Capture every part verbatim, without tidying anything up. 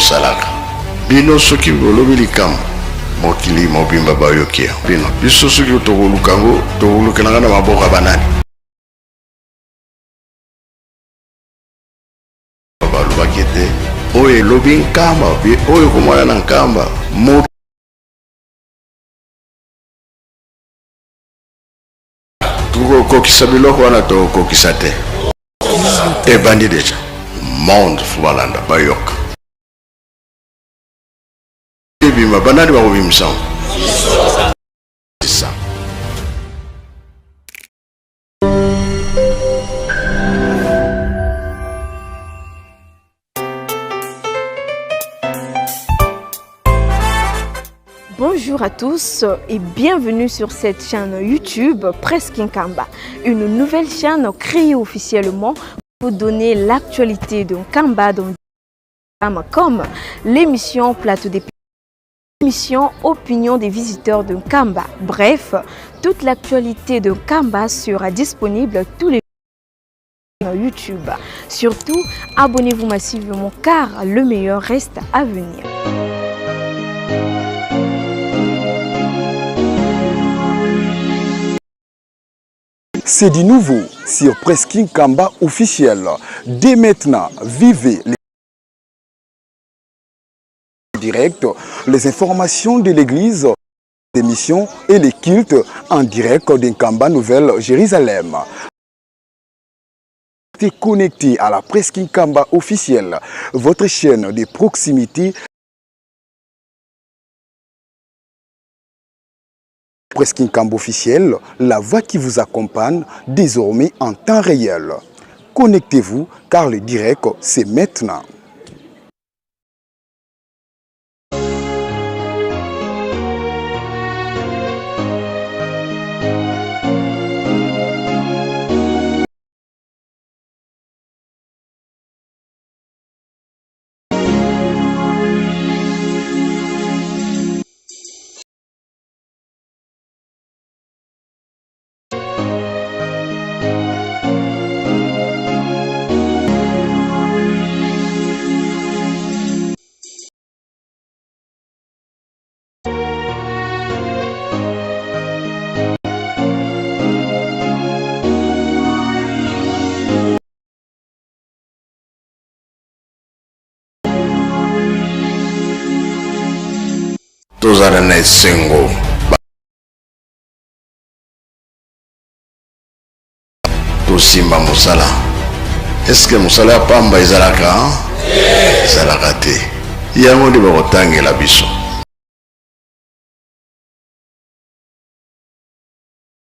Salaka. Bino soki bolobi likambo, mokili mobimba bayoki ya bino. Biso soki tokoluka yango, tokolukela nga na maboko ya banani? Balobaki ete oyo elobi Nkamba, pe oyo ekomona na Nkamba, mo-, tokokokisa biloko wana, tokokokisa te. Ebandi déjà. Monde faut balanda, bayoka. Ebima, banani bakobimisa yango? C'est ça. Bonjour à tous et bienvenue sur cette chaîne YouTube Presque Nkamba, une nouvelle chaîne créée officiellement pour donner l'actualité de Nkamba dans des programmes comme l'émission Plateau des, l'émission Opinion des visiteurs de Nkamba. Bref, toute l'actualité de Nkamba sera disponible tous les jours sur YouTube. Surtout, abonnez-vous massivement car le meilleur reste à venir. C'est du nouveau sur Presque Nkamba officiel. Dès maintenant, vivez les directs, les informations de l'église, des missions et les cultes en direct de Nkamba Nouvelle Jérusalem. Restez connectés à la Presque Nkamba officiel, votre chaîne de proximité. Presque Nkamba officiel, la voix qui vous accompagne désormais en temps réel. Connectez-vous car le direct, c'est maintenant. Tozala na esengo. Tosimba mosala. Est-ce que mosala ya pamba ezalaka? Ezalaka te. Yango nde bakotangela biso.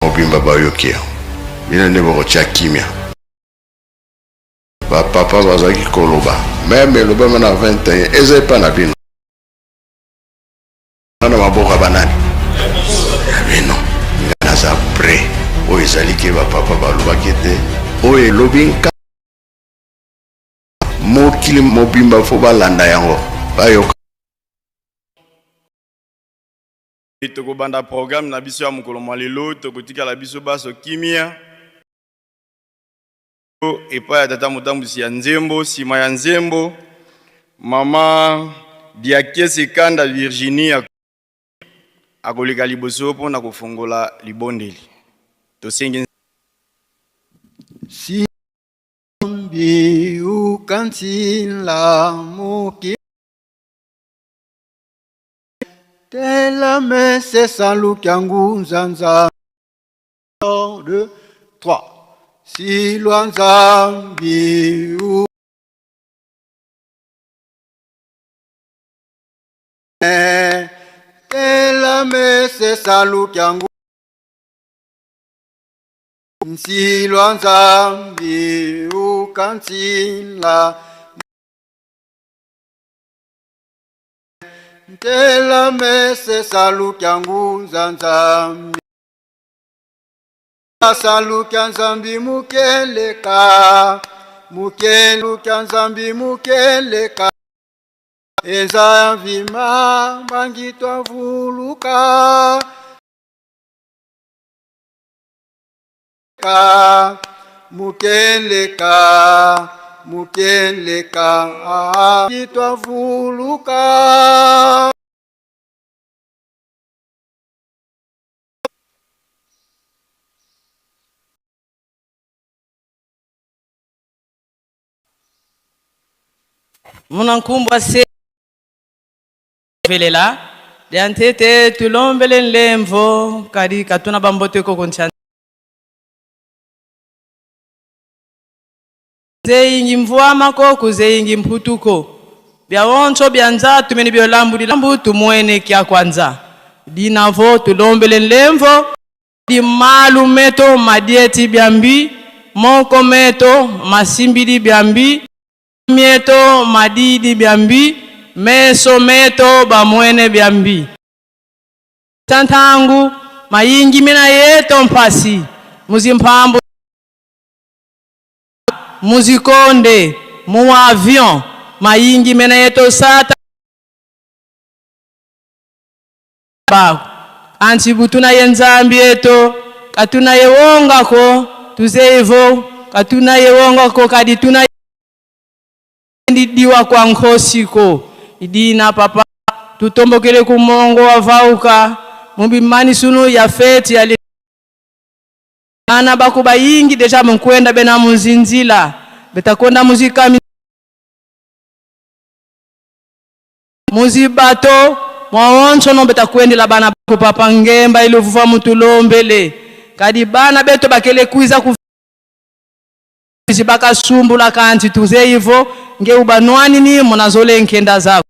Mobimba bayoki ya. Bino nde bokotia kimia. Ba papa bazalaki koloba, même eloba mana vingt et un, eza epa na bino. Na maboko ya banani? Ya bino. Nga naza prêt. Oyo ezali ke ba papa balobaki ete oyo elobi nka-, mokili mobimba faut balanda yango. Bayoka. Tokobanda programme na biso ya mokolo mwa lelo, tokotikala biso baso kimia. Epai ya tata motambwisi ya nzembo, nsima ya nzembo, mama Diakese Kanda Virginie ak-, akoleka liboso mpo na kofongola libondeli. Tosengi. Si Nzambi ukansila moki. Tela mese salu kia ngunza Nzambi. Un, deux, trois. Nsilwa Nzambi u-, tela mese salu kia ngu-, nsilwa Nzambi ukansila. Ntela mese salu kia ngunza Nzambi. Salu kia Nzambi mukeleka. Mukelu kia Nzambi mukeleka. E Nzambi ma mbangi twavuluka. Ka, mukeleka, Mukieleka kitwa vuluka. Muna nkumbu a Se velela, diantete tulombele nlemvo, kadi ka tuna bambote ko ku nsi a Kuzeyingi mvwama ko, kuzeyingi mputu ko. Biawonso bia nza tumene bio lambu di lambu, tumwene kia kwa nza. Dina vo tulombele nlemvo. Di malu meto madieti biambi, moko meto masimbidi biambi, mieto madidi biambi, meso meto bamwene biambi. Sa ntangu, mayingi mena yeto mpasi, mu zimpambu, mu zikonde, mu avion, mayingi mena yeto sata. Ba, kansi bu tuna ye Nzambi eto, ka tuna ye wonga ko, tuzeyi vo, ka tuna ye wonga ko, kadi tuna ye ndi diwa kwa nkosi ko. I dina, Papa, tutombokele ku mongo wa vauka, mu bimanisunu ya fête ya li-, bana baku bayingi déjà mu nkwenda bena mu zinzila, beta kwenda mu zikami, mu zibato, mwawonsono beta kwendila bana baku, Papa. Ngemba ye luvuvamu tulombele, kadi bana beto bakele kwiza ku zi bakasumbula, kansi tuzeyi vo nge ubanwanini muna zole nkenda zaku.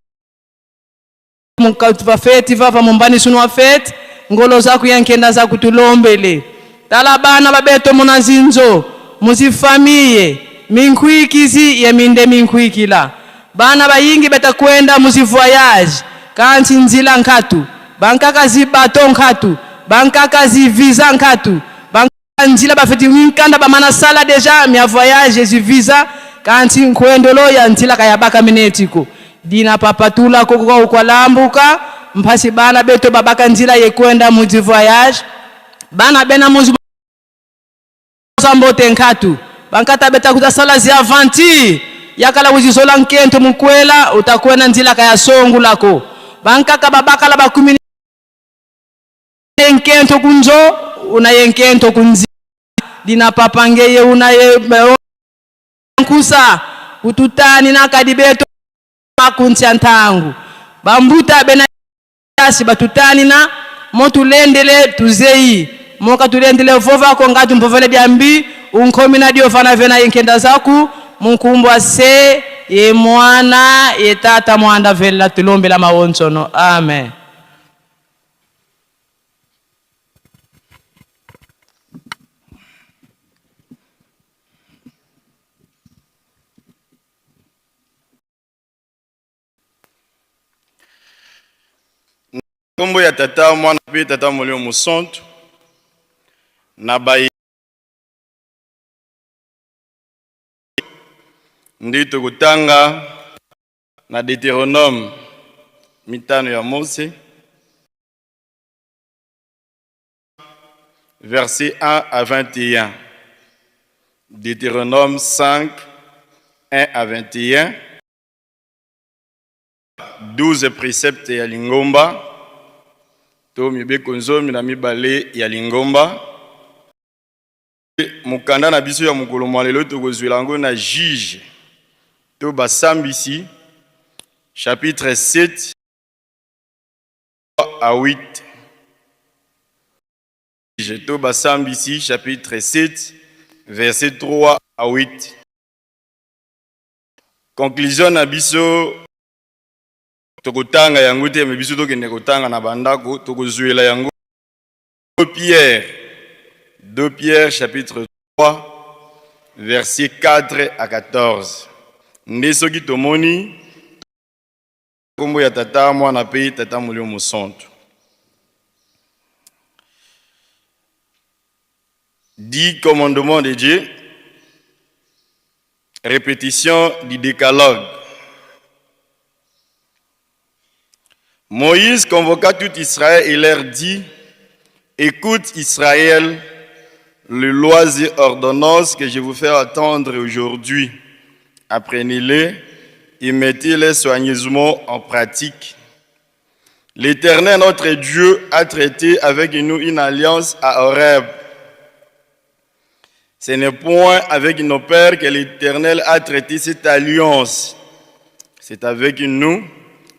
Mu kati va fête vava, mu mbanisunu wa fête, ngolo zaku ye nkenda zaku tulombele. Tala bana ba beto muna zinzo, mu zifamille, minkwikizi ye minde minkwikila. Bana bayingi beta kwenda mu zi voyage, kansi nzila nkatu, bankaka zi bateau nkatu, bankaka zi visa nkatu, bankaka nzila bafweti, minkanda bamana sala déjà mia voyage, zi visa, kansi nkwendolo ya nzila ka yabakamene eti ko. Dina, Papa, tula ko kwa, kwa lambuka, mpasi bana beto babaka nzila ye kwenda mu zi voyage, bana bena mu zi za mbote nkatu, bankaka beta kwiza sala zi aventure, yakala wizi zola nkento mu kwela, uta kwenda nzila ka yasongula ko. Bankaka babakala bakumini nkento ku nzo, una ye nkento ku nzi-. Dina, Papa, ngeye una ye, nkusa, ututanina kadi beto ku nsi a ntangu. Bambuta bena yasi batutanina, mo tulendele tuzeyi. Mo ka tulendele vova ko, nga tumpovele diambi, unkomina dio vana vena ye nkenda zaku, mu nkumbu a Se, ye Mwana, ye Tata Mwanda Velela, tulombele mawonsono. Amen. Nkombo ya Tata, Mwana mpe Tata Molimo Mosantu, na bayi nde tokotanga na Deutéronome mitano ya Mose, versets un à vingt et un. Deutéronome cinq, un à vingt et un. Douze préceptes ya lingomba, to mibeko nzomi na mibale ya lingomba. Mukanda na biso ya mokolo mwa lelo tokozwela yango na Juge to Basambisi, chapitre sept à huit. Juge to Basambisi, chapitre sept, versets trois à huit. Conclusion na biso, tokotanga yango te, mais biso tokende kotanga na bandako, tokozwela yango. Deux Pierre, deux Pierre chapitre trois, versets quatre à quatorze. Nde soki tomoni, nkombo ya Tata, Mwana mpe Tata Molimo Mosantu. Dix commandements de Dieu, répétition du décalogue. Moïse convoqua tout Israël et leur dit : « Écoute, Israël, les lois et ordonnances que je vous fais entendre aujourd'hui. Apprenez-les et mettez-les soigneusement en pratique. L'Éternel, notre Dieu, a traité avec nous une alliance à Horeb. Ce n'est point avec nos pères que l'Éternel a traité cette alliance. C'est avec nous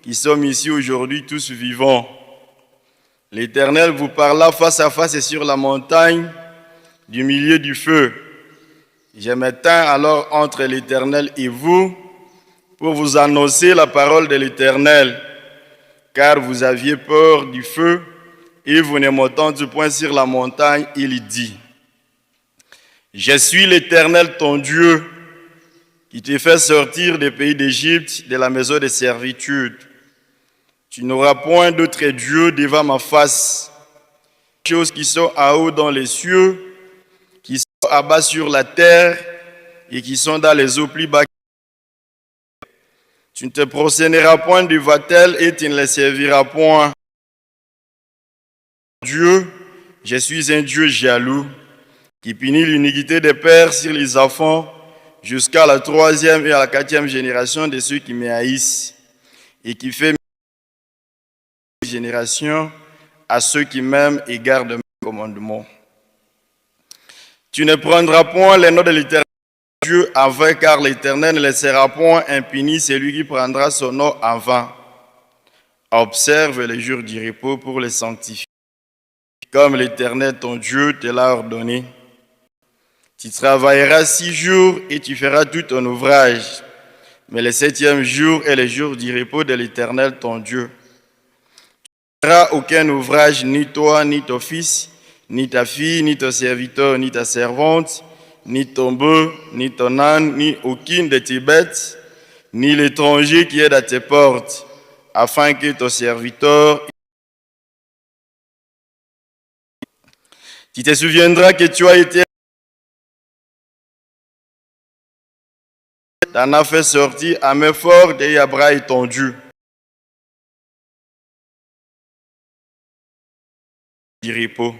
qui sommes ici aujourd'hui, tous vivants. L'Éternel vous parla face à face et sur la montagne, du milieu du feu. Je me tins alors entre l'Éternel et vous pour vous annoncer la parole de l'Éternel, car vous aviez peur du feu et vous ne m'entendez point sur la montagne, il dit. Je suis l'Éternel ton Dieu, qui te fait sortir des pays d'Égypte, de la maison de servitude. Tu n'auras point d'autre Dieu devant ma face. Choses qui sont en haut dans les cieux, qui sont en bas sur la terre, et qui sont dans les eaux plus bas. Tu ne te prosterneras point devant elles et tu ne les serviras point. Dieu, je suis un Dieu jaloux, qui punit l'iniquité des pères sur les enfants, jusqu'à la troisième et à la quatrième génération de ceux qui me haïssent, et qui fait génération à ceux qui m'aiment et gardent mes commandements. Tu ne prendras point le nom de l'Éternel Dieu en vain, car l'Éternel ne laissera point impuni celui qui prendra son nom en vain. Observe les jours du repos pour les sanctifier, comme l'Éternel ton Dieu te l'a ordonné. Tu travailleras six jours et tu feras tout ton ouvrage. Mais le septième jour est le jour du repos de l'Éternel ton Dieu. Tu ne feras aucun ouvrage, ni toi, ni ton fils, ni ta fille, ni ton serviteur, ni ta servante, ni ton bœuf, ni ton âne, ni aucune de tes bêtes, ni l'étranger qui est à tes portes, afin que ton serviteur... Tu te souviendras que tu as été... t'en as fait sortir à main forte et à bras étendu. Du repos.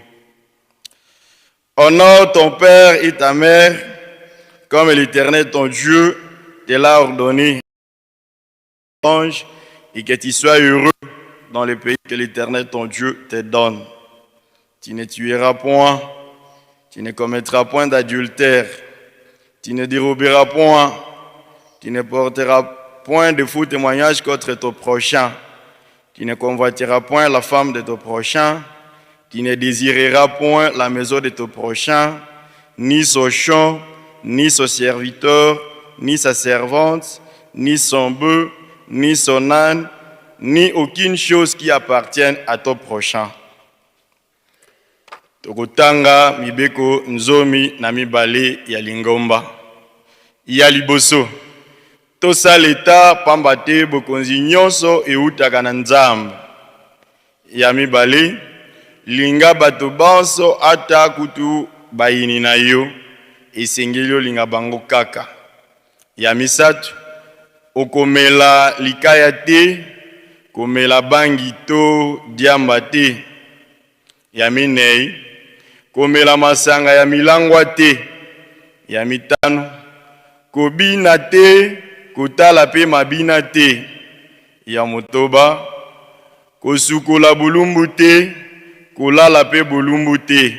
Honore ton père et ta mère, comme l'Éternel ton Dieu te l'a ordonné. Ange, et que tu sois heureux dans le pays que l'Éternel ton Dieu te donne. Tu ne tueras point, tu ne commettras point d'adultère, tu ne déroberas point, tu ne porteras point de faux témoignages contre ton prochain, tu ne convoiteras point la femme de ton prochain, tu ne désireras point la maison de ton prochain, ni son champ, ni son serviteur, ni sa servante, ni son bœuf, ni son âne, ni aucune chose qui appartienne à ton prochain. Tokotanga mibeko nzomi na mibale ya lingomba. Ya liboso, tosa Leta, pamba te bokonzi nyonso eutaka na Nzambe. Ya mibale, linga bato banso, ata kutu bayini na yo, esengeli olinga bango kaka. Ya misato, okomela likaya te, komela bangi to diamba te. Ya minei, komela masanga ya milangwa te. Ya mitano, kobina te, kotala pe mabina te. Ya motoba, kosukola bolumbu te, kolala pe bolumbu te.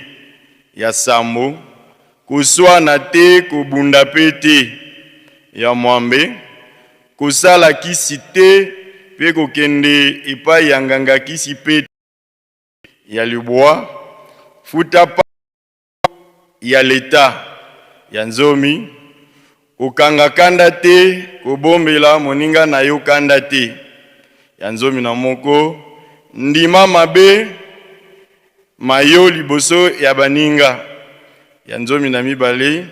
Ya sambo, koswana te, kobunda pe te. Ya mwambe, kosala kisi te, pe kokende epai ya nganga kisi pe te. Ya libwa, futa pa ya Leta. Ya nzomi, kokanga kanda te, kobombela moninga na yo kanda te. Ya nzomi na moko, ndima mabe ma yo liboso ya baninga. Ya nzomi na mibale,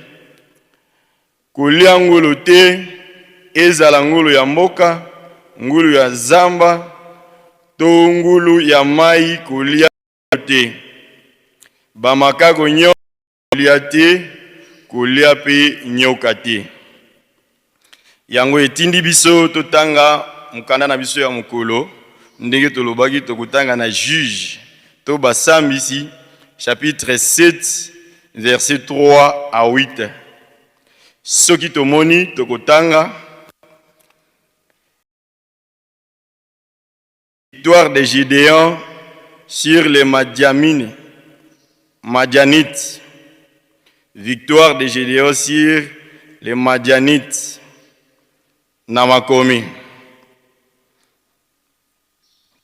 kolia ngulu te, ezala ngulu ya mboka, ngulu ya zamba, to ngulu ya mai, kolia te. Bamakako nyonso, kolia te, kolia pe nyoka te. Yango etindi biso totanga mokanda na biso ya mokolo, ndenge tolobaki tokotanga na Juge to Basambisi, chapitre sept, verset trois à huit. Soki tomoni, tokotanga: Victoire de Gédéon sur les Madiamines, Madianites. Victoire de Gédéon sur les Madianites. Na makomi.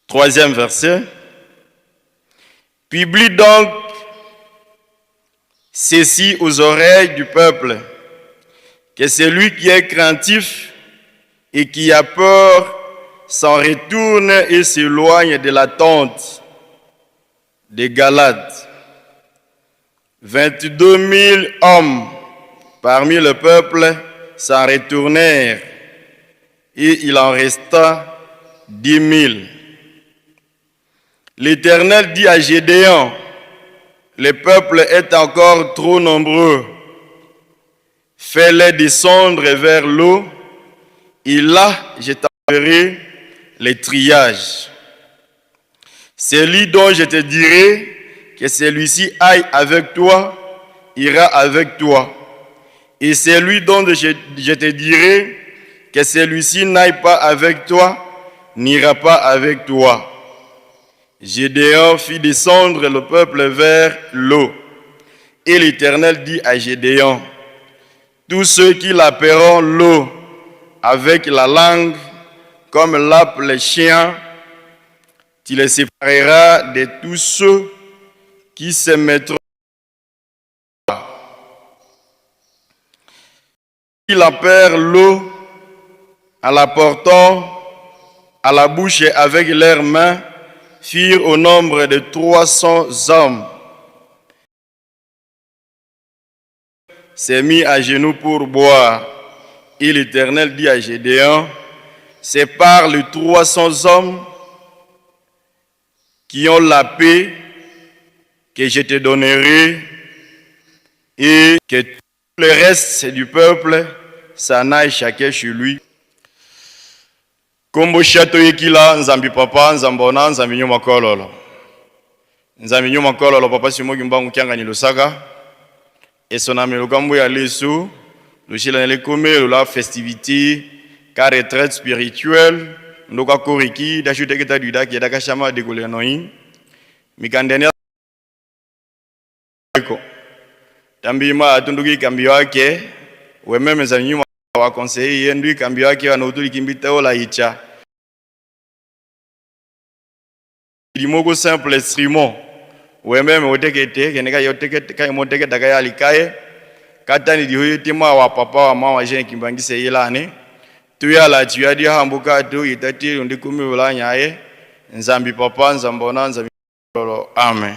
Troisième verset. Publie donc ceci aux oreilles du peuple, que celui qui est craintif et qui a peur s'en retourne et s'éloigne de la tente de Galaad. Vingt-deux mille hommes parmi le peuple s'en retournèrent, et il en resta dix mille. L'Éternel dit à Gédéon: Le peuple est encore trop nombreux. Fais-les descendre vers l'eau, et là je t'enverrai les triages. Celui dont je te dirai que celui-ci aille avec toi, ira avec toi. Et celui dont je, je te dirai que celui-ci n'aille pas avec toi, n'ira pas avec toi. Gédéon fit descendre le peuple vers l'eau. Et l'Éternel dit à Gédéon: Tous ceux qui lapperont l'eau avec la langue, comme lappe le chien, tu les sépareras de tous ceux qui se mettront. Ils lappèrent l'eau en la portant à la bouche et avec leurs mains, firent au nombre de trois cents hommes, se mit à genoux pour boire. Et l'Éternel dit à Gédéon: Sépare les trois cents hommes qui ont lappé, que je te donnerai, et que tout le reste du peuple s'en aille chacun chez lui. Kombo shato yekila: Nzambi Papa, Nzambi Mwana, Nzambi Nyuma Kololo. Nzambi Nyuma Kololo, Papa Simon Kimbangu Kiangani Lusaka. E sonamelo kambu ya lesu, lushila nele kome lula festivité ka retraite spirituelle, ndoka koriki, dashu teke ta duida ke daka shama de kule noi. Mikandene ko. Tambi ma tunduki kambi wake, we meme za nyuma wa conseiller, ye ndui kambi wake, wa notuli kimbi teola icha. Limoko simple instrument. We meme otekete, kene ka yo tekete, ka mo tekete ka ya likaye. Katani di hoye tema wa papa wa mama Jean Kimbangu se yelane. Tu ya la, tu ya di hambuka tu, itati, undi kumi ulanya ye. Nzambi Papa, Nzambi Mwana, Nzambi Lolo. Amen.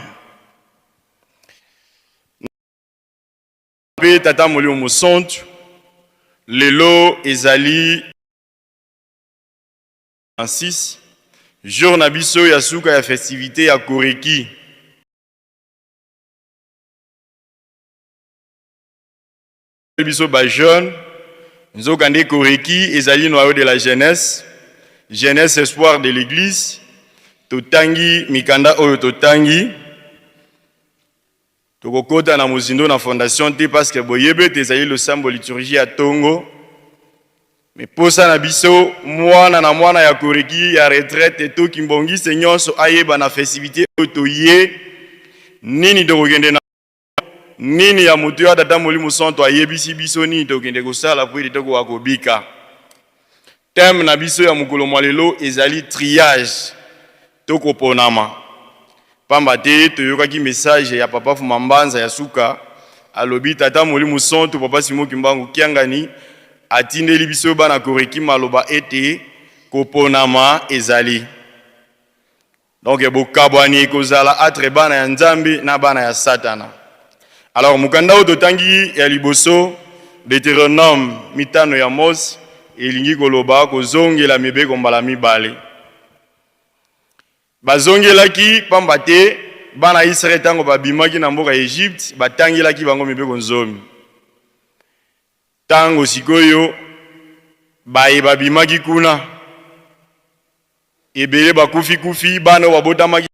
Mpe Tata Molimo Mosantu, lelo ezali six, jour na biso ya suka ya festivité ya Koreki. Biso ba jeunes, nzokande Koreki ezali noyau de la jeunesse, jeunesse espoir de l'église. Totangi mikanda oyo totangi. Tokokota na mozindo na fondation te, parce que boyebi ete ezali losambo, liturgie ya tongo. Mais posa na biso, mwana na mwana ya Koreki, ya retraite to kimbongiste nyonso, ayeba na festivité oyo toye, nini tokokende na, nini ya moto ya Tata Molimo Santu ayebisi biso, nini tokende kosala mpo ete tokoka kobika. Thème na biso ya mokolo mwa lelo ezali triage, to koponama. Pamba te toyokaki message ya Papa Fuma Mbanza ya suka, alobi Tata Molimo Santu, Papa Simon Kimbangu Kiangani, atindeli biso bana Koreki maloba ete koponama ezali. Donc, bokabwani ekozala entre bana ya Nzambe na bana ya Satana. Alors, mokanda oyo totangi ya liboso, Deutéronome mitano ya Mose, elingi koloba kozongela mibeko mbala mibale. Bazongelaki pamba te bana Israël, tango babimaki na mboka Egypte, batangilaki bango mibeko nzomi. Tango sikoyo baye babimaki kuna, ebele bakufi-kufi, bana oyo babotamaki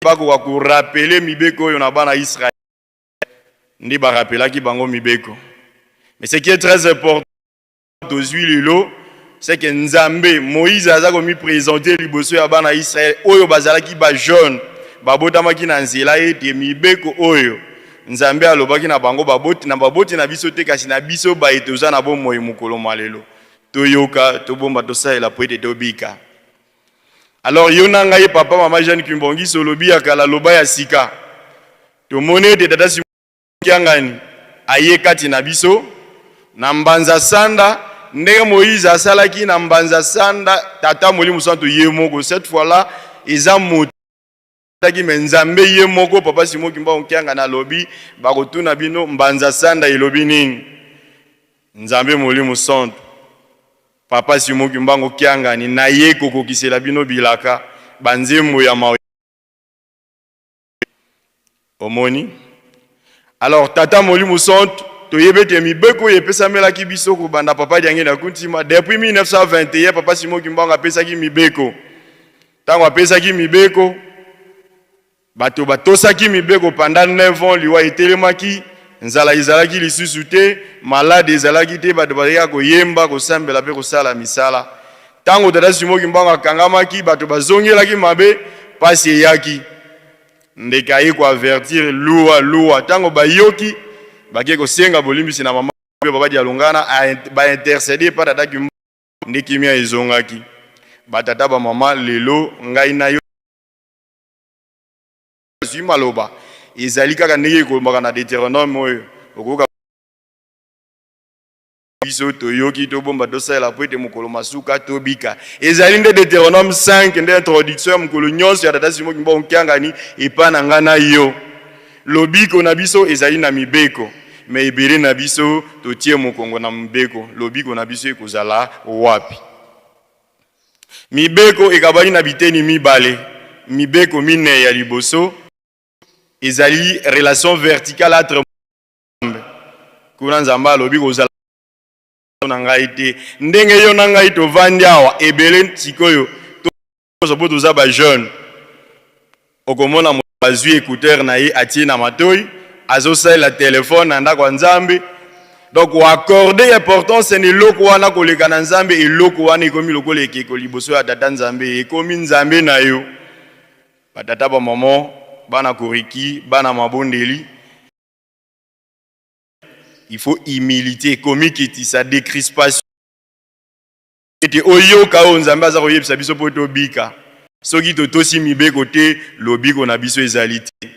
bakoka korapele mibeko oyo na bana Israël. Nde ba rappelaki bango mibeko. Mais ce qui est très important, tozwi lelo, c'est que Nzambe, Moïse aza ko mi présenter liboso ya bana Israël, oyo bazalaki ba jeunes, babotamaki na nzela, ete mibeko oyo Nzambe alobaki na bango, baboti, na baboti na biso te, kasi na biso baye toza na bomoi mokolo mwa lelo. Toyoka, tobomba, tosalela po ete tobika. Alors, yo na ngai, papa, mama Jeanne Kimbongisi, olobi ya kala, loba ya sika. Tomoni ete Tata Simon Kiangani aye kati na biso, na Mbanza Sanda, ndenge Moïse asalaki na Mbanza Sanda, Tata Molimo Santu ye moko. Cette fois-là, eza moto taki, mais Nzambe ye moko, Papa Simon Kimbangu Kiangani alobi, bakotuna bino, Mbanza Sanda elobi nini? Nzambe Molimo Santu. Papa Simon Kimbangu Kiangani, naye kokokisela bino bilaka, banzembo ya mawa. Omoni? Alors, Tata Molimo Santu, toyebi ete mibeko oyo epesamelaki biso kobanda Papa Diangienda Kuntima, depuis mille neuf cent vingt et un, Papa Simon Kimbangu apesaki mibeko. Ntango apesaki mibeko, bato batosaki mibeko pendant neuf ans, liwa etelemaki, nzala ezalaki lisusu te, malade ezalaki te, bato bayaka koyemba, kosambela mpe kosala misala. Ntango Tata Simon Kimbangu akangamaki, bato bazongelaki mabe, mpasi eyaki. Ndeke aye ko avertir: "Lua, lua." Ntango bayoki, bake kosenga bolimbisi na mama mpe Papa Dialungana, a int-, ba intercéder epai Tata Kimbangu, nde kimia ezongaki. Batata, bamama, lelo ngai na yo azwi maloba. Ezali kaka ndenge ekomaka na Deutéronome oyo. Okoyoka biso toyoki, tobomba, tosalela po ete mokolo masuka tobika. Ezali nde Deutéronome cinq, nde introduction ya mokolo nyonso ya Tata Simon Kimbangu Kiangani epai na ngai na yo. Lobiko na biso ezali na mibeko, mais ebele na biso totie mokongo na mibeko. Lobiko na biso ekozala wapi? Mibeko ekabwani na biteni mibale. Mibeko minei ya liboso ezali relation verticale entre Nzambe. Kuna Nzambe alobi: "Kozala na ngai te." Ndenge yo na ngai tovandi awa, ebele sikoyo, to-, toza po toza ba jeunes. Okomona moto azwi écouteur na ye, atie na matoi, azosalela téléphone na ndako ya Nzambe. Donc, o accorder importance na eloko wana koleka na Nzambe, eloko wana ekomi lokola ekeko liboso ya Tata Nzambe, ekomi Nzambe na yo. Batata, bamama, bana koriki, bana mabondeli. Il faut humilité, komikitisa, décrispation. Ete oyoka oyo Nzambe aza koyebisa biso po tobika. Soki totosi mibeko te, lobiko na biso ezali te.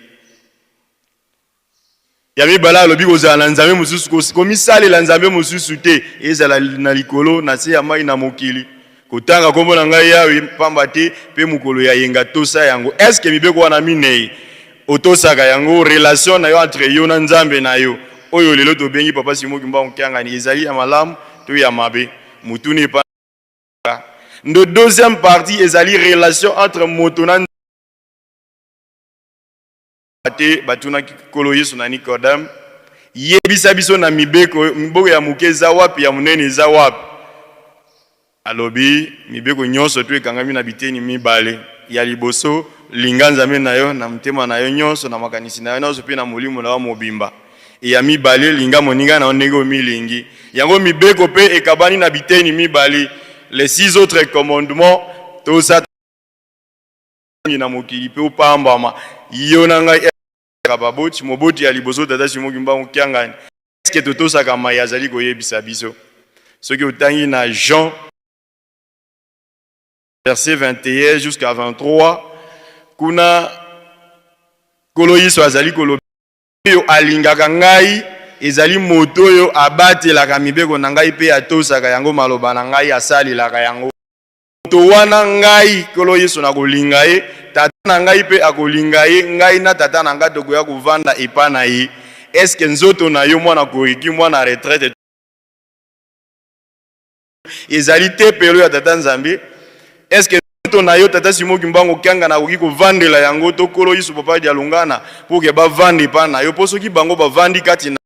Ya mibale, alobi kozala na Nzambe mosusu, kos-, komisalela Nzambe mosusu te, ezala na likolo, na se ya mai, na mokili. Kotanga kombo na ngai Yawe, pamba te mpe mokolo ya yenga tosa yango. Est-ce que mibeko wana minei otosaka yango? Relation na yo entre yo na Nzambe na yo, oyo lelo tobengi Papa Simon Kimbangu Kiangani, ezali ya malamu to ya mabe? Motuna epa. Ndo deuxième partie ezali relation entre moto na te, batunaki Nkolo Yesu na Nikodeme: "Yebisa biso na mibeko, mibeko ya moke eza wapi, ya monene eza wapi?" Alobi: "Mibeko nyonso to ekangami na biteni mibale. Ya liboso, linga Nzambe na yo na motema na yo nyonso, na makanisi na yo nyonso, mpe na molimo na yo mobimba. E ya mibale, linga moninga na yo ndenge omilingi." Yango mibeko mpe ekabani na biteni mibale. Les six autres commandements, tosa na mokili mpe opambama. Yo na ngai, kaka baboti, moboti ya liboso, Tata Simon Kimbangu Kiangani. Est-ce que totosaka mai azali koyebisa biso? Soki otangi na Jean, verset vingt et un jusqu'à vingt-trois, kuna Nkolo Yesu azali koloba: "Oyo alingaka ngai, ezali moto oyo abatelaka mibeko na ngai mpe atosaka yango, maloba na ngai asalelaka yango. Moto wana ngai, Nkolo Yesu, nakolinga ye, Tata na ngai mpe akolinga ye, ngai na Tata na ngai tokoya kovanda epai na ye." Est-ce que nzoto na yo, mwana koriki, mwana retraite, ezali tempelo ya Tata Nzambe? Est-ce que nzoto na yo, Tata Simon Kimbangu Kiangani, akoki kovandela yango, to Nkolo Yesu, Papa Dialungana, mpo ke bavanda epai na yo? Mpo soki bango bavandi kati na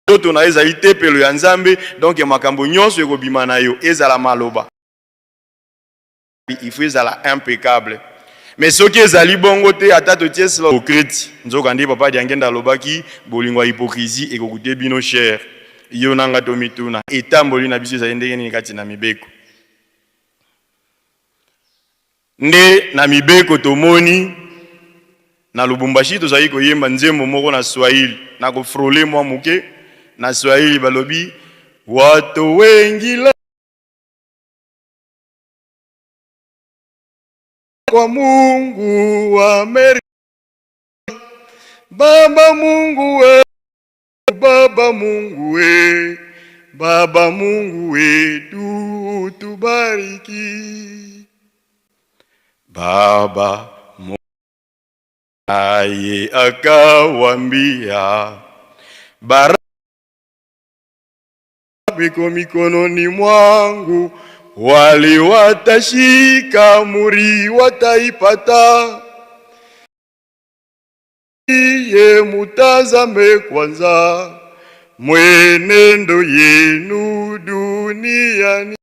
nzoto na yo, ezali tempelo ya Nzambe, donc makambo nyonso ekobima na yo, ezala maloba. Il faut ezala impeccable. Mais soki ezali bongo te, ata totie cela au crit, nzokande Papa Diangienda alobaki: "Bolingo ya hypocrisie ekokute bino cher." Yo na nga tomituna, etamboli na biso ezali ndenge nini kati na mibeko? Nde na mibeko tomoni, na Lubumbashi tozali koyemba nzembo moko na Swahili, na kofrole mwa moke na Swahili, balobi: "Watu wengi la kwa Mungu wa Amerika, Baba Mungu we, Baba Mungu we, Baba Mungu wetu tubariki." Baba Mungu naye akawambia: "Bara miko mikononi mwangu, wale watashika muri wataipata. Iye mutazame kwanza mwenendo yenu duniani."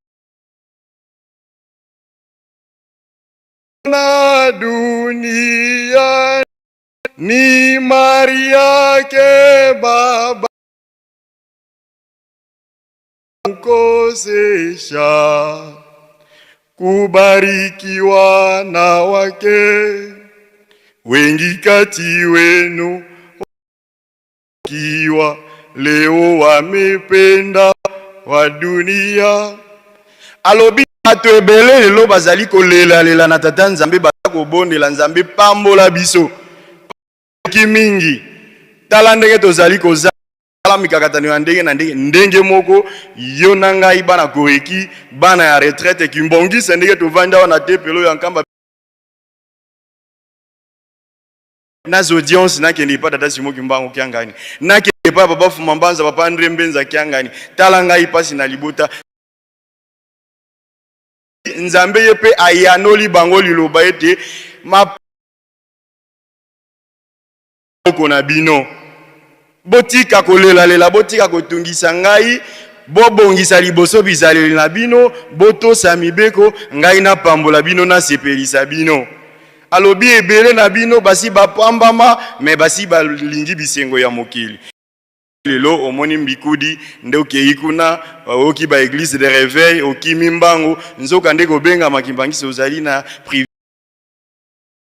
Na dunia ni mali yake Baba, mkosesha kubariki wanawake. Wengi kati wenu kiwa leo wamependa wa dunia. Alobi: "Bato ebele lelo bazali kolela lela na Tata Nzambe, baza kobondela Nzambe: 'Pambola biso.'" Kimingi. Tala ndenge tozali koza, tala mikakatano ya ndenge na ndenge, ndenge moko yo na ngai, bana koreki, bana ya retraite, kimbongisa ndenge tovanda wana te pelo ya nkamba na audience, nakende epa Tata Simon Kimbangu Kiangani, nakende epa Papa Fuma Mbanza, Papa André Mbenza Kiangani. Tala ngai pasi na libota. Nzambe ye pe ayanoli bango liloba ete: "Maboko na bino, botika kolela lela, botika kotungisa ngai, bobongisa liboso bizaleli na bino, botosa mibeko, ngai napambola bino, nasepelisa bino." Alobi: "Ebele na bino basi bapambama, mais basi balingi bisengo ya mokili." Lelo omoni mbikudi, nde okei kuna, oyoki ba église de réveil, okimi mbangu, nzoka nde kobengama kimbangisi, ozali na privé.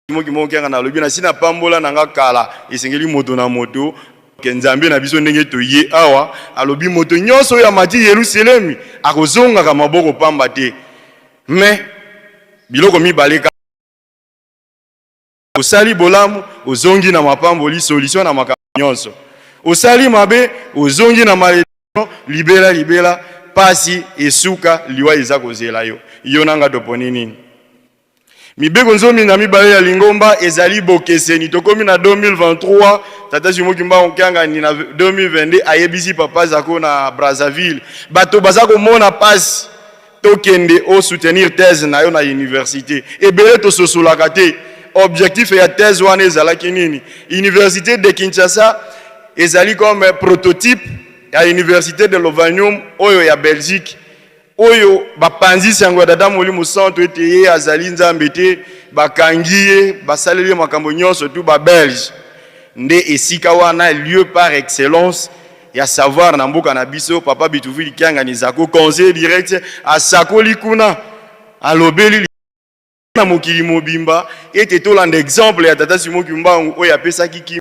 Simon Kimbangu Kiangani alobi: "Nasi napambola na nga kala, esengeli moto na moto." Ke Nzambe na biso ndenge toye awa, alobi: "Moto nyonso oyo amati Yerusalemi akozongaka maboko pamba te." Mais biloko mibale kaka. Osali bolamu, ozongi na mapamboli, solution na makambo nyonso. Osali mabe, ozongi na malédiction, libela, libela, pasi esuka, liwa eza kozela yo. Yo na nga toponi nini? Mibeko nzomi na mibale ya lingomba ezali bokeseni. Tokomi na deux mille vingt-trois, Tata Simon Kimbangu Kiangani na deux mille vingt-deux ayebisi Papa Zako na Brazzaville: "Bato baza komona pasi, tokende o soutenir thèse na yo na université." Ebele tososolaka te. Objectif ya thèse wana ezalaki nini? Université de Kinshasa ezali comme prototype ya Université de Lovanium oyo ya Belgique, oyo bapanzi sango ya Tata Molimo Santu ete ye azali Nzambe te, bakangi ye, basaleli ye makambo nyonso, tout ba Belge. Nde esika wana, lieu par excellence ya savoir na mboka na biso, Papa Bitouville Kiangani Zako, conseiller direct, asakoli kuna, alobeli na mokili mobimba ete tolanda exemple ya Tata Simon Kimbangu oyo apesaki ki-.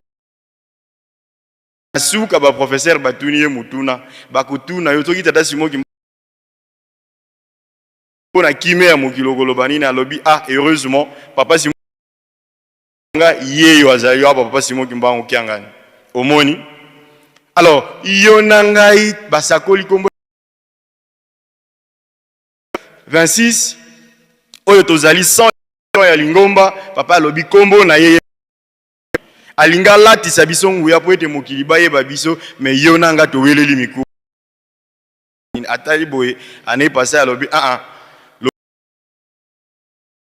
Na suka, ba professeur batuni ye motuna, bakotuna yo soki Tata Simon Kimbangu mpo na kimia ya mokili, okoloba nini? Alobi: "Ah, heureusement, Papa Simon nga ye yo azali yo, Papa Simon Kimbangu Kiangani." Omoni? Alors, yo na ngai basakoli kombo vingt-six, oyo tozali cent ya lingomba, Papa alobi kombo na ye. Alinga latisa biso nguya mpo ete mokili bayeba biso, mais yo na nga toweleli miku. Atali boye, année passée alobi: "Ah, ah, lo-,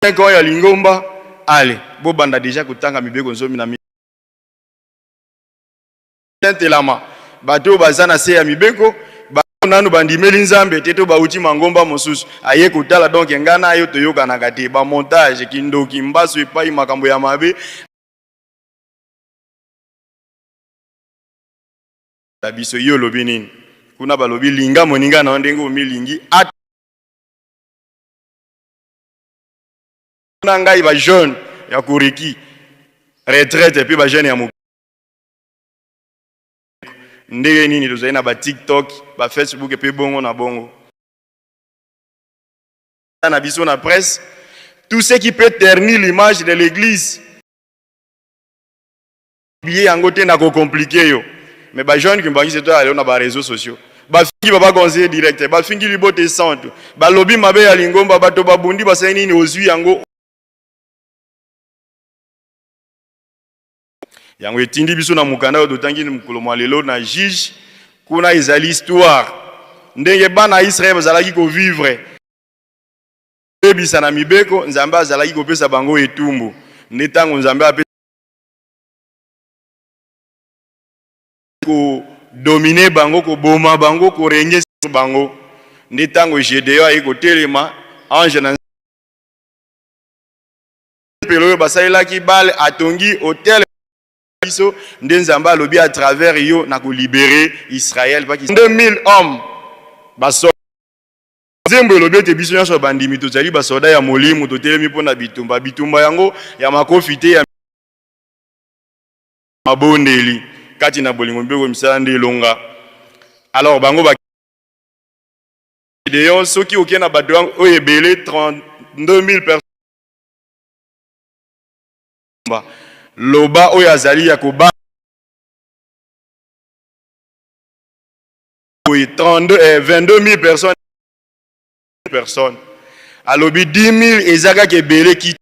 cinq ans ya lingomba, allez, bobanda déjà kotanga mibeko nzomi na mi-, telama, bato oyo baza na se ya mibeko, ba-, Nanu bandimeli Nzambe te to bauti mangomba mosusu. Aye kotala, donc ngai na yo toyokanaka te. Ba montage, kindoki, mbasu epai, makambo ya mabe. Na biso, yo olobi nini? Kuna balobi: "Linga moninga na yo ndenge omilingi." Ata na ngai, ba jeunes ya Koriki, retraite, et puis ba jeunes ya mo-, ndenge nini tozali na ba TikTok, ba Facebook, et puis bongo na bongo. Na biso na presse, tout ce qui peut ternir l'image de l'église, publier yango te, na ko compliquer yo. Mais ba jeunes kimbanguistes to ya lelo na ba réseaux sociaux, bafingi Baba Gonzague direct, bafingi Libote Santu, balobi mabe ya lingomba, bato babundi, basali nini? Ozwi yango. Yango etindi biso na mokanda oyo totangi mokolo mwa lelo na Juge, kuna ezali histoire ndenge bana ya Israël bazalaki kovivre, bebisa na mibeko, Nzambe azalaki kopesa bango etumbu. Nde ntango Nzambe ape kodominer bango, koboma bango, korengesa bango. Nde ntango Gédéon aye kotelema, ange na tempelo oyo basalelaki Baal atongi autel biso, nde Nzambe alobi: "À travers yo, na kolibérer Israël." Parce que deux mille hommes, baso-, nzembo elobi ete biso nyonso bandimi tozali basoda ya Molimo, totelemi mpo na bitumba. Bitumba yango ya makofi te, ya mabondeli, kati na bolingo mpe misala nde elonga. Alors bango ba Gédéon, soki oke na bato yango oyo ebele, trente-deux mille personnes, loba oyo azali ya koba-, boye, trente-deux, eh, vingt-deux mille personnes, personnes. Alobi: "Dix mille eza kaka ebele ki-,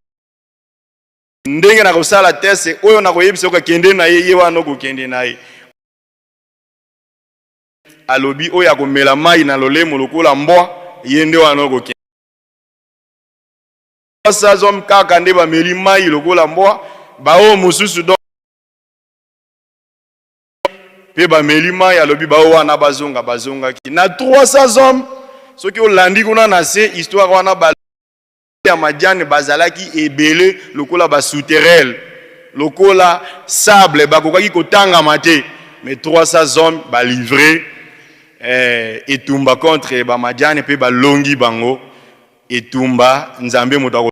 ndenge na kosala test, oyo na koyebisa yo kokende na ye, ye wana okokende na ye." Alobi: "Oyo akomela mai na lolemo lokola mbwa, ye nde wana okokende." Trois cents hommes kaka nde bameli mai lokola mbwa, baoyo mosusu donc mpe bameli mai, alobi: "Baoyo wana bazonga." Bazongaki. Na trois cents hommes, soki olandi kuna na se, histoire wana ba-, ya Madiane bazalaki ebele lokola ba sauterelles, lokola sable, bakokaki kotangama te. Mais trois cents hommes balivrer, eh, etumba contre ba Madiane mpe balongi bango. Etumba, Nzambe moto ako-,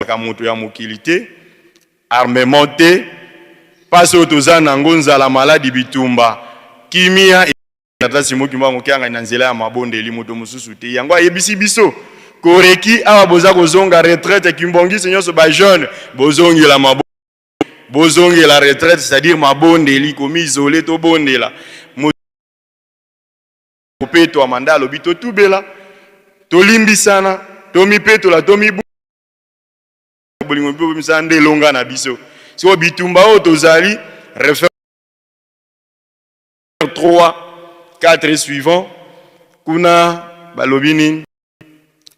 kaka moto ya mokili te, armement te, mpasi oyo toza na yango, nzala, maladi, bitumba, kimia, e-, Tata Simon Kimbangu Kiangani na nzela ya mabondeli, moto mosusu te. Yango ayebisi biso, Koreki, awa boza kozonga retraite, kimbongisi nyonso, ba jeunes, bozongela mabo-, bozongela retraite, c'est-à-dire mabondeli, komi-isoler, tobondela. Mo-, kopetwa manda, alobi: "Totubela, tolimbisana, tomipetola, tomibu-, bolingo mpe misala nde elonga na biso." So bitumba oyo tozali, refaire trois, quatre et suivant, kuna balobi nini?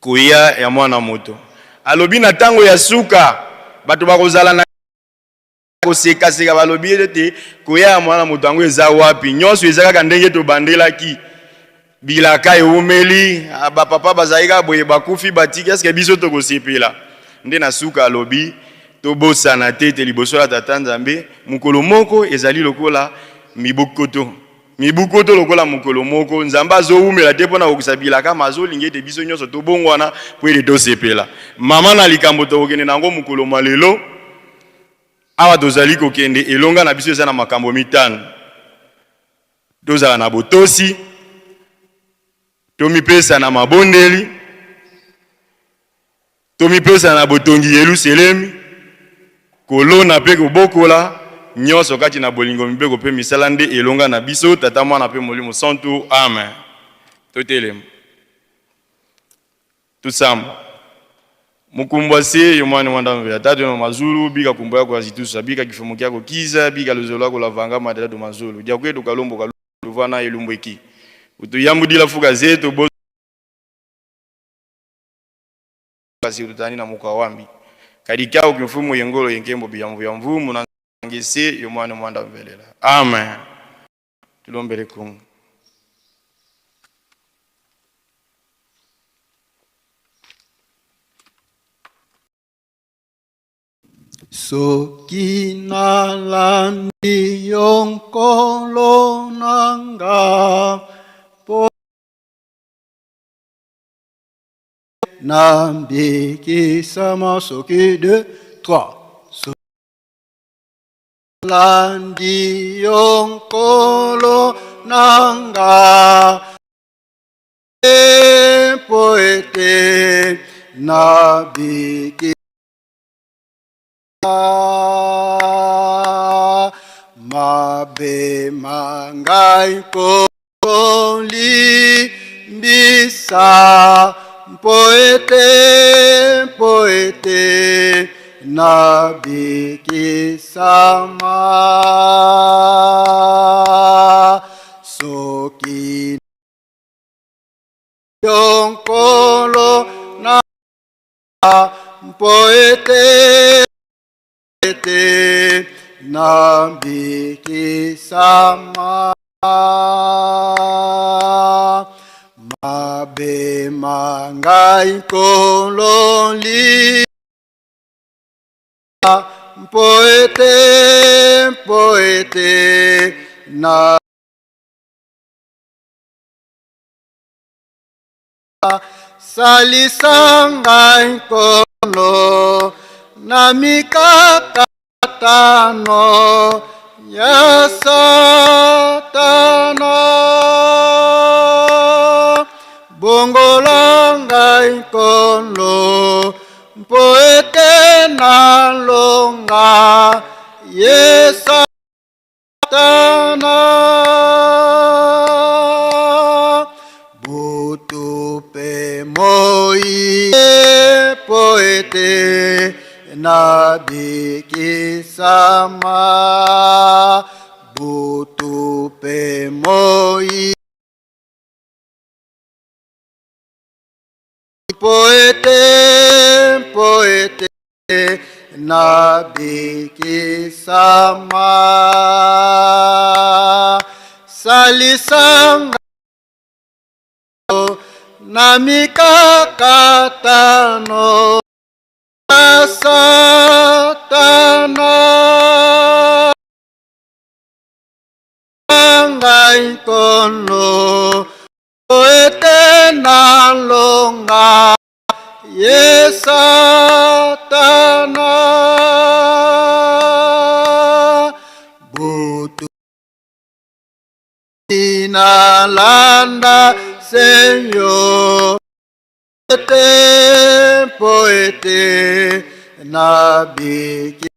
Koya ya mwana moto. Alobi na ntango ya suka, bato bakozala na kosekaseka, balobi ete koya ya mwana moto yango eza wapi? Nyonso eza kaka ndenge tobandelaki. Bilaka eumeli, ah, bapapa bazali kaka boye, bakufi, batiki, est-ce que biso tokosepela? Nde na suka alobi: "Tobosana te ete liboso ya Tata Nzambe, mokolo moko ezali lokola mibu nkoto. Mibu nkoto lokola mokolo moko." Nzambe azoumela te mpo na kokokisa bilaka, mais azolinga ete biso nyonso tobongwana mpo ete tosepela. Mama, na likambo tokokende na yango mokolo mwa lelo, awa tozali kokende, elonga na biso eza na makambo mitano. Tozala na botosi, tomipesa na mabondeli, tomipesa na botongi Yelusalemi, kolona mpe kobokola, nyonso kati na bolingo, mibeko mpe misala nde elonga na biso, Tata, Mwana mpe Molimo Santu. Amen. Totelema. Tusamba. Mukumbwa se, yo Mwana mwa Nzambe, ya Tata na mazulu, bika nkumbu yaku yazitusa, bika kifumu kiaku kiza, bika luzolo lwaku lwavangama, Tata, na mazulu. Dia kwetu kalumbu kaluvana ye lumbu eki. Utuyambudila mfuka zetu, bo-, kasi ututani na mukwa wambi. Kadi kiaku kimfumu ye ngolo ye nkembo bia mvu ya mvu, muna nge se, yo Mwana mwa Nzambe mvelela. Amen. Tulombele Kongo. Soki nalandi yo, Nkolo na nga, po nabikisama. Soki, deux, trois. So-, landi yo, Nkolo na nga, e mpo ete nabiki mabe ma ngai, Nkolo limbisa, mpo ete, mpo ete nabikisama. Soki yo, Nkolo na, mpo ete, ete nabikisama. Mabe ma ngai, Nkolo li-, mpo ete, mpo ete na, salisa ngai, Nkolo, na mikakatano ya Satana. Bongola ngai, Nkolo, mpo ete nalonga ye Satana. Butu mpe moi, mpo ete nabikisama. Butu mpe moi, mpo ete, mpo ete nabikisama. Salisa nga na mikakatano ya Satana. Ngai, Nkolo, mpo ete nalonga ye Satana. Butu nalanda se yo, ete, mpo ete nabiki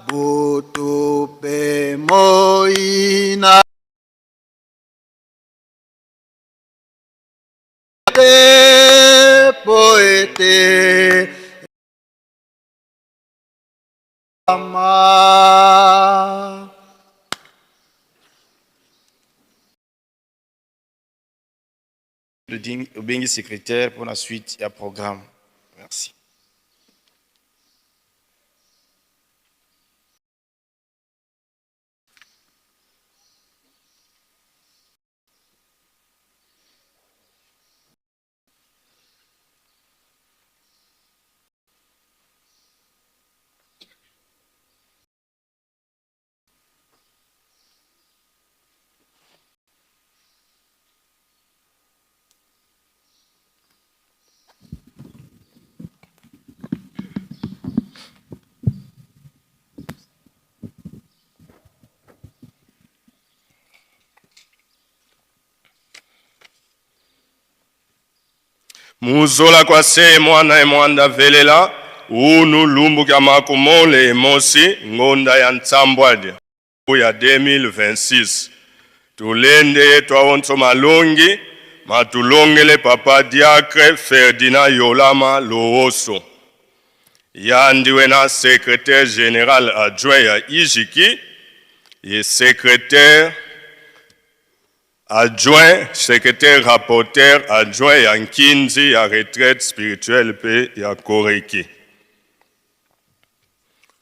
butu mpe moi na te, mpo ete ama. Luding-, obengi secrétaire pour la suite ya programme. Merci. Mu zola kwa se mwana ye mwanda velela, unu lumbu kia makumole ye mosi, ngonda ya nsambwadi ya deux mille vingt-six. Tulende yeto awonso malongi ma tulongele papa diacre Ferdinand Yolama Lowoso. Yandi wena secrétaire général adjoint ya I J K ye secrétaire adjoint, secrétaire rapporteur adjoint ya nkinzi ya retraite spirituelle mpe ya Koreki.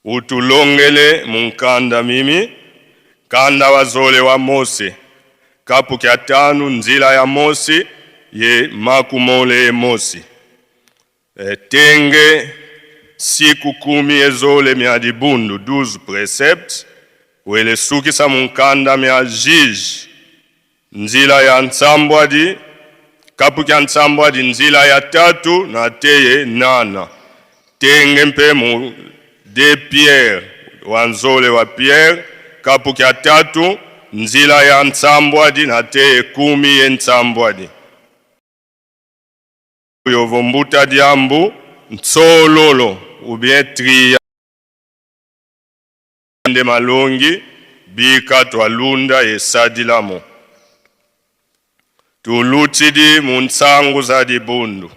Utulongele mu nkanda mimi, kanda wa zole wa mosi, kapu kia tanu, nzila ya mosi ye makumole ye mosi. E, tenge Siku kumi ye zole mia dibundu, douze préceptes, wele sukisa mu nkanda mia Juge, nzila ya nsambwadi, kapu kia nsambwadi, nzila ya tatu nate ye nana. Tenge mpe mu deux Pierre, wa nzole wa Pierre, kapu kia tatu, nzila ya nsambwadi nate ye kumi ye nsambwadi. Yovo mbuta diambu, nsololo, ou bien tria nde malongi, bika twalunda ye sadila mo. Tulutidi mu nsangu za dibundu.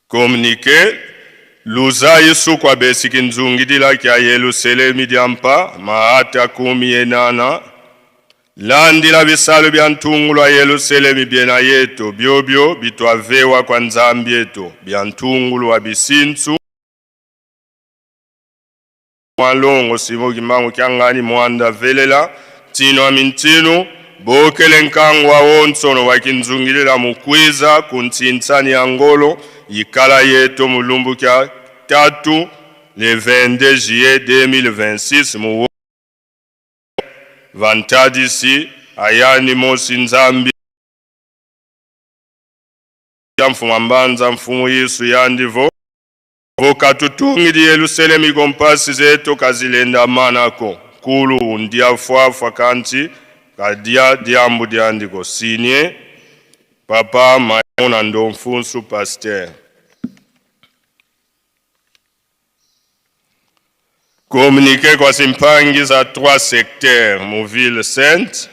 Communiqué: Luzayisu kwa besi kinzungidila kia Yelusalemi dia mpa, mahata kumi ye nana. Landila bisalu bia ntungulu a Yelusalemi biena yeto, biobio bitwa vewa kwa Nzambi eto, bia ntungulu a bisinsu. Mwa longo Simon Kimbangu Kiangani Mwanda velela: Ntinu a mintinu, bokele nkangu wawonsono wa kinzungidila mu kwiza ku nsinsani ya ngolo, yikala yeto mu lumbu kia tatu, le vingt-deux juillet deux mille vingt-six, mu wo-, va ntadisi a yandi mosi Nzambi. Ya mfumu a mbanza, mfumu Yesu yandi vo: Vo ka tutungidi Yelusalemi ko, mpasi zeto ka zilenda mana ko. Kulu ndia fwafwa, kansi ka dia diambu diandi ko. Signé: Papa Maimona Ndomfunsu, pasteur. Communiqué kwa zimpangi za trois secteurs mu Ville Sainte.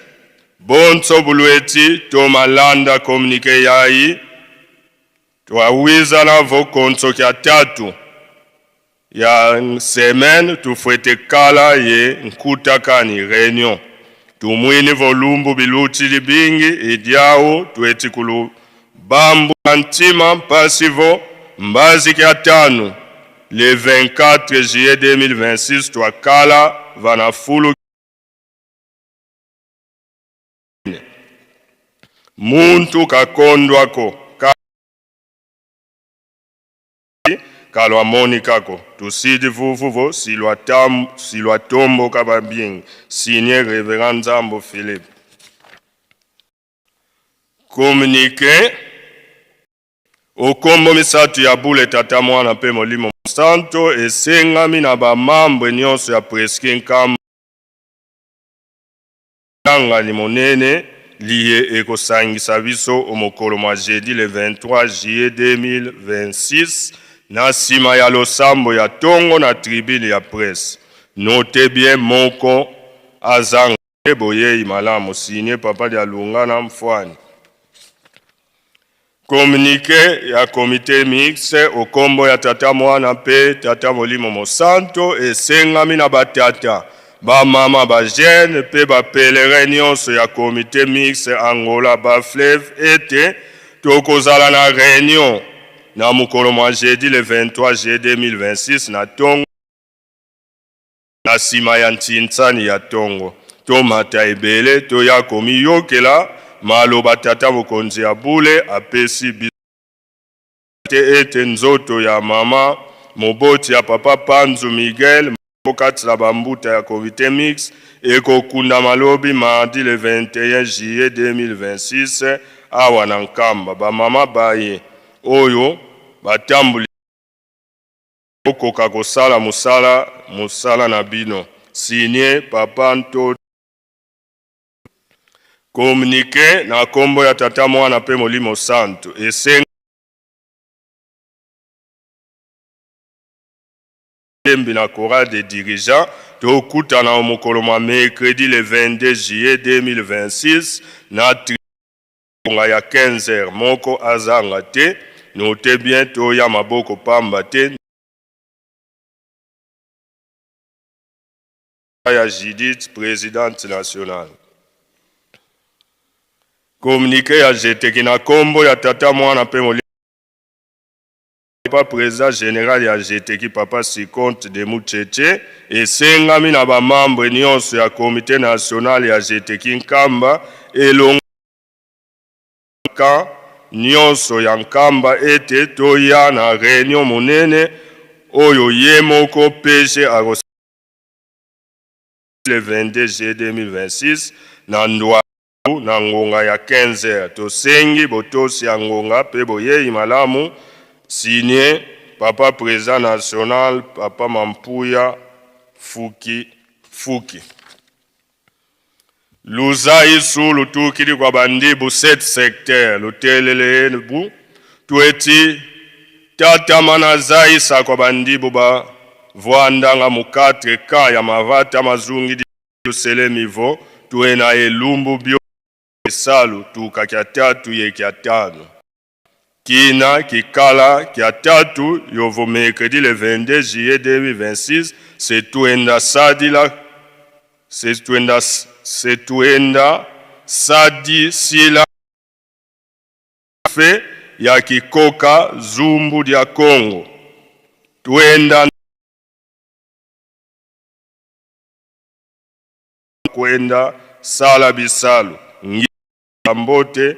Bonso bu lweti toma landa communiqué yayi, twawizana vo konso kia tatu ya semaine tufwete kala ye nkutakani, réunion. Tumwini vo lumbu bilutidi bingi, i diawu tweti kulubambula ntima, mpasi vo mbazi kia tanu, le vingt-quatre juillet deux mille vingt-six, twakala vana fulu. Muntu kakondwa ko, ka-, kalwamonika ko. Tusidi vuvu vo si lwatam-, si lwatomboka babingi. Signé: Révérend Nzambo Philippe. Communiqué: O nkombo misatu ya bule, Tata, Mwana mpe Molimo Mosantu, esengami na ba membres nyonso ya Presqu'île Nkamba. Yangani monene liye ekosangisa biso o mokolo mwa jeudi le vingt-trois juillet deux mille vingt-six, na nsima ya losambo ya ntongo na tribune ya presse. Notez bien, moko azanga te. Boyeyi malamu. Signé: Papa Dialungana Mfwani. Communiqué ya comité mixte: O nkombo ya Tata, Mwana mpe Tata Molimo Mosantu, esengami na batata, bamama, bajeunes mpe ba pèlerins nyonso ya comité mixte Angola Bas-Fleuve ete tokozala na réunion na mokolo mwa jeudi le vingt-trois juillet deux mille vingt-six na ntongo, na nsima ya nsinsani ya ntongo. Tomata ebele, toya komiyokela maloba tata mokonzi ya bule apesi biso. Te ete nzoto ya mama moboti ya papa Panzu Miguel, moko kati na bambuta ya comité mixte, ekokundama lobi mardi le vingt et un juillet deux mille vingt-six awa na Nkamba. Bamama baye oyo batambuli, bokoka kosala mosala, mosala na bino. Signé: Papa Nto. Communiqué: Na nkombo ya Tata, Mwana mpe Molimo Santu, esenga tembi na chorale des dirigeants, tokutana o mokolo mwa mercredi le vingt-deux juillet deux mille vingt-six na tri-, ngonga ya quinze heures. Moko azanga te. Notez bien, toya maboko pamba te. Ya Judith, présidente nationale. Communiqué ya G T K: Na nkombo ya Tata, Mwana mpe Molimo, papa président général ya G T K, papa Siconte de Mutshetshe, esengami na ba membres nyonso ya comité national ya G T K Nkamba, elongo ka nyonso ya Nkamba ete toya na réunion monene oyo ye moko P G ako le vingt-deux juillet deux mille vingt-six na Ndwa na ngonga ya quinze heures. Tosengi botosi ya ngonga pe boyeyi malamu. Signé Papa Président National, Papa Mampuya Fuki Fuki. Luzaisu lutukidi kwa bandibu sept secteurs, lutelele bu tweti tatamana zaisa kwa bandibu bavwandanga mu quatre camps ya mavata mazungidi luselemi vo twena ye lumbu bio ye salu tuka kia tatu ye kia tanu. Kina kikala kia tatu yovo mercredi le vingt-deux juillet deux mille vingt-six, se twenda sadila, se twenda, se twenda sadisila fe ya kikoka zumbu dia Kongo. Twenda kwenda sala bisalu. Ngi- mbote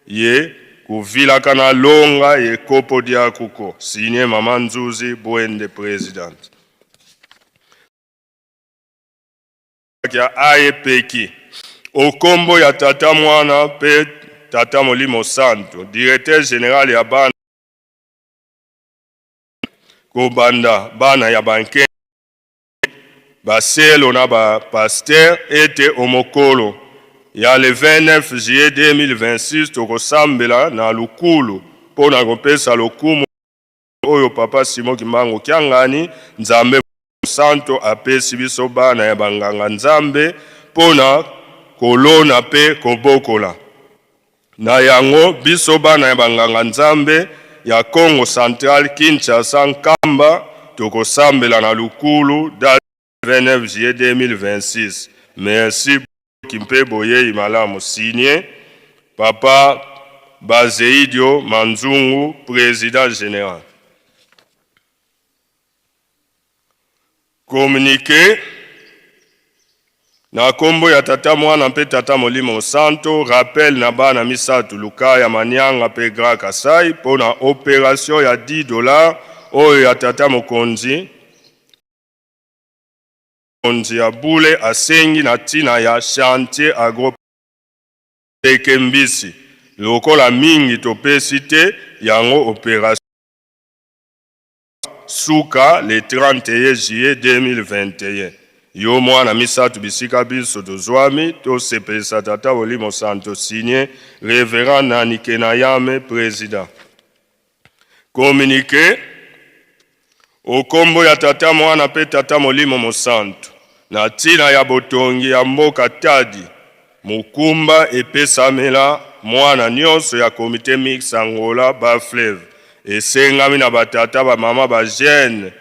ye kuvilakana longa ye kopo diaku ko. Signé Mama Nzuzi Bwende, Président. Kia A E P K. O kombo ya Tata, Mwana pe Tata Molimo Santu, Directeur Général ya bana, kobanda bana ya banke, baselo na ba pasteur, ete o mokolo ya le vingt-neuf juillet deux mille vingt-six tokosambela na lukulu mpo na kopesa lokumu oyo Papa Simon Kimbangu Kiangani, Nzambe Santo, apesi biso bana ya banganga Nzambe mpo na kolona pe kobokola. Na yango, biso bana ya banganga Nzambe ya Kongo Central, Kinshasa, Nkamba, tokosambela na lukulu, date vingt-neuf juillet deux mille vingt-six. Merci. Kimpe boyeyi malamu. Signé Papa Bazeidio Manzungu, Président Général. Communiqué. Na kombo ya Tata, Mwana pe Tata Molimo Santo, rappel na bana misatu, Lukaya, Manianga pe Grand Kasai, mpo na opération ya dix dollars oyo ya Tata Mokonzi, Mokonzi ya Bule asengi na ntina ya chantier agro Teke mbisi. Lokola mingi topesi te, yango opération suka le trente et un juillet deux mille vingt et un. Yo mwana misatu, bisika biso tozwami, tosepelisa Tata Molimo Santo. Signé Révérend Nani Kenayame, Président. Communiqué. O kombo ya Tata, Mwana pe Tata Molimo Mosantu, na ntina ya botongi ya mboka Tadi, mokumba epesamela mwana nyonso ya Comité Mixte Angola Bas-Fleuve. Esengami na batata, bamama, ba jeunes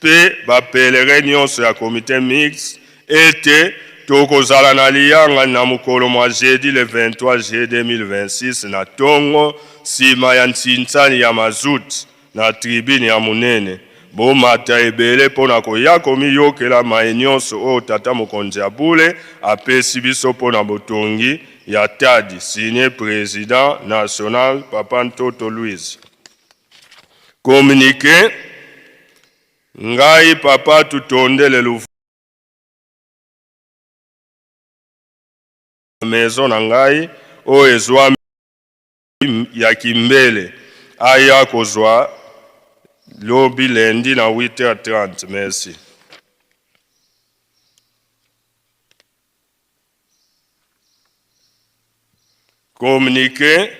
pe ba pèlerins nyonso ya Comité Mixte ete tokozala na liyangani na mokolo mwa jeudi le vingt-trois juillet deux mille vingt-six na tongo, nsima ya nsinsani ya mazout na tribune ya monene. Bomata ebele mpo na koya komiyokela maye nyonso oyo Tata Mokonzi ya Bule apesi biso mpo na botongi ya Tadi. Signé Président National, Papa Ntoto Louise. Communiqué. Ngai Papa Tutondele Luvu, maison na ngai oyo ezwami ya Kimbele, aya kozwa lobi lundi na huit heures trente. Merci. Communiqué.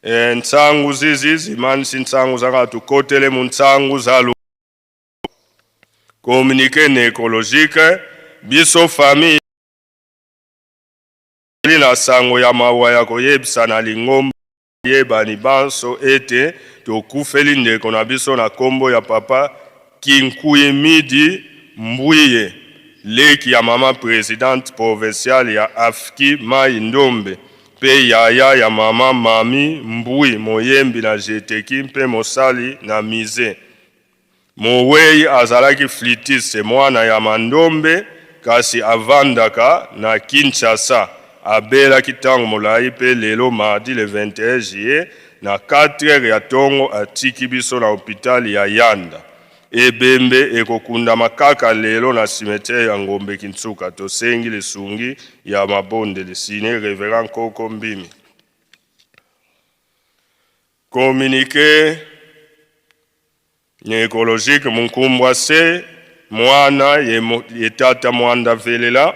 Eh, nsangu zizi zimanisi nsangu za ka, tukotele mu nsangu za lu- Communiqué nécrologique. Biso famille ezali na sango ya mawa ya koyebisa na lingomba yebani banso ete tokufeli ndeko na biso na kombo ya Papa Kinkuimidi Mbwiye, leki ya mama présidente provinciale ya AFKI Mai Ndombe, pe yaya ya mama Mami Mbwi, moyembi na Jeteki pe mosali na musée. Moweyi azalaki flûtiste, mwana ya Mandombe, kasi avandaka na Kinshasa. Abelaki ntangu mulayi mpe lelo mardi le vingt et un juillet na quatre heures ya ntongo atiki biso na hôpital ya Yanda. Ebembe ekokundama kaka lelo na cimetière ya Ngombe Kinsuka. Tosengi lisungi ya mabondeli. Signé Révérend Nkoko Mbimi. Communiqué nécrologique: mu nkumbu a se, mwana ye mo-, ye tata Mwanda Velela,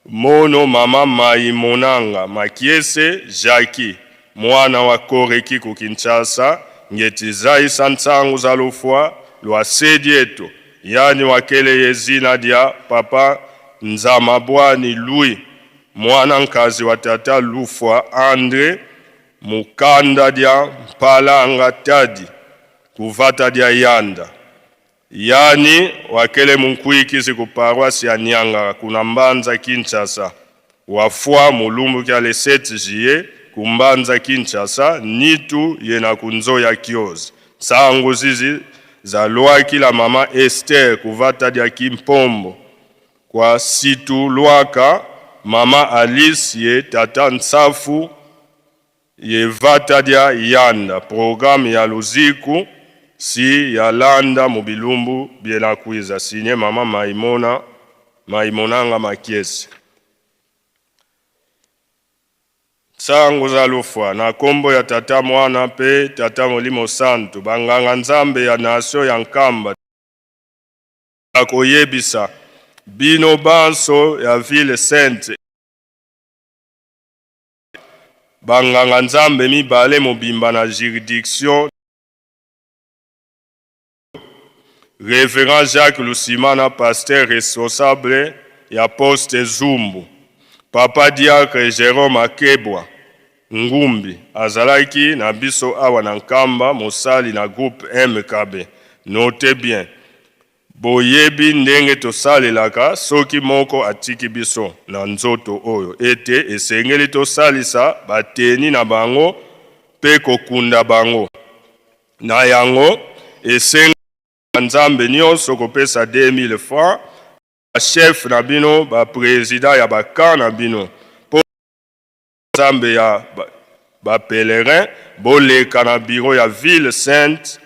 mono mama Mayimonanga Makiese Jackie, mwana wa Koreki ku Kinshasa, ngieti zayisa nsangu za lufwa lwa se dieto, yani wakele ye zina dia Papa Nzamabwani Louis, mwana nkazi wa tata Lufwa André, mu kanda dia Mpalanga Tadi, ku vata dia Yanda. Yani wakele munkwikizi ku paroisse ya Niangara, kuna mbanza Kinshasa. Wafwa mu lumbu kia le sept juillet ku mbanza Kinshasa, nitu yena ku nzo ya kiozi. Nsangu zizi zalwakila mama Esther ku vata dia Kimpombo. Kwasitulwaka mama Alice ye tata Nsafu ye vata dia Yanda. Programme ya luziku si yalanda mu bilumbu biena kwiza. Signé mama Maimona, Maimonanga Makiese. Nsangu za lufwa. Na nkombo ya Tata, Mwana mpe Tata Molimo Santu, banganga-Nzambe ya Nation ya Nkamba, ya koyebisa bino banso ya Ville Sainte, banganga-Nzambe mibale mobimba na juridiction, Révérend Jacques Lusimana, pasteur responsable ya poste Zumbu, Papa diacre Jérôme Akebwa Ngumbi, azalaki na biso awa na Nkamba, mosali na groupe M K B. Notez bien, boyebi ndenge tosalelaka soki moko atiki biso na nzoto oyo, ete esengeli tosalisa bateni na bango mpe kokunda bango. Na yango, esengi Nzambe nyonso kopesa deux mille francs, ba chef na bino, ba président ya ba camp na bino, mpo Nzambe ya ba, ba pèlerin, boleka na bureau ya Ville Sainte,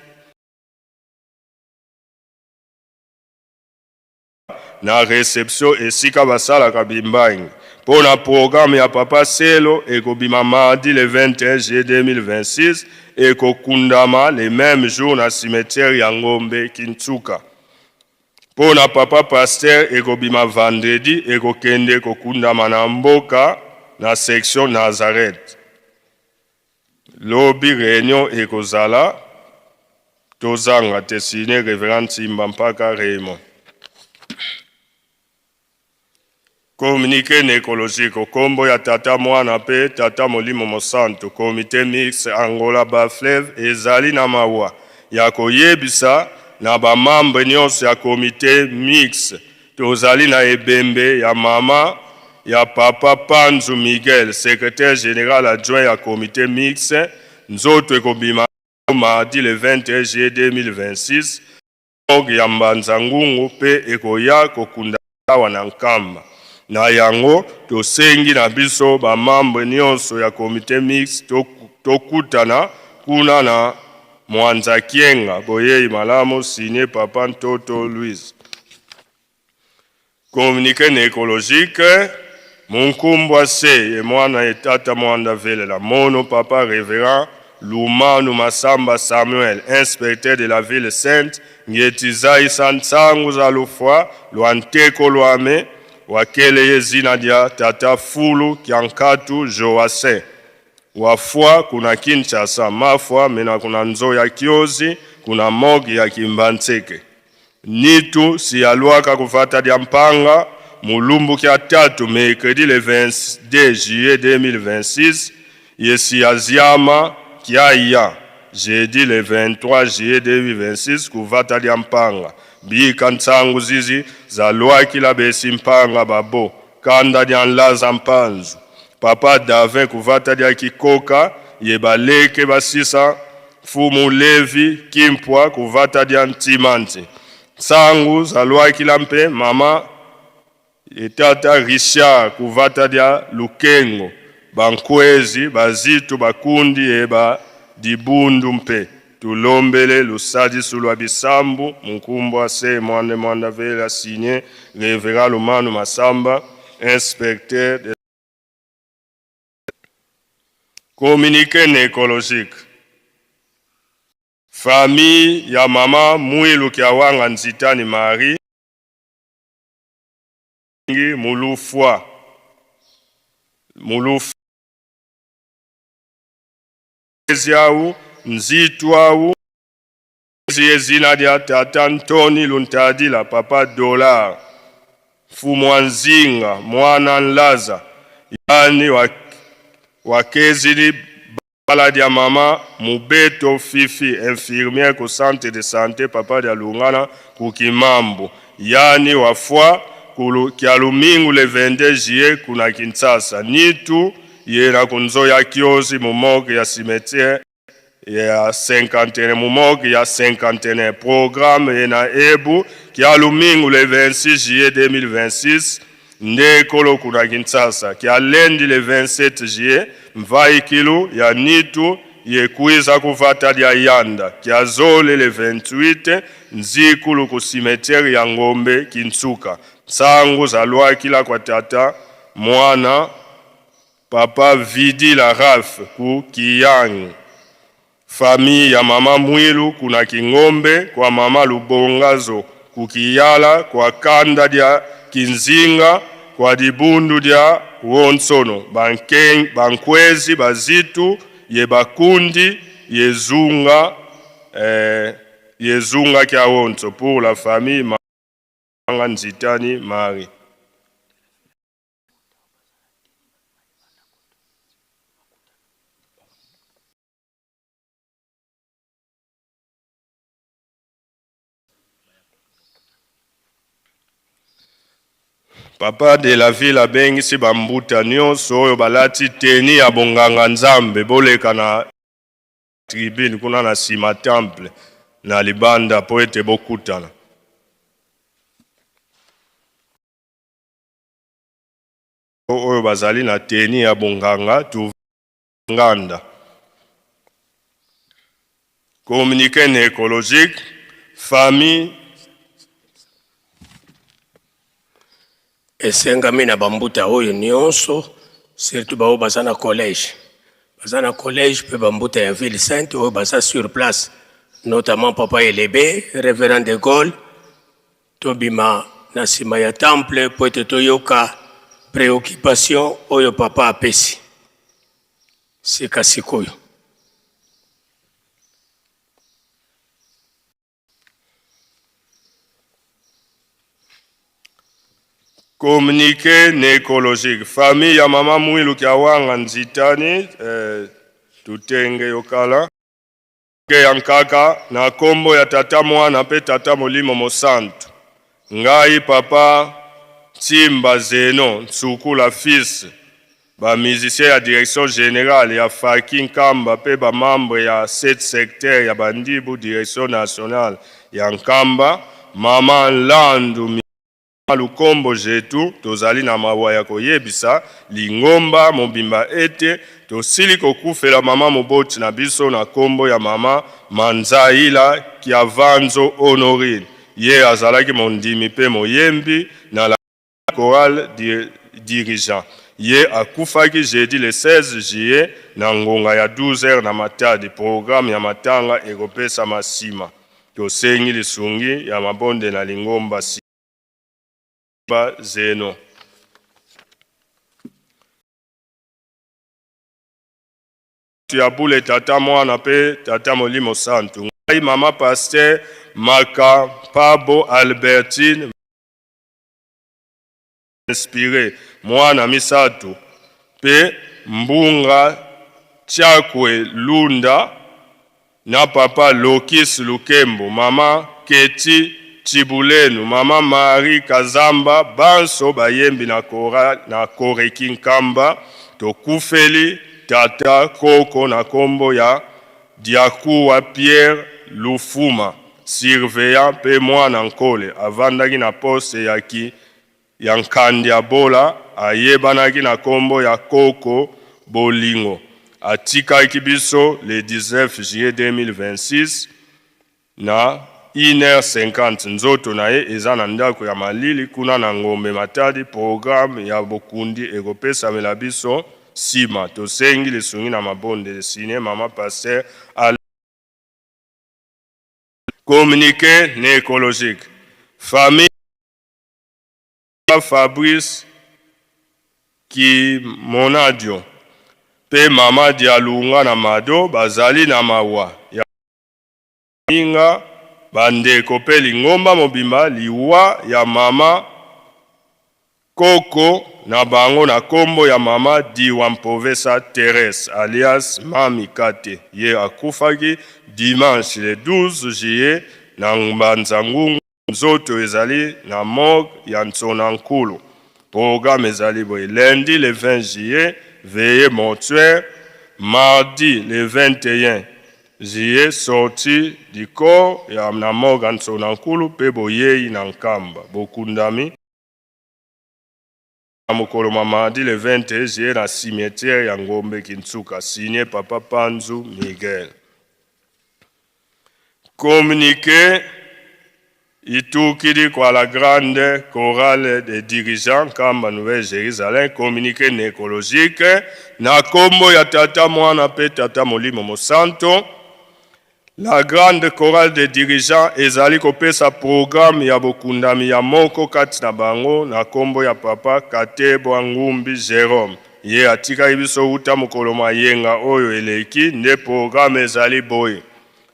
na réception esika basalaka bimbangi. Mpo na programme ya Papa Selo, ekobima mardi le vingt et un juillet deux mille vingt-six, ekokundama le même jour na cimetière ya Ngombe Kinsuka. Mpo na Papa Pasteur, ekobima vendredi, ekokende kokundama na mboka, na section Nazareth. Lobi réunion ekozala, tozanga te. Signé Révérend Nsimba Mpaka Raymond. Communiqué nécrologique: au nkombo ya Tata, Mwana mpe Tata Molimo Mosantu, Comité mixte Angola Bas Fleuve ezali na mawa ya koyebisa na ba membres nyonso ya Comité mixte: tozali na ebembe ya mama ya Papa Panzu Miguel, secrétaire général adjoint ya Comité mixte. Nzoto ekobima mardi le vingt et un juillet deux mille vingt-six, morgue ya Mbanza Ngungu mpe ekoya kokunda awa na Nkamba. Na yango, tosengi na biso ba membres nyonso ya Comité mixte to-, tokutana kuna na Mwanza Kienga. Boyeyi malamu. Signé Papa Ntoto Louise. Communiqué nécrologique: mu nkumbu a Se ye Mwana ye Tata Mwanda Velela, mono Papa Révérend Lumanu Masamba Samuel, inspecteur de la Ville Sainte, ngieti zayisa nsangu za lufwa lwa ntekolo ame, wakele ye zina dia Tata Fulu Kiankatu Joassin. Wafwa kuna Kinshasa, mafwa mena kuna nzo ya Kiozi, kuna morgue ya Kimbanseke. Nitu si yalwaka ku vata dia Mpanga mu lumbu kia tatu, mercredi le vingt-deux juillet deux mille vingt-six, ye si yaziama kiaya, jeudi le vingt-trois juillet deux mille vingt-six, ku vata dia Mpanga. Bika nsangu zizi zalwakila besi Mpanga babo: kanda dia Nlaza Mpanzu, Papa Davin ku vata dia Kikoka, ye baleke basisa Mfumu Levi Kimpwa ku vata dia Ntimanti. Nsangu zalwakila mpe mama ye tata Richard ku vata dia Lukengo, bankwezi, bazitu, bakundi ye ba dibundu mpe. Tulombele lusadisu lwa bisambu mu nkumbu a se Mwanda Mwanda Vela, signé Révérend Lumanu Masamba, inspecteur de Communiqué nécrologique. Famille ya mama Mwilu Kiawanga Nzitani Marie, mu lufwa, mu lufwa. Ziau, nzitu au, zi ye zina dia tata Ntoni Luntadila, papa Dollar, mfumu a Nzinga, mwana Nlaza, yani wa, wakezidi bala dia mama Mubeto Fifi, infirmière ku centre de santé Papa Dialungana ku Kimambu. Yani wafwa ku lu-, kia lumingu le vingt-deux juillet kuna Kinshasa. Nitu yena ku nzo ya kiozi mu morgue ya cimetière ya cinquantenaire, mu morgue ya cinquantenaire. Programme yena ebu: kia lumingu le vingt-six juillet deux mille vingt-six, ndekolo kuna Kinshasa. Kia lundi le vingt-sept juillet, mvaikilu ya nitu ye kwiza ku vata dia yanda. Kia zole le vingt-huit, nzikulu ku cimetière ya Ngombe Kinsuka. Nsangu za lwakila kwa tata mwana, papa Vidila Ralph ku Kiyangi. Famille ya mama Mwilu kuna Kingombe, kwa mama Lubongazo ku Kiyala, kwa kanda dia Kinzinga, kwa dibundu diawonsono, banke-, bankwezi, bazitu ye bakundi ye zunga, eh, ye zunga kiawonso. Pour la famille, Manga Nzitani Marie. Papa de la Ville abengisi bambuta nyonso oyo balati tenue ya bonganga-Nzambe, boleka na tribune kuna na sima temple, na libanda, po ete bokutana. Oyo bazali na tenue ya bonganga, tu nganda. Communiqué nécrologique, famille. Esengami na bambuta oyo nyonso, surtout baoyo baza na collège. Baza na collège mpe bambuta ya Ville Sainte oyo baza sur place, notamment Papa Elebe, Révérend de Gaulle, tobima na sima ya temple po ete toyoka préoccupation oyo papa apesi sika sikoyo. Communiqué nécrologique. Famille ya mama Mwilu Kiawanga Nzitani, eh, tutenge yo kala. Ke ya nkaka, na kombo ya Tata, Mwana pe Tata Molimo Mosantu. Ngai Papa Tsimba Zeno Nsukula fils, ba musiciens ya direction générale ya Faki Nkamba pe ba membres ya sept secteur ya bandibu direction nationale ya Nkamba, Mama Nlandu Mi-, Lukombo Jetu, tozali na mawa ya koyebisa lingomba mobimba ete tosili kokufela mama moboti na biso na kombo ya Mama Manzaila Kiavanzo Honorine. Ye azalaki mondimi pe moyembi na la chorale di-, dirigeant. Ye akufaki jeudi le seize juillet na ngonga ya douze heures na Matadi. Programme ya matanga ekopesama sima. Tosengi lisungi ya mabondeli na lingomba si-, ba Zeno. Ya bule, Tata, Mwana pe Tata Molimo Santu. Ngai Mama Pasteur Maka Pabo Albertine, inspiré, mwana misato, pe Mbunga Chakwe Lunda, na Papa Lokis Lukembo, Mama Keti Tibulenu, Mama Marie Kazamba, banso bayembi na kora-, na Koreki Nkamba, tokufeli tata koko na kombo ya Diakuwa Pierre Lufuma, surveillant pe mwana nkole, avandaki na poste ya ki-, ya Nkandi ya Bola, ayebanaki na kombo ya Koko Bolingo. Atikaki biso le dix-neuf juillet deux mille vingt-six na une heure cinquante. Nzoto na ye eza na ndako ya malili kuna na Ngombe Matadi. Programme ya bokundi ekopesamela biso nsima. Tosengi lisungi na mabondeli. Signé Mama Pasteur Al-, communiqué nécrologique. Famille Fabrice Kimonadio pe Mama Dialunga na Mado bazali na mawa ya minga, bandeko pe lingomba mobimba, liwa ya mama koko na bango na kombo ya Mama Diwa Mpovesa Thérèse, alias Mami Kate. Ye akufaki dimanche le douze juillet na Mbanza Ngungu. Nzoto ezali na morgue ya Nsona Nkulu. Programme ezali boye: lundi le vingt juillet, veillée mortuaire. Mardi le vingt et un juillet, sortie du corps ya na morgue ya Nsona Nkulu pe boyei na Nkamba. Bokundami na mokolo ma mardi le vingt et un juillet na cimetière ya Ngombe Kinsuka. Signé Papa Panzu Miguel. Communiqué itukidi kwa la grande chorale des dirigeants Nkamba Nouvelle Jérusalem. Communiqué nécrologique na kombo ya Tata, Mwana pe Tata Molimo Mosanto. La grande chorale des dirigeants ezali kopesa programme ya bokundami ya moko kati na bango na kombo ya Papa Katebwa Ngumbi Jérôme. Ye atikaki biso uta mokolo ma yenga oyo eleki, nde programme ezali boye: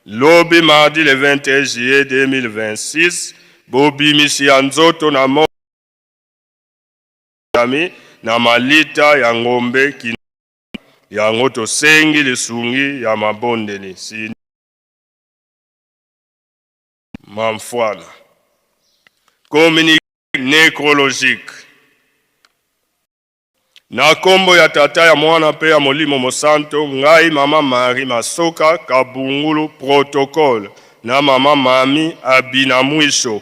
lobi mardi le vingt et un juillet deux mille vingt-six, bobimisi ya nzoto na mo-, na malita ya Ngombe Kin-, yango tosengi lisungi ya mabondeli. Si Mamfwana. Communiqué nécrologique. Na kombo ya Tata, ya Mwana pe ya Molimo Mosanto, ngai Mama Marie Masoka Kabungulu, protocole, na Mama Mami Abina Mwiso,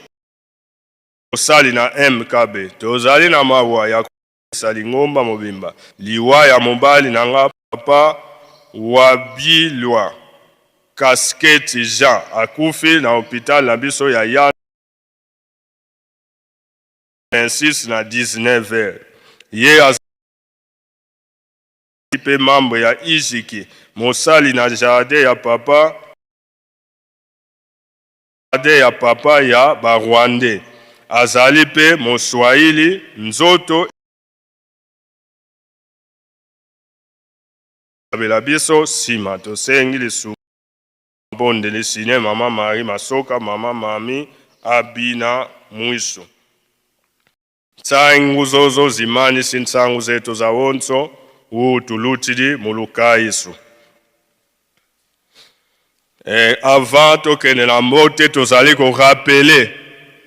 mosali na M K B, tozali na mawa ya kopesa lingomba mobimba liwa ya mobali na nga, Papa Wabilwa Kasketi Jean, akufi na hôpital na biso ya Yanda vingt-six na dix-neuf heures. Ye azali pe membre ya I J K, mosali na jardin ya papa, jardin ya papa ya ba Rwandais. Azali pe Moswahili, nzoto abela biso nsima. Tosengi lisungi, bondeli. Signé Mama Marie Masoka, Mama Mami Abina Mwiso. Nsangu zozo zimanisi nsangu zeto zawonso, wu tulutidi mu lukaisu. Eh, avant tokende na mbote, tozali ko rappeler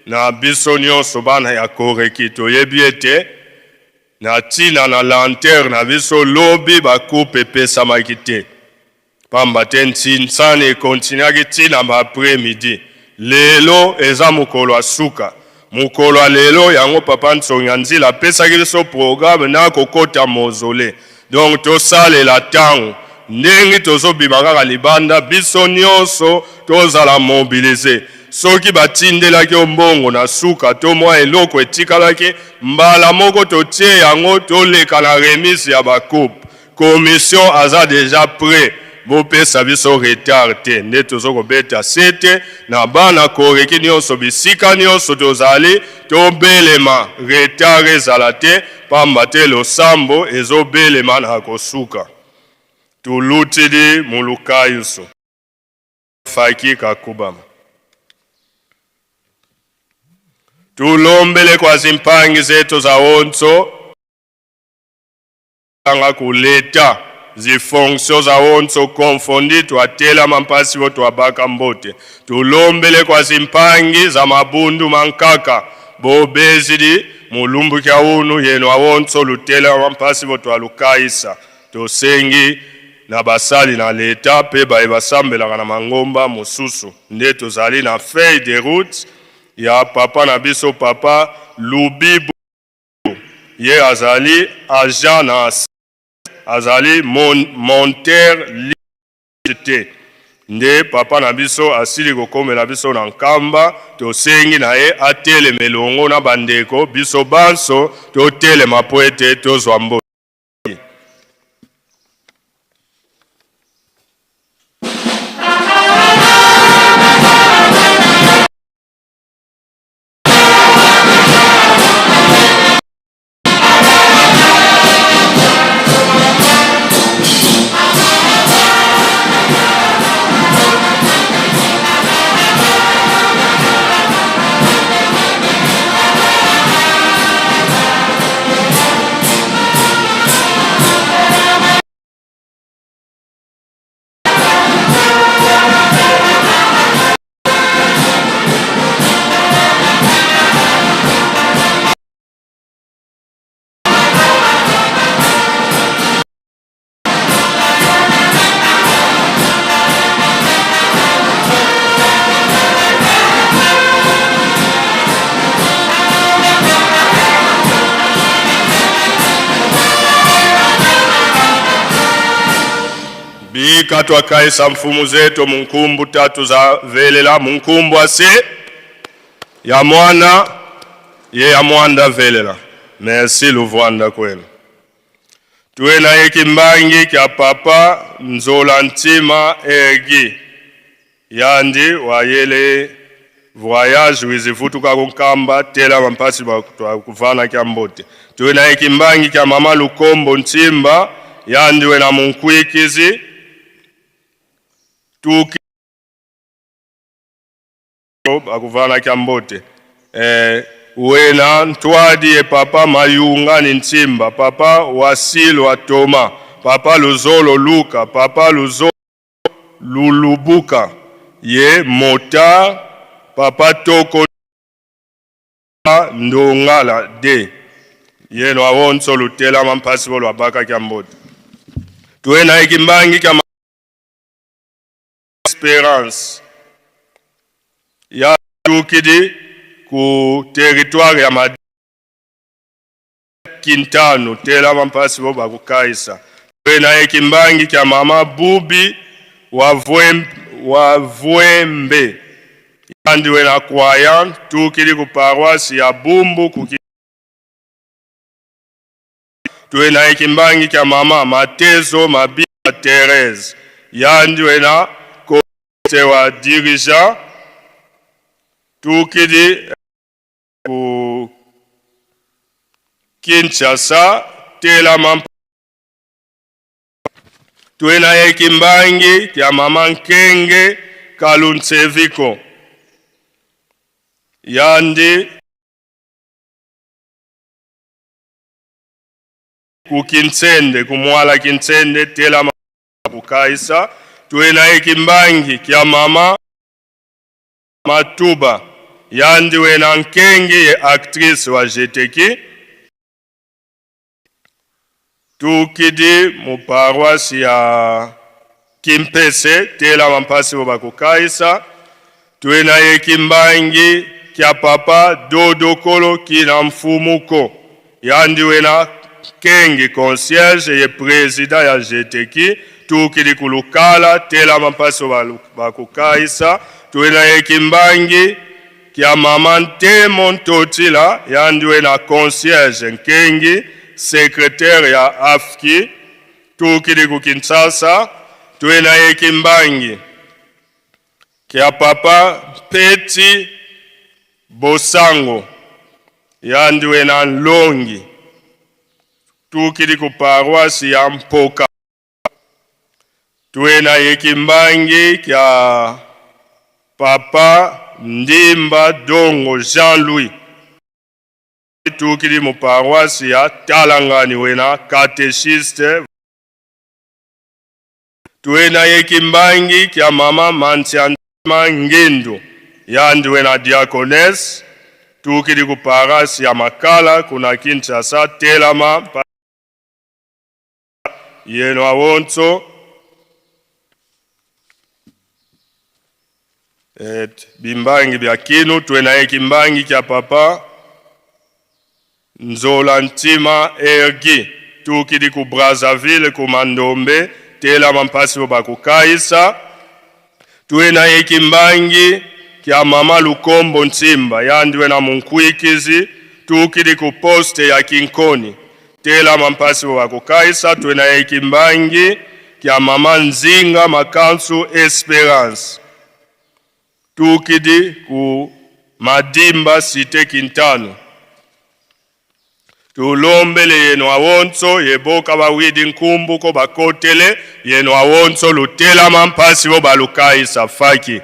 na biso nyonso, bana ya Koreki, toyebi ete na ntina na lenteur na biso, lobi ba coupes epesamaki te. Pamba te nsi-, nsani e continuaki tii na ba après-midi. Lelo eza mokolo ya suka. Mokolo ya lelo, yango Papa Nsongi ya Nzila apesaki biso programme na kokota mausolée. Donc, tosalela ntango. Ndenge tozobima kaka libanda, biso nyonso tozala mobilisés. Soki batindelaki yo mbongo na suka to mwa eloko etikalaki, mbala moko totie yango, toleka na remise ya ba coupes. Commission aza déjà prêt. Bopesa biso retard te. Nde tozo kobeta sete na bana Koreki nyonso, bisika nyonso tozali, tobelema, retard ezala te, pamba te losambo ezobelema na kosuka. Tulutidi mu lukaisu. Faki kakubama. Tulombele kwa zimpangi zeto zawonso, tanga ku leta, zi fonction zawonso confondu, twatelama mpasi vo twabaka mbote. Tulombele kwa zimpangi za mabundu mankaka, bo bezidi mu lumbu kia unu, yeno awonso lutelama mpasi vo twalukaisa. Tosengi na basali na leta pe baye basambelaka na mangomba mosusu. Nde tozali na feuille de route ya papa na biso, Papa Lubibu. Ye azali agent na, azali mon-, monteur libre te. Nde papa na biso asili kokomela biso na Nkamba, tosengi na ye atelema elongo na bandeko, biso banso totelema mpo ete tozwa mbote. Bika twakayisa mfumu zeto mu nkumbu tatu za velela, mu nkumbu a Se, ya Mwana, ye ya Mwanda velela. Merci, luvwanda kweno. Twena ye kimbangi kia papa Nzola Ntima Ergi. Yandi wayele voyage, wizi vutuka ku Nkamba, telama mpasi ba kuvana kiambote. Twena ye kimbangi kia mama Lukombo Ntimba, yandi wena munkwikizi, tuki bakuvana kiambote. Eh, wena ntwadi ye papa Mayungani Ntimba, papa Wasilwa Toma, papa Luzolo Luka, papa Luzo-, Lulubuka, ye mota, papa Toko Ndongala de. Yeno awonso lutelama mpasi vo lwabaka kiambote. Twena ye kimbangi kia ma-, Espérance. Yatukidi ku territoire ya Madi-, Kintanu, telama mpasi vo bakukayisa. Twena ye kimbangi kia mama Bubi wa Vwem-, wa Vwembe. Yandi wena croyant, tukidi ku paroisse ya Bumbu ku Ki-, twena ye kimbangi kia mama Matezo Mabika Thérèse. Yandi wena ko-, se wa dirigeant, tukidi ku Kinshasa, telama mp-, twena ye kimbangi kia mama Nkenge Kaluntseviko. Yandi ku Kinsende, ku Mwala Kinsende, telama kukayisa. Twena ye kimbangi kia mama Matuba, yandi wena nkengi ye actrice wa Jeteki. Tukidi mu paroisse ya Kimpese, telama mpasi vo bakukayisa. Twena ye kimbangi kia papa Dodokolo Kina Mfumuko. Yandi wena nkengi, concierge ye président ya Jeteki, tukidi ku Lukala, telama mpasi vo balu-, bakukayisa. Twena ye kimbangi kia mama Ntemo Ntotila, yandi wena concierge, nkengi, secrétaire ya afki, tukidi ku Kinshasa. Twena ye kimbangi kia papa Mpeti Bosango, yandi wena nlongi, tukidi ku paroisse ya Mpoka. Twena ye kimbangi kia papa Ndimba Dongo Jean-Louis, tukidi mu paroisse ya Talangani, wena catéchiste. Twena ye kimbangi kia mama Mansiantima Ngindu, yandi wena diaconesse, tukidi ku paroisse ya Makala, kuna Kinshasa, telama mpa-, yeno awonso. Et bimbangi bia kinu, twena ye kimbangi kia papa Nzola Ntima Ergi, tukidi ku Brazzaville, ku Mandombe, telama mpasi vo bakukayisa. Twena ye kimbangi kia mama Lukombo Nsimba, yandi wena munkwikizi, tukidi ku poste ya Kinkoni. Telama mpasi vo bakukayisa. Twena ye kimbangi kia mama Nzinga Makansu Esperance, tukidi ku Madimba, cité Kintandu. Tulombele yeno awonso, ye bo ka bawidi nkumbu ko bakotele, yeno awonso lutelama mpasi vo balukayisa. Faki.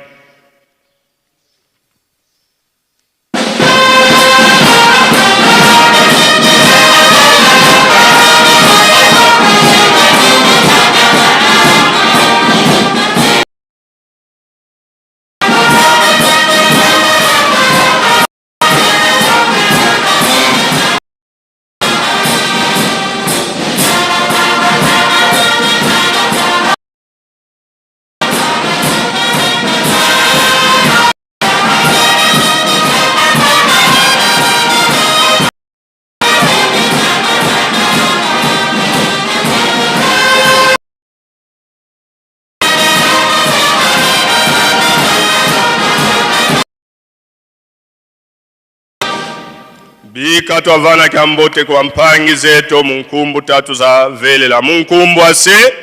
Bika twavana kiambote kwa mpangi zeto mu nkumbu tatu za velela. Mu nkumbu a Se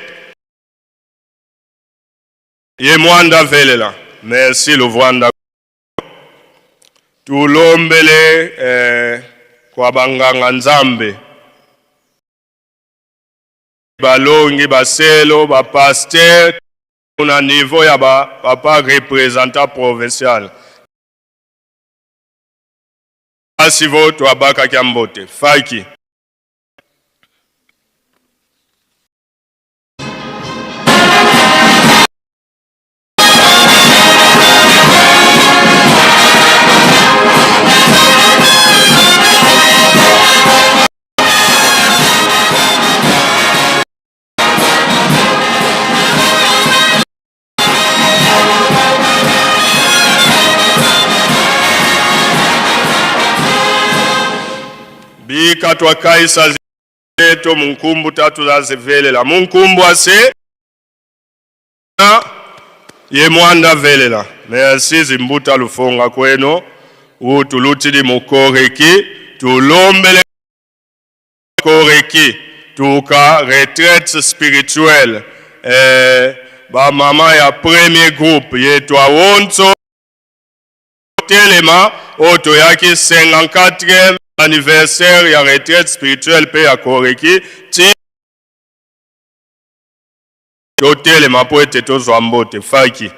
ye Mwanda velela. Merci, luvwanda. Tulombele, eh, kwa banganga Nzambi, balongi, baselo, ba pasteur, na niveau ya ba papa représentant provincial. Mpasi vo twabaka kiambote. Faki. Bika twakayisa zeto mu nkumbu tatu za zivelela. Mu nkumbu a Se ye Mwanda velela. Merci, zimbuta, lufonga kweno. Wu tulutidi mu Koreki, tulombele Koreki, tuka retraite spirituelle. Eh, ba mama ya premier groupe yeto awonso, telema, o tuyaki cinquante-quatrième anniversaire ya retraite spirituelle pe ya Koreki, ti totelema po ete tozwa mbote. Faki.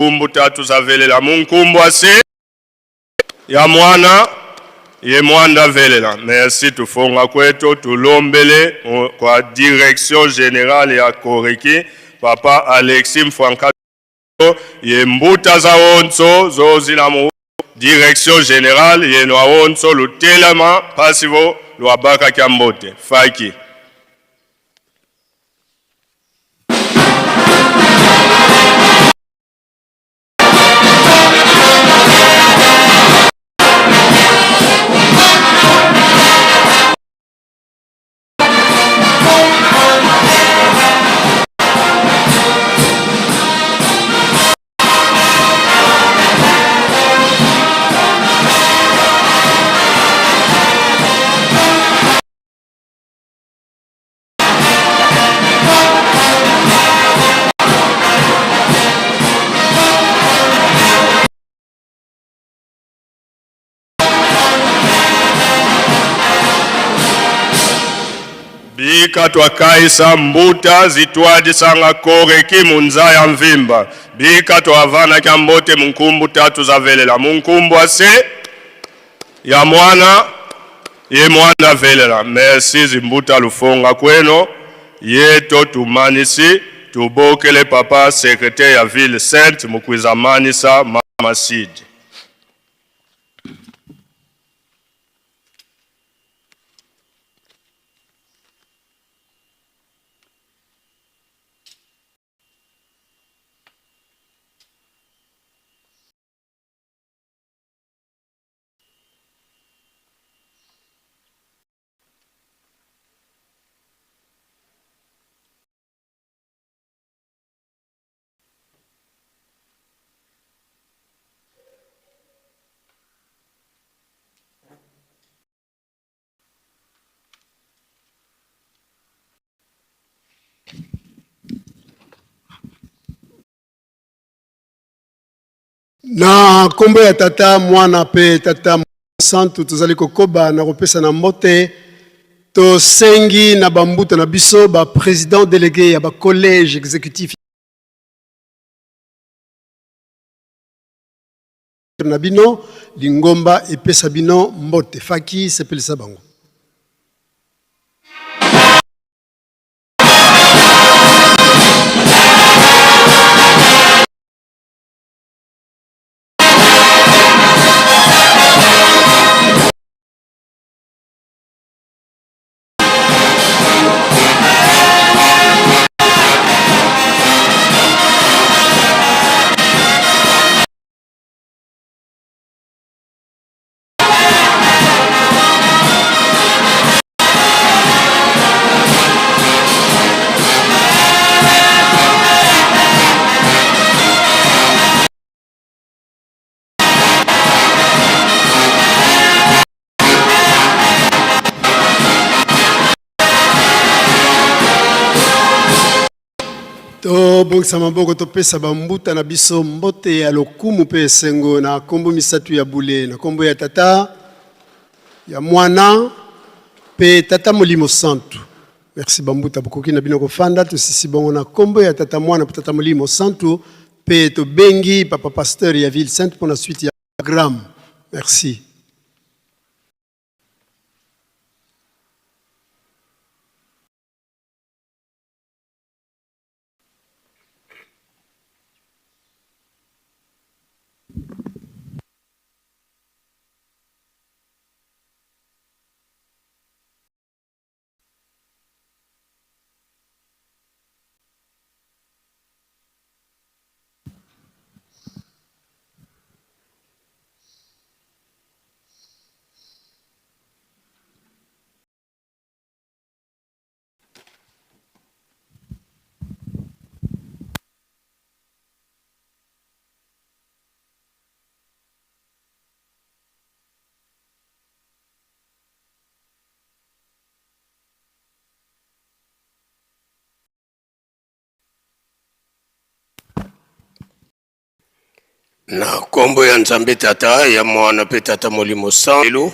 Nkumbu tatu za velela. Mu nkumbu a Se, ya Mwana, ye Mwanda velela. Merci, tufonga kweto, tulombele, o, kwa direction générale ya Koreki, Papa Alexis Mfwanka, ye mbuta zawonso zo zina mu direction générale, yeno awonso lutelama mpasi vo lwabaka kiambote. Faki. Bika twakayisa mbuta zitwadisanga kore ki mu nza ya mvimba. Bika twavana kiambote mu nkumbu tatu za velela. Mu nkumbu a Se, ya Mwana, ye Mwana velela. Merci, zimbuta lufonga kweno. Yeto tumanisi, tubokele papa secrétaire ya Ville Sainte mu kwiza manisa ma-, masidi. Na nkombo ya Tata, Mwana pe Tata Santu, tozali kokoba na kopesa na mbote. Tosengi na bambuta na biso, ba présidents délégués ya ba collèges exécutifs na bino, lingomba epesa bino mbote. Faki, sepelisa bango. Tobongisa maboko, topesa bambuta na biso mbote ya lokumu pe esengo na nkombo misato ya bule, na nkombo ya Tata, ya Mwana, pe Tata Molimo Santu. Merci bambuta, bokoki na bino kofanda. Tosisi bongo na nkombo ya Tata, Mwana pe Tata Molimo Santu, pe tobengi papa pasteur ya Ville Sainte mpo na suite ya programme. Merci. Na nkombo ya Nzambe Tata, ya Mwana pe Tata Molimo Santu, lelo,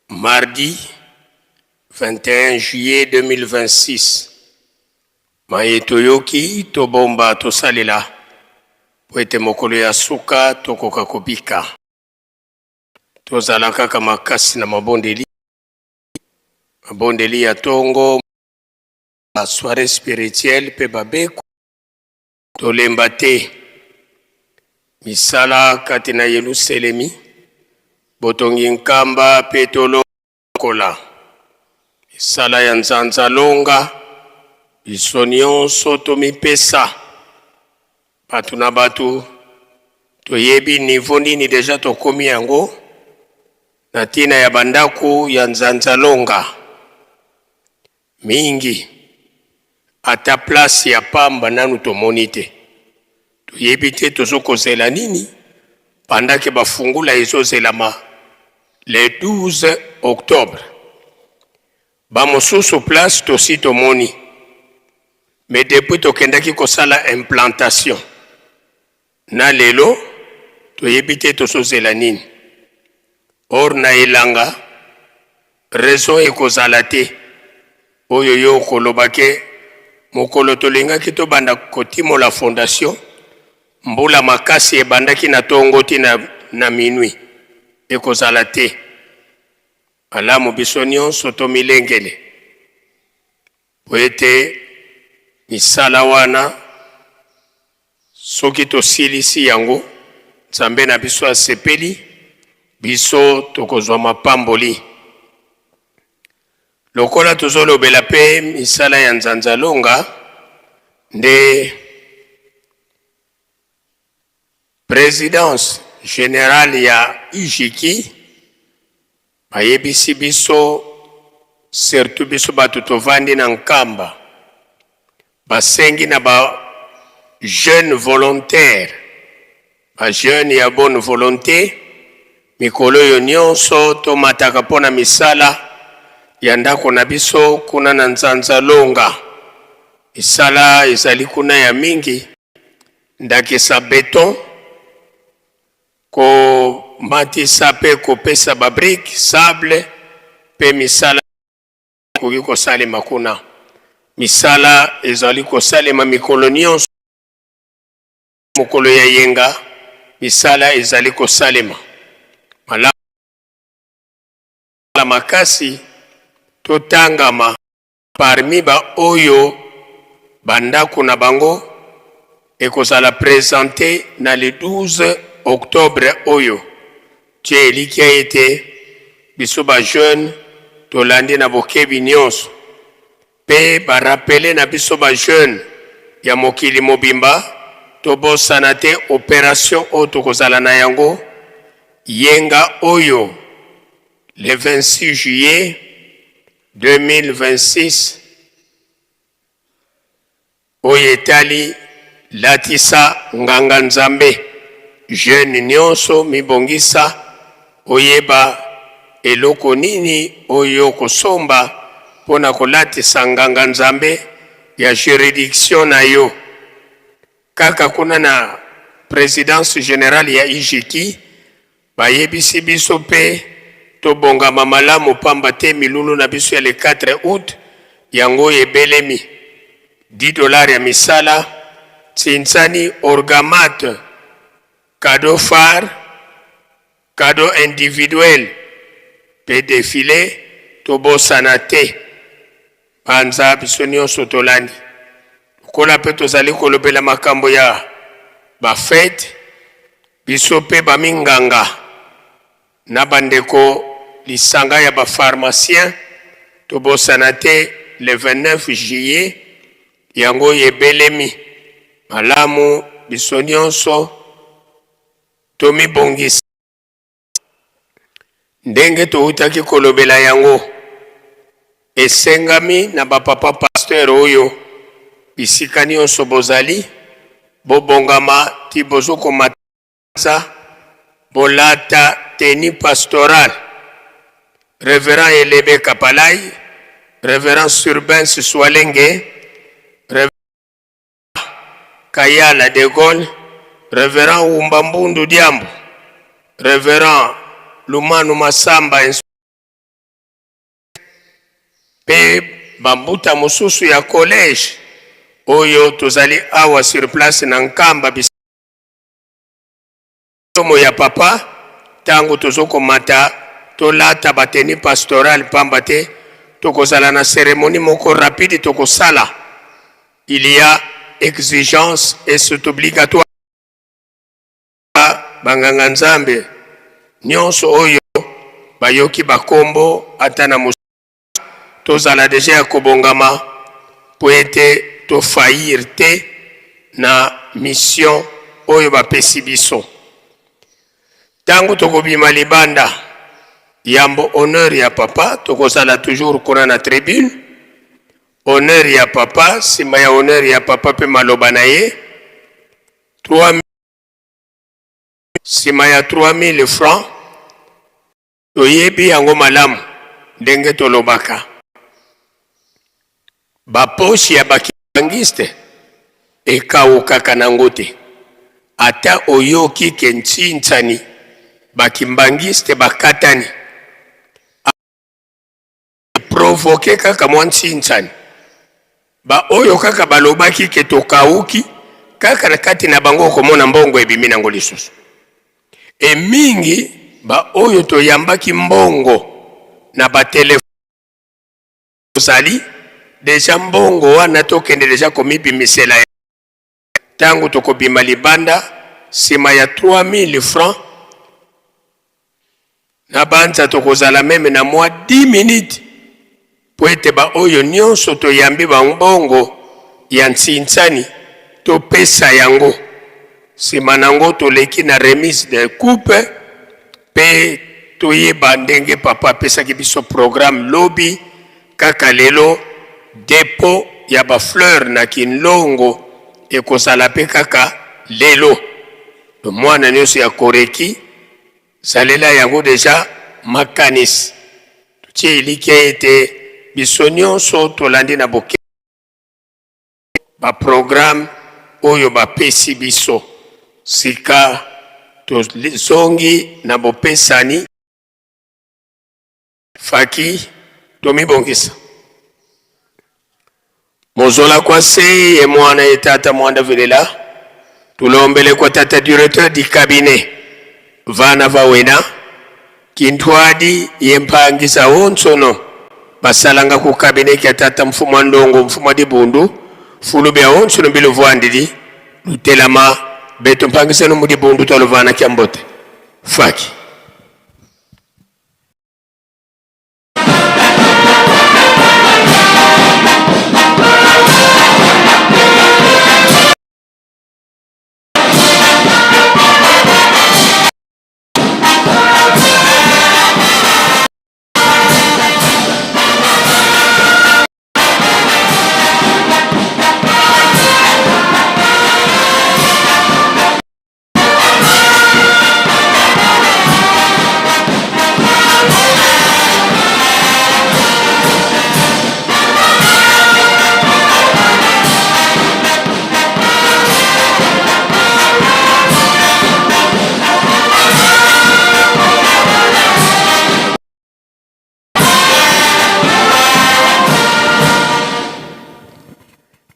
mardi vingt et un juillet deux mille vingt-six, maye toyoki, tobomba, tosalela, po ete mokolo ya suka tokoka kobika. Tozala kaka makasi na mabondeli, mabondeli ya tongo, ba soirée spirituelle pe babeko. Tolemba te. Misala kati na Yelusalemi, botongi nkamba pe tolo- kola. Misala ya nzanza longa, biso nyonso tomipesa. Bato na bato, toyebi niveau nini déjà tokomi yango na ntina ya bandako ya nzanza longa. Mingi, ata place ya pamba nanu tomoni te. Toyebi te tozo kozela nini, pendant que bafungula ezozelama le douze octobre. Bamosusu place tosi tomoni. Mais depuis tokendaki kosala implantation na lelo, toyebi te tozozela nini. Or na elanga, raison ekozala te. oyo yo okoloba ke mokolo tolingaki tobanda kotimola fondation, mbula makasi ebandaki na tongo ti na, na minuit. Ekozala te. Malamu, biso nyonso tomilengele. Po ete misala wana, soki tosilisi yango, Nzambe na biso asepeli, biso tokozwa mapamboli. Lokola tozolobela pe misala ya Nzanzalonga, nde Présidence générale ya I J K bayebisi biso, surtout biso bato tovandi na Nkamba, basengi na ba jeunes volontaires, ba jeunes ya bonne volonté, mikolo oyo nyonso tomataka mpo na misala ya ndako na biso kuna na Nzanzalonga. Misala ezali kuna ya mingi, ndakisa béton, komatisa pe kopesa ba briques, sable, pe misala ekoki kosalema kuna. Misala ezali kosalema mikolo nyonso. Mokolo ya yenga, misala ezali kosalema. Malamu makasi, totangama parmi ba oyo bandako na bango ekozala présenté na le douze octobre oyo. Tia elikya ete biso ba jeunes tolandi na bokebi nyonso. Pe ba rappeler na biso ba jeunes ya mokili mobimba, tobosana te opération oyo tokozala na yango yenga oyo, le vingt-six juillet deux mille vingt-six, oyo etali latisa nganga-Nzambe. Jeune nyonso, mibongisa, oyeba eloko nini oyo okosomba mpo na kolatisa nganga-Nzambe ya juridiction na yo. Kaka kuna na présidence générale ya I J K, bayebisi biso pe tobongama malamu, pamba te milulu na biso ya le quatre août, yango ebelemi. Dix dollars ya misala, nsinsani, orgamate, cadeau phare, cadeau individuel, pe défilé, tobosana te. Banza biso nyonso tolandi. Lokola pe tozali kolobela makambo ya ba fête, biso pe baminganga na bandeko lisanga ya ba pharmaciens, tobosana te, le vingt-neuf juillet, yango ebelemi. Malamu, biso nyonso tomibongisa. Ndenge towutaki kolobela yango, esengami na ba papa pasteur oyo, bisika nyonso bozali, bobongama ti bozo komata, bolata tenue pastorale. Révérend Elebe Kapalai, Révérend Surbens Swalenge, Révérend Kayala De Gaulle, Révérend Wumba Mbundu Diambu, Révérend Lumanu Masamba, ainsi pe bambuta mosusu ya collège oyo tozali awa sur place na Nkamba. Bis- Somo ya papa, tango tozo komata, tolata ba tenue pastorale, pamba te tokozala na cérémonie moko rapide tokosala. Il y a exigence et c'est obligatoire. Banganga-Nzambe nyonso oyo bayoki bakombo, ata na mos-, tozala déjà ya kobongama, po ete to faillir te na mission oyo bapesi biso. Tango tokobima libanda, yambo honneur ya papa, tokozala toujours kuna na tribune. Honneur ya papa, sima ya honneur ya papa pe maloba na ye, trois mille, sima ya trois mille francs, toyebi yango malamu, ndenge tolobaka. Ba poche ya ba kimbanguiste ekawukaka na ngo te. Ata oyoki ke nsinsani, ba kimbanguiste bakatani. Pro convoquer kaka mwa nsinsani. Ba oyo kaka balobaki que tokawuki, kaka na kati na bango okomona mbongo ebimi nango lisusu. E mingi ba oyo toyambaki mbongo na ba téléphones, tozali déjà mbongo wana, tokende déjà komibimisela ya-, tango tokobima libanda, nsima ya trois mille francs, nabanza tokozala même na mwa dix minutes, mpo ete ba oyo nyonso toyambi bango mbongo ya nsinsani, topesa yango. Nsima na yango, toleki na remise de coupe, mpe toyeba ndenge papa apesaki biso programme lobi, kaka lelo, dépôt ya ba fleurs na Kinlongo ekozala mpe kaka lelo. Mwana nyonso ya Koreki, zalela yango déjà makanisi. Totie elikya ete biso nyonso tolandi na boke ba programme oyo bapesi biso. Sika tozongi na bopesani. Faki, tomibongisa. Mozola kwa se, ye mwana, ye tata Mwanda Velela, tulombele kwa tata directeur du cabinet, vana va wena, kintwadi ye mpangi zawonsono basalanga ku cabinet kia tata mfumu a Ndongo, mfumu a dibundu, fulu biawonsono mbi luvwandidi, lutelama, beto mpangi zeno mu dibundu twaluvana kiambote. Faki.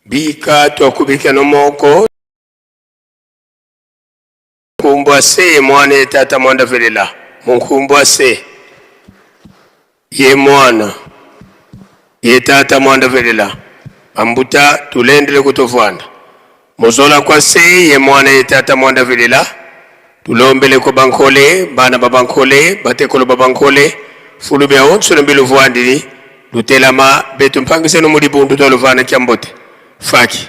Bika twakubikeno moko. Nkumbu a se, ye mwana, ye tata Mwanda Velela. Mu nkumbu a se, ye mwana, ye tata Mwanda Velela. Bambuta, tulendele kutuvwanda. Mozola kwa se, ye mwana, ye tata Mwanda Velela. Tulombele kwa bankole, bana ba bankole, batekolo ba bankole, fulu biawonsono mbi luvwandidi, lutelama, beto mpangi zeno mu dibundu twaluvana kiambote. Faki.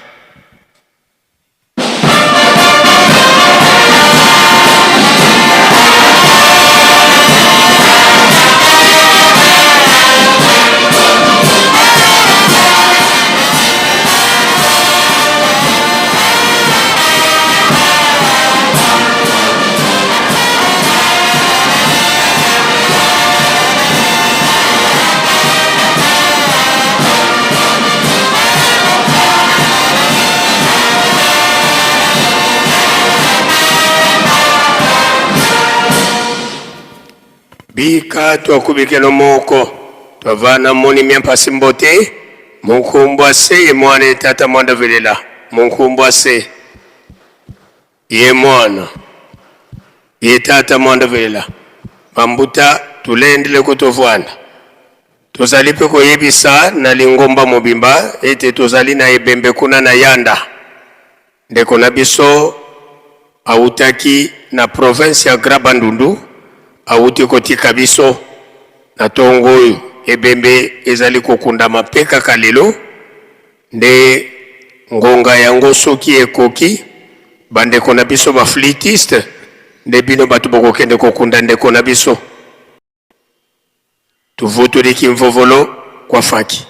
Bika twakubikeno moko, twavana moni mia mpasi mbote. Mu nkumbu a se, ye mwana, ye tata Mwanda Velela. Mu nkumbu a se, ye mwana, ye tata Mwanda Velela. Bambuta, tulendele kutuvwanda. Tozali mpe koyebisa na lingomba mobimba ete tozali na ebembe kuna na Yanda. Ndeko na biso awutaki na province ya Grand Bandundu, awuti kotika biso na ntongo oyo. Ebembe ezali kokundama mpe kaka lelo, nde ngonga yango soki ekoki, bandeko na biso ba flûtistes, nde bino bato bokokende kokunda ndeko na biso. Tuvutudi kimvovolo kwa Faki.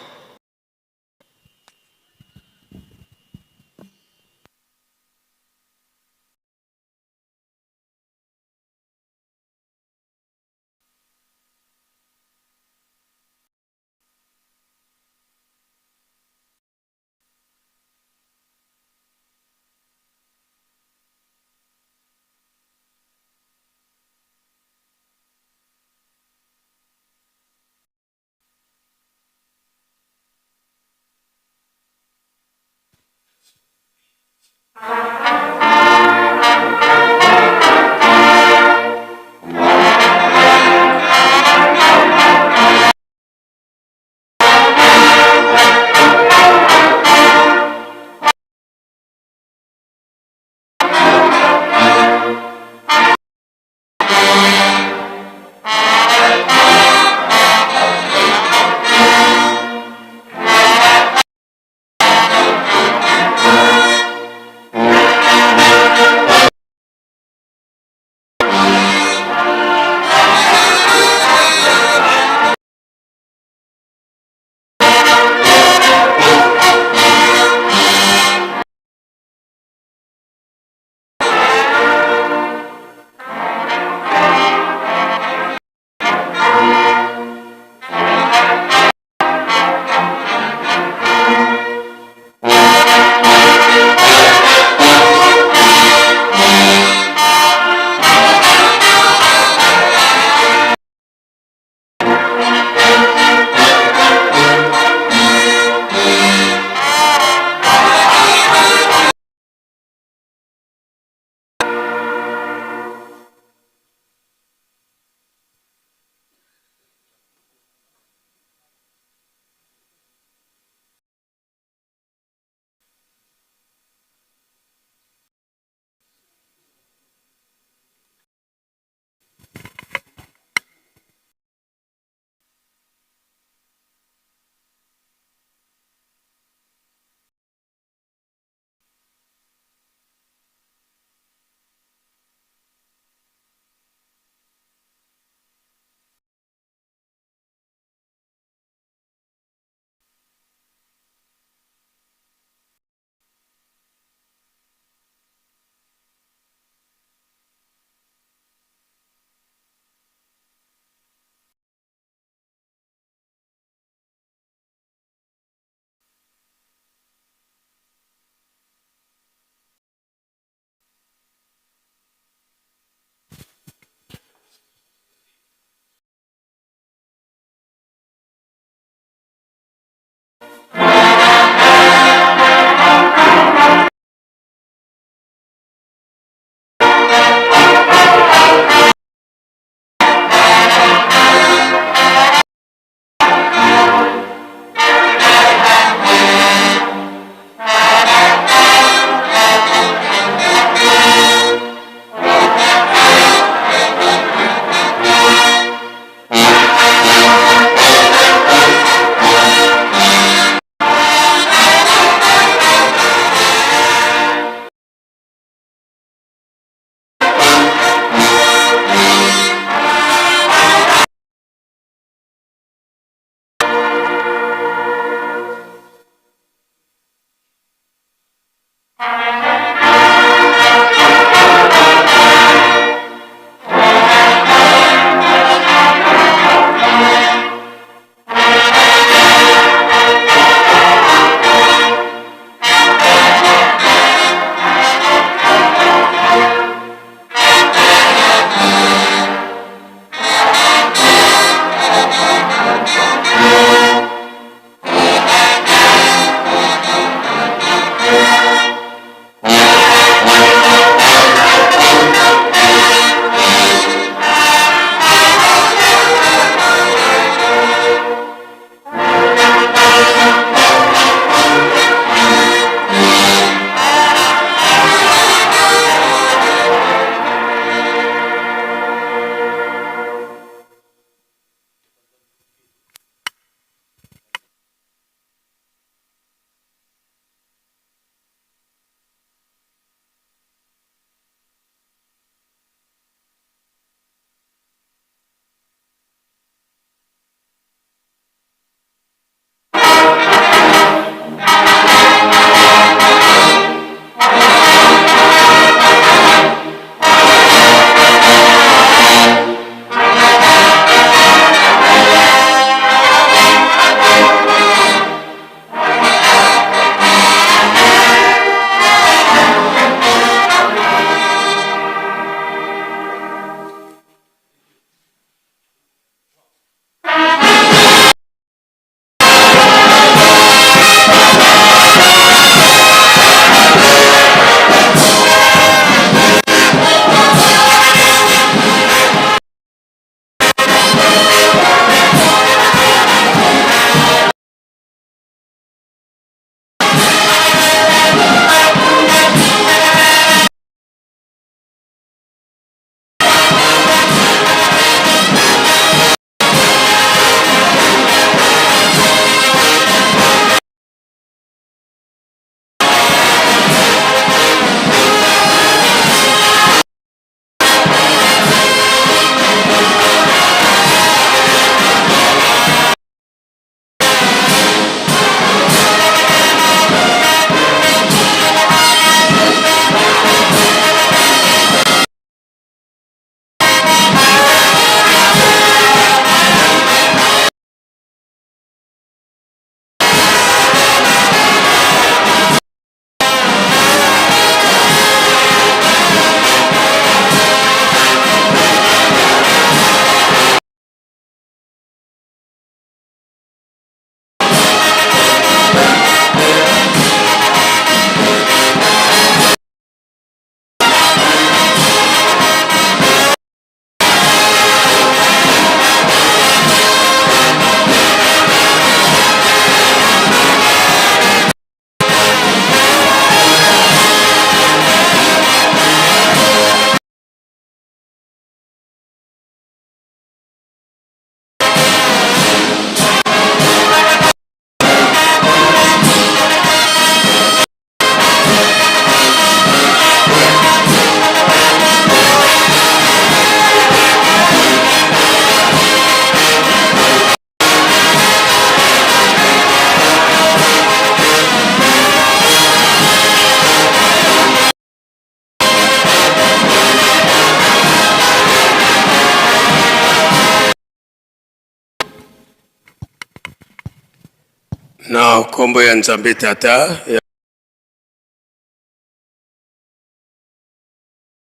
Na nkombo ya Nzambe Tata, ya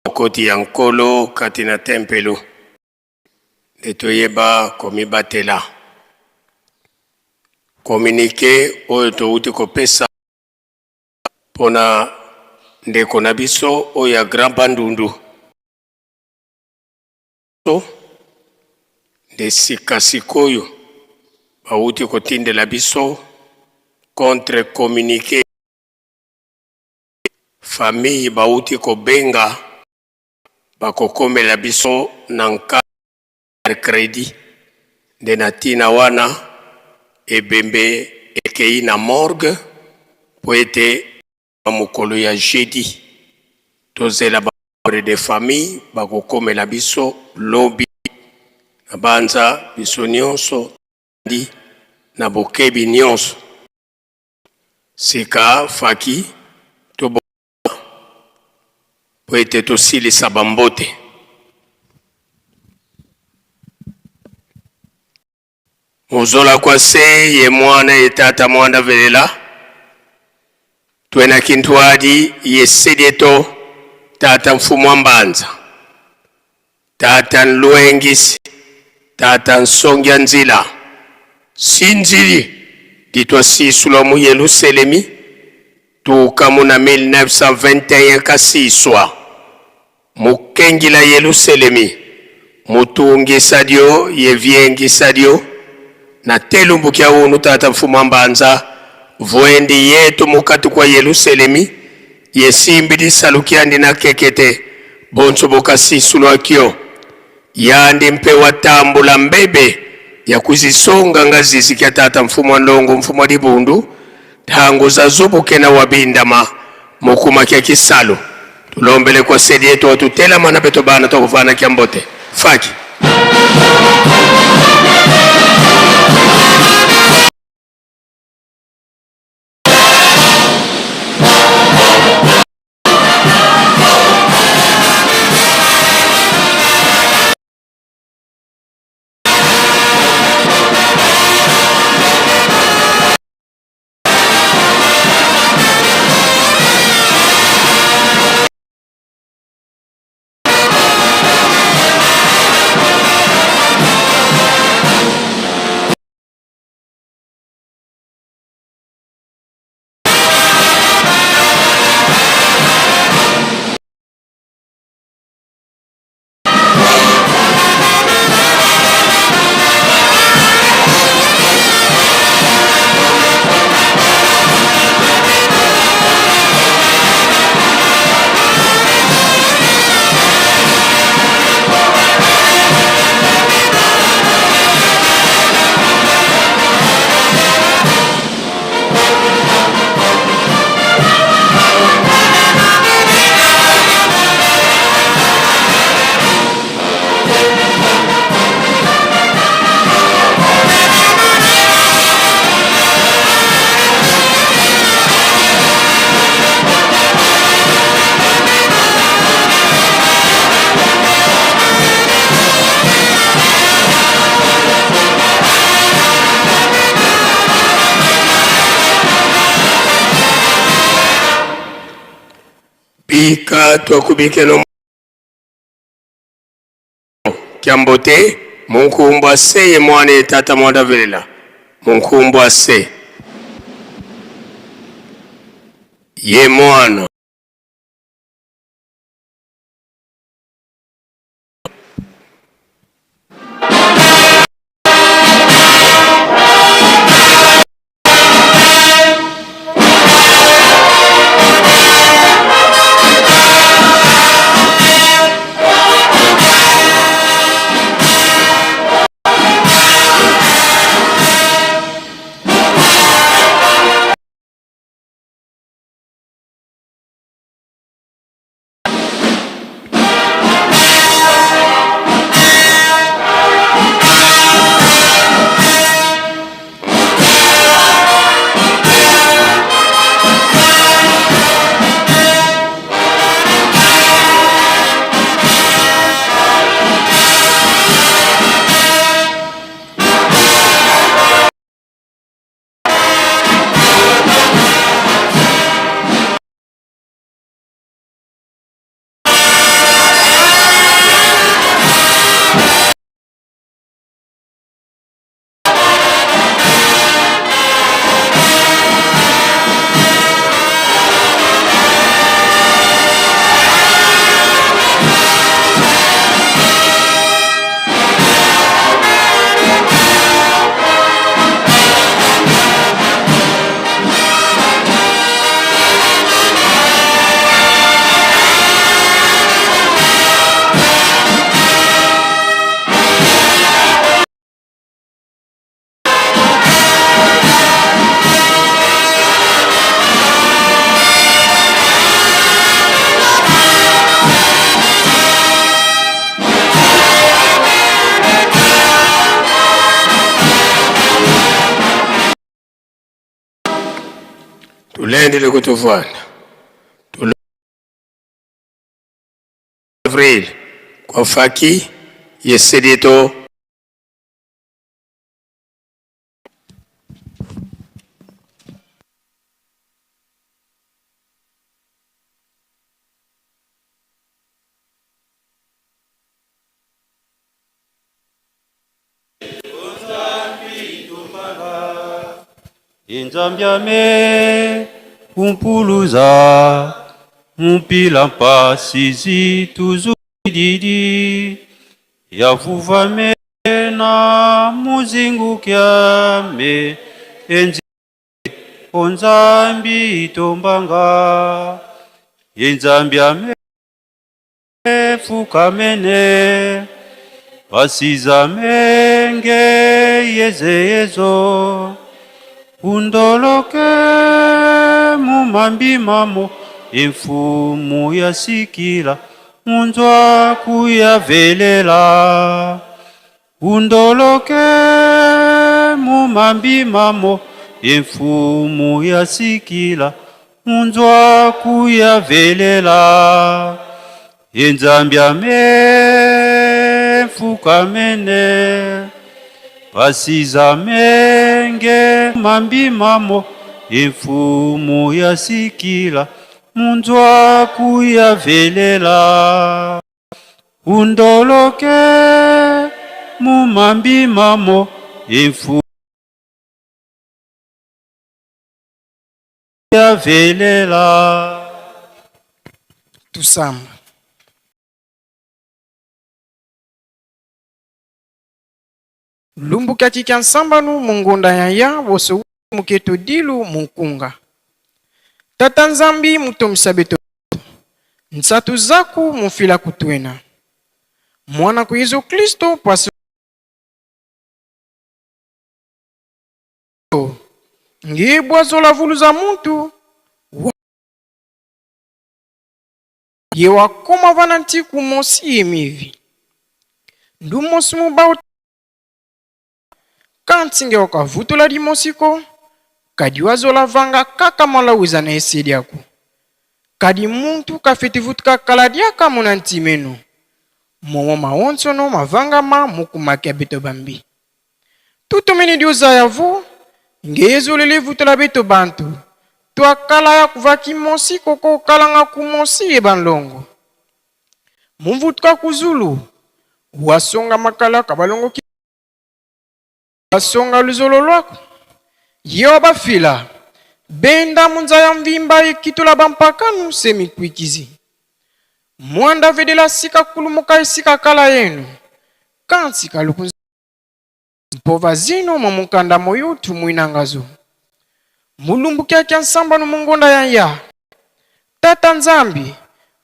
Mokoti ya Nkolo kati na tempelo. Nde toyeba komibatela. Communiqué oyo touti kopesa mpo na ndeko na biso oyo ya Grand Bandundu. Nde sika sikoyo bauti kotindela biso contre-communiqué. Famille bauti kobenga, bakokomela biso na nka mercredi. Nde na ntina wana, ebembe ekei na morgue mpo ete na mokolo ya jeudi tozela ba membres de famille bakokomela biso lobi. Nabanza biso nyonso na bokebi nyonso. Sika faki to mpo ete tosilisa bambote. Mu zola kwa se ye mwana ye tata Mwanda Velela, twena kintwadi ye se dieto, tata Mfumu a Mbanza, tata Nlwengisi, tata Nsongi a Nzila. Sinzili di twasisulwa mu Yelusalemi, tuka muna mille neuf cent vingt et un kasiswa. Mu kengila Yelusalemi, mu tungisa dio ye viengisa dio. Na te lumbu kia unu, tata Mfumu a Mbanza, vwendi yeto mu kati kwa Yelusalemi, ye simbidi salu kiandi na kekete, bonso bo kasisulwa kio. Yandi mpe watambula mbebe ya kwizi songa nga zizi kia tata Mfumu a Nlongo, Mfumu a Dibundu, ntangu zazu bu kena wabindama mu kuma kia kisalu. Tulombele kwa se dieto, tutelama na beto bana, tukuvana kiambote. Faki. Bika twakubikeno kiambote, mu nkumbu a Se ye Mwana ye Tata Mwanda Velela. Mu nkumbu a Se ye Mwana. Tulendele kutuvana. Tule-, avril, kwa faki ye se dieto. E Nzambi ame, kumpuluza mu mpila mpasi zi tuzwididi, yavuvamena mu zingu kiame. E Nzi-, o Nzambi itombanga. E Nzambi ame, fukamene, mpasi zame nge yeze yezo. Undoloke mu mambi mamo, e Mfumu yasikila, mu nzo aku yavelela. Undoloke mu mambi mamo, e Mfumu yasikila, mu nzo aku yavelela. E Nzambi ame, fukamene, mpasi zame nge, mambi mamo, e Mfumu yasikila, mu nzo aku yavelela. Undoloke mu mambi mamo, e Mfumu yavelela. Tusamba. Lumbu kiaki kia nsambanu mu ngonda ya ya, boso mu kieto dilu mu nkunga. Tata Nzambi, mutombisa beto, nsatu zaku mu fila kutwena. Mwan'aku Yezu Kristo, mpasi nge bwa zola vuluza muntu, wa-, ye wakoma vana nti kumosi ye mivi. Ndu mosi mu bau, kansi nge wakavutula dimosi ko, kadi wazola vanga kaka mala wiza na e se diaku. Kadi muntu kafweti vutuka kala diaka muna nti meno. Momo mawonsono mavangama mu kuma kia beto bambi. Tutomene dio zaya vo, nge zolele vutula beto bantu, twakala ya kuva kimosi, koko kalanga kumosi ye banlongo. Mu vutuka ku zulu, wasonga makala ka balongoki, wasonga luzolo lwaku, ye wabafila: benda mu nza ya mvimba ye kitula bampakanu se mikwikizi. Mwanda vedela sika kulumuka ye sika kala yeno, kansi ka lukunza mpova zeno mwa mukanda moyo tumwinanga zo. Mu lumbu kiaki kia nsambanu mu ngonda ya ya, Tata Nzambi,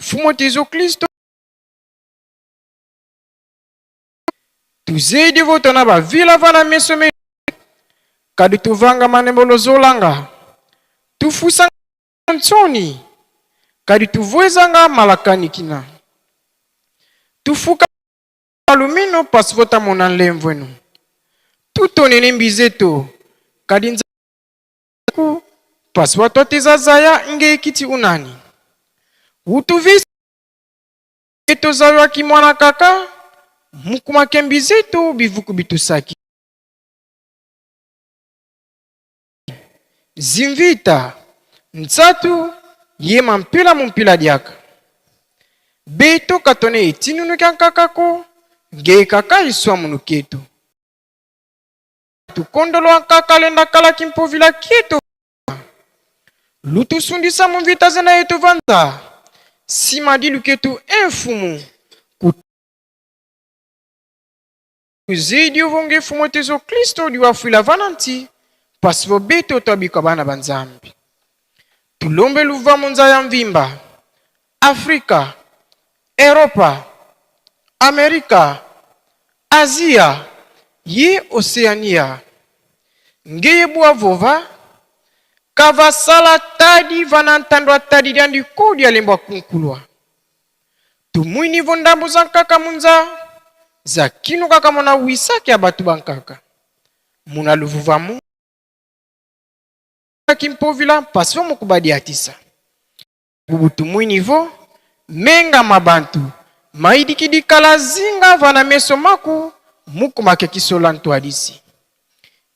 Mfumu eto Yezu Kristo, tuzeye dio vo tuna bavila vana meso meno, kadi tuvanga manembolo zolanga, tufusanga nsoni, kadi tuvwezanga malakanikina. Tufuka malu meno mpasi vo twamona nlemvo eno. Tutonene mbi zeto, kadi nza ku, mpasi vo twateza zaya nge kiti unani. Utuvisi eto zaya kimwana kaka, mu kuma kia mbi zeto bivuku bitusaki. Zimvita, nsatu ye mampila mu mpila diaka. Beto ka tuna ye tinunu kia nkaka ko, nge kaka ye swamunu kieto. Tukondolo ankaka lenda kala kimpovila kieto. Lutusundisa mu mvita zena yeto va nza, sima dilu kieto, e Mfumu, ku-, kuzeye dio vo nge Mfumu eto Yezu Kristo dio wafwila vana nti, mpasi vo beto twabika bana ba Nzambi. Tulombe luva mu nza ya mvimba, Afrika, Europa, Amerika, Azia ye Oseania. Ngeye bwa vova: ka vasala tadi vana ntandu a tadi diandi ko dialembwa kunkulwa. Tumwini vo ndambu zankaka mu nza zakinuka kaka muna wisa kia bantu bankaka. Muna luvuvamu kimpovila, mpasi vo mu kubadiatisa. Bubu tumwini vo menga ma bantu mayidikidi kala zinga vana meso maku, mu kuma ke kisola ntwadisi.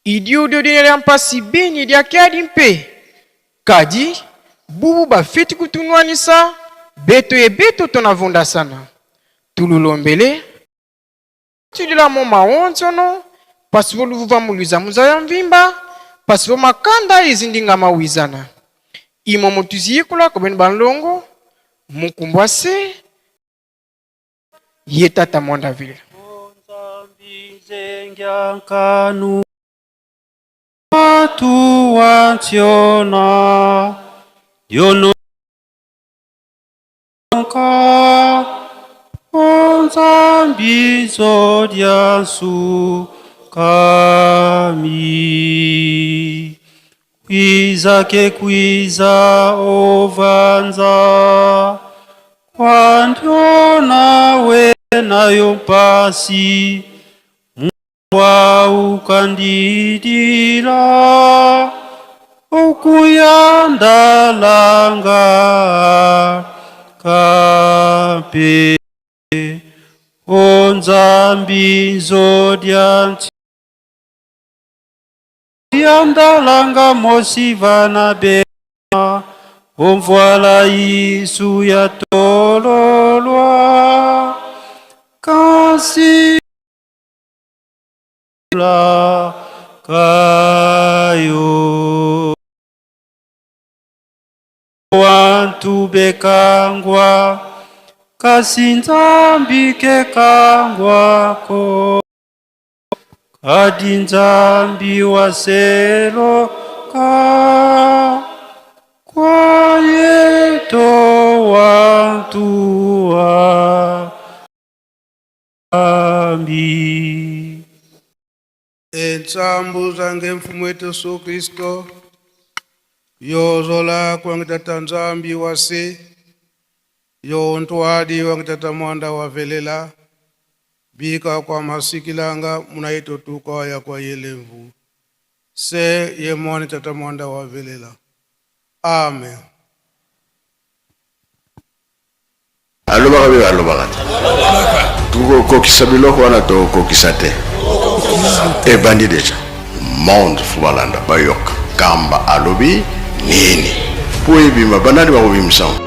I diodio dina dia mpasi beni dia kiadi mpe. Kadi bubu bafweti kutunwanisa, beto ye beto tuna vundasana. Tululombele. Tudila mo mawonsono, mpasi vo luvuvamu lwiza mu nza ya mvimba, mpasi vo makanda ye zindinga mawizana. I momo tuzikula kwa beno banlongo, mu nkumbu a Se ye Tata Mwanda Velela. O Nzambi, zenga nkanu, wantu wa nsiona, yono nka, o Nzambi, nzo dia nsuka mi. Kwiza ke kwiza, o Mvanza, kwa ndiona wena yo mpasi, mu wa ukandidila, o kuyandalanga kampe. O Nzambi, nzo dia nsi, yandalanga mosi vana bena, o mvwala Yesu yatololwa, kansi la kayo. Wantu bekangwa, kansi Nzambi kekangwa ko. Kadi Nzambi waseloka kwa yeto wantu wa Nzambi. E nsambu za nge Mfumu eto Yesu Kristo, yo zola kwa nge Tata Nzambi wa se, yo ntwadi wa nge Tata Mwanda wa velela, bika kwa masikilanga muna yeto tuka ya kwa ye lemvo. Se ye Mwana Tata Mwanda wa velela. Amen. Alobaka be, alobaka te. Tukokokisa biloko wana, tokokisa te. Ebandi déjà. Monde faut balanda, bayoka. Kamba alobi nini? Po ebima, banani bakobimisa yango?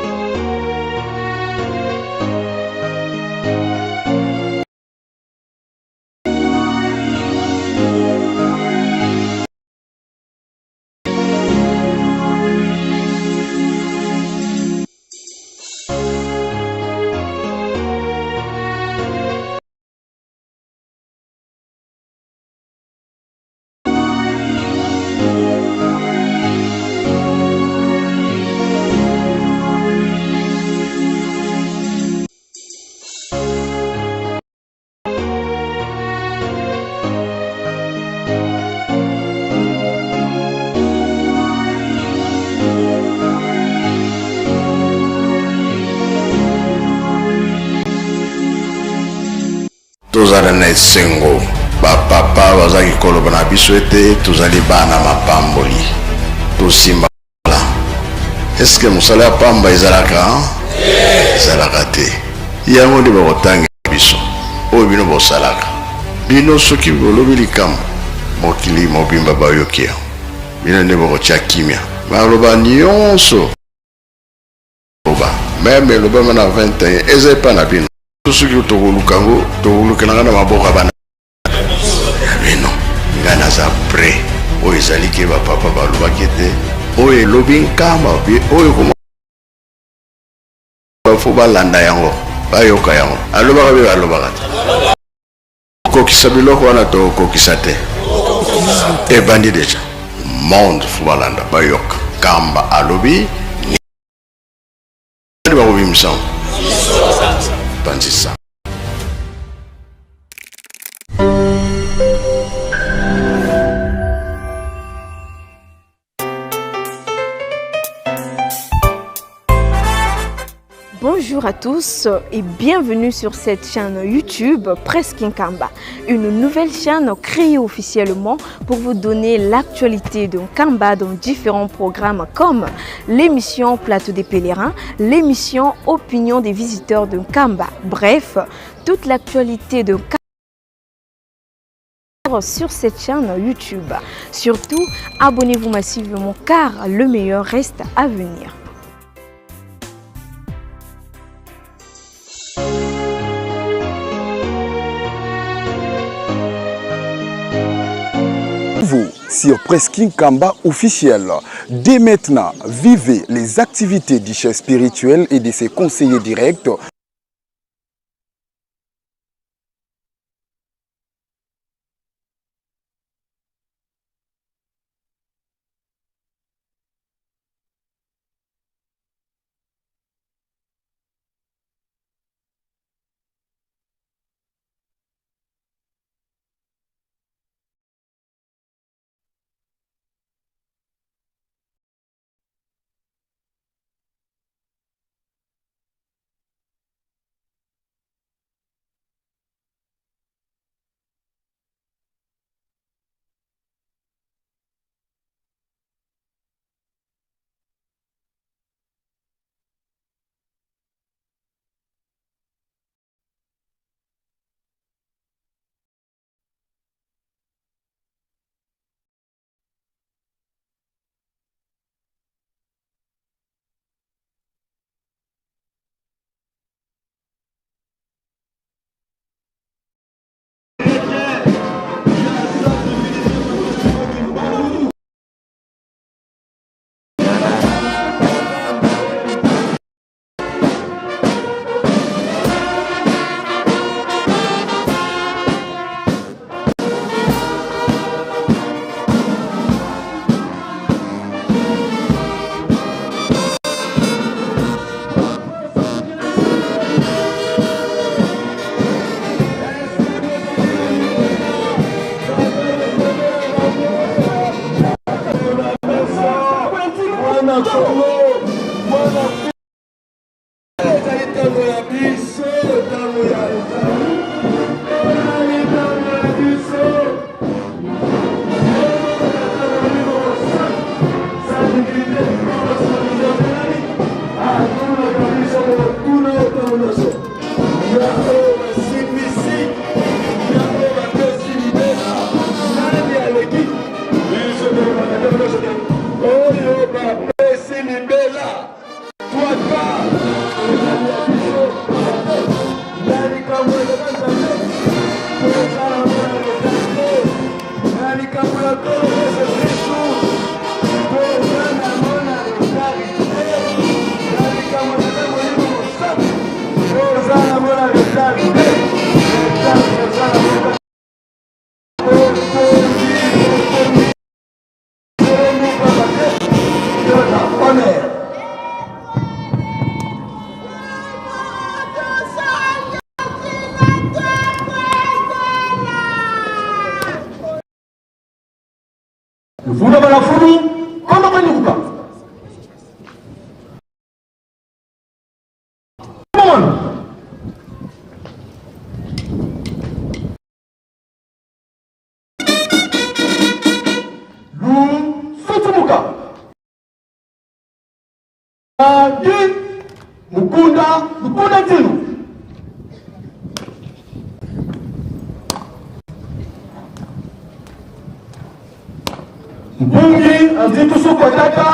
Tozala na esengo. Bapapa bazalaki koloba na biso ete tozali bana mapamboli. Tosimba. Est-ce que mosala ya pamba ezalaka? Ezalaka te. Yango nde bakotangela biso. Oyo bino bosalaka. Bino soki bolobi likambo, mokili mobimba bayoki yango. Bino nde bokotya kimia. Maloba nyonso. Loba. Même elobama na vingt et un, eza epa na bino. Soki tokoluka yango, tokolukelanga na maboko ya bana. Ya bino. Ngai naza prêt. Oyo ezali ke bapapa balobaki ete, oyo elobi nkama, bi-, oyo koma-, faut balanda yango, bayoka yango. Alobaka be, alobaka te. Kokisa biloko wana, tokokisa te. Ebandi déjà. Monde faut balanda, bayoka. Kamba alobi, nani bakobimisa yango? Panzisa. Bonjour à tous et bienvenue sur cette chaîne YouTube Presque Nkamba, une nouvelle chaîne créée officiellement pour vous donner l'actualité de Nkamba dans différents programmes comme l'émission Plateau des pèlerins, l'émission Opinion des visiteurs de Nkamba. Bref, toute l'actualité de sur cette chaîne YouTube. Surtout, abonnez-vous massivement car le meilleur reste à venir. Vous, sur Presque Nkamba officiel. Dès maintenant, vivez les activités du chef spirituel et de ses conseillers directs. Oyo bapesi libela. Twaka. Na likambo ya Nzambe, tozala mwana Nzambe. Na likambo ya Nkolo Yesu Kristu, tozala mwana Nzambe. Na likambo ya Molimo Mosantu, tozala mwana Nzambe. Vuna bala fulu, kono kwenuka. Lusutumuka. Adi mukunda, mukunda ntinu. Mpungi azitusu kwa tata.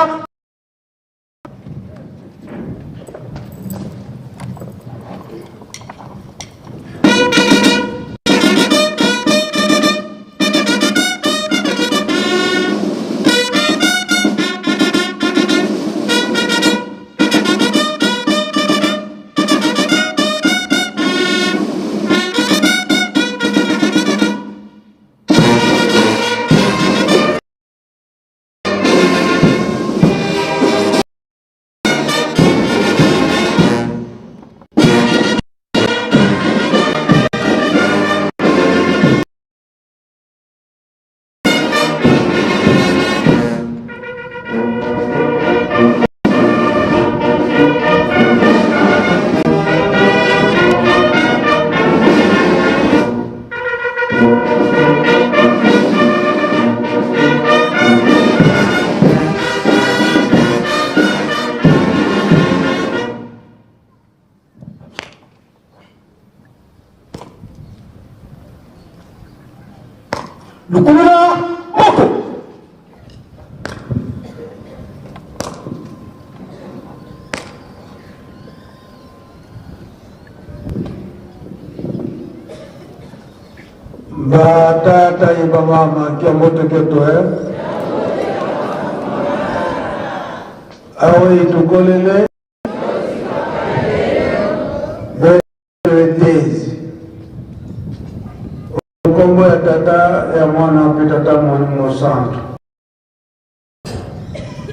Lukumuna moko. Batata ye bamama, kiambote kieto, eh? Awa itukolele. Beto etezi. Nkombo ya Tata, ya Mwana, mpe Tata Molimo Santu.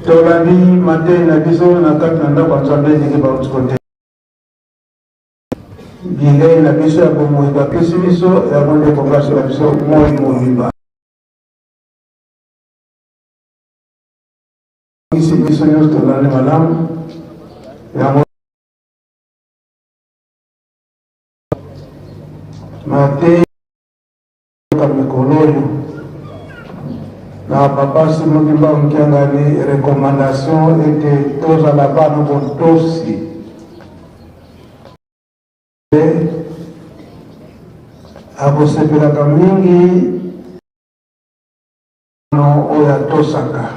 Tolandi mateya na biso na kati na ndako ya Nzambe, ndenge bauti kote. Bilei na biso ya bomoi bapesi biso, yango nde kopesa na biso moi mobimba. Bisi biso nyonso tolandi malamu. Yango mateya ya mikolo oyo na Papa Simon Kimbangu Kiangani, recommandation ete tozala bana botosi. Akosepelaka mingi oyo atosaka.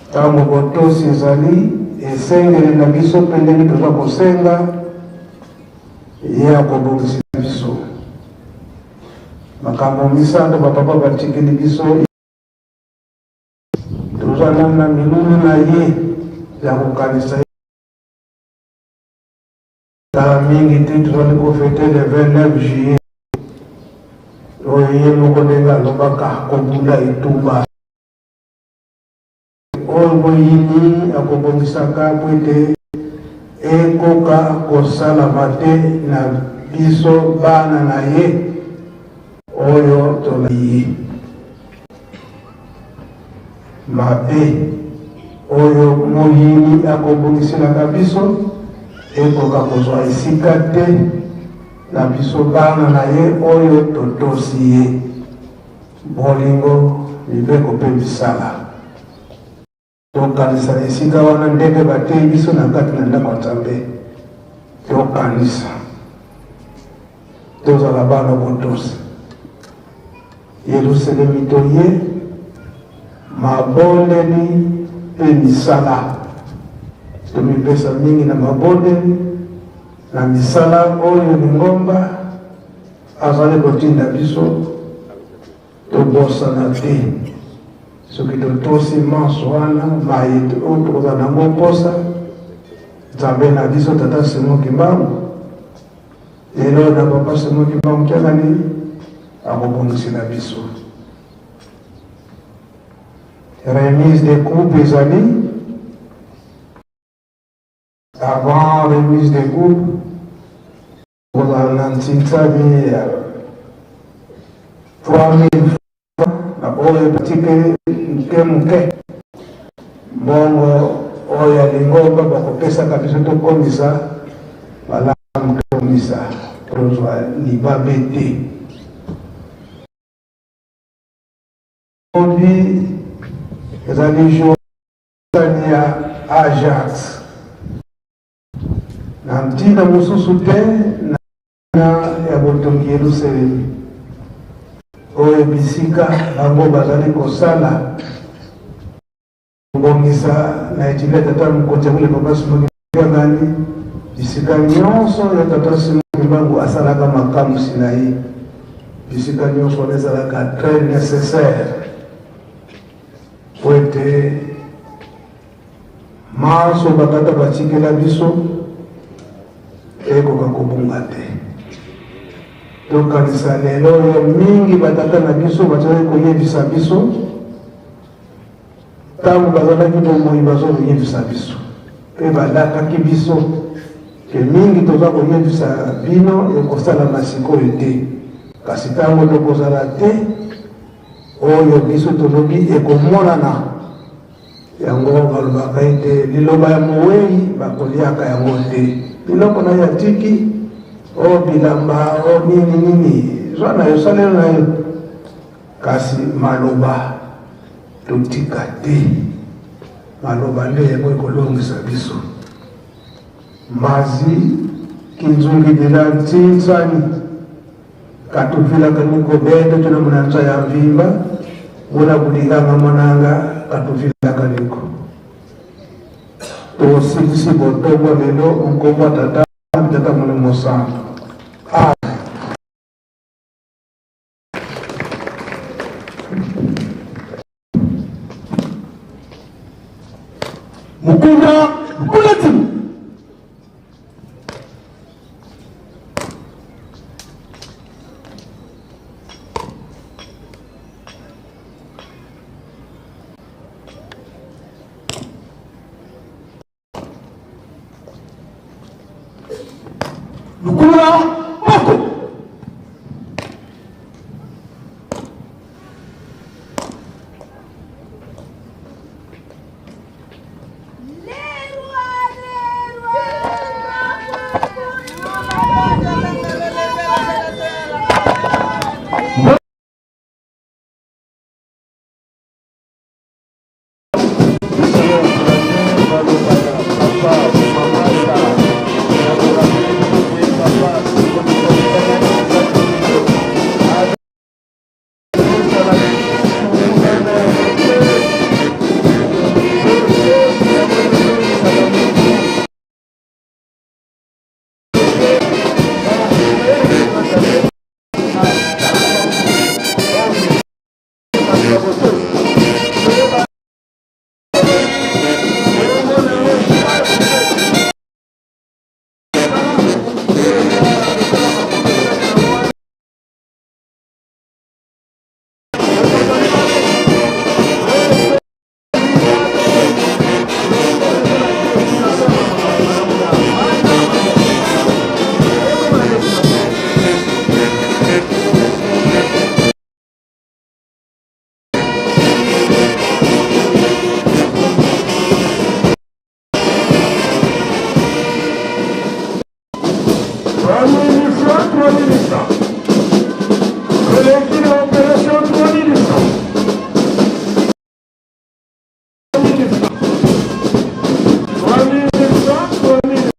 Ntango botosi ezali, esengeli na biso mpe ndenge toza kosenga, ye akobongisila biso. Makambo misato bapapa batikeli biso. Toza na, na milulu na ye ya kokanisa ye. Kala mingi te, tozali kofete le vingt-neuf juillet. Oyo ye moko ndenge alobaka, kobunda etumba. Oyo moyini akobongisaka mpo ete ekoka kosalama te na biso bana na ye oyo tolai ye. Mabe oyo moyini akobongiselaka biso ekoka kozwa esika te na biso bana na ye oyo totosi ye. Bolingo, mibeko mpe misala. Tokanisa esika wana ndenge bateyi biso na kati na ndako ya Nzambe. Tokanisa. Tozala bana botosi. Yerusalemi toye, mabondeli mpe misala. Tomipesa mingi na mabondeli, na misala oyo Lingomba azali kotinda biso. Tobosana te. Soki totosi manso wana, maye oyo tokozala nango mposa, Nzambe na biso, Tata Simon Kimbangu, lelo na Papa Simon Kimbangu Kiangani, akobongisela biso. Remise de coupe ezali. Avant remise de coupe, kozala na nsinsani ya trois mille francs na oyo batike moke moke. Mbongo oyo ya Lingomba bakopesaka biso tokomisa malamu, tokomisa, tozwa libabe te. Obi ezali journée ya Ajax. Na ntina mosusu te, na ntina ya botongi Yerusalemi. Oyo bisika bango bazali kosala kobongisa na etile ya tata mokonzi ya kule Papa Simon Kimbangu, bisika nyonso ya tata Simon Kimbangu asalaka makamwisi na ye, bisika nyonso wana ezalaka très nécessaire mpo ete manso batata batikela biso ekoka kobunga te. Tokanisa lelo oyo mingi batata na biso bazali koyebisa biso, ntango bazalaki bomoi, bazo koyebisa biso mpe balakaki biso ke mingi toza koyebisa bino ekosalama sikoyo te, kasi ntango tokozala te, oyo biso tolobi ekomonana. Yango balobaka ete liloba ya mowei bakoliaka yango te. Biloko na yo atiki, o bilamba, o nini nini, zwa na yo, salela na yo. Kasi maloba totika te. Maloba nde yango ekolongisa biso. Mbazi, kinzungidila, nsinsani. Ka tuvilakani ko, beto tuna muna nza ya mvimba, muna kudikanga mananga, ka tuvilakani ko. Tusilisi bo tombwa lelo, mu nkombo a Tata, Tata, Mwana Musantu. Amen. Mukuna, mukuna ti. Lukulula moko. Trois mille francs, trois mille francs. Collectif d'opération, trois mille francs. Trois mille francs, trois mille.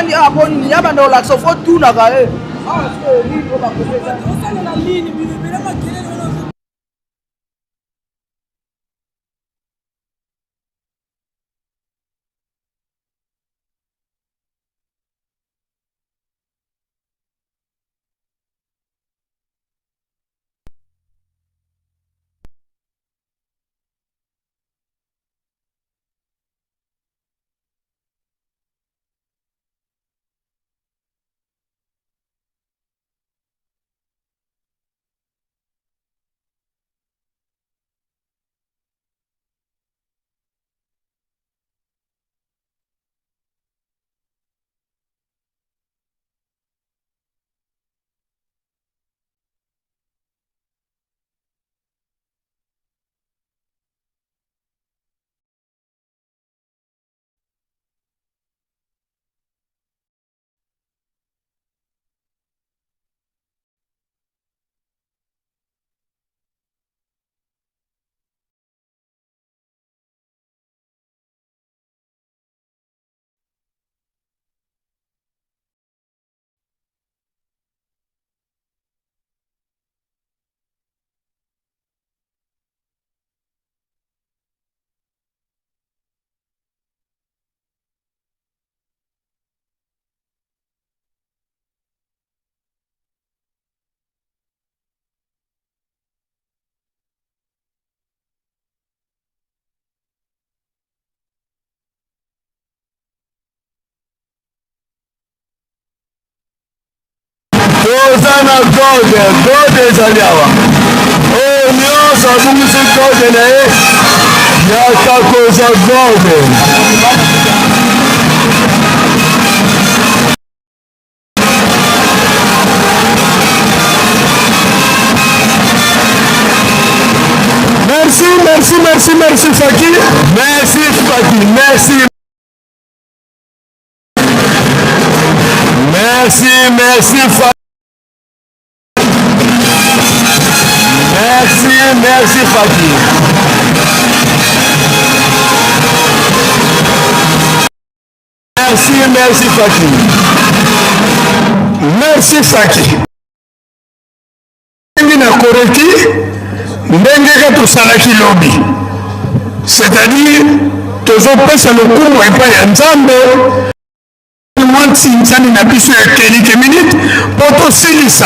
Ni, ah, bon, ni ya banda olakisa, faut tunaka, eh. Ah, c'est horrible, ba kote eza. Osalela nini, bino bela makelele wana? Toza na God, God ezali awa. Oyo nyonso abungisi God na ye, yaka kozwa God. Merci, merci, merci, merci, Fatshi. Merci, Fatshi. Merci. Merci, merci, Fa-, merci, merci, Fatshi. Merci, merci, Fatshi. Merci, Fatshi. Ndenge na koreki, ndenge kaka tosalaki lobi. C'est-à-dire, tozopesa lokumu epai ya Nzambe, mwa nsinsani na biso ya quelques minutes, mpo tosilisa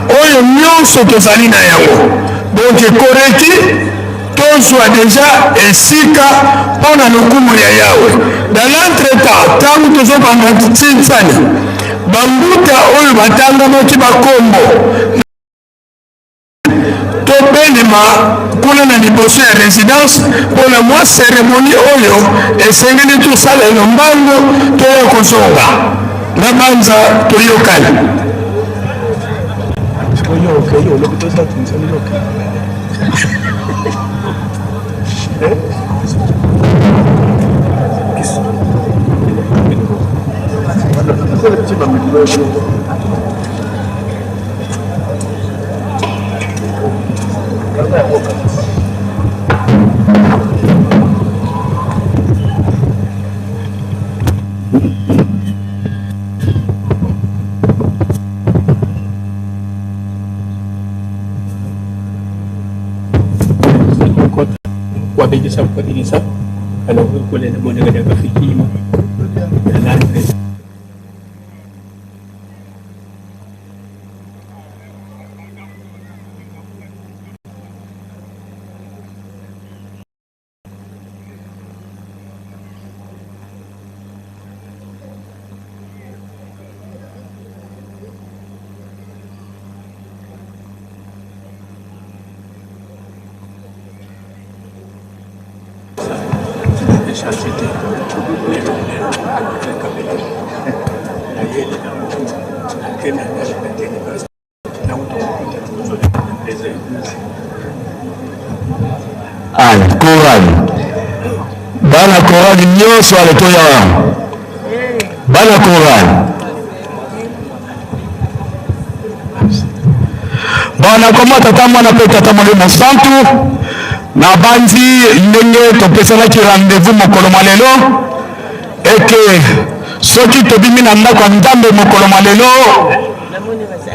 oyo nyonso tozali na yango. Donc, koreki, tozwa déjà esika mpo na lokumu ya Yawe. Dans l'entretemps, ntango tozobanda nsinsani, bambuta oyo batangamaki bakombo, tobelema kuna na liboso ya résidence mpo na mwa cérémonie oyo esengeli tosala na mbango, toya kozonga. Nabanza toyokani. Kwa bidisa, kwa bidisa. Kana kule na mwana kada kafikima. Na nani? Allez, chorale. Bana chorale nyonso, allez, toya. Bana chorale. Bon, nakamata Tata, Mwana mpe Tata Molimo Santu. Nabanzi ndenge topesanaki rendez-vous mokolo mwa lelo, eke Soki tobimi na ndako ya Nzambe mokolo mwa lelo,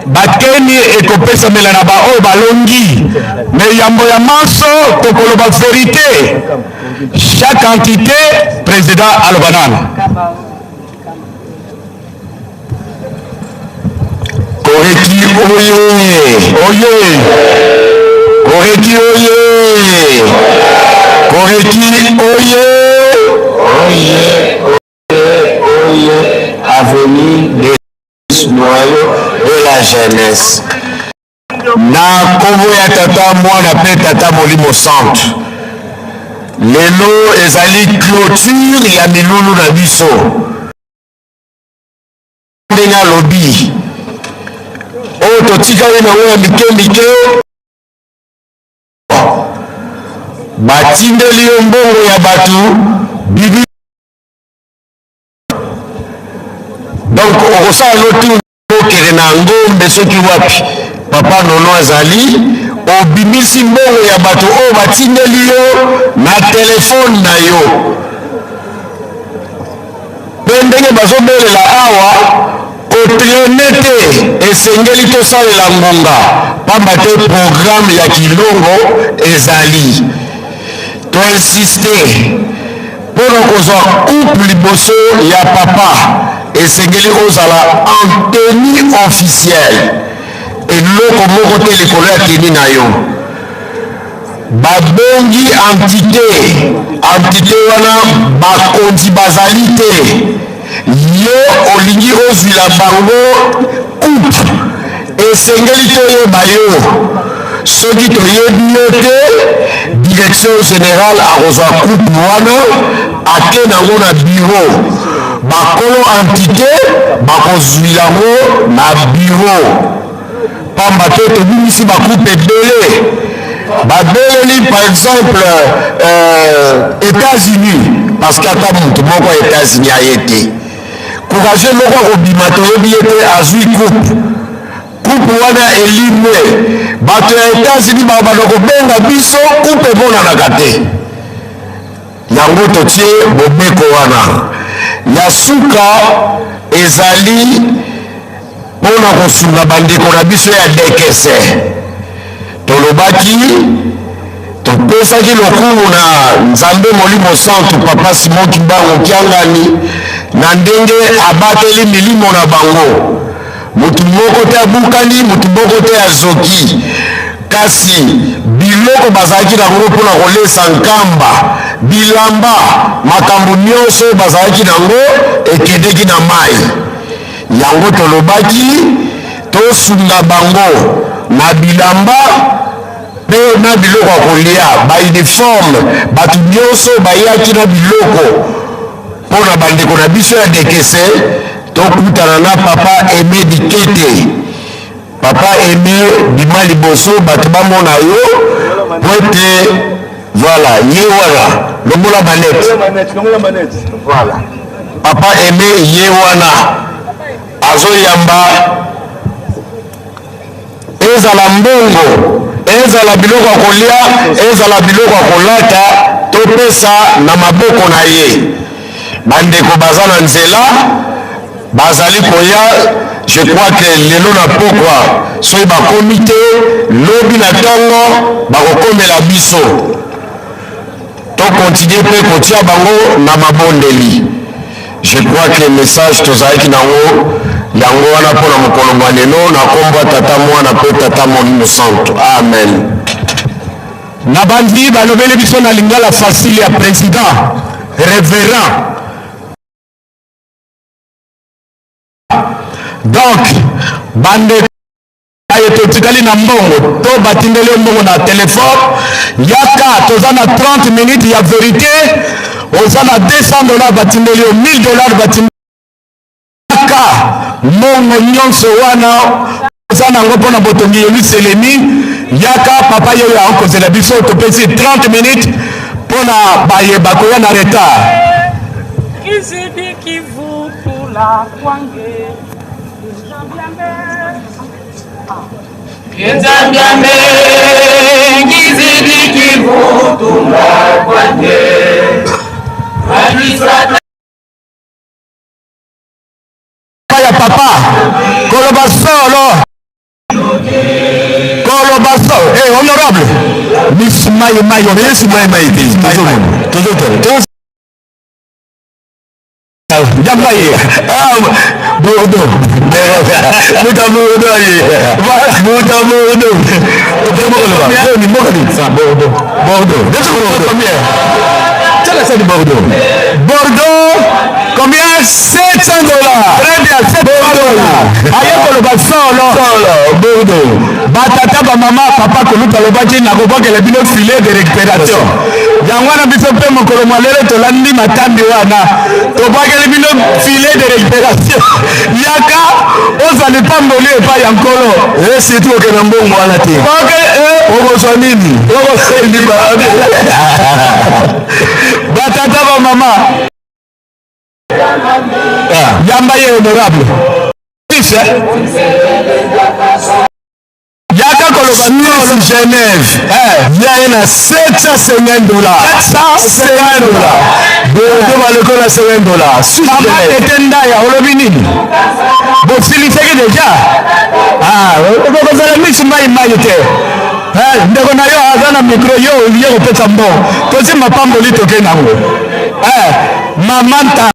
bakeni ekopesamela na baoyo balongi. Mais yambo ya manso, tokoloba vérité. Chaque entité, président aloba nanu. Coreki oye! Oye! Coreki oye! Coreki oye! Oye! Oye! Avenue des noyaux de la jeunesse. Na kombo ya Tata, Mwana pe Tata Molimo Santu. Lelo ezali clôture ya milulu na biso. Ndenge alobi, oyo totikali na yango ya mike mike, batindeli yo mbongo ya bato, bibi. Donc, okosala lo tour, okende na Ngombe soki wapi Papa Nono azali, obimisi mbongo ya bato oyo batindeli yo na telefone na yo. Pe ndenge bazobelela awa, kotraîner te, esengeli tosalela ngonga, pamba te programme ya kilongo ezali. Toinsiste, mpo na kozwa coupe liboso ya papa, esengeli ozala en tenue officielle. Eloko moko te likolo ya tenue na yo. Babongi entité. Entité wana, bakonzi bazali te. Yo olingi ozwila bango coupe. Esengeli toyeba yo. Soki toyebi yo te, direction générale akozwa coupe wana, ake nango na bureau. Bakolo entité bakozwila yango na bureau. Pamba te tobimisi ba coupe ebele. Babeleli, par exemple, euh, États-Unis, parce que ata moto moko ya États-Unis aye te. Courageux moko akobima, toyebi ye te, azwi coupe. Coupe wana elimwe. Bato ya États-Unis ba-, banda kobenga biso, coupe emonanaka te. Yango totie mobeko wana. Ya suka ezali mpo na kosunga bandeko na biso ya D K C. Tolobaki, topesaki lokumu na Nzambe Molimo Santu, Papa Simon Kimbangu Kiangani, na ndenge abateli milimo na bango. Moto moko te abukani, moto moko te azoki. Kasi biloko bazalaki na yango mpo na kolesa nkamba, bilamba, makambo nyonso bazalaki na yango ekendeki na mai. Yango tolobaki, tosunga bango na bilamba mpe na biloko ya kolia, ba uniforme, bato nyonso bayaki na biloko. Mpo na bandeko na biso ya D K C, tokutana na Papa Aimé Dikete. Papa Aimé, bima liboso, bato bamona yo, po ete, voilà, ye wana, longola manette. Voilà. Papa Aimé, ye wana, azoyamba, ezala mbongo, ezala biloko ya kolia, ezala biloko ya kolata, topesa na maboko na ye. Bandeko baza na nzela, bazali koya, je crois que lelo na pokwa, soki bakomi te, lobi na ntongo, bakokomela biso. To continuer mpe kotia bango na mabondeli. Je crois que message tozalaki na yango, yango wana mpo na mokolo mwa lelo, na nkombo ya Tata, Mwana mpe Tata Molimo Santu. Amen. Nabanzi balobeli biso na Lingala facile ya président, révérend. Donc, bande aye totikali na mbongo, to batindeli yo mbongo na téléphone, yaka, toza na trente minutes ya vérité, oza na deux cents dollars, batindeli yo mille dollars, batindeli yaka, mbongo nyonso wana, oza na yango mpo na botongi Yelusalemi, yaka, papa yoyo akozela biso, topesi trente minutes mpo na baye bakoya na retard. Kizidi kivutula kwange. Nzambi ya me, kizidi kivutula kwange. Alisata Papa, koloba solo. Koloba solo. Eh, honorable. Miss Mai Mai. Miss Mai Mai. Tozo, tozo, tozo. Diamba ye. Ah, Bordeaux. Mbuta Bordeaux ye. Mbuta Bordeaux. Bordeaux. Bordeaux. Bordeaux. Bordeaux. Combien? Bordeaux. Combien? Sept cents dollars. Très bien, sept cents dollars. Aye koloba solo. Solo, Bordeaux. Batata, bamama, papa Kuluta alobaki: "Nakobwakela bino filet de récupération." Yango wana biso mpe mokolo mwa lelo tolandi matambi wana. Tobwakeli bino filet de récupération. Yaka, ozwa lipamboli epai ya Nkolo. Eh, surtout oke na mbongo wana te. Oke, eh. Okozwa nini? Okosendi ba. Batata, bamama. Ah. Diamba ye, honorable. Fils, eh? Yaka koloba Suisse, Genève. Eh. Via ye na sept cent cinquante dollars. Sept cent cinquante dollars. Bordeaux, ba lokola cinquante dollars. Suisse, Genève. Mama Tete Ndaya, olobi nini? Bosilisaki déjà? Ah, okozala Miss Mai Mai te. Eh, ndeko na yo aza na micro, yo oye kopesa mbongo. Tosi mapamboli toke nango. Eh, mama Nta-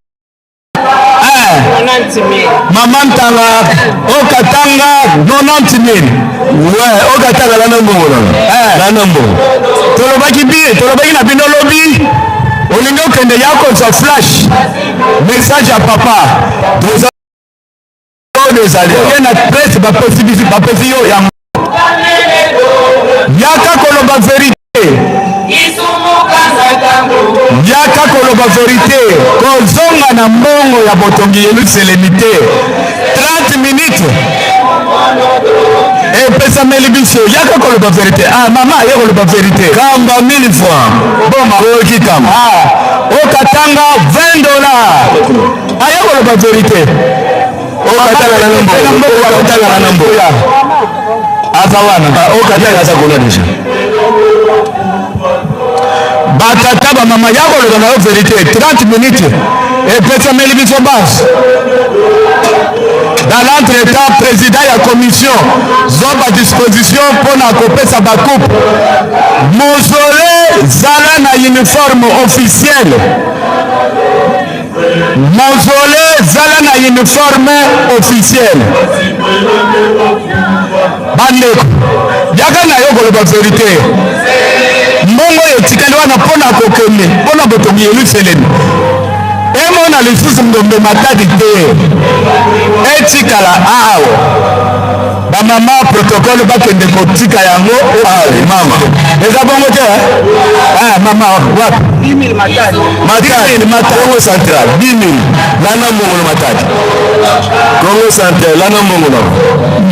Eh. Nonante mille. Mama Ntanga, o Katanga, nonante mille. Ouais, o Katanga, landa mbongo na. Eh. Landa mbongo. Tolobaki bi-, tolobaki na bino lobi, olingi okende ya kozwa flash. Message ya papa. Toza- oyo ezali. Oye na presse, bapesi biso, bapesi yo yango. Yaka koloba vérité. Yaka koloba vérité. Kozonga na mbongo ya botongi Yelusalemi te. Trente minutes. Epesameli biso. Yaka koloba vérité. Ah, mama, yaka koloba vérité. Kamba mille francs. Boma. Koki kamba. Ah, o Katanga, vingt dollars. Aye koloba vérité. O Katanga na Nambo. O Katanga na Nambo. Aza wana. Ah, o Katanga aza kuna déjà. Batata, bamama, ya koloba na yo vérité. Trente minutes. Epesameli biso basi. Dans l'entretemps, président ya commission, zwa ba disposition mpo na kopesa ba coupe. Mausolée, zala na uniforme officiel. Mausolée, zala na uniforme officiel. Bandeko, yaka na yo koloba vérité. Mbongo etikali wana mpo na kokende, mpo na botongi Yelusalemi. Emona lisusu Ngombe Matadi te. Etikala awa. Bamama, protocole bakende kotika yango. Ah, mama. Eza bongo te, eh? Ah, mama, wapi? Dix mille Matadi. Matadi. Dix mille Matadi. Kongo Central, dix mille. Landa mbongo na Matadi. Kongo Central, landa mbongo na.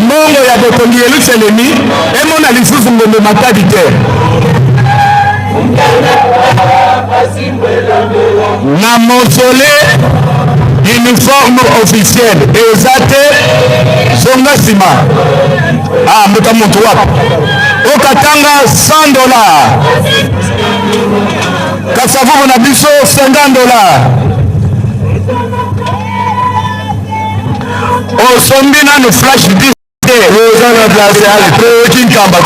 Mbongo ya botongi Yelusalemi, emona lisusu Ngombe Matadi te. Na mausolée, uniforme officiel eza te, zonga nsima. Ah, mbuta muntu wapi? O Katanga, cent dollars. Kasavubu na biso, cinquante dollars. Osombi nanu flash disk te. Oza na place ya Kinkamba.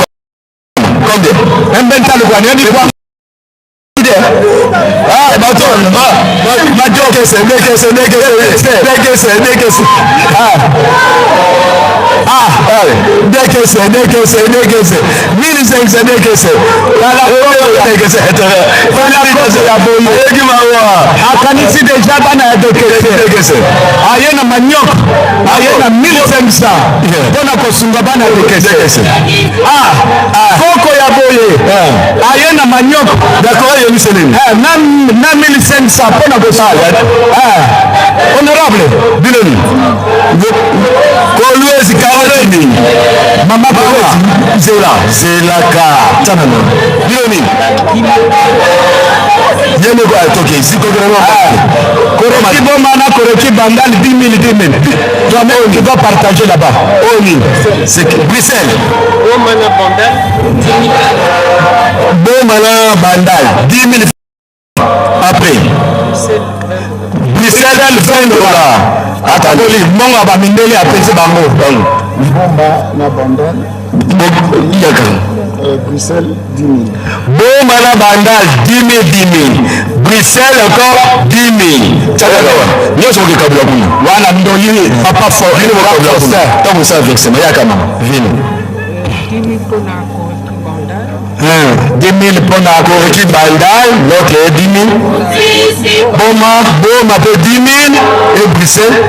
Combien? Embe ntalu kwa nani kwa? Ah, bato, ma, ma, ma, dekese, dekese, dekese, dekese, dekese. Ah. Ah, allez, dekese, dekese, dekese. Mille cinq cents dekese. Tala kopo ya, dekese. Tala kopo ya boye. Oyoki mawa. Akanisi déjà bana ya dekese. Dekese. Aye na manioc. Aye na mille cinq cents. Yeah. Mpo na kosunga bana ya dekese. Dekese. Ah, ah. Koko ya boye. Ah. Aye na manioc. D'accord, ya Yelusalemi. Eh, na, na mille cinq cents mpo na kosala. Ah. Honorable. Bino ni. Kolwezi, Kolwezi. Mama Kolwezi. Zela. Zelaka. Tanana. Bino ni. Yeme kwa toke, ziko kwa. Ah. Koreki Boma na Koreki Bandal, dix mille, dix mille. Toi-même, tu vas partager là-bas. Oni. C'est que Bruxelles. Boma na Bandal. Boma na Bandal, dix mille. Après. Bruxelles, vingt dollars. Atamboli, mbongo ya bamindele apesi bango. Mboma na Bandal, bo-, yaka. Euh, Bruxelles, dix mille. Mboma na Bandal, dix mille, dix mille. Bruxelles, encore dix mille. Tiaka awa. Nyonso okikabula kuna. Wana ndoyi, papa fo-, bino bokabula kuna. Faustin. Ntango osala versement, yaka mama. Vino. Dix mille mpo na Bandal. Hein, dix mille mpo na Correcky Bandal, l'autre dix mille. Boma, Boma mpe dix mille, et Bruxelles.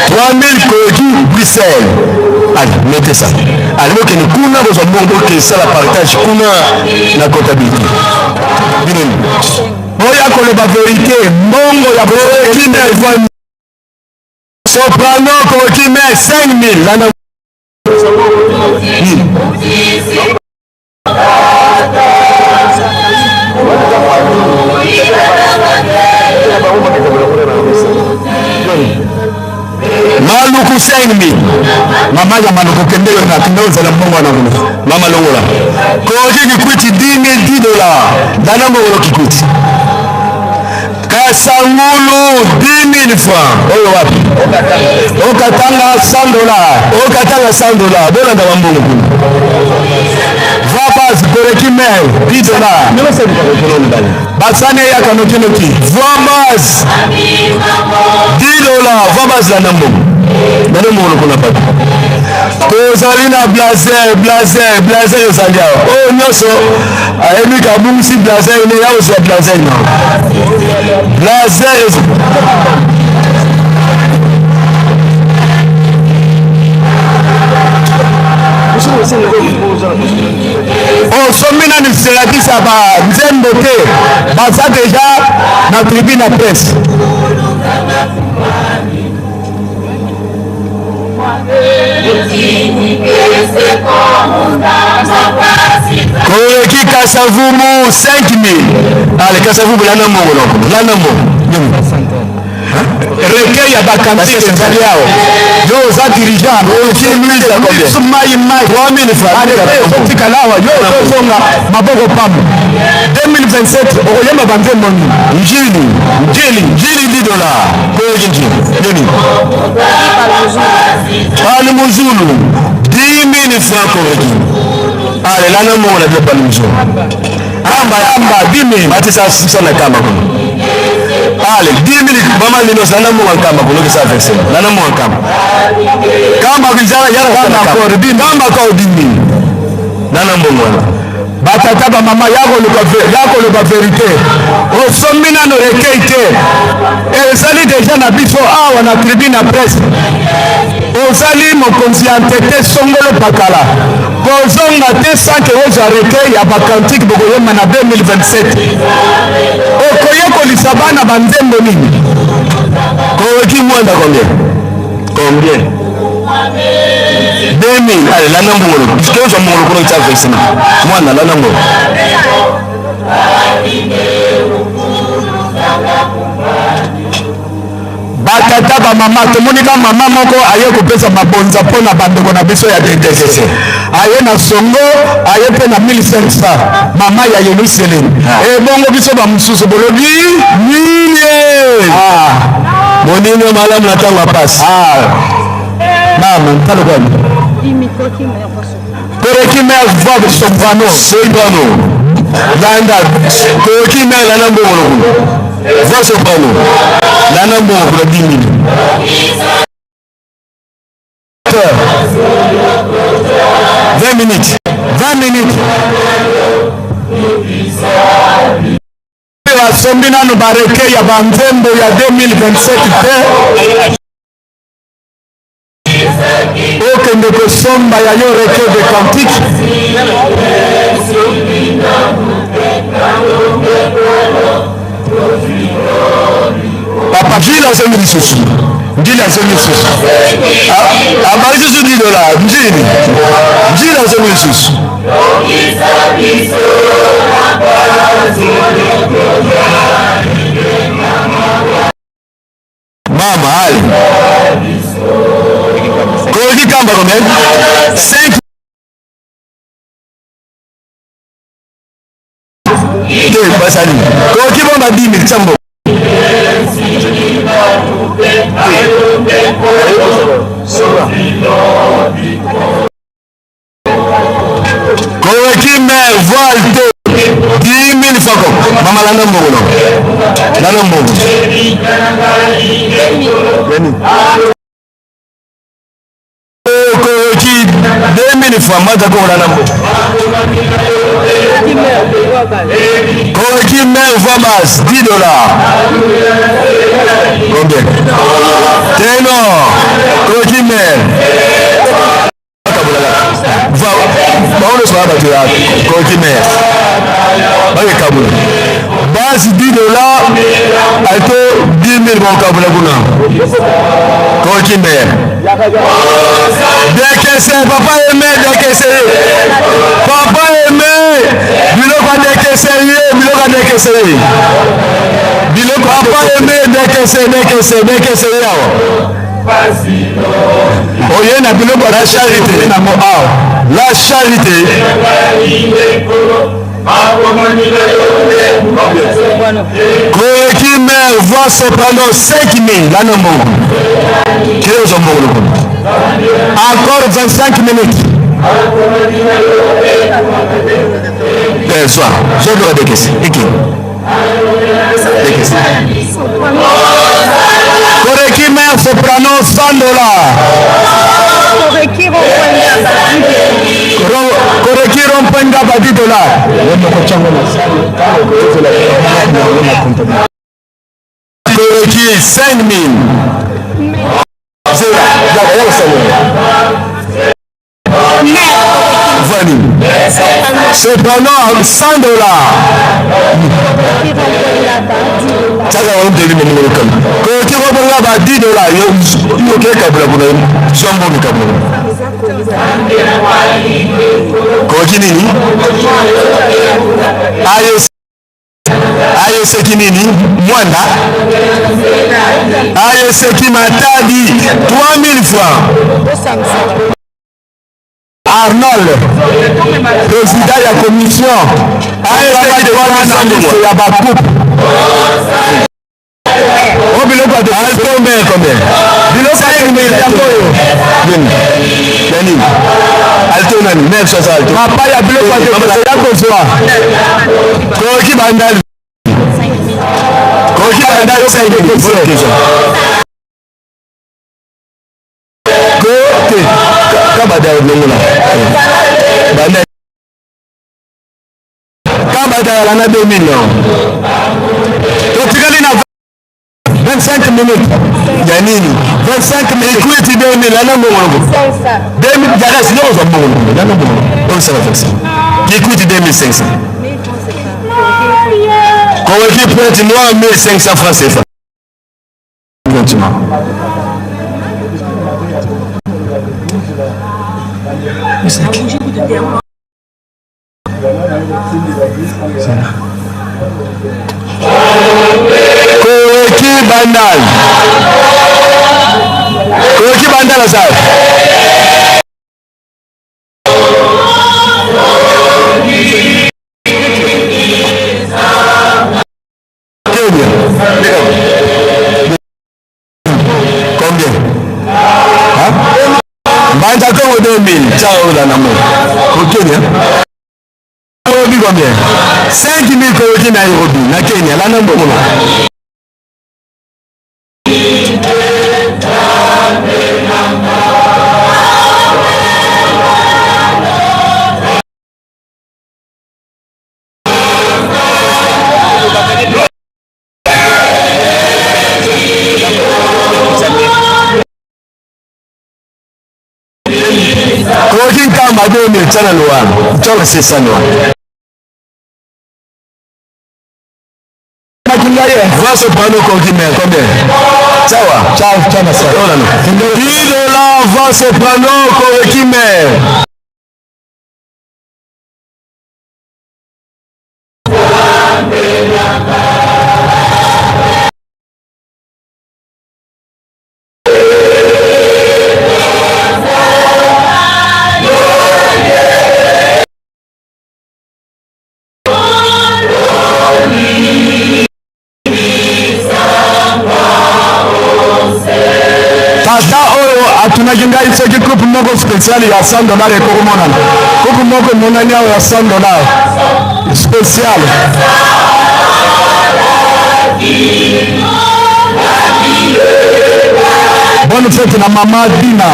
Trois mille Correcky, Bruxelles. Allez, mettez ça. Allez, bokende kuna, bozwa mbongo, bokende sala partage kuna na comptabilité. Bino. Oya koloba vérité, mbongo ya Correcky na Soprano, Correcky, mais cinq mille. Landa. Maluku cinq mille. Mama ya Maluku, kende yo na, kende ozala mbongo wana kuna. Mama longola. Correcky Kikwit dix mille, dix dollars. Landa mbongo Kikwit. Kasangulu, dix mille francs. Oyo wapi? Haut-Katanga, cent dollars. Haut-Katanga, cent dollars. Bolanda bambongo kuna. Voix basse, Correcky Mère, dix dollars. Basani yaka noki noki. Voix basse, dix dollars. Voix basse, landa mbongo. Landa mbongo kuna, papa. Tozali na Blazer, Blazer, Blazer ezali awa. Oyo nyonso ayebi ka abungisi Blazer, ne ya ozwa Blazer na. Blazer ez-, osombi nani? Selakisa ba nzembo te, baza déjà na tribune ya presse. Correcky Kasavubu, cinq mille. Allez, Kasavubu, landa mbongo, landa mbongo. Recueil ya ba cantiques ezali awa. Yo oza dirigeant, oyo Louis Jacob. Mai, mai. Trois mille francs. Allez, ozotikala awa, yo ozozonga maboko pamba. Deux mille vingt-sept, okoyemba banzembo nini? Njili, njili, njili dix dollars. Correcky njili. Nini? Palmuzulu. Dix mille francs Correcky. Allez, landa mbongo na bino Palmuzulu. Kamba, kamba, dix mille. Matisa six cents na kamba kuna. Allez, dix mille, mama Lino, landa mbongo ya kamba kuna, okisa versement. Landa mbongo ya kamba. Kamba kizala, yala kamba kamba kamba. Kamba kwa dix mille. Landa mbongo wana. Batata, bamama, ya koloba ve-, ya koloba vérité. Osombi nano recueil te. Ezali déjà na biso awa na tribune ya presse. Ozali mokonzi ya ntete songolo pakala. Kozonga te sans que ozwa recueil ya ba cantiques bokoyemba na deux mille vingt-sept. Okoyekolisa bana banzembo nini? Correcky Mwanda combien? Combien? Deux mille. Allez, landa mbongo. Puisque ozwa mbongo kuna, okisa versement. Mwanda, landa mbongo. Batata, bamama, tomoni ka mama moko aye kopesa mabonza mpo na bandeko na biso ya D D C C. Aye na songo, aye mpe na mille cinq cents. Mama ya Yelusalemi. Ah. E bongo biso bamosusu bolobi nini e? Ah. Moninga malamu na ntango ya mpasi. Ah. Mama, ntalo kwani? Correcky Mère, voix de soprano. Soprano. Landa. Correcky Mère, landa mbongo kuna. Voix soprano. Landa mbongo kuna dix mille. Vingt minutes. Vingt minutes. Basombi nano ba recueil ya banzembo ya deux mille vingt-sept te. Okende kosomba ya yo recueil de cantiques. Papa Gilles azongi lisusu. Gilles azongi lisusu. A-, abakisi lisusu dix dollars. Njili. Gilles azongi lisusu. Mama, allez. Correcky Kamba combien? Cinq. Te, basani. Correcky bomba dix mille, tsambo. Deux mille francs, mata kola na mbo. Koroki mère voix basse, dix dollars. Combien? Ténor, Koroki mère. Va, baono swa batu ya Koroki mère. Ba ke kabula. Basse dix dollars, alto dix mille, ba ke kabula kuna. Koroki mère. D K C, papa Aimé, D K C. Papa Aimé, biloko ya D K C ye, biloko ya D K C ye. Biloko ya papa Aimé, D K C, D K C, D K C ye awa. Oye na biloko ya la charité. Na mo awa. La charité. Koroki mère voix soprano cinq mille, landa mbongo. Kilo zo mbongo. Encore vingt-cinq minutes. Eh, zwa, zwa biloko ya D K C. Iki. D K C. Koroki mère soprano, cent dollars. Koroki rond-point Ngaba, dix dollars. Ro-, Koroki rond-point Ngaba, dix dollars. Koroki cinq mille. Zera, ya, ya, ya. Vani. Soprano, cent dollars. Tiaka wa ndeli mo mulu kama. Koroki rond-point Ngaba, dix dollars. Yo, yo ke kabula kuna. Zwa mbongo kabula. Koroki nini? Ayo. Ayo seki nini? Mwanda. Ayo seki Matadi, trois mille francs. Arnold, président ya commission. Ayo seki trois mille francs ya ba coupe. Oh, biloko ya alto, mais combien? Biloko ya alto, mais ya koyo. Nini? Ya nini? Alto nani? Même ça, ça alto. Papa ya biloko ya alto, ya kozwa. Koroki bandali. Koroki bandali, c'est une bonne question. Ko-, te, ka-, kabada ya longola. Banda. Kabada ya landa deux mille, non. Totikali na vingt-cinq minutes. Ya nini? Vingt-cinq minutes. Equity deux mille, landa mbongo. Deux mille, ya reste, non, za mbongo. Landa mbongo. On se va faire ça. Equity deux mille cinq cents. Koroki pointe noire, mille cinq cents francs C F A. Continue. Koroki bandal. Koroki bandal asala. Kenya. Combien? Hein? Mbanza Kongo deux mille. Ciao, la namo. Au Kenya. Nairobi combien? Cinq mille koroki Nairobi, na Kenya. Landa mbongo. Koroki nkamba deux mille, tiana Luanda. Tiana six cents Luanda. Makinga ye. Voix soprano koroki mère, combien? Sawa. Ciao, ciao, ciao. Dix dollars, voix soprano koroki mère. Tata oyo atunaki ngai soki coupe moko spéciale ya cent dollars ekoki komonana. Coupe moko emonani awa ya cent dollars. Spécial. Bonne fête na mama Dina.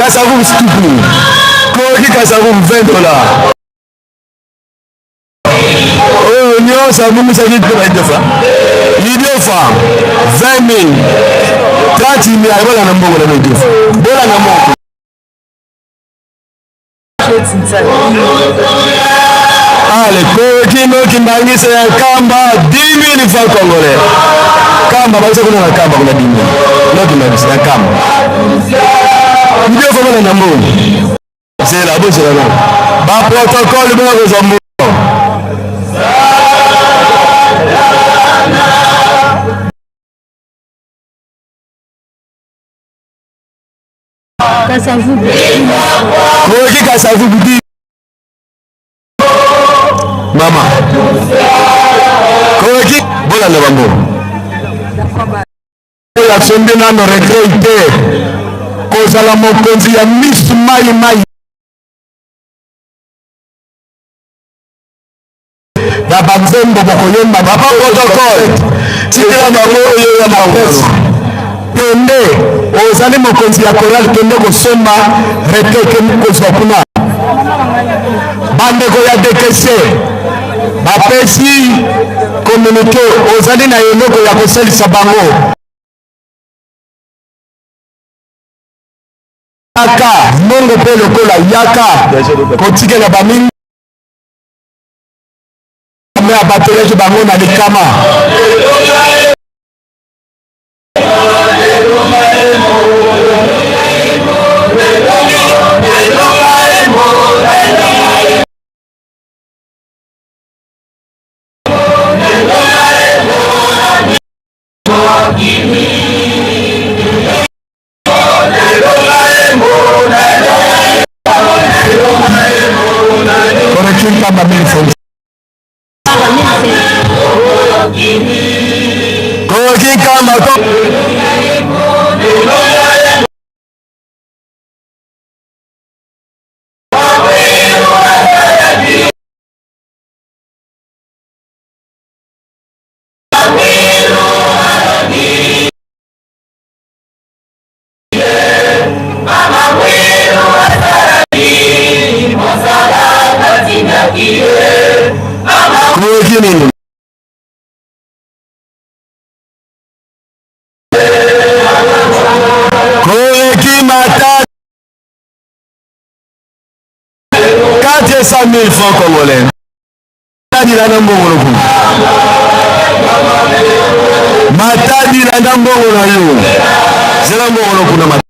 Kasavubu, s'il te plaît. Koki Kasavubu, vingt dollars. Oyo nyonso abungisa ki mpo na Idiofa? Idiofa, vingt mille, trente mille, bola na mbongo na Idiofa. Bola na mbongo. Allez, Koki, no kimbangisa ya Nkamba, dix mille francs congolais. Nkamba, bakisa kuna na Nkamba, kuna dix mille. No kimbangisa ya Nkamba. Idiofa, bola na mbongo. Zela, bo zela na. Ba protocole, bo kozwa mbongo. Kasavubu. Koki Kasavubu, di. Mama. Koki, bola na bango. Oyo asombi nano retrait te. Kozala mokonzi ya Miss Mai Mai. Na banzembo bokoyemba. Papa protocole, tikela bango oyo ya bango. Kende, ozali mokonzi ya chorale, kende kosomba retrait, kende kozwa kuna. Bandeko ya D K C, bapesi communiqué, ozali na eloko ya kosalisa bango. Yaka, mbongo mpe lokola yaka, kotikela bamingi. Nzambe abatelaki bango na likama. Koki Nkamba, mille cinq cents. Koki Nkamba, ko- Koki nini? Koki Matadi. Quatre cent mille francs congolais. Matadi, landa mbongo na yo kuna. Matadi, landa mbongo na yo. Zela mbongo na yo kuna, Matadi.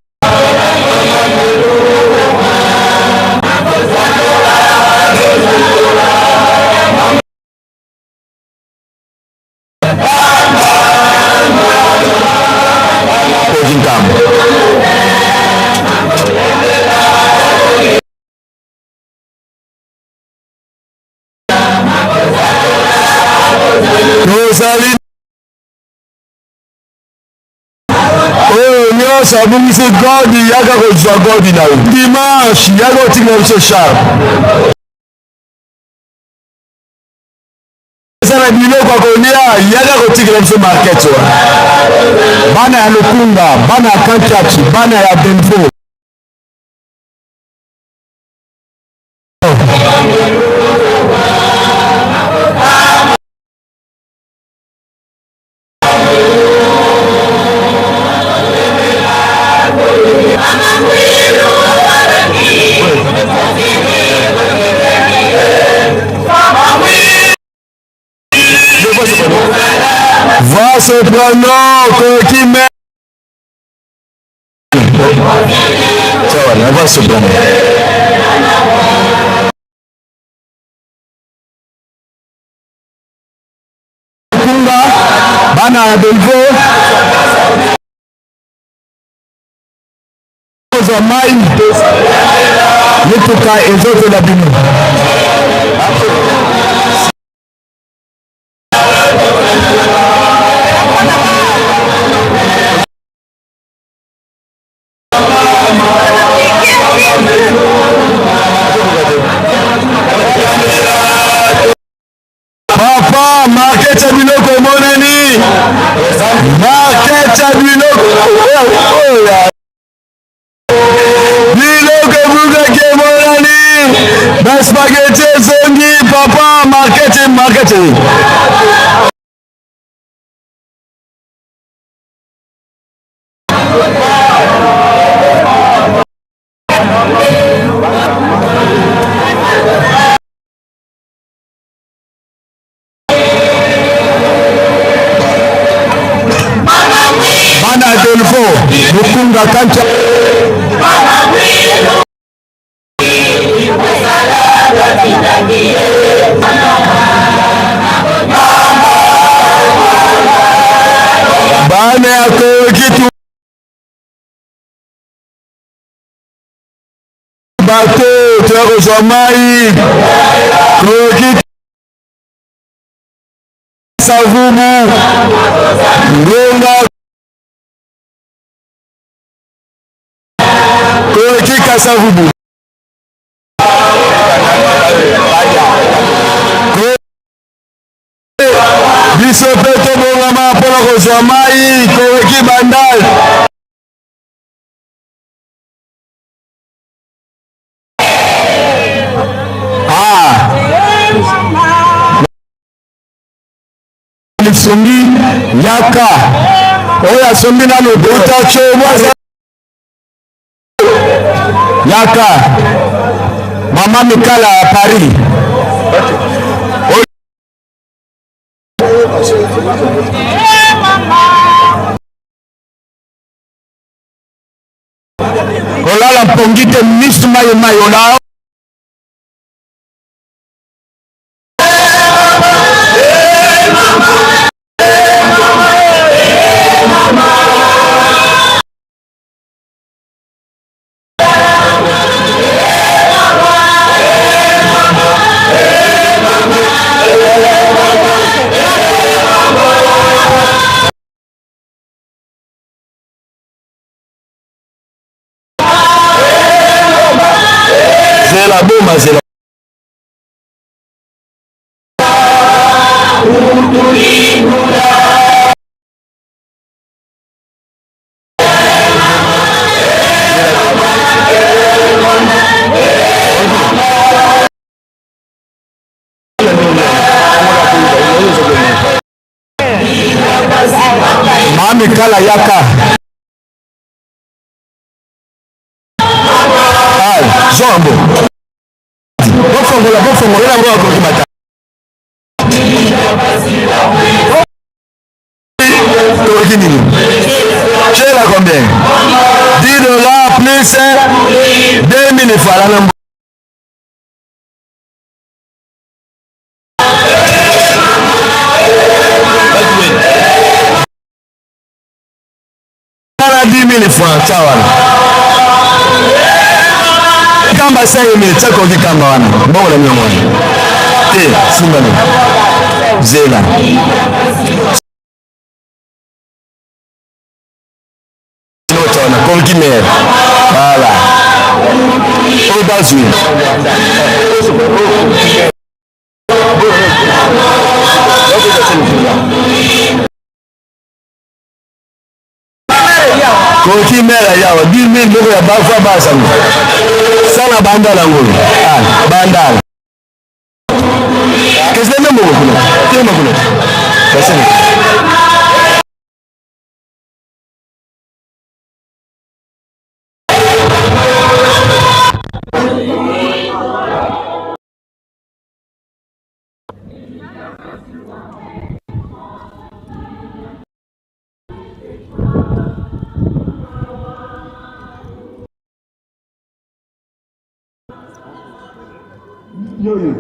Koki Nkamba. Tozali oyo nyonso abungisi godi, yaka kozwa godi na yo. Dimanche, yaka kotikela biso charme. Eza na biloko ya kolia, yaka kotikela biso market wana. Bana ya Lukunga, bana ya Kantiati, bana ya Benfo. Voix soprano, Koki me- Sawa, na voix soprano. Kunga, bana ya Bellevue. Kozwa mai, mituka ezozela bino. Papa, market ya biloko emonani. Market ya biloko. Oyo, oyo ya. Bi Ete. Bana Adolfo, Mukunga Kancha. Bana ya Kongo Kitu. Bateau, toya kozwa mai. Kongo Kitu. Kasa-Vubu. Ngonga. Kongo Kitu, Kasa-Vubu. Ko-, biso mpe tobongama mpo na kozwa mai, Kongo Kitu, Bandal. Ah. Lisungi, yaka. Oyo asombi nanu buta cho, mwaza. Yaka. Mama Mikala à Paris. Olala mpongi te, misu mayi mayi, olala. Zela, boma, zela. Mami kala yaka. Ai, zombo. Bofongola, bofongola, bofongola, bofongola. Toki nini? Chela combien? Dix dollars plus deux mille francs. Tala dix mille francs, tala wana. Kamba cinq mille, tala koki kamba wana. Bongo na miongo wana. Te, simba ni. Zela. Note wana, comme qui meurt. Voilà. Oyo bazwi. Koki mera yawa, dix mille mboko ya bafwa basango. Sana bandala ngolo. Ah, bandala. Kesi na mboko kuna. Tema kuna. Kasene. Yo, yo.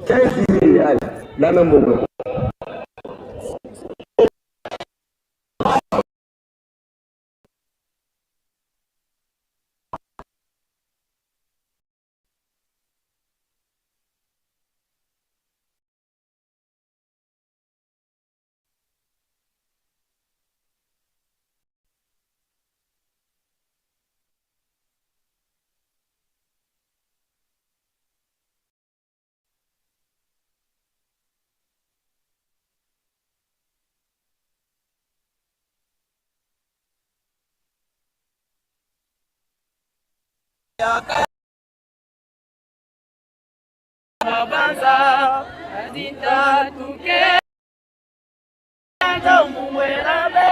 Quinze mille, allez, la même bonne. Tatu ke ndombu mwela be.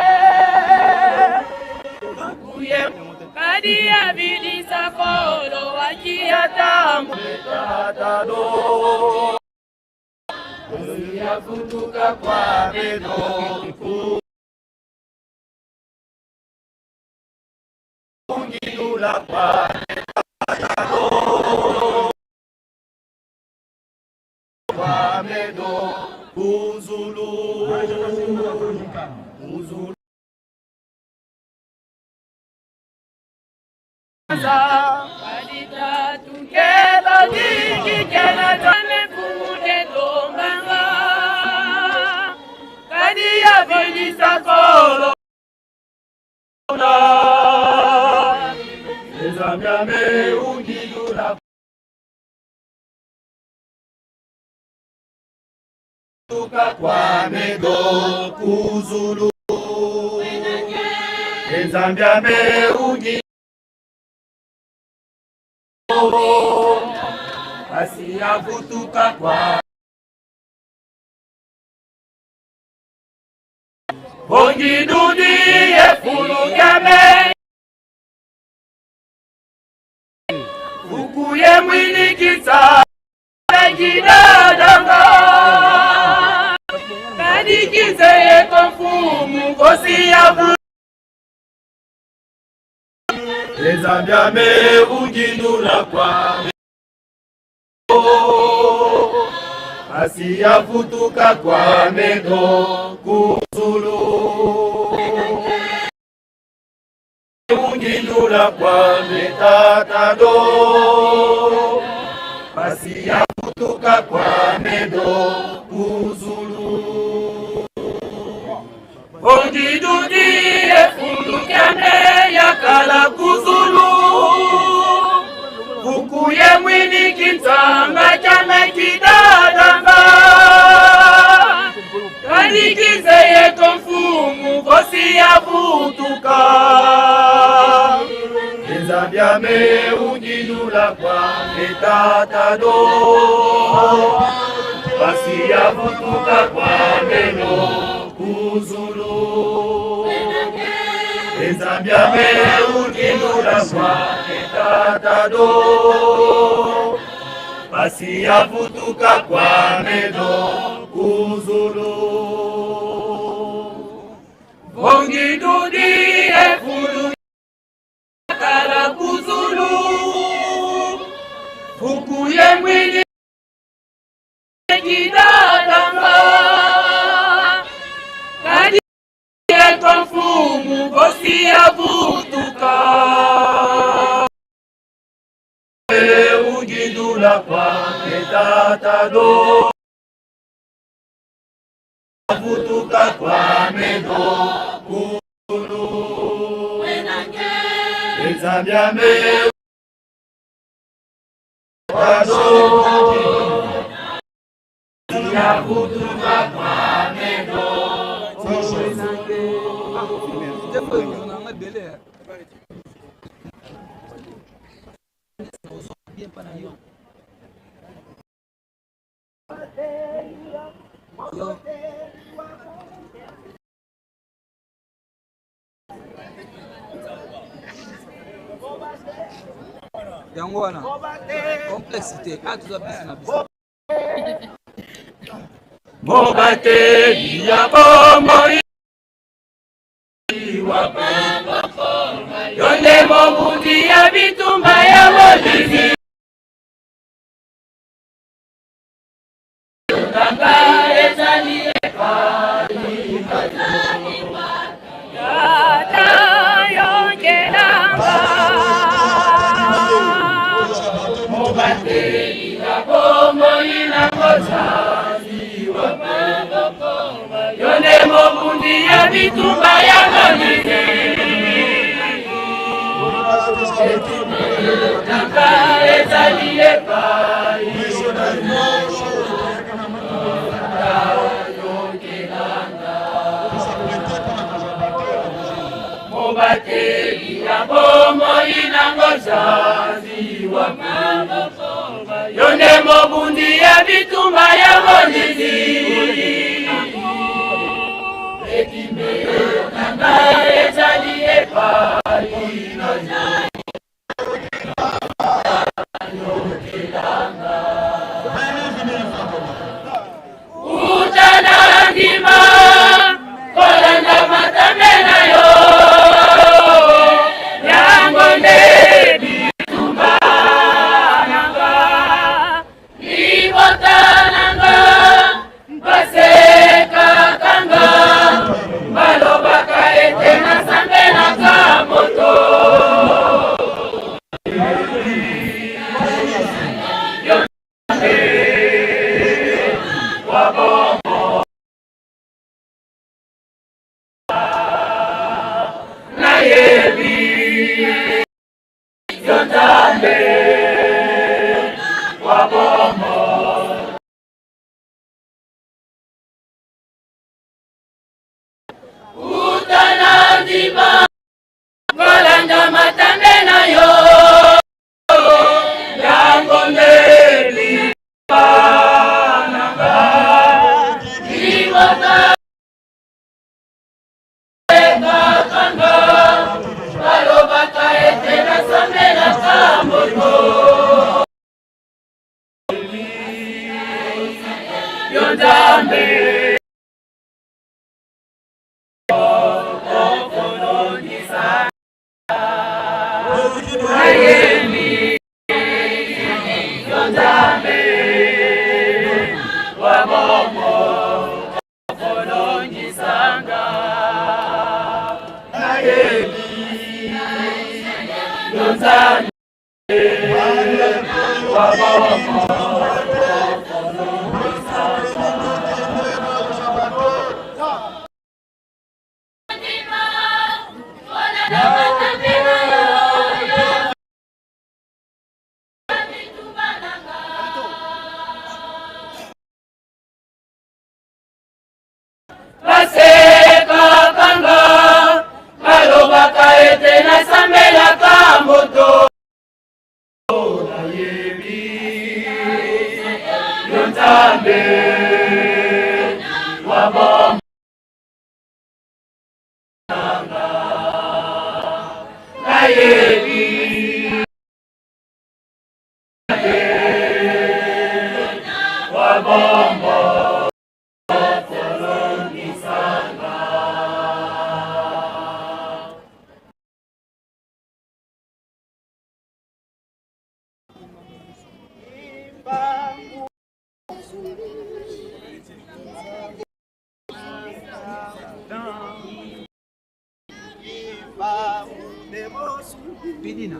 Kuye kadi ya vidisa kolo wa kia tambu. Tata do. Asi ya vutuka kwa meno. Ungidula kwa meno. Kwa meno. Ku zulu. Ku zulu. Kadi tatu nkelo diki kena tane kumu de tombanga. Kadi ya vidisa kolo. Nzambi ame ungidula. Vutuka kwa meno ku zulu. E Nzambi ame ungi. Asi ya vutuka kwa. Vo ngidudi ye fulu kiame. Fuku ye mwini kinsa. Kidadanga. Kadi kize ye kwa mfumu kosi ya bu. E Nzambi ame ungidula kwa. Asi ya vutuka kwa meno ku zulu. Ungidula kwa me tata do. Asi ya vutuka kwa meno ku zulu. Vo ngidudi ye fulu kiame yakala ku zulu. Fuku ye mwini kinsanga kiame kidadanga. Kadi kize ye kwa mfumu kosi ya vutuka. E Nzambi ame ungidula kwa me tata do. Asi ya vutuka kwa meno ku zulu. E Nzambi ame ungidula kwa me tata do. Asi ya vutuka kwa meno ku zulu. Vo ngidudi ye fulu yakala ku zulu. Fuku ye mwini kidadanga. Kadi ye kwa mfumu kosi ya vutuka. E ungidula kwa me tata do. Vutuka kwa meno ku zulu. E Nzambi ame. Kwa zo. Ya vutuka kwa meno. Yo. Yango wana. Complexité. Ah, toza bisi na bisi. Mobateli ya bomoi. Yo nde mobundi ya bitumba ya molili. Tanga ezali epai. Tata, yokelanga. Mobateli ya bomoi na kozali wa maboko. Yo nde mobundi ya bitumba ya molili. Tata, ezali epai. Mobateli ya bomoi na ngozazi wa maboko. Yo nde mobundi ya bitumba ya bonzinzi. Eti mbeu na ngai ezali epai na yo. Uta na ndima, kolanda matambe na yo. Yango nde bitumba na nga, libota na nga, basengaka nga, balobaka ete nasambelaka moto. Nayebi yo Nzambe wa bomoi. Uta na ndima, kolanda matambe na yo. Yango nde liwa na nga, liwa na nga, balobaka ete nasambelaka moto. Yo Nzambe, nayebi yo Nzambe wa bomoi, kolongisanga. Nayebi yo Nzambe. Basekaka nga, balobaka ete nasambelaka moto. Nayebi yo Nzambe wa bomoi. Nayebi wa bomoi. Pidina.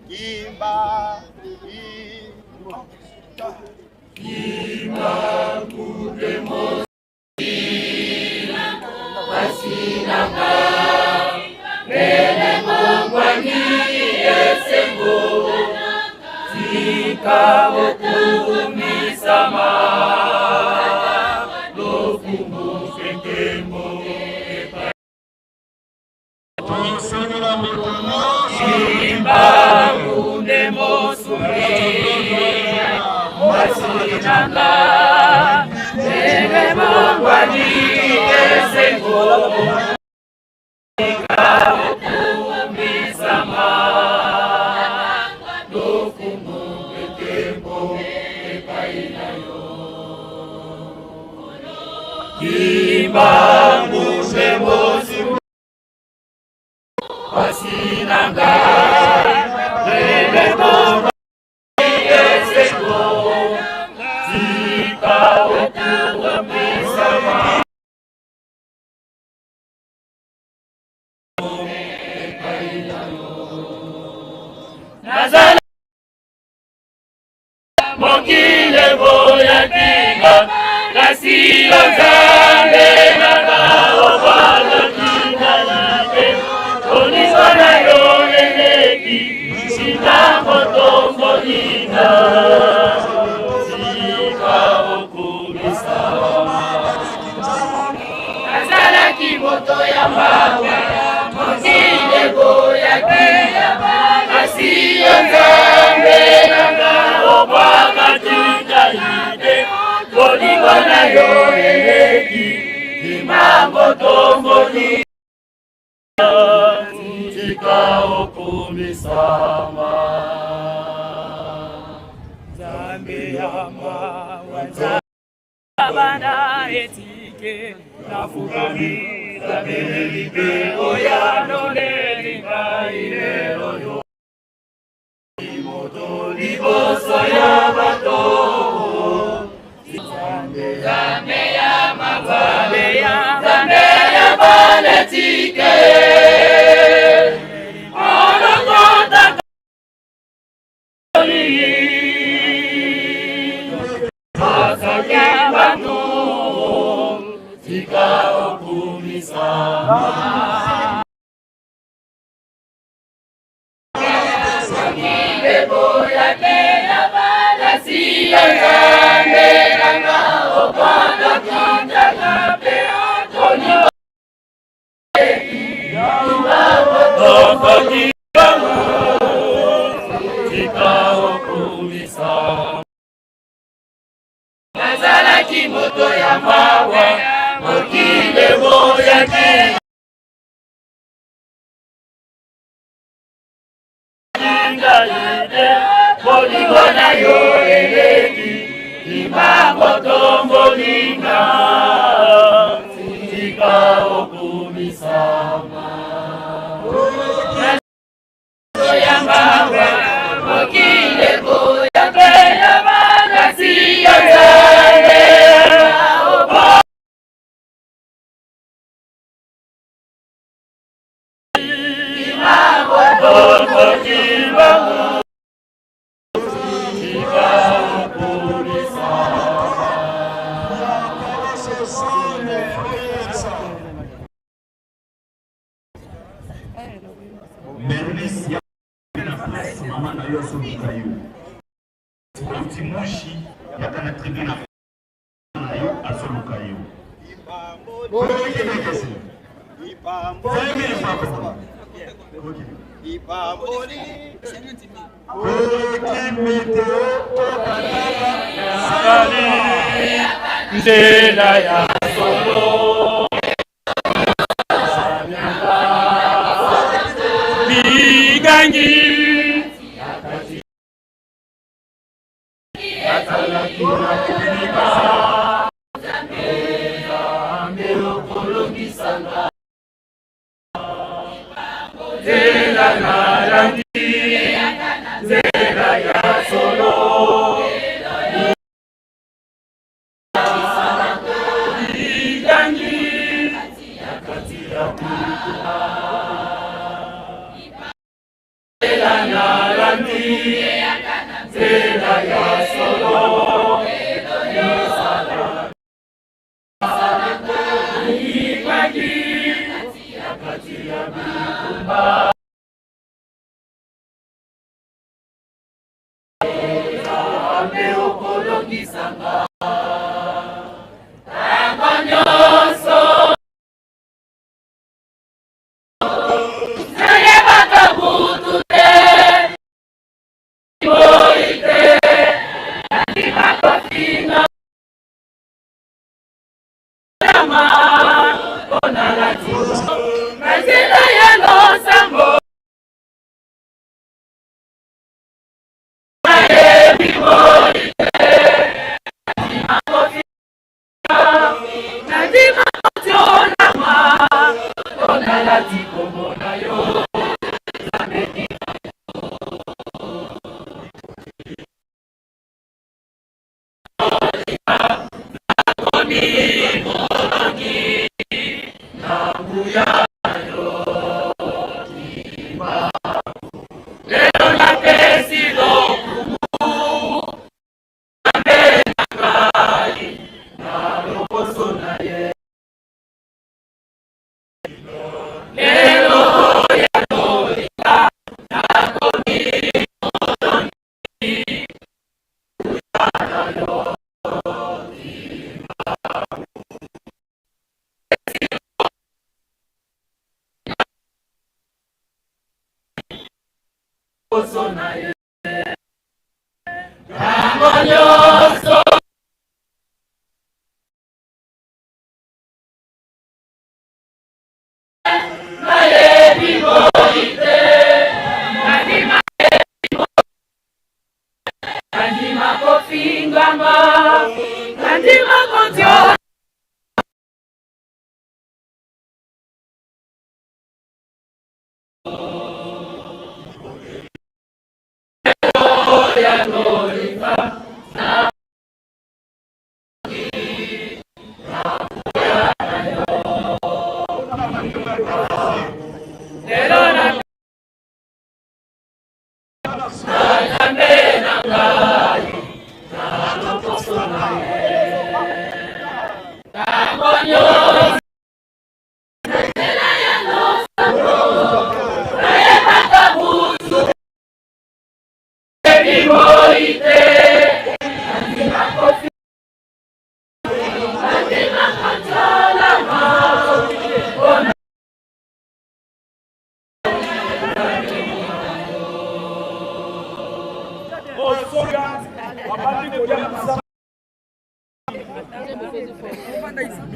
Kimba. Mpasi na nga, mene mongwani esengo, tika okumisama, lokumu mpe nkembo epai. Kimbangu nde mosungi, mpasi na nga, mene mongwani esengo, tika okumisama, lokumu mpe nkembo epai na yo. Kimbangu nde mosungi, mpasi na nga, mene mongwani esengo, tika okumisama. Nazala mokili boyaki nga, kasi yo Nzambe na nga obwaka tika te. Bolingo na yo eleki, tika otomboli nga, tika okumisama. Nazalaki moto ya mawa, mokili boyaki nga, kasi yo Nzambe na nga obwaka tika te. na yo eleki, kimbangu tomboli, tika okumisama. Nzambe ya mawa, Nzambe ya bana etike, nafukami, nabeleli mpe oyanoleli ngai lelo yo. Moto liboso ya bato. Nzambe, Nzambe ya mawa, Nzambe ya, Nzambe ya bana etike. Olongotaka basaki bato, tika okumisama. Tika okumisama. Nazalaki moto ya mawa, mokili eboyaki ngai te, bolingo na yo eleki, kimbangu tomboli nga, tika okumisama. Bernice, ya na place mama na yo azoluka yo. Oti mushi, yaka na tribune na yo azoluka yo. Boy, kende kese. Zayemele papa. Ok. Koki météo, ko batala. Salut. Nzela ya solo. Bigangi. Nzambe okolongisa nga. Nzela nalandi, nzela ya solo. Nzela nalandi, nzela ya solo. Nzambe okolongisa nga ntango nyonso. Nayebaka butu te, moi te, nandima kofinga.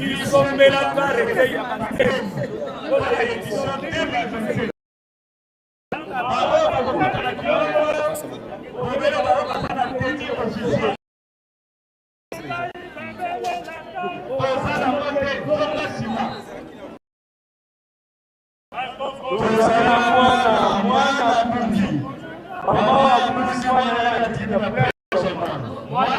Ils ont mis la carrière. Tozala mwana, mwana Mbundi. Mama Mbundi, mwana ya Tina. Mwana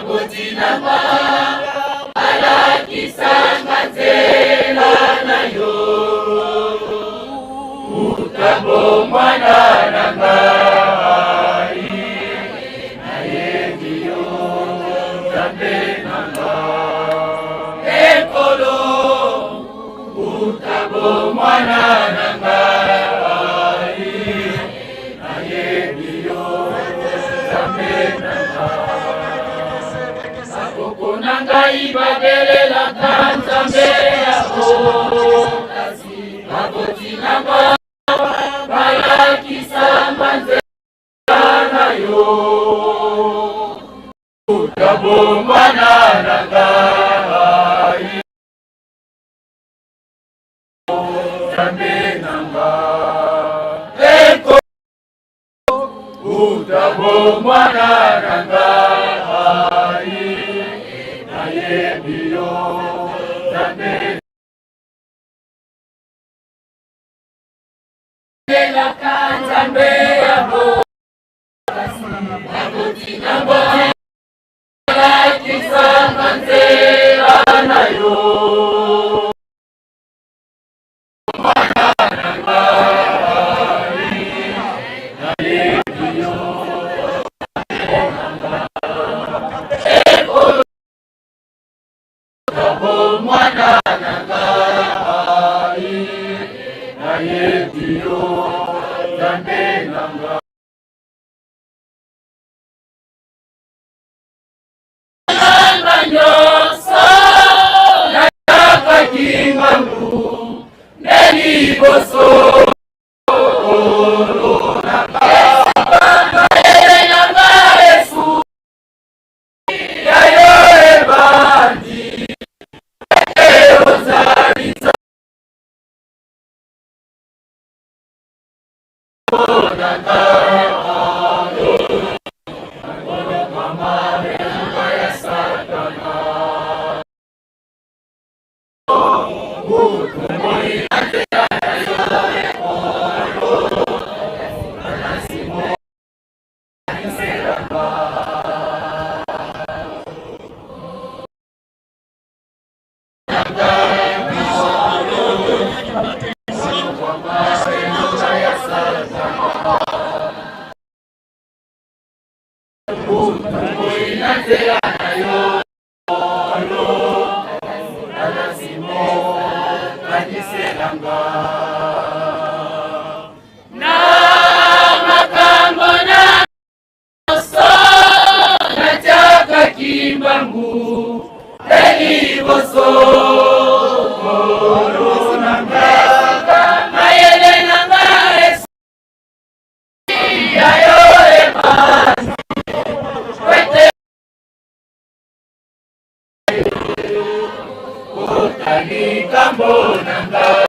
Mbundi, mama, balakisanga nzela na yo. Uta bo mwana na ngai, nayebi yo, Nzambe na ngai. Ekolo, uta bo mwana na ngai, nayebi yo, Nzambe na ngai. Bakoko na ngai babelelaka Nzambe ya bo, kasi baboti na ngai balakisanga nzela na yo. Uta bo mwana na ngai, Nzambe na ngai. Eko, uta bo mwana na ngai, nayebi yo, Nzambe. Elaka Nzambe ya bo, kasi baboti na ngai balakisanga nzela na yo. Bo mwana na ngai, nayebi yo, Nzambe na ngai. Nanga nyonso, nayaka Kimbangu, nde liboso. Na makambo na nyonso, natiaka Kimbangu nde liboso. Mayele na ngai esi ya yo ebandi. Kwete. Kota likambo na ngai.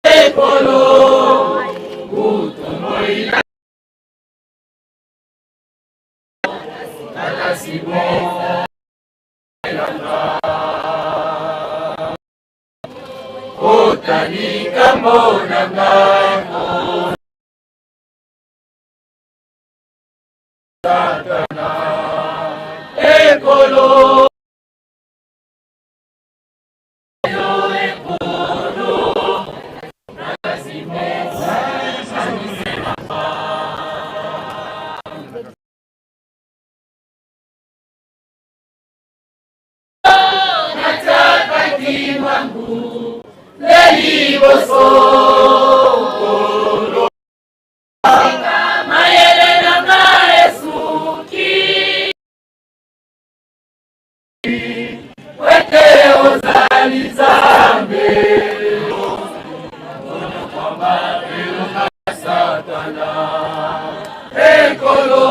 Ekolo, kutu moi na Tata Simon. Kota likambo na ngai. Satana. E Mayele na ngai esuki. Wete ozali Nzambe. Satana, ekolo.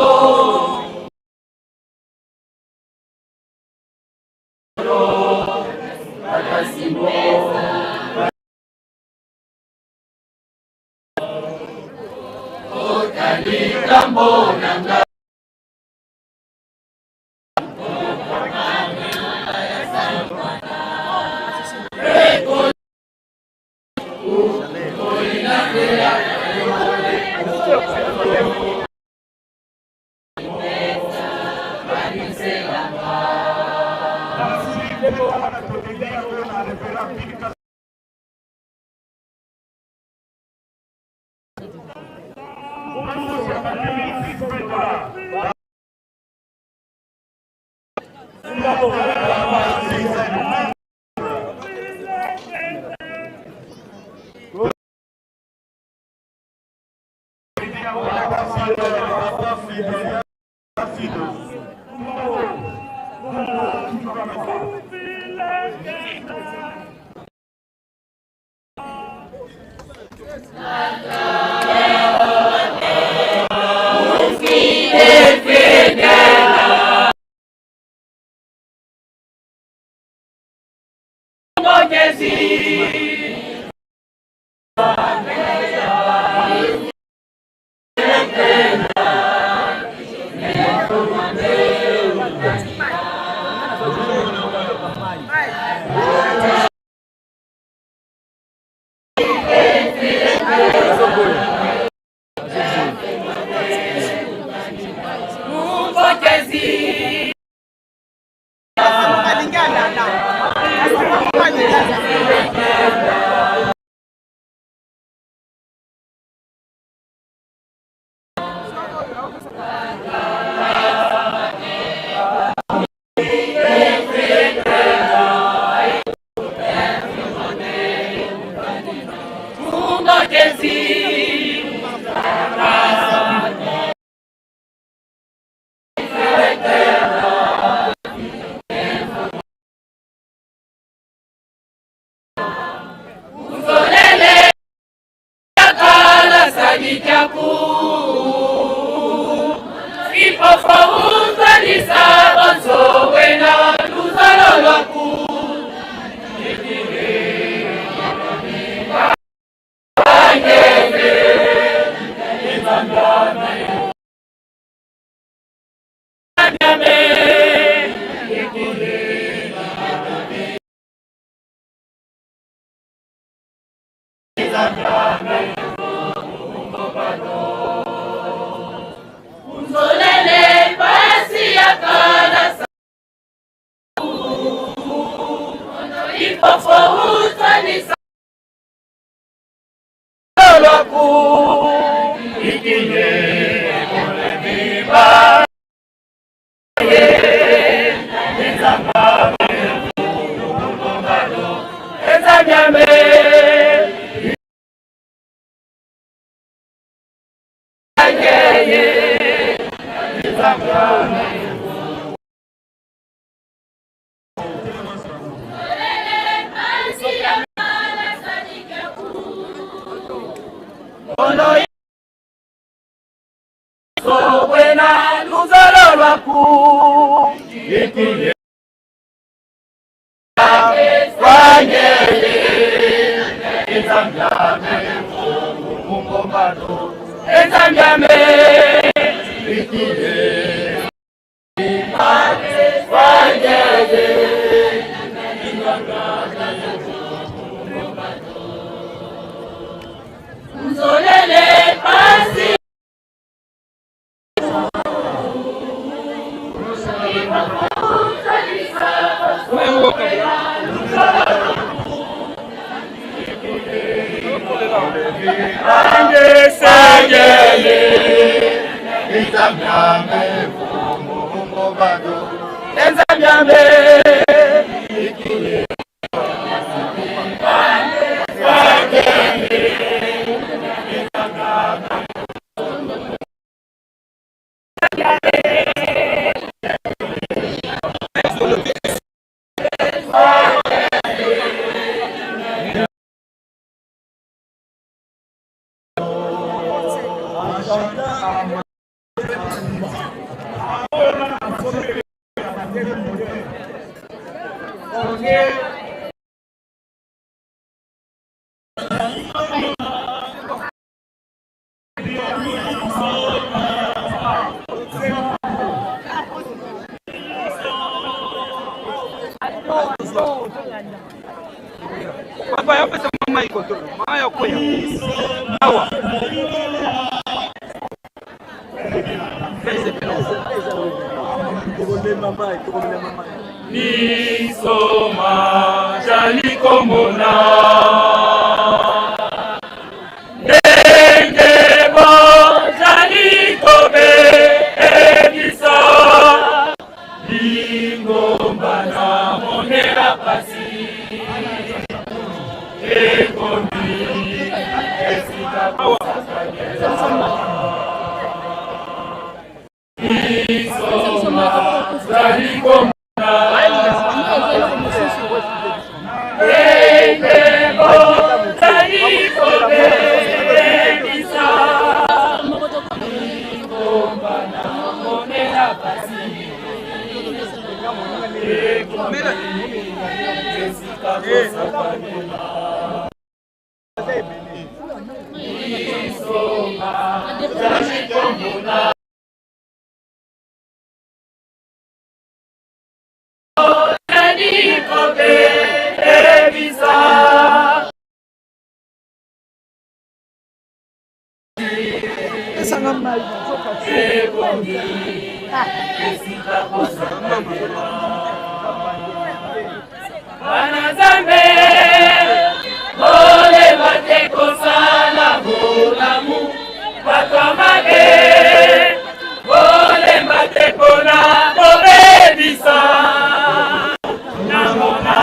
Kala sadi kiaku. Ipofo utanisa bonso wena luzolo lwaku. Nzolele mpasi ya kala sa. Ipofo utanisa lwaku. Ikiye, viva. Sokwena luzolo lwaku. Ikiye. Wanyele. Eza Nzambe. Mungomano. Eza Nzambe. Ikiye. Nzolele mpasi. Papa, ya pesa mama iko to. Mama ya kuya. Awa. Miso mazali komona ndenge bozali kobebisa lingomba na monela pasi. Ekomi esika kosakanela. Miso mazali komona. Ete bozali kobebisa lingomba na monela pasi. Esanga mai. Bana Nzambe, bolemba te kosala bolamu. Bato ya mabe, bolemba te pona kobebisa. Namona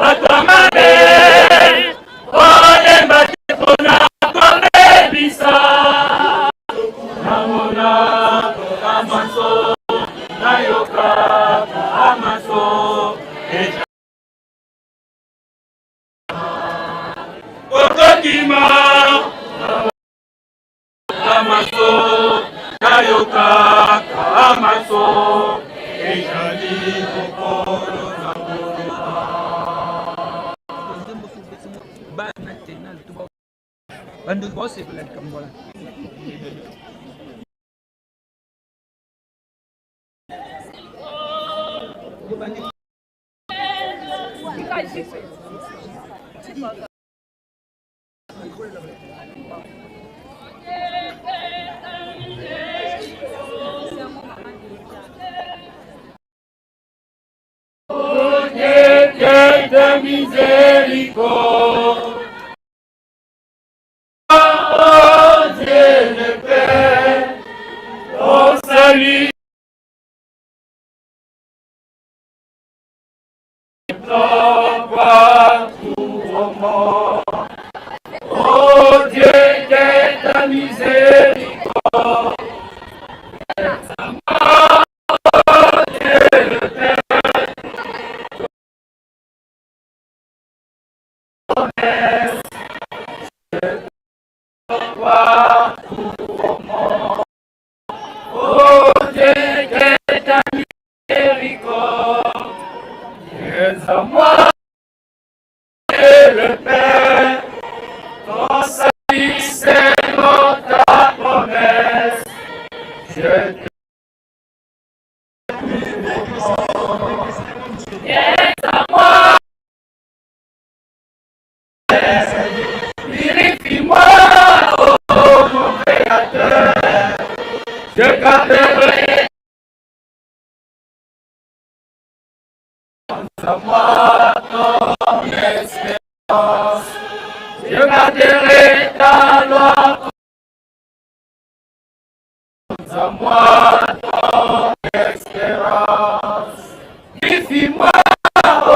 Bato ya mabe, bolemba te pona kobebisa. Namona kamaso, nayoka kamaso. Okokima. Kamaso, nayoka kamaso. Ezali mokolo na mokolo. Bana tena tuba. Bantu bose bala kambala. Oh Dieu, le Père, miséricorde. Oh Dieu, que ta miséricorde, aide-moi, le Père, ton salut selon ta promesse. Je te Purifie-moi, ô mon Créateur. Je garderai dans moi ton espérance. Je garderai ta loi. Donne-moi ton espérance. Purifie-moi, ô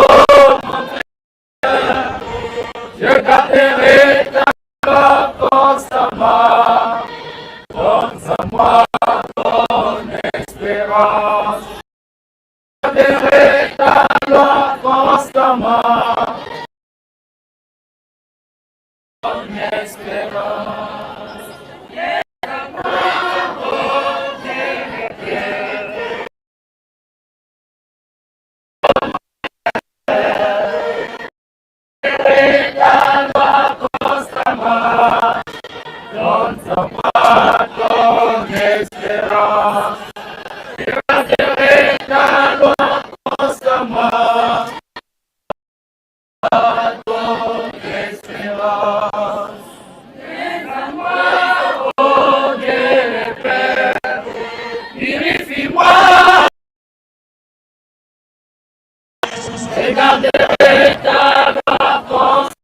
mon Dieu. Je garderai ta loi constamment. Donne-moi ton espérance. Garderai ta loi constamment. Ton espérance. Garderai ta loi constamment. Donne-moi ton espérance. Garderai ta loi constamment. Ton espérance. Ô Dieu le Père, purifie-moi. Et garderai ta loi constamment.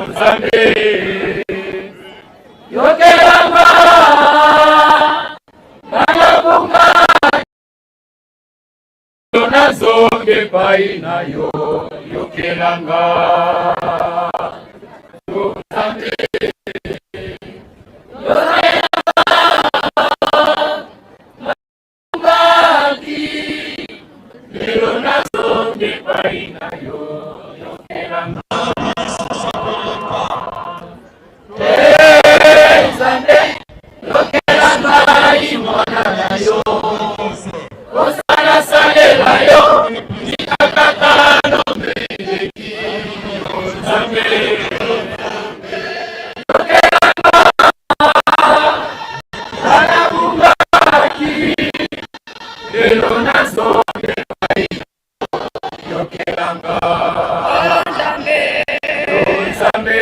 Nzambe, yo epai na yo, yokelanga. Oh Nzambe, yokelanga. Lelo nazongi epai na yo, yokelanga. Eh, Nzambe, yokela ngai mwana na yo. Kosala salela yo, mikakatano mileki. Nzambe, yokela ngai, nabungaki, lelo nazongi epai yokelanga. Oh Nzambe. Oh Nzambe.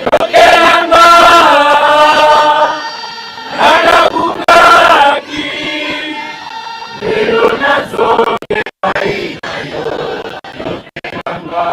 Yokelanga. Nabungaki. Lelo nazongi epai na yo. Yokelanga.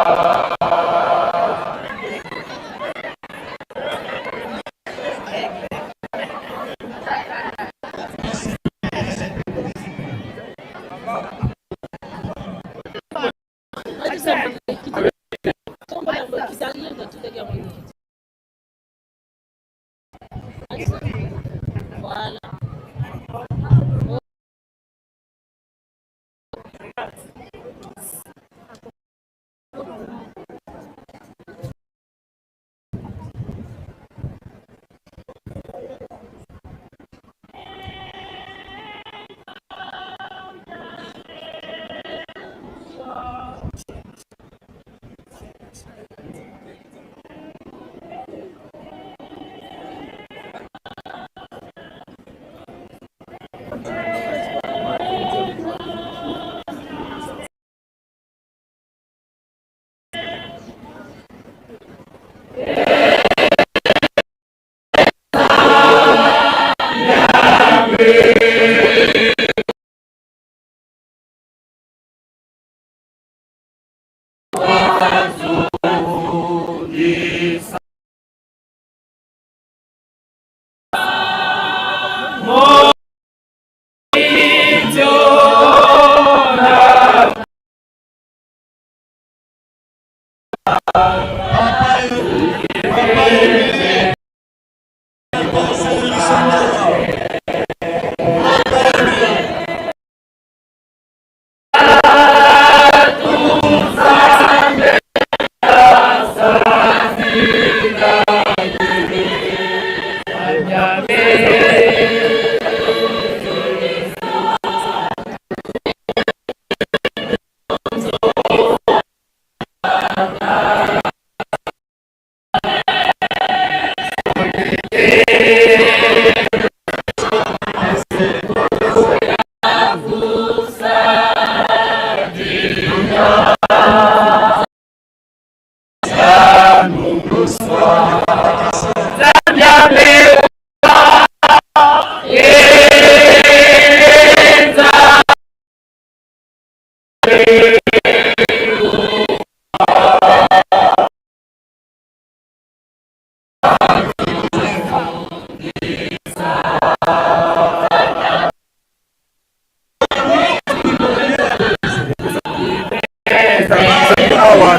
Awa,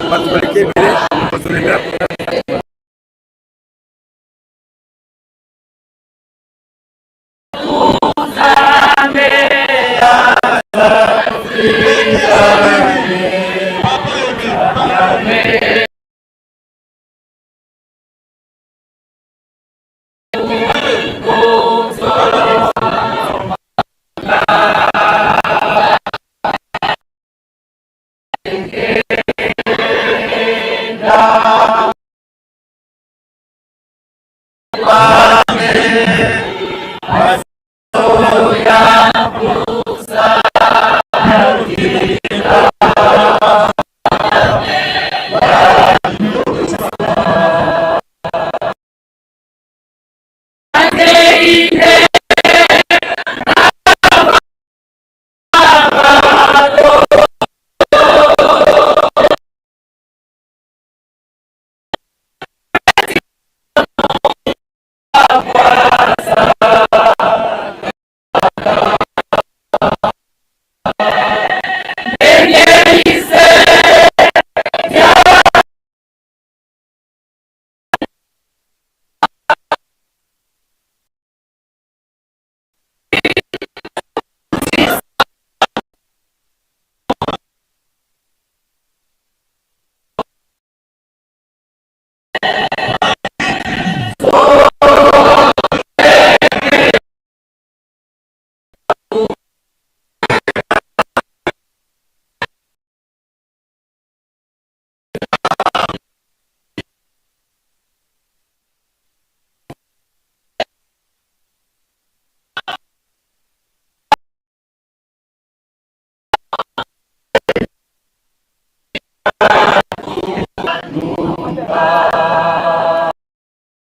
bato baleki ebele, bato baleki.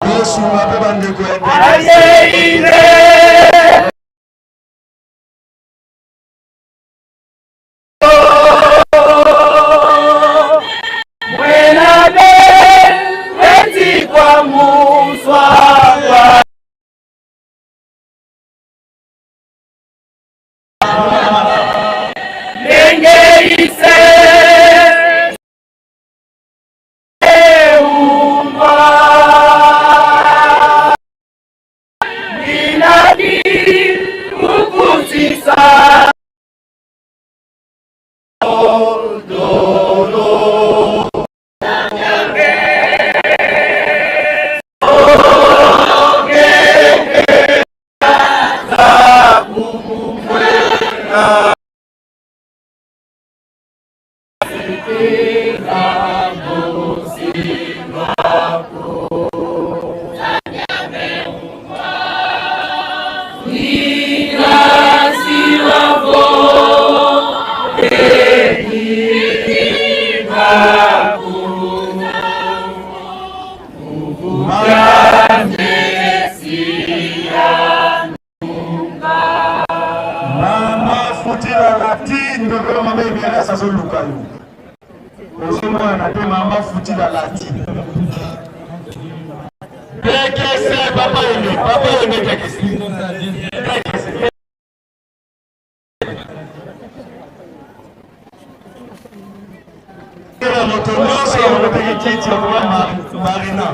Yesu mabe bandeko ya Mwena be, weti kwa muswa kwa. Lenge ise. Umba. Minadi kukutisa. Mama Futila Latine, ndeko mama Emelas azoluka yo. Ozomona te mama Futila Latine. P K C, papa Aimé, papa Aimé, P K C. P K C. Kela moto nyonso ya kobeteke kiti ya mama Marina.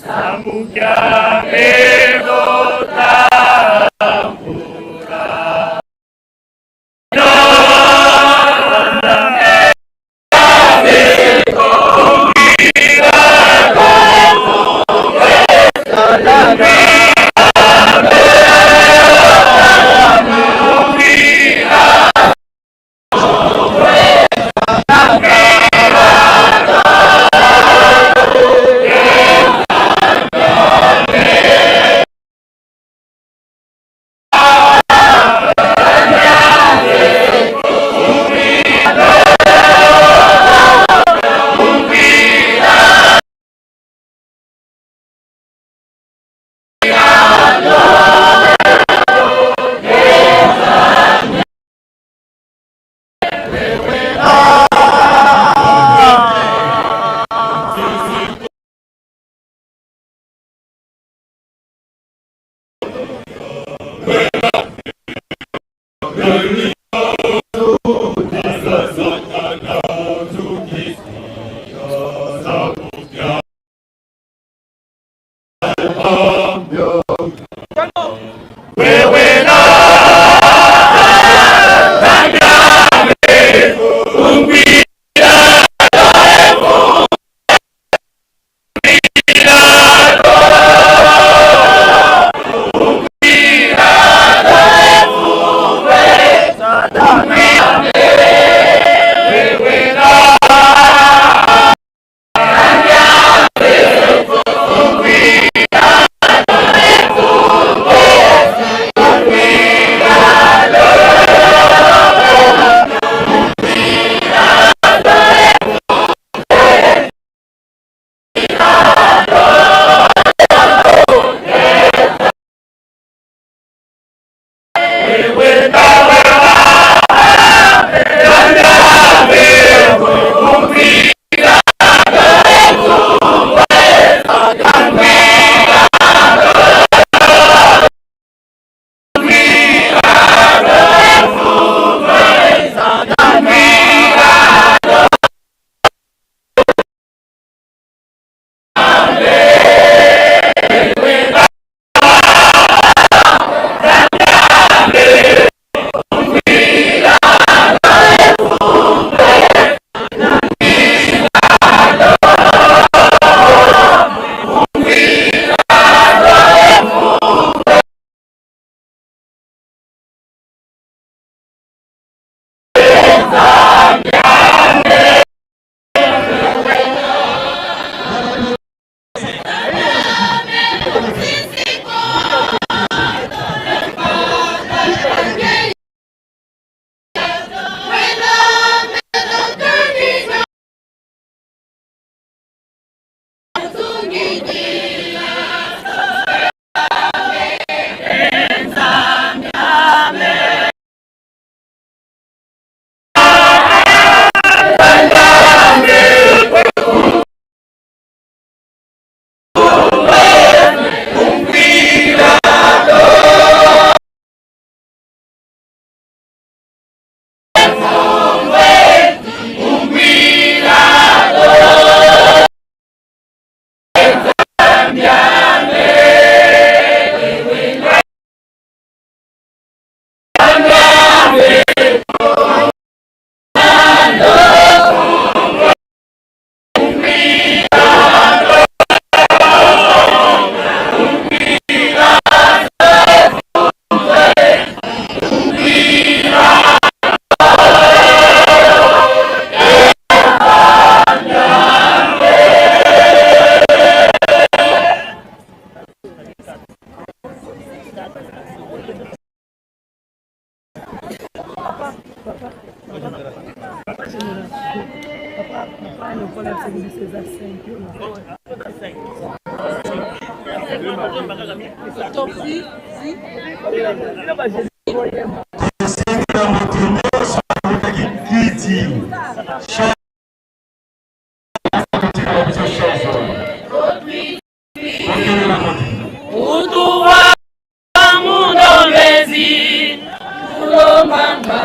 Sambu kia meno tambula. Tosengela moto nyonso aluta kikiti. Muntu wa mu ndombe zi, tulombanga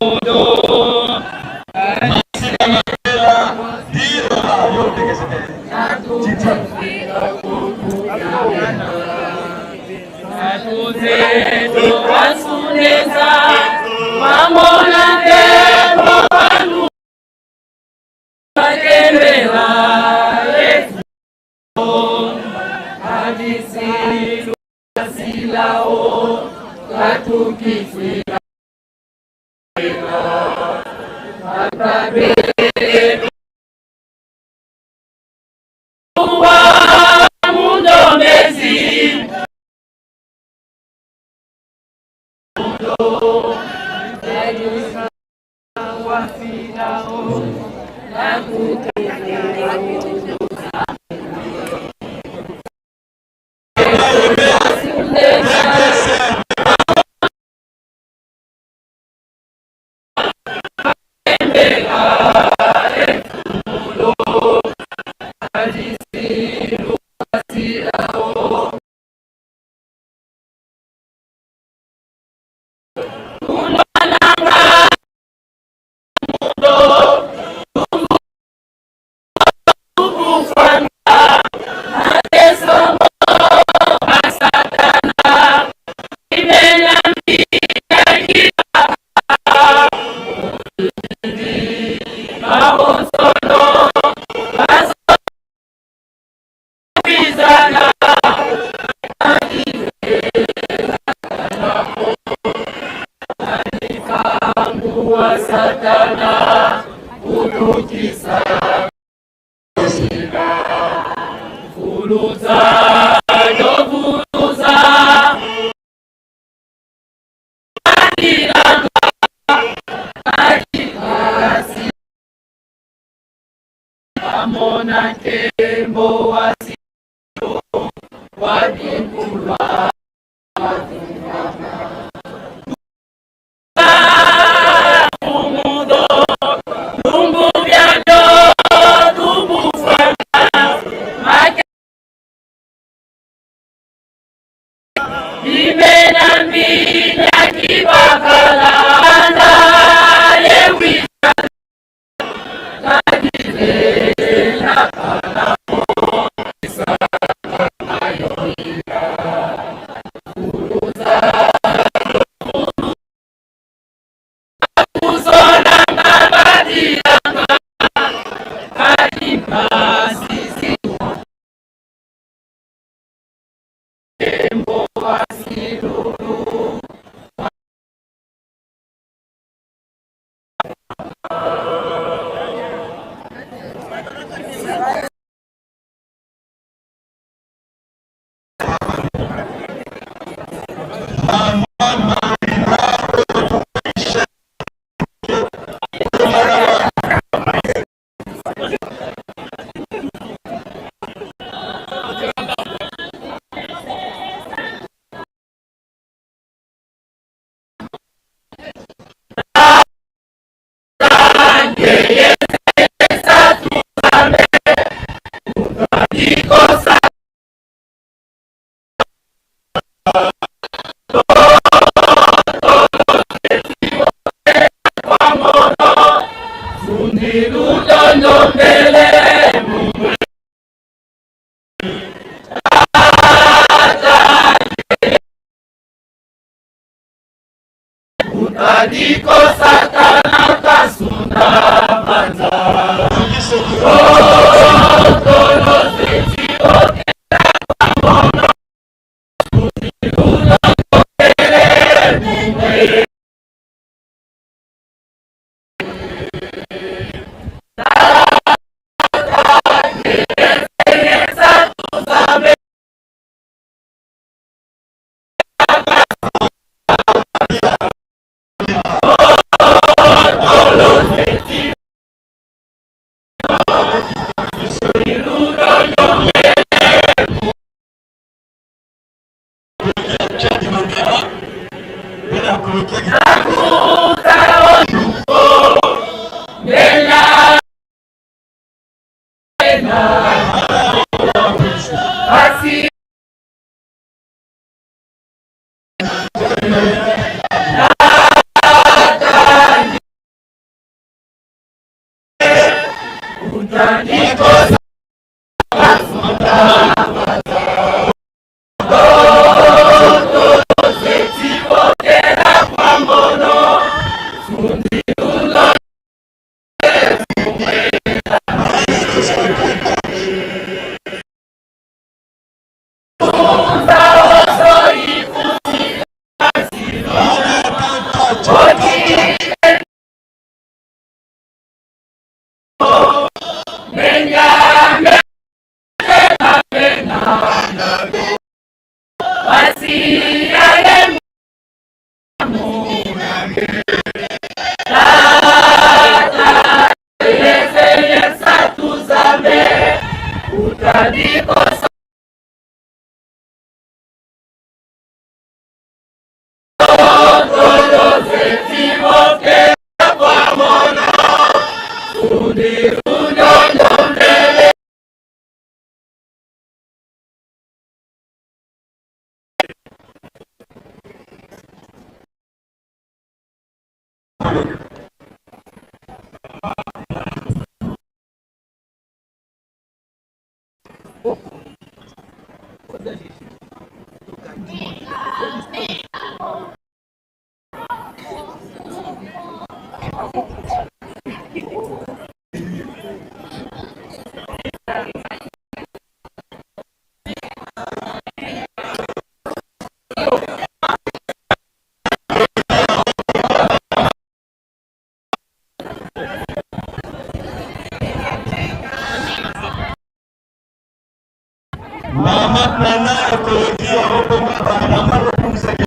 mudo. Atu zeto wasundeza, wamona te mo panu bakembela Yesu. Adisilu silao, katukisila. Akabe. Wa mu ndombe zi. kwizana. Wa Satana, utukisa. Vuluza, yo vuluza. Amona nkembo wa Silo, wa bingulwa. Bimena mbinya kibakala, anda ye wisa. Utadiko Satana kasunda banza. Mama Nana Ekolojia Obonga Bana Maro Kumseke.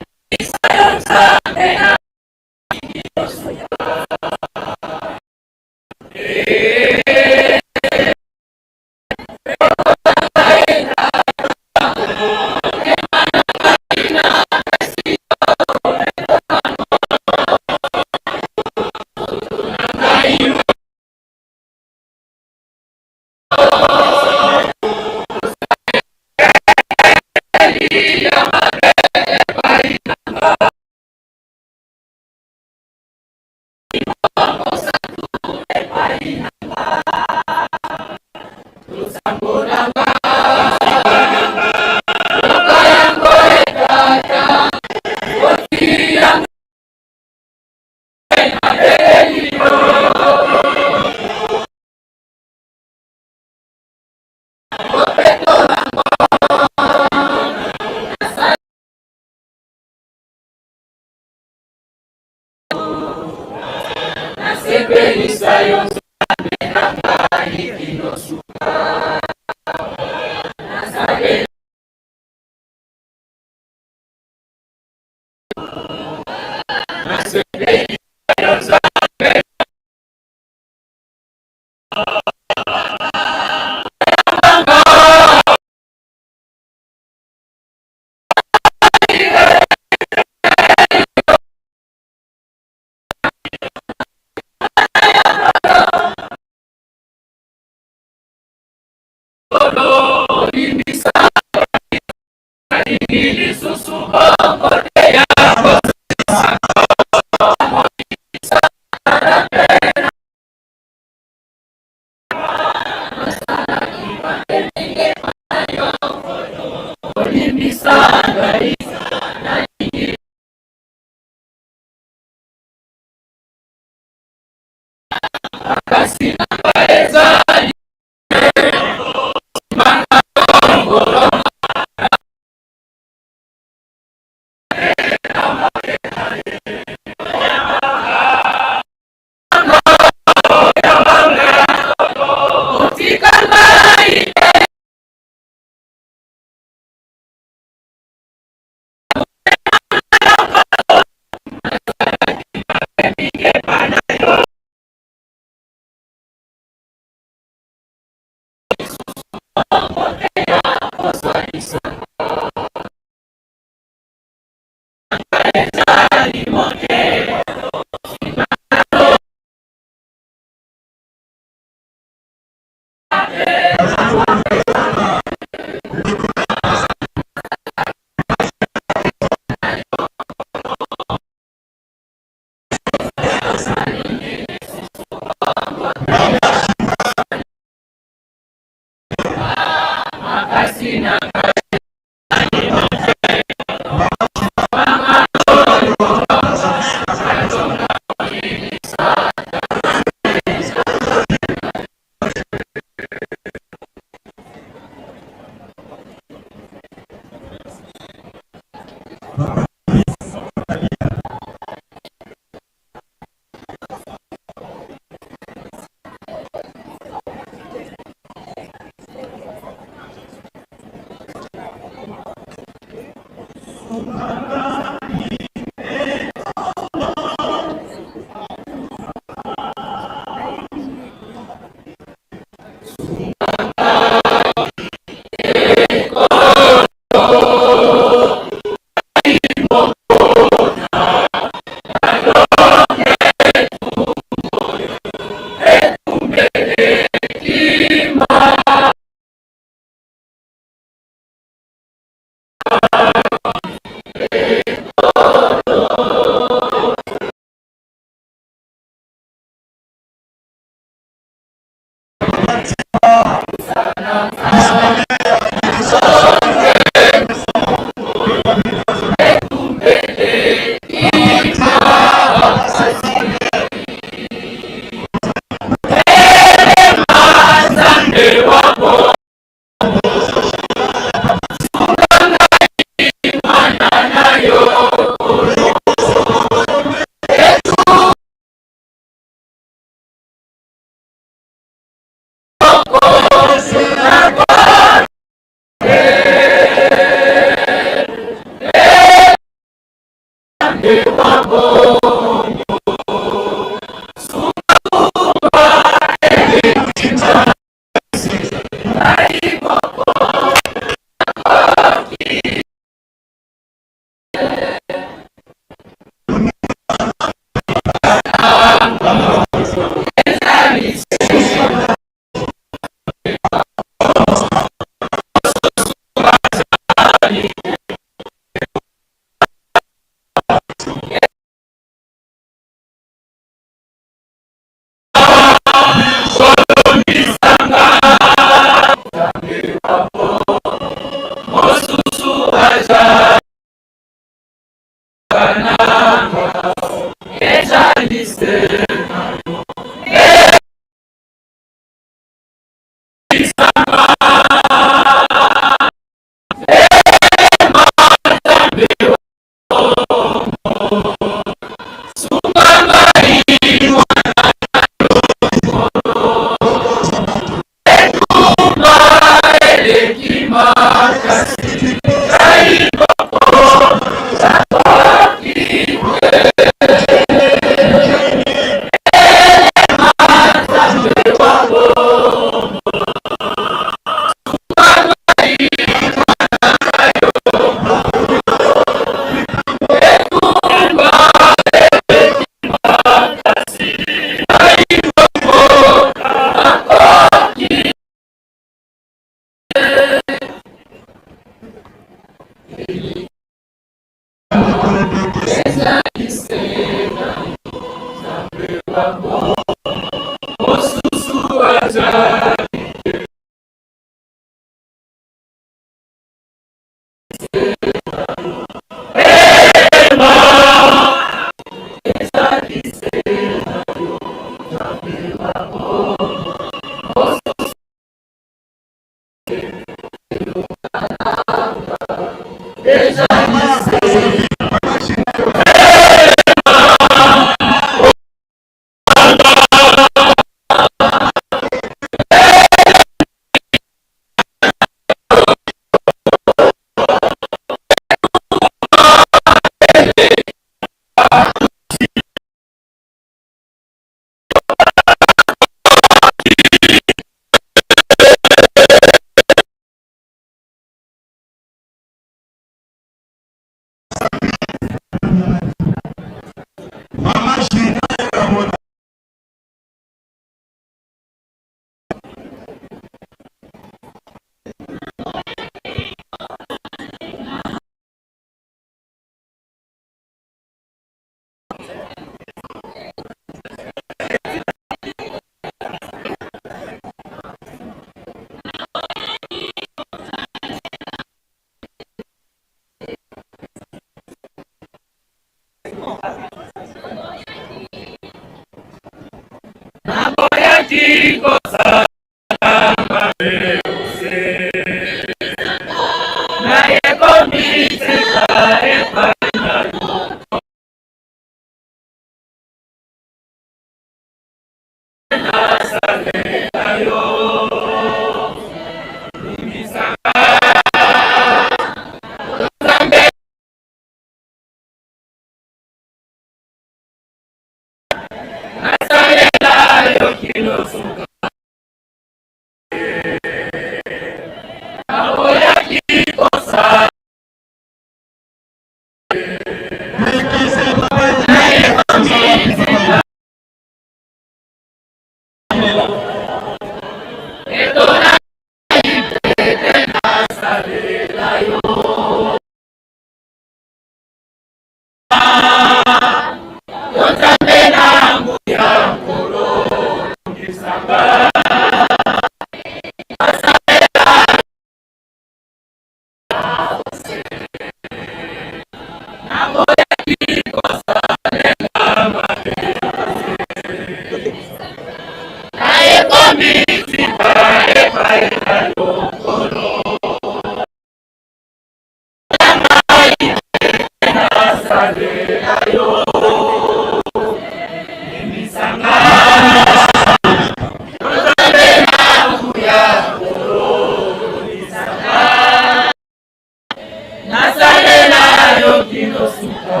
Nasalela yo kino suka.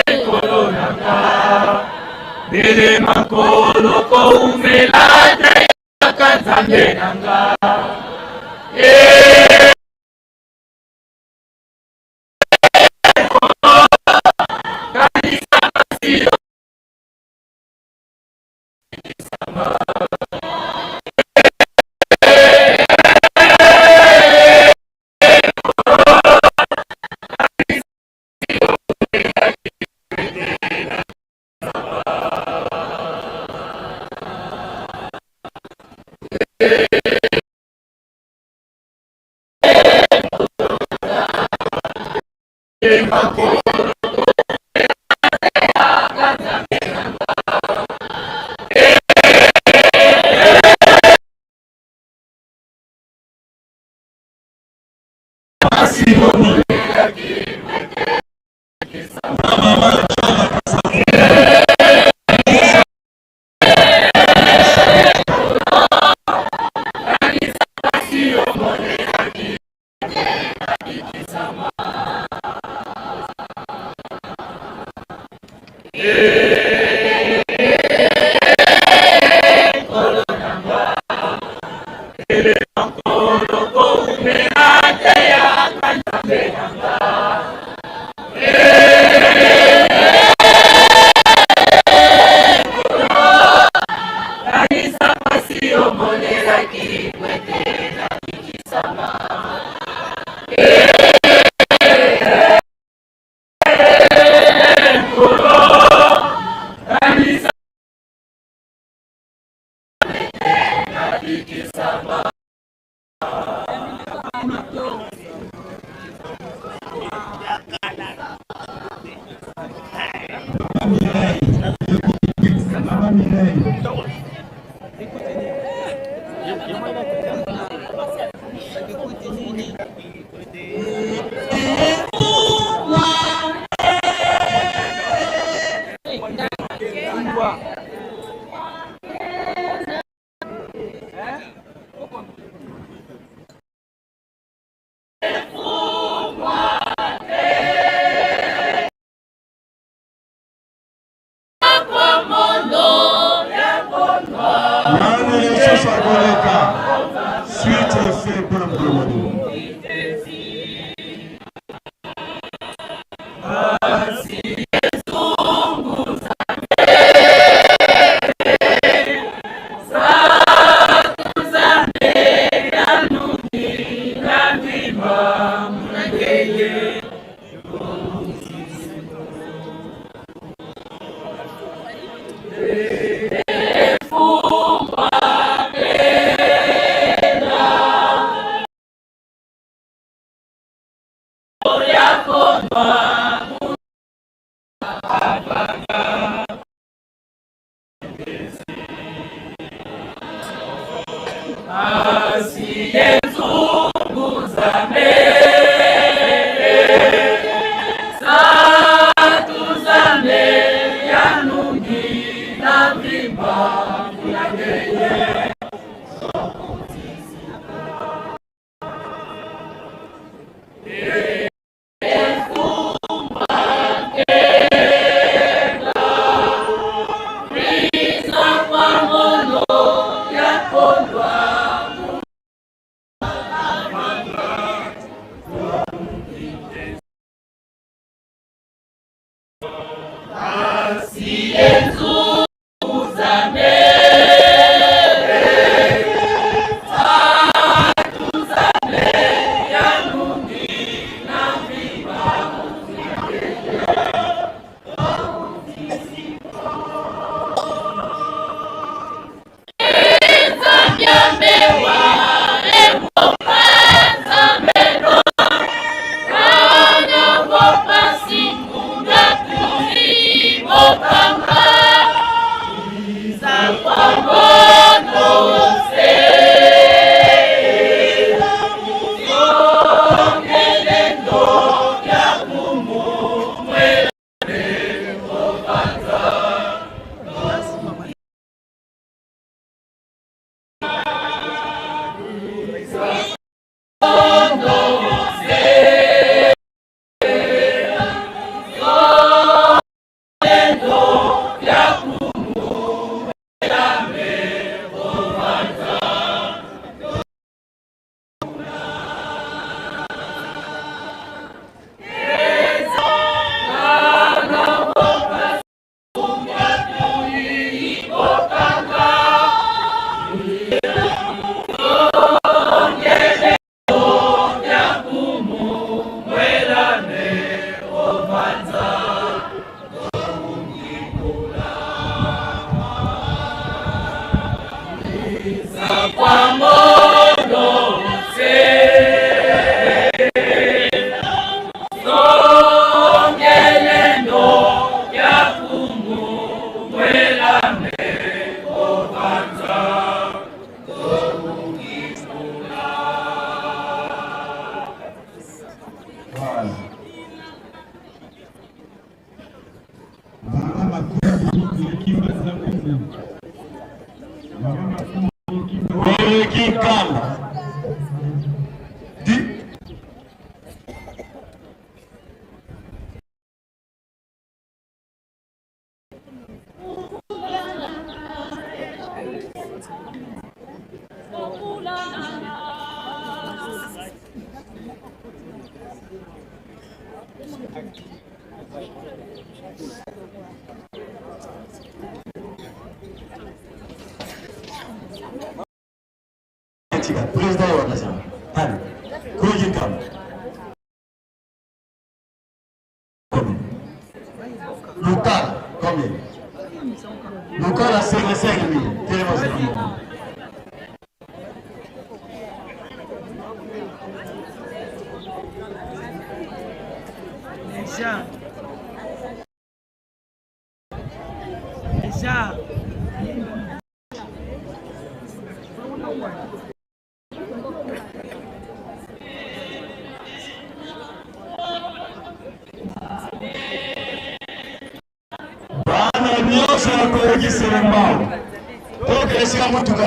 Nkolo na nga, bele makolo ko umela te, yaka Nzambe na nga. Eh, Nani lisusu akoleka? Suite, c'est bon, bon, bon. Voilà. Mama Makumbi, Kimbanza Kumbi. Mama Makumbi, Kimbanza. Wele Kinkamba. Di- Président wa nation. Allez, Roger Kamba. Combien? Luka, combien? Luka la cinquante-cinq mille. Tellement c'est bon. Déjà. Déjà. Bana nyonso ya Kongo Kiselembao. Toke esika motuka.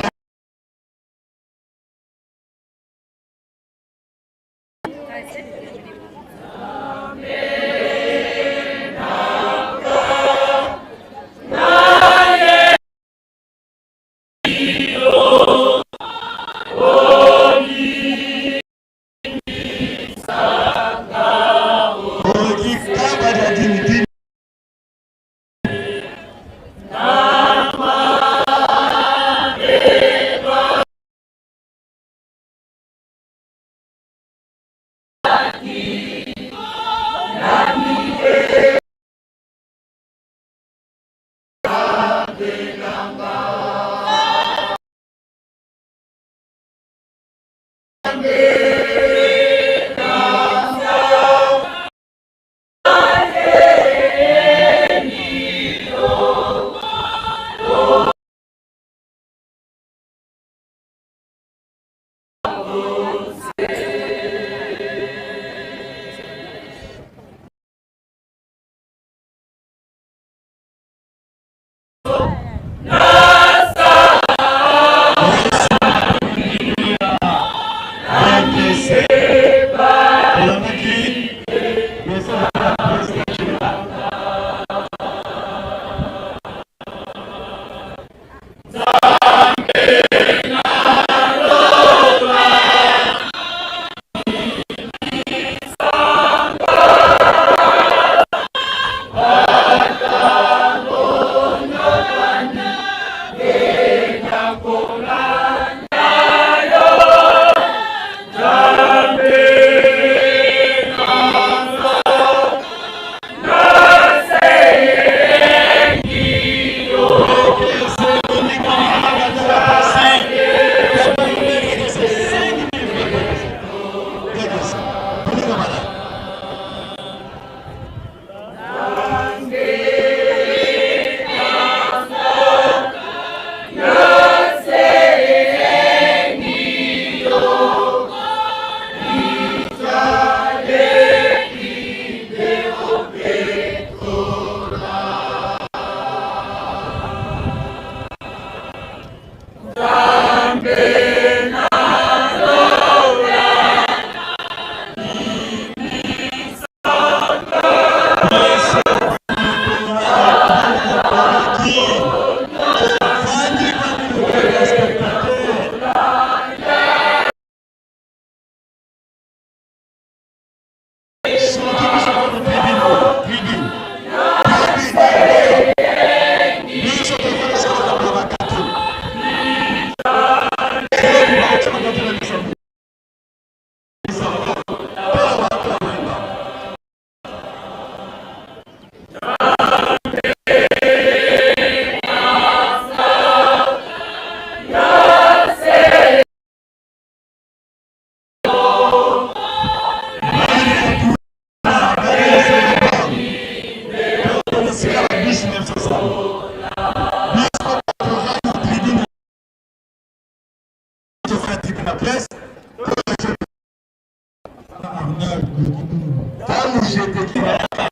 Ntangu G T Q bayaka,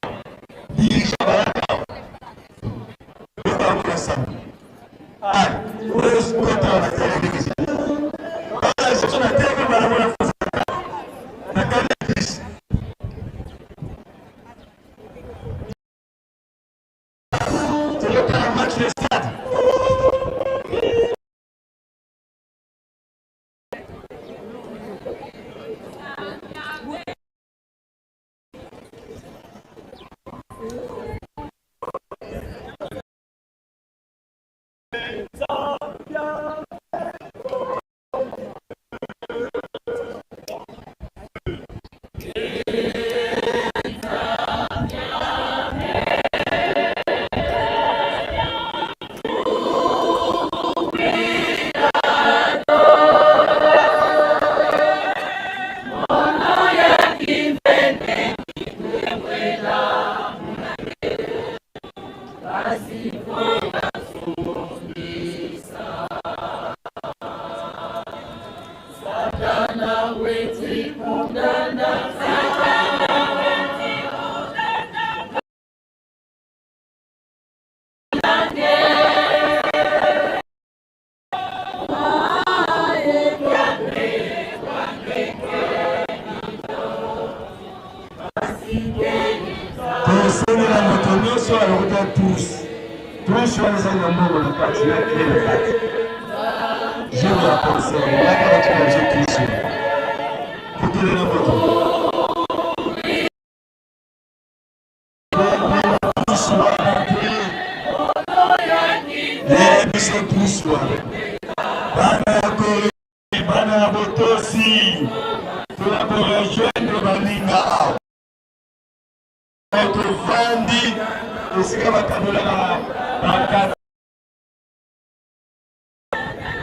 dirigeant bayaka, yo bakola samu. Ah, oyo sikoyo tala na télévision. Tala lisusu na T V, bana mona fofaka. Na Canal Plus. Toleka na match de stade. Tosengela moto nyonso alokota trousse. Trousse wana eza na mbongo na kati, na clé na kati. Je vous la conseille, yaka bato na je trousse. Kutele na moto. Trousse wana, eh, biso trousse wana. Bana ya Kore, bana ya Botosi, toya ko rejoindre baninga awa. Tovandi esika bakabolaka ba-, ba-,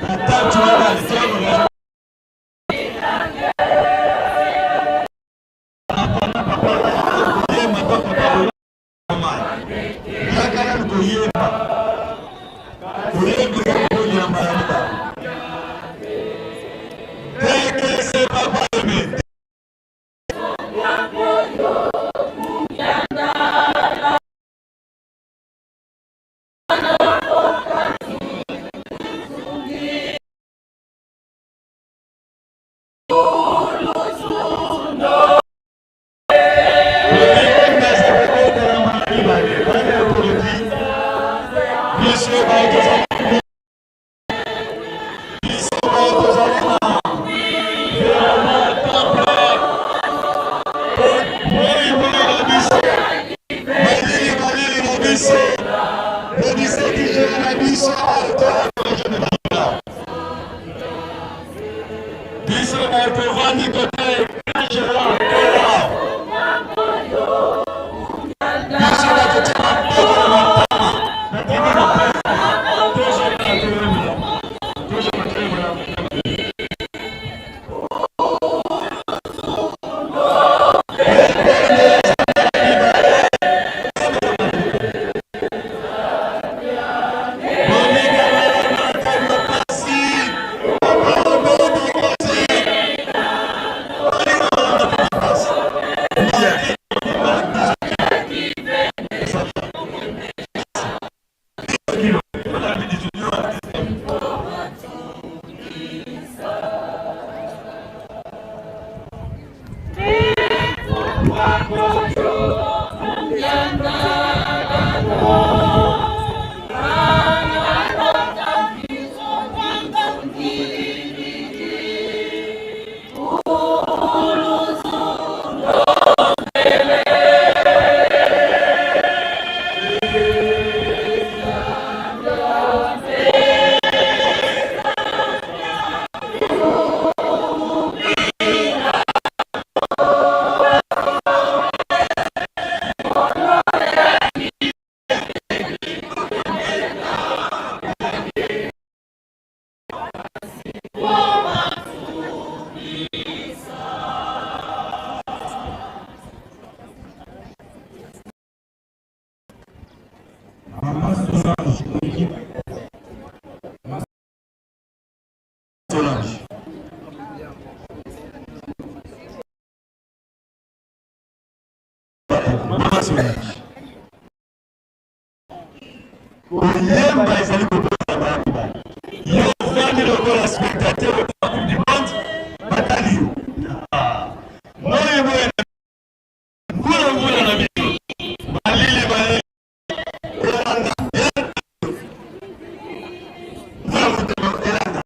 batatu wana, yaka nanu koyemba. Koyemba ya koyamba ya mba. Teke se papa emete. Le dix-sept juin na biso, biso bato tovandi kote Grand Gérard Kora. Biso bato tia maboko na matama, na tata na pesa. Tozwa na tolomela. Tozwa na tolomela. Mama Solange. Koyemba ezali kobotisa bato bana. Yo ovandi lokola spectateur ya Coupe du Monde, batali yo. Ah. Moyo moyo na mbula mbula na bino. Malili malili. Elanga. Mbula motema elanga.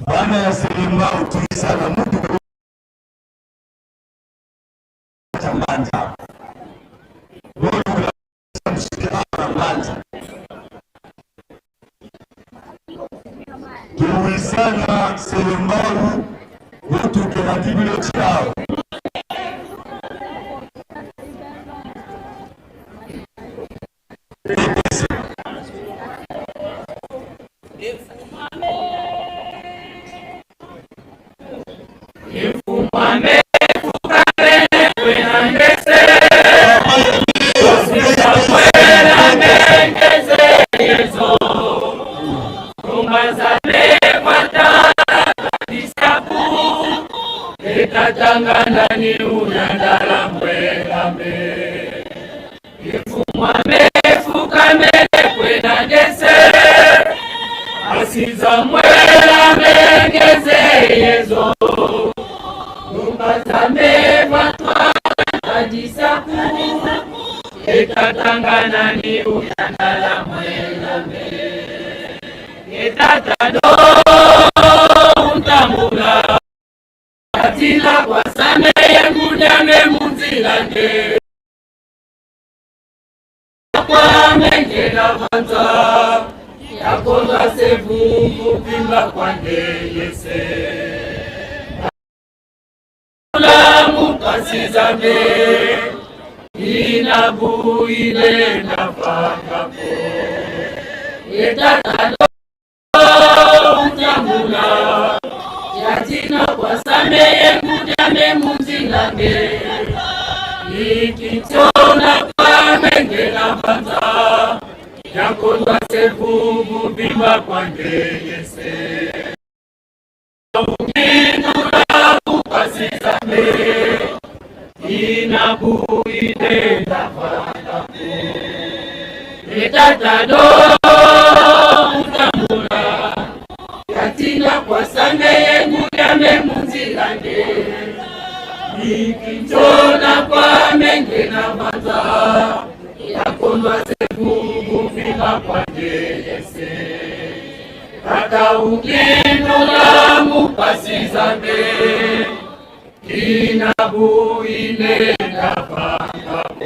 Bana ya Selembao, tuisana mutu cha mbanza. Boyo na mshikana mbanza. Tuisana Selembao, mutu kena dibilo chao. Tatangana ni una ndala mwela me. Mfumu ame fukamene kwena ngeze, asiza mwela mengeze yezo. Lumba za meva twa, adi Katanga nani uyandala mwela me. E tata do untambula. Atina kwa same ye ngudi ame mu nzila nde. Kwa menge na banza. Ya kondwa se vuvu vimba kwa ndeyese. La mukasiza me, ina bu ine na fanga ko. E tata do untambula. Yatina kwa same ye ngudi ame mu nzila nge. Ikintiona kwa menge na banza. Ya kondwa se vuvu vimba kwa ndeyese. Ungindula mukasiza me, ina bu ine na fanga ko. E tata do untambula. Yatina kwa same ye ngudi ame mu nzila nge. Ikintiona kwa menge na banza. Ya kondwa se vuvu vimba kwa ndeyese. Kaka ukindula mukasiza me, ina bu ine na fanga ko.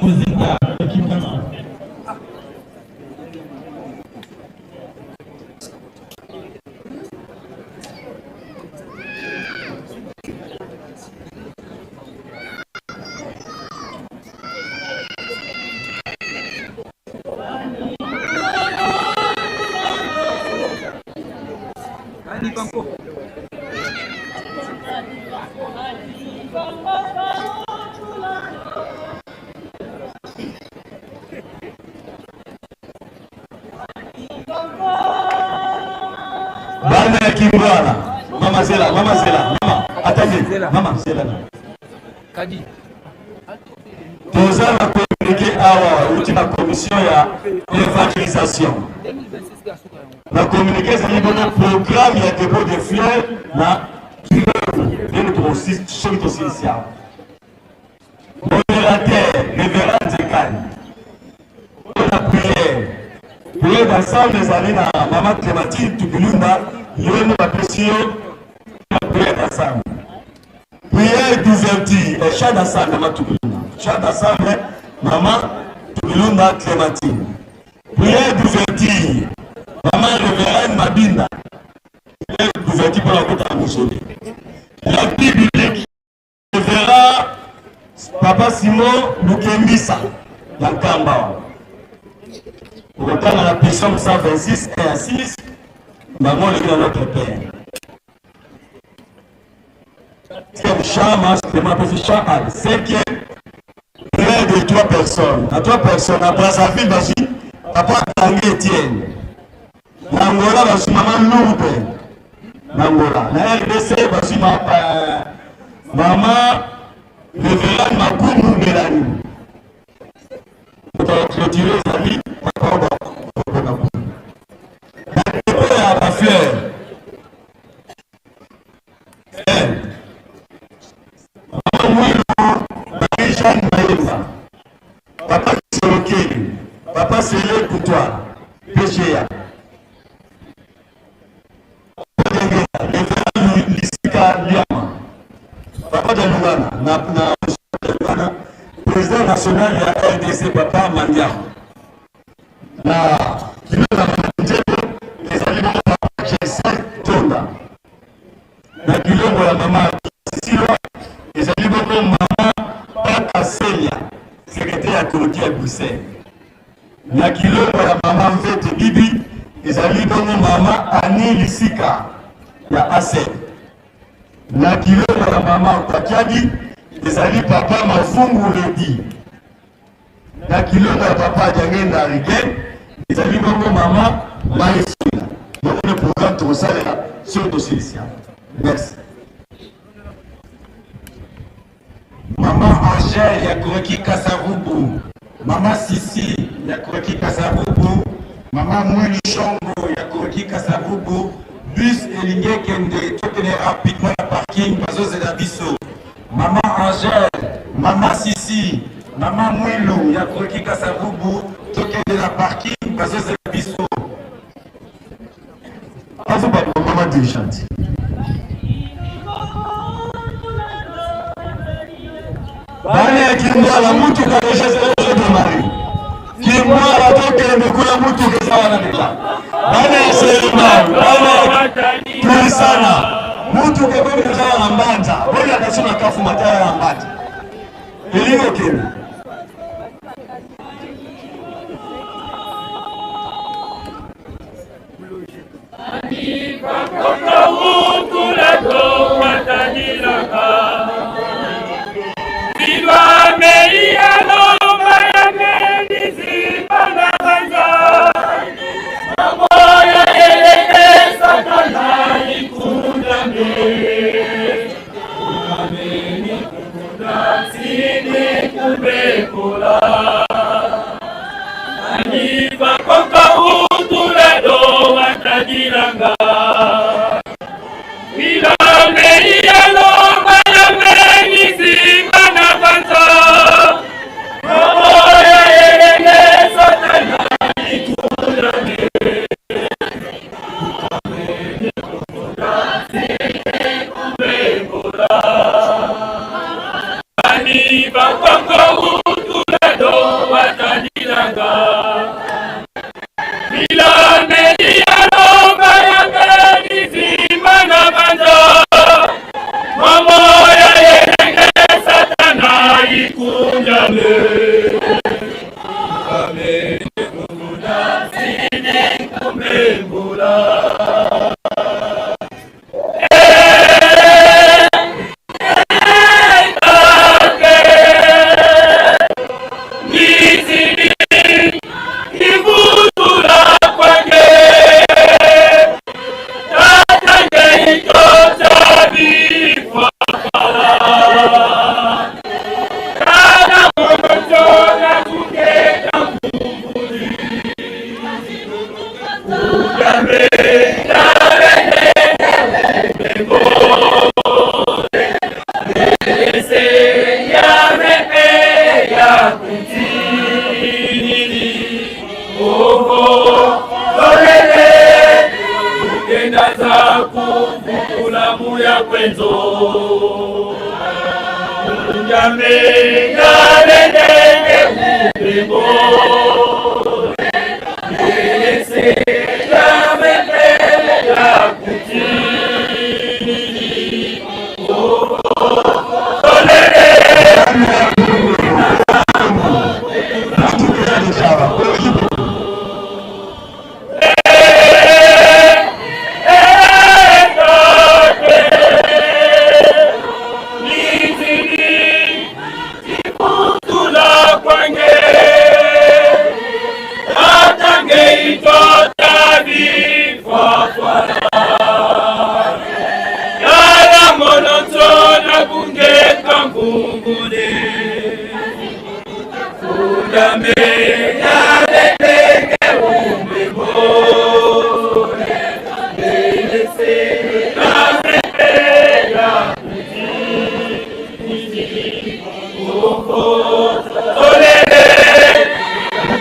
Kuzita, kuzita. Bana ya Kimvana. Mama zela, mama zela, mama, attendez, mama zela na. Kadi. Toza na communiqué awa, uti na commission ya évangélisation. Na communiqué ezali bongo programme ya dépôt de fleurs na Kilombo, nde tokosi-, soki tosilisi awa. Modérateur, Révérend Nzekani. Mpo na prière. Prière d'ensemble ezali na Mama Clémentine Tubilumba, yo nde bapesi yo na prière d'ensemble. Prière d'ouverture, eh, chant d'ensemble, Mama Tubilumba. Chant d'ensemble, Mama Tubilumba Clémentine. Prière d'ouverture, Mama Révérende Mabinda. Prière d'ouverture mpo na kota mausolée. Lecture biblique, Révérend Papa Simon Lukembisa ya Nkamba. Okotanga na Psaume cent vingt-six, un à six, bango oleki na Notre Père. Cinquième chant, Mama Clément apesi chant à cinquième. Prière de trois personnes. Na trois personnes, na Brazzaville, bazwi Papa Tanguy Etienne. Na Angola, bazwi Mama Lourdes. Na Angola. Na R D C, bazwi ma-, euh, Mama Révérende Makumu Mélanie. Moto ya clôturer ezali Papa Oba. Na dépôt ya ba fleurs. Eh. Mama Mwilu, Marie-Jeanne Mayemba, Papa Kisolokeli, Papa Sele Kutoa, P G A. Révérend Lisika Liama, Papa Dialungana, na, na, Président national ya R D C, Papa Mandiaku. Na Kilombo ya Mama Nzembo, ezali bongo Papa Jackson Tonda. Na Kilombo ya Mama Silwa, ezali bongo Mama Paka Celia, secrétaire ya comité ya Bruxelles. Na Kilombo ya Mama Mvete Bibi, ezali bongo Mama Annie Lisika ya A C E. Na Kilombo ya Mama Takiadi, ezali Papa Mavungu Ledi. Na Kilombo ya Papa Diangenda Rigen, ezali bongo Mama Maesila. Bongo nde programme tokosalela soki tosilisi. Merci. Mama Angèle ya Croquis Kasavubu, Mama Sisi ya Croquis Kasavubu, Mama Mwini Shongo ya Croquis Kasa-Vubu, bus elingi kende, tokende rapidement na parking, bazozela biso. Mama Angèle, Mama Sisi, Mama Mwilu ya Kroki Kasa-Vubu, tokende na parking, bazozela biso. Azo ba Mama dirigeante. Bana ya Kimwala, mutuka déjà zéro zéro démarré. Kimwala tokende kuna, mutuka eza wana déjà. Bana ya Selembao, bana ya Tulisana, mutuka ekomi déjà na Mbanza. Boya kasuna kafu matala na Mbanza. Elingi okende. Ani bakoko utu la do watadilanga. Silwa mei ya lomba ya meni zimba na banza. Mambo ya eleke Satana ikunda me. Ameni kunda sini kumbekola. Ani bakoko utu la do watadilanga. Bila mei ya lomba ya meni zimba na banza. Mambo ya eleke Satana ikunda me. Ani bakoko utu la do watadilanga. Bila mei ya lomba ya meni zimba na banza. Mambo ya eleke Satana ikunda me. Amen. Kenda za kuvutula mu ya kwenzo. Njambe ya lendenge ubembo. Ese ya mepele ya kuti. Yala mono nsona kungeka mbungudi. Kunda me ya lendenge ubembo. Ese ya mepele ya kuti. Olele,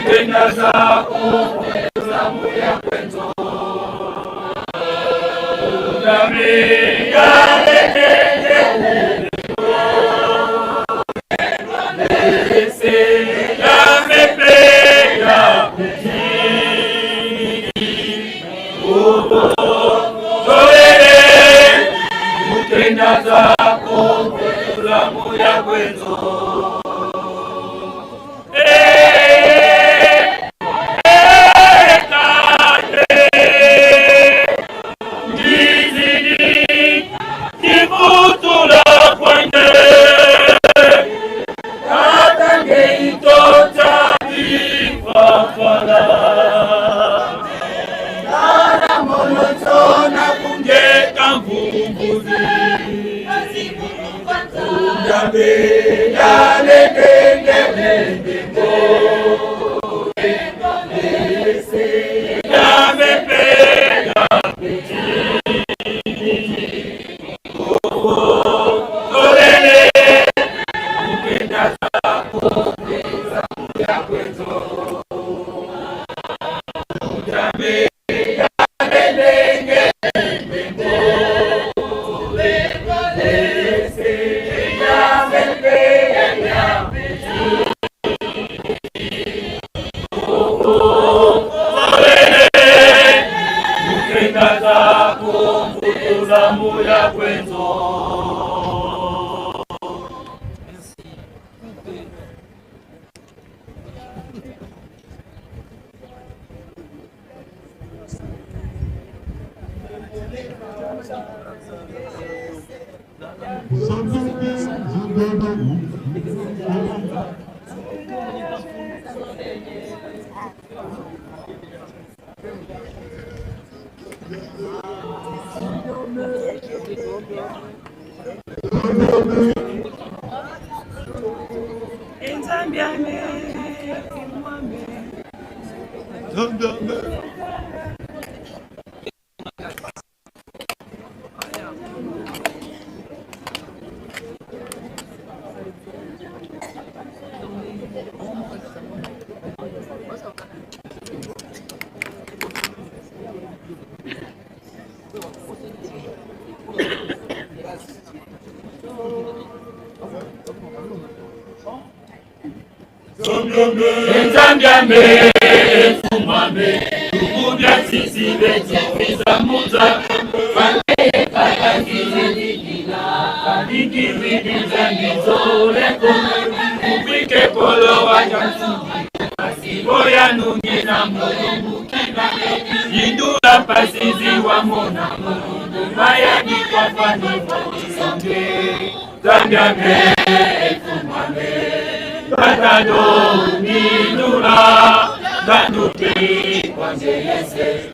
kenda za kuvutula mu ya kwenzo. Kunda me ya lendenge ubembo. Ese ya mepele ya kuti. Tolele, mu kenda za kuvutula mu ya kwenzo. Eh, eh, tate. Ndizidi kivutula kwandi. Tata nge itota bifafala. Tala mono nsona kungeka mbungudi. Kunda me ya lendenge ubembo. Ese ya mepele ya E Nzambi ame, e mfumu ame. Nzambi ame. E Nzambi ame, e mfumu ame, tuku bia sisi beto kwiza mu nza, fane ye kala kizidikila, aliki widi Nzambi zole ko, ubike kolo wa jansu. Masibo ya nungi na mulumbu kina, yindula mpasi zi wamona mulumbu, mayadi kwa fani kwa isonge. Nzambi ame, e mfumu ame, tata do nindula, ndandu ki kwa nzeyese.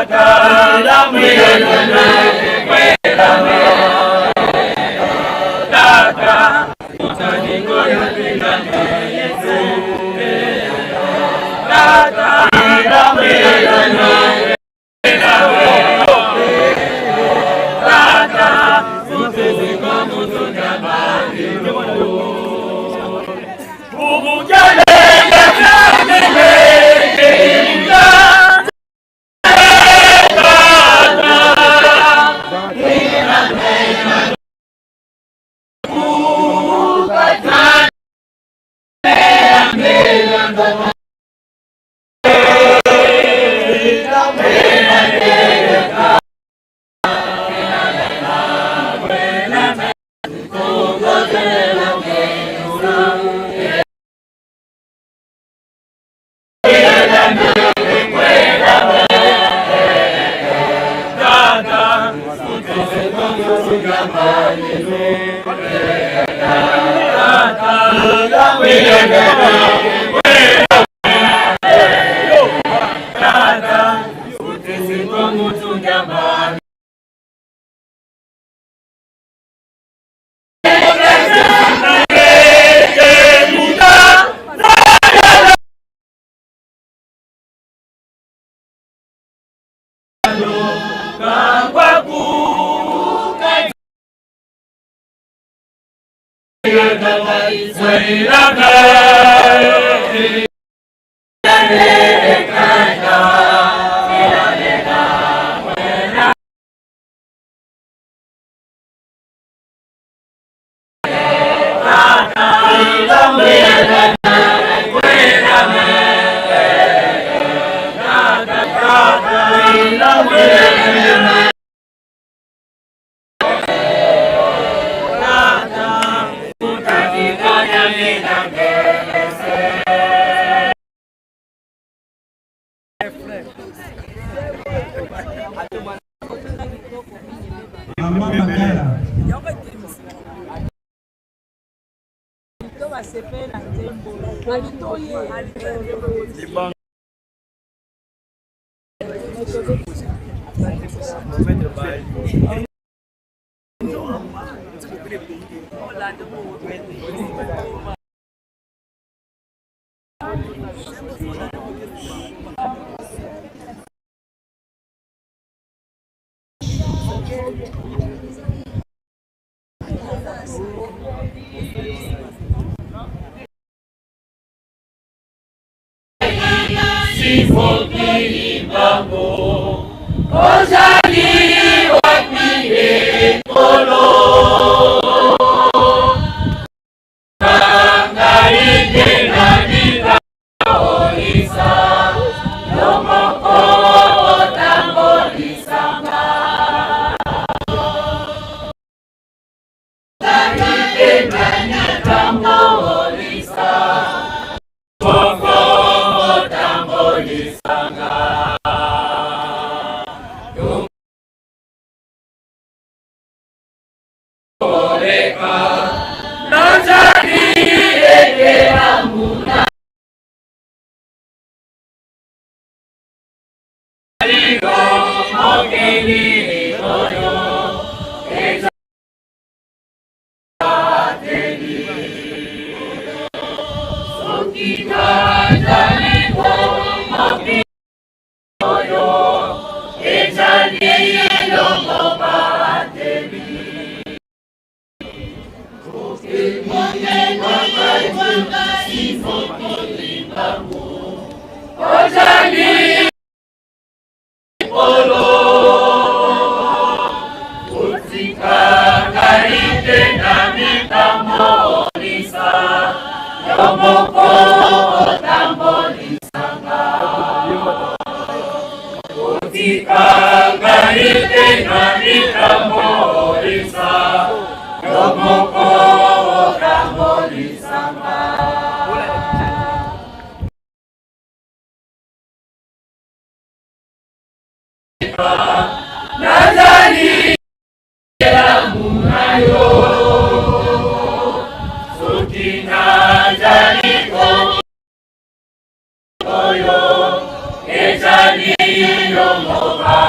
Mama Makala.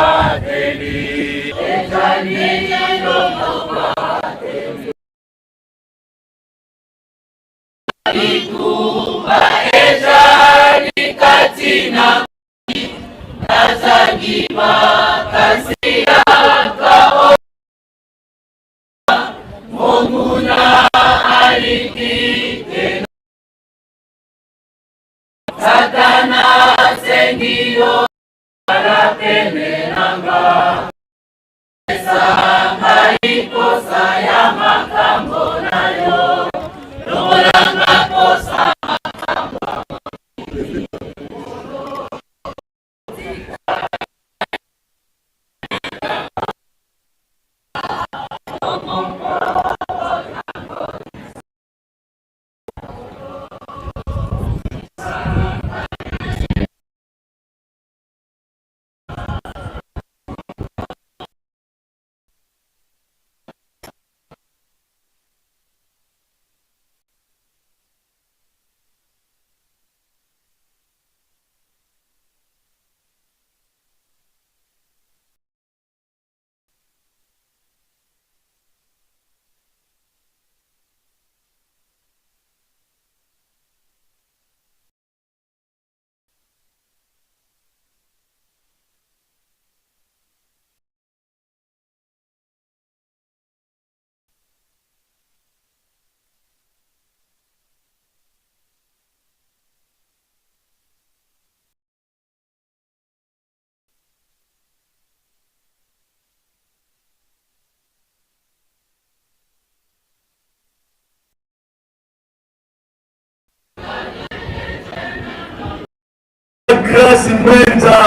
Bakasi yaka o monguna alikite. Satana sengi yo, ala pene na nga. Samba ikosa ya makambo na yo. Longolanga kosa. Grace Mwenza,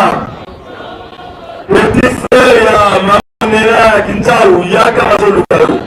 petit frère ya Mama Nella Kinzau, yaka mazo luka yo.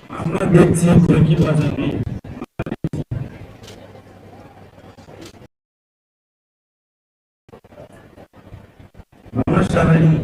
Mama Betty, Congo Brazzaville. Mama Charlie.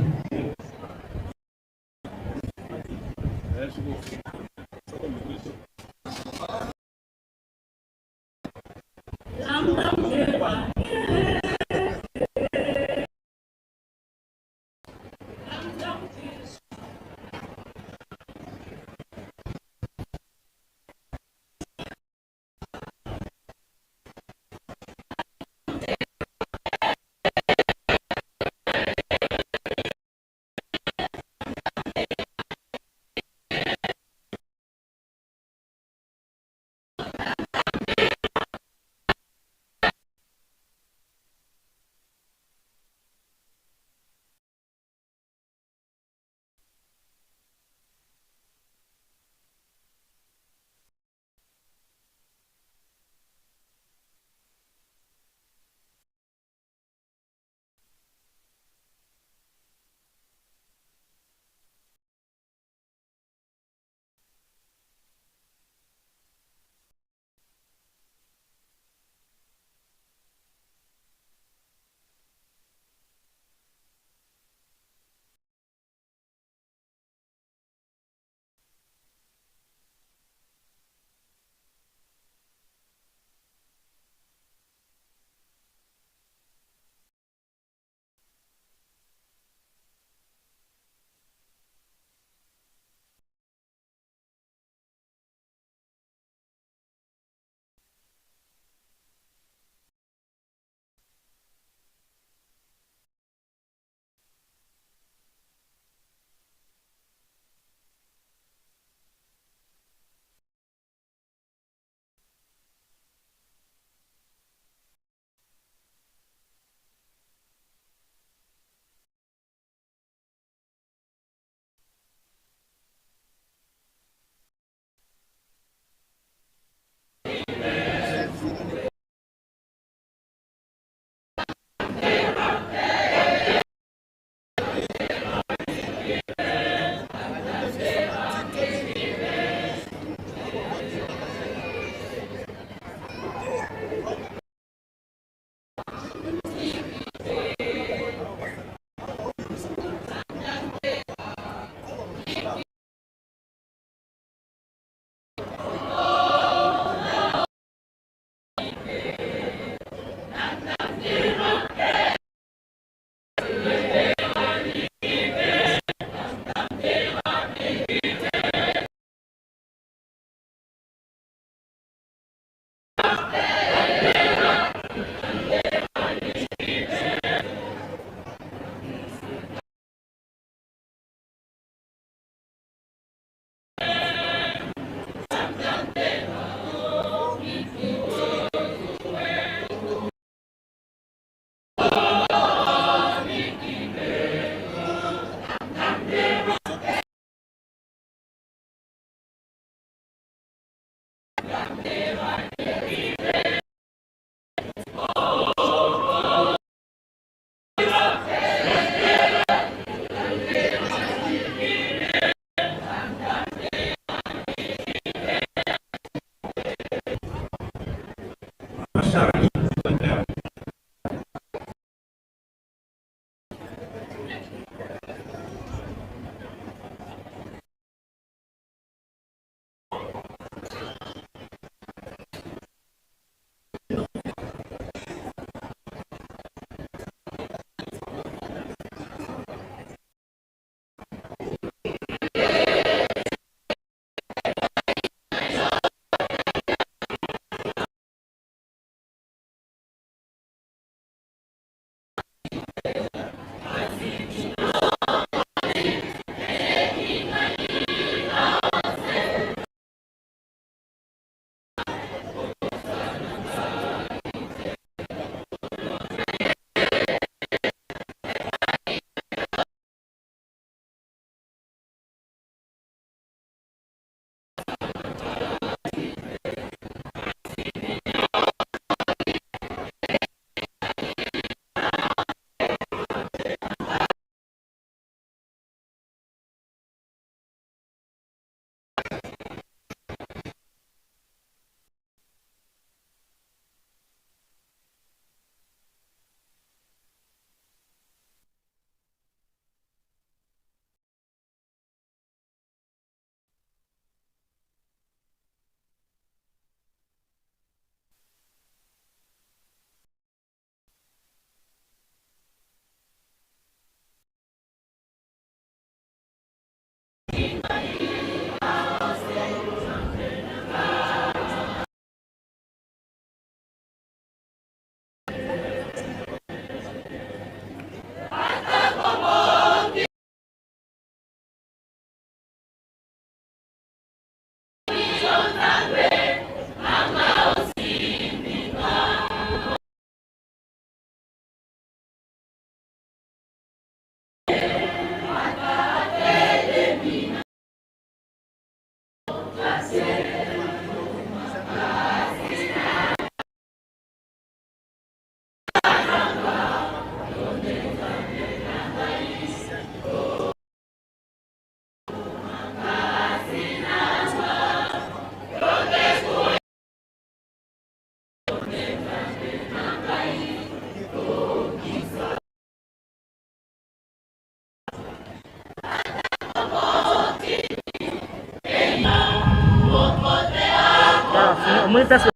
Ah, fungula, omoni place.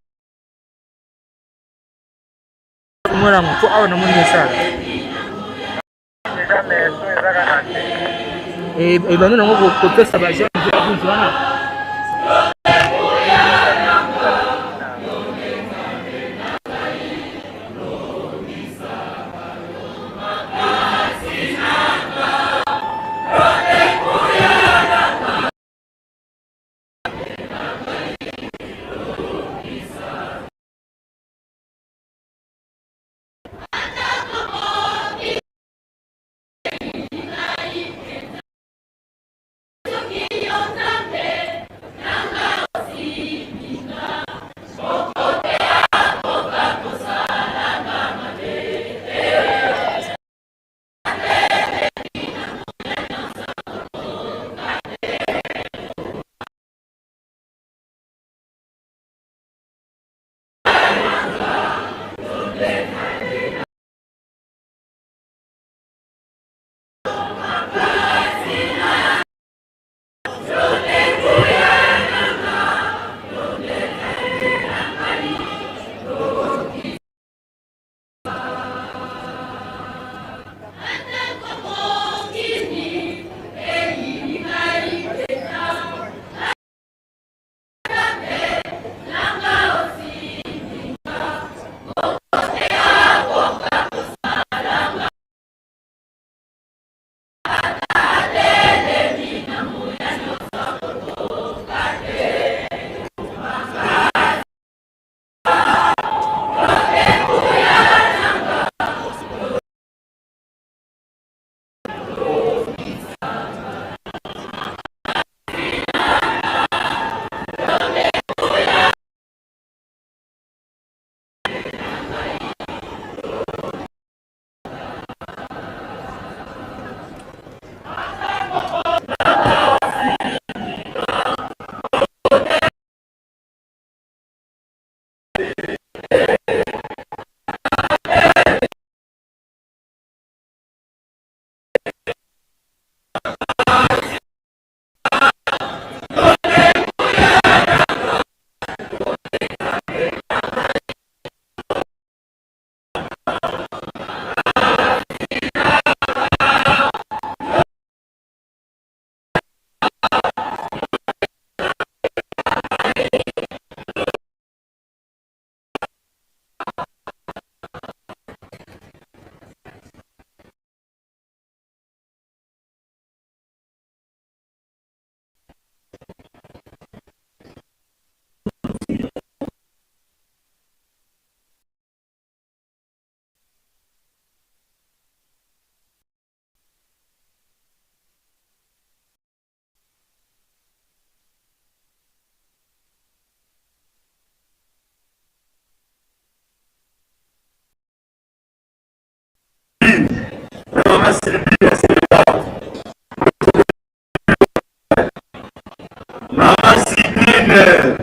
Fungula mo, po awa namoni esala. Eh, eh, banda nango ko-, kopesa ba jeunes nzela kutu wana. Mama Sipine.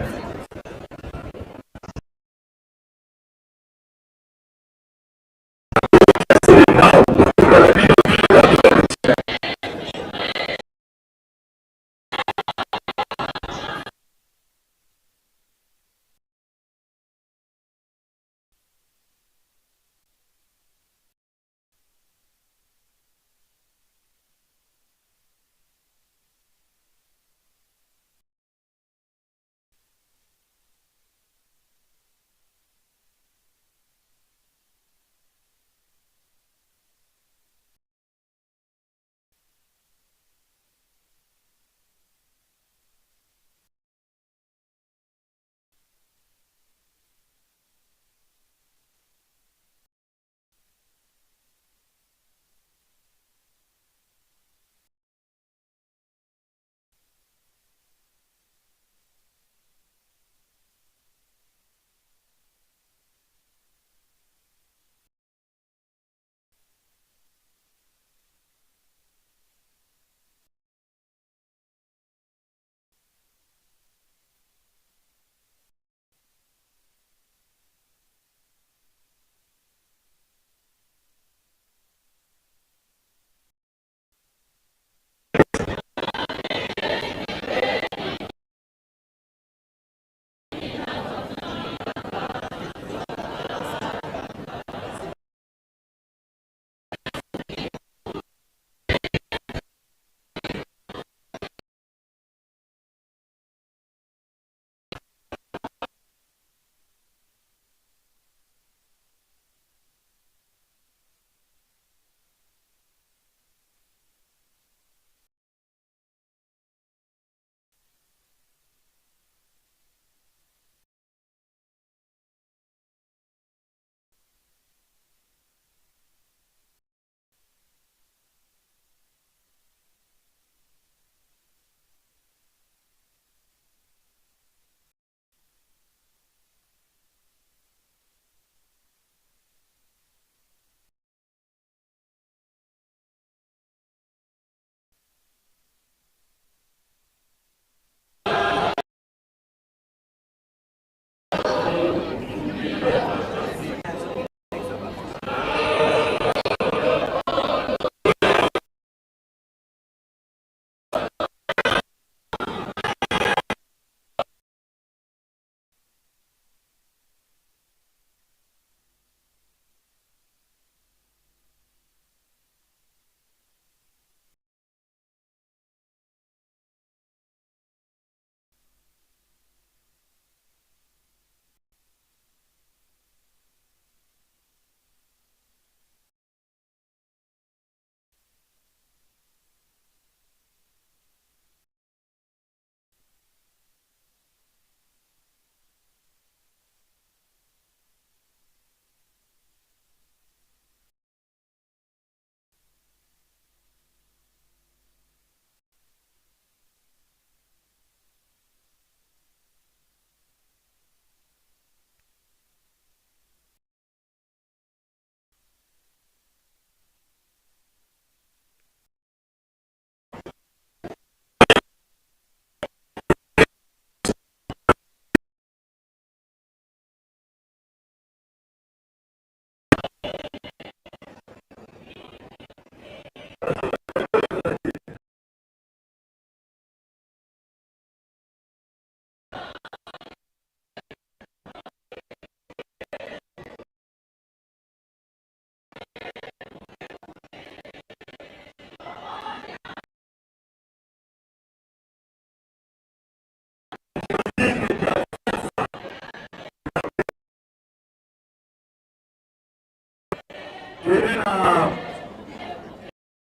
Ena,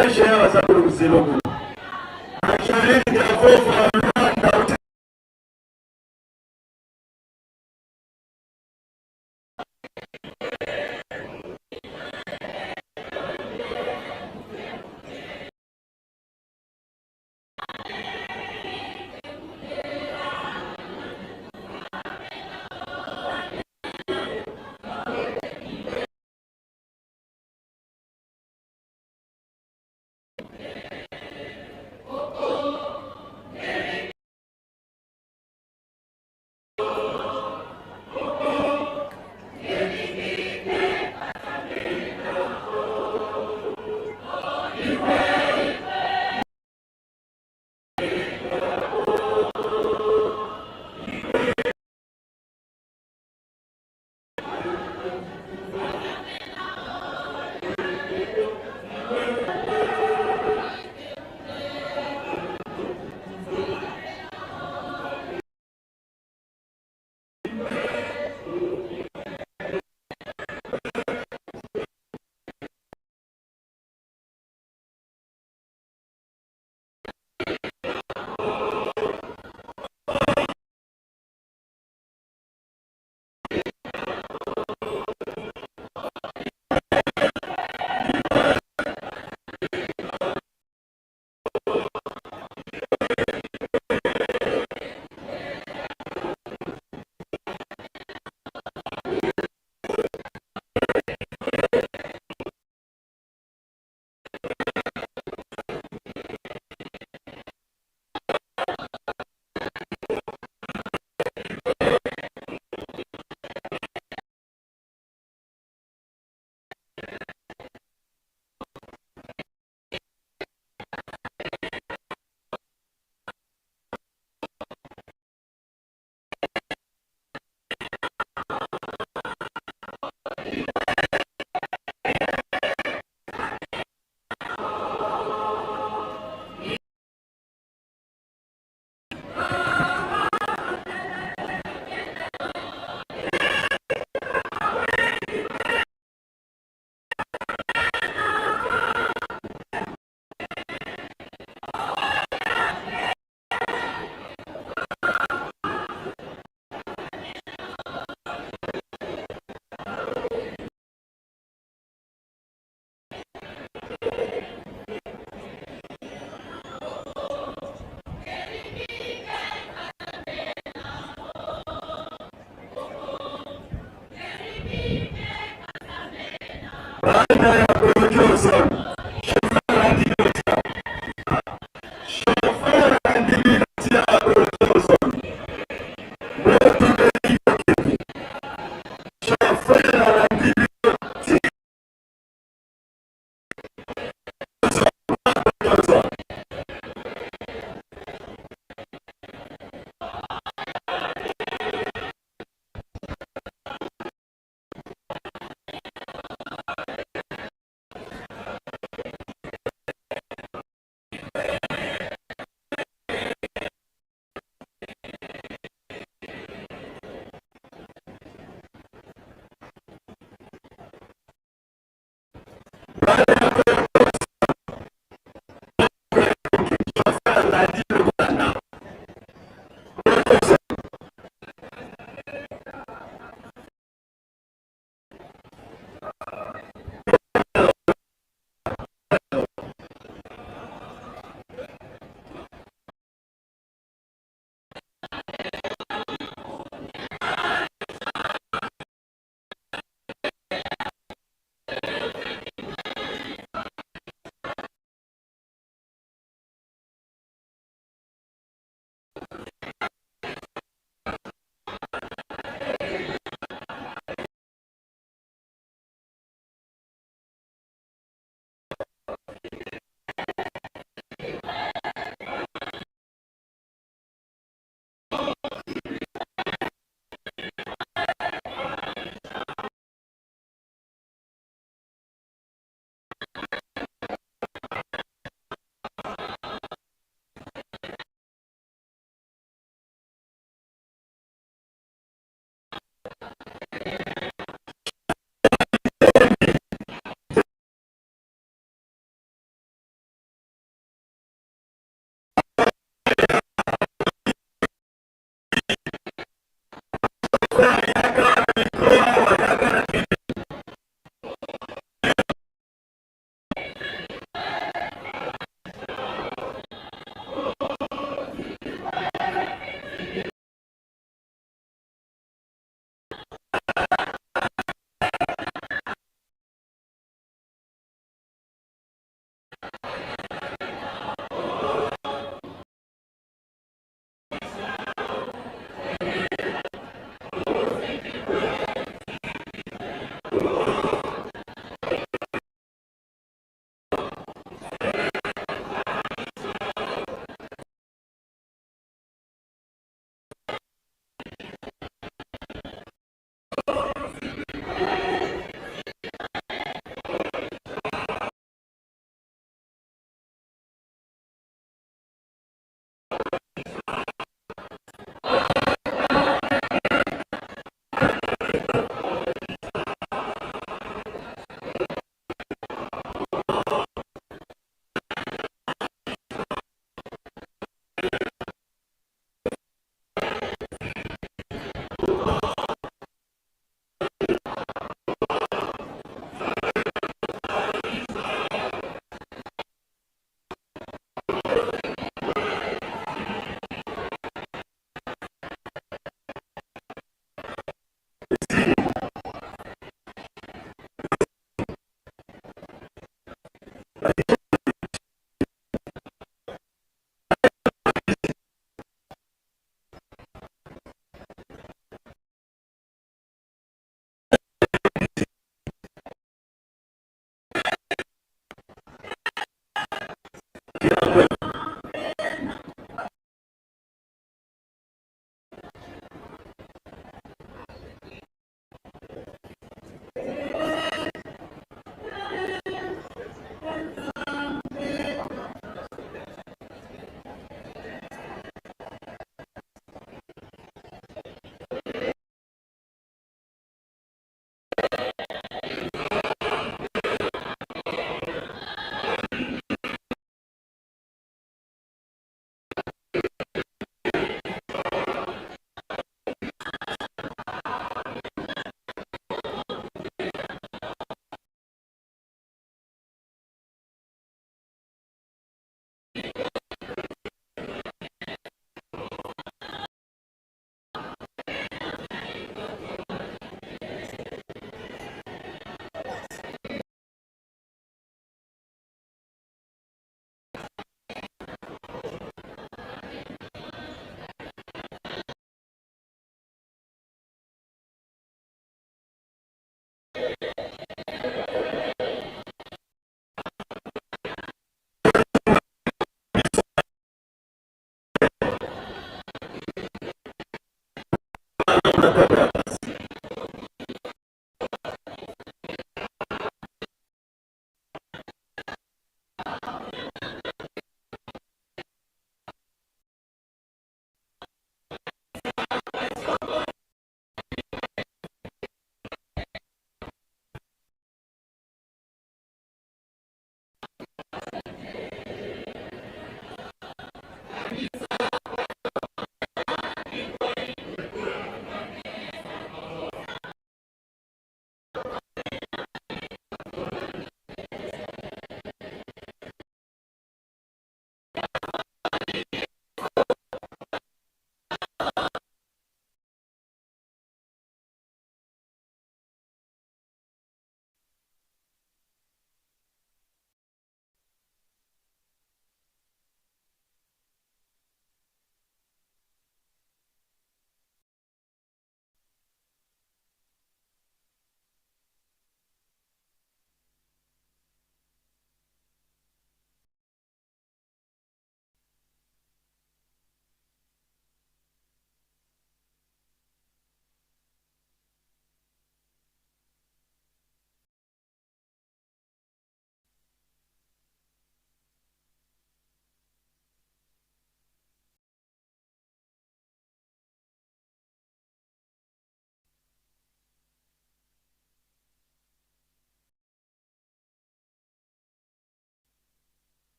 Asia, basakulu kusiluku. Asia, Rwanda,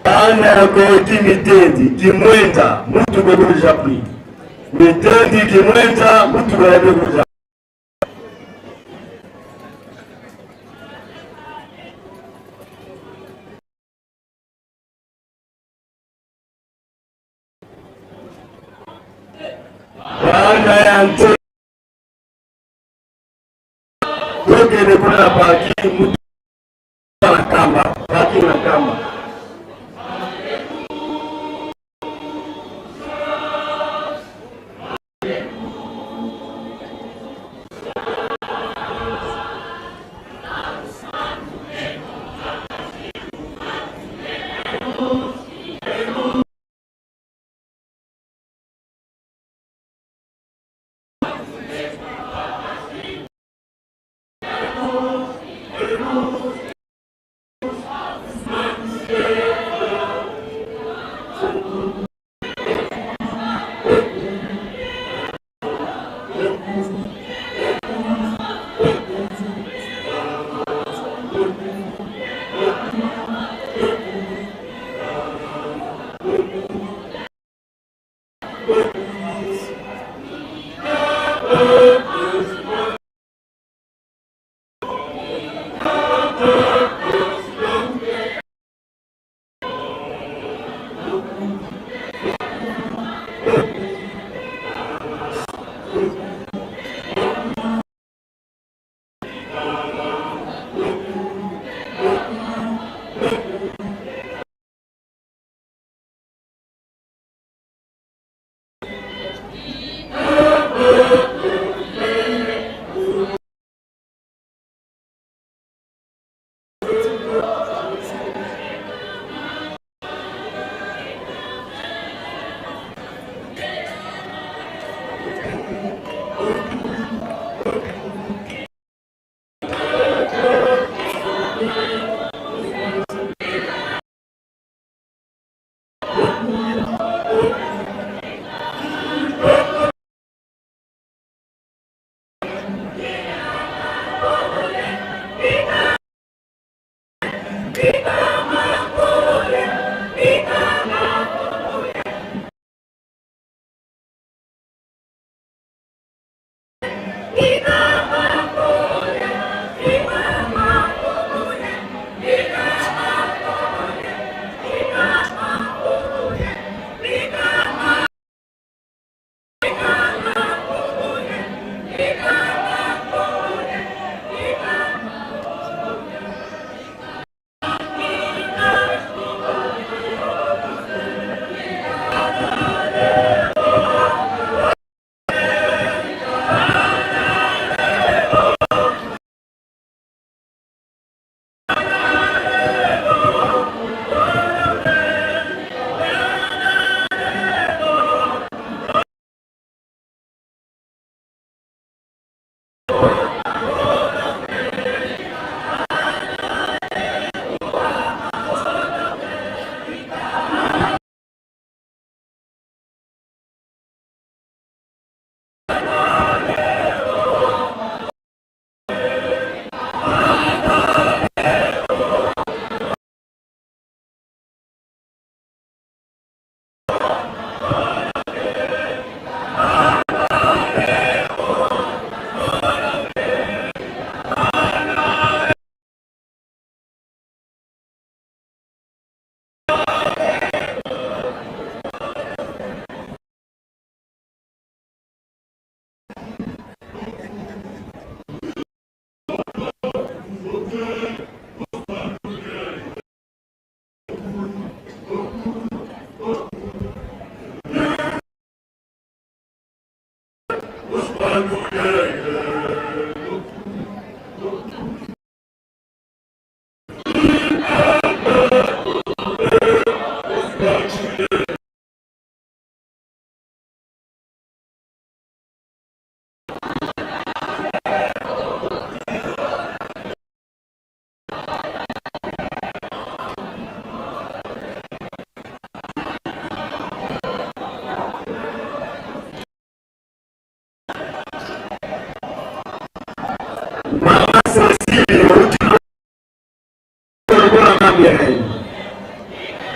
Bana ya Koki, mitendi kimwenda, muntu koko japri. Mitendi kimwenda, muntu koko japri. Bana ya nte-, tokende kuna parking, muntu na kamba, parking na kamba.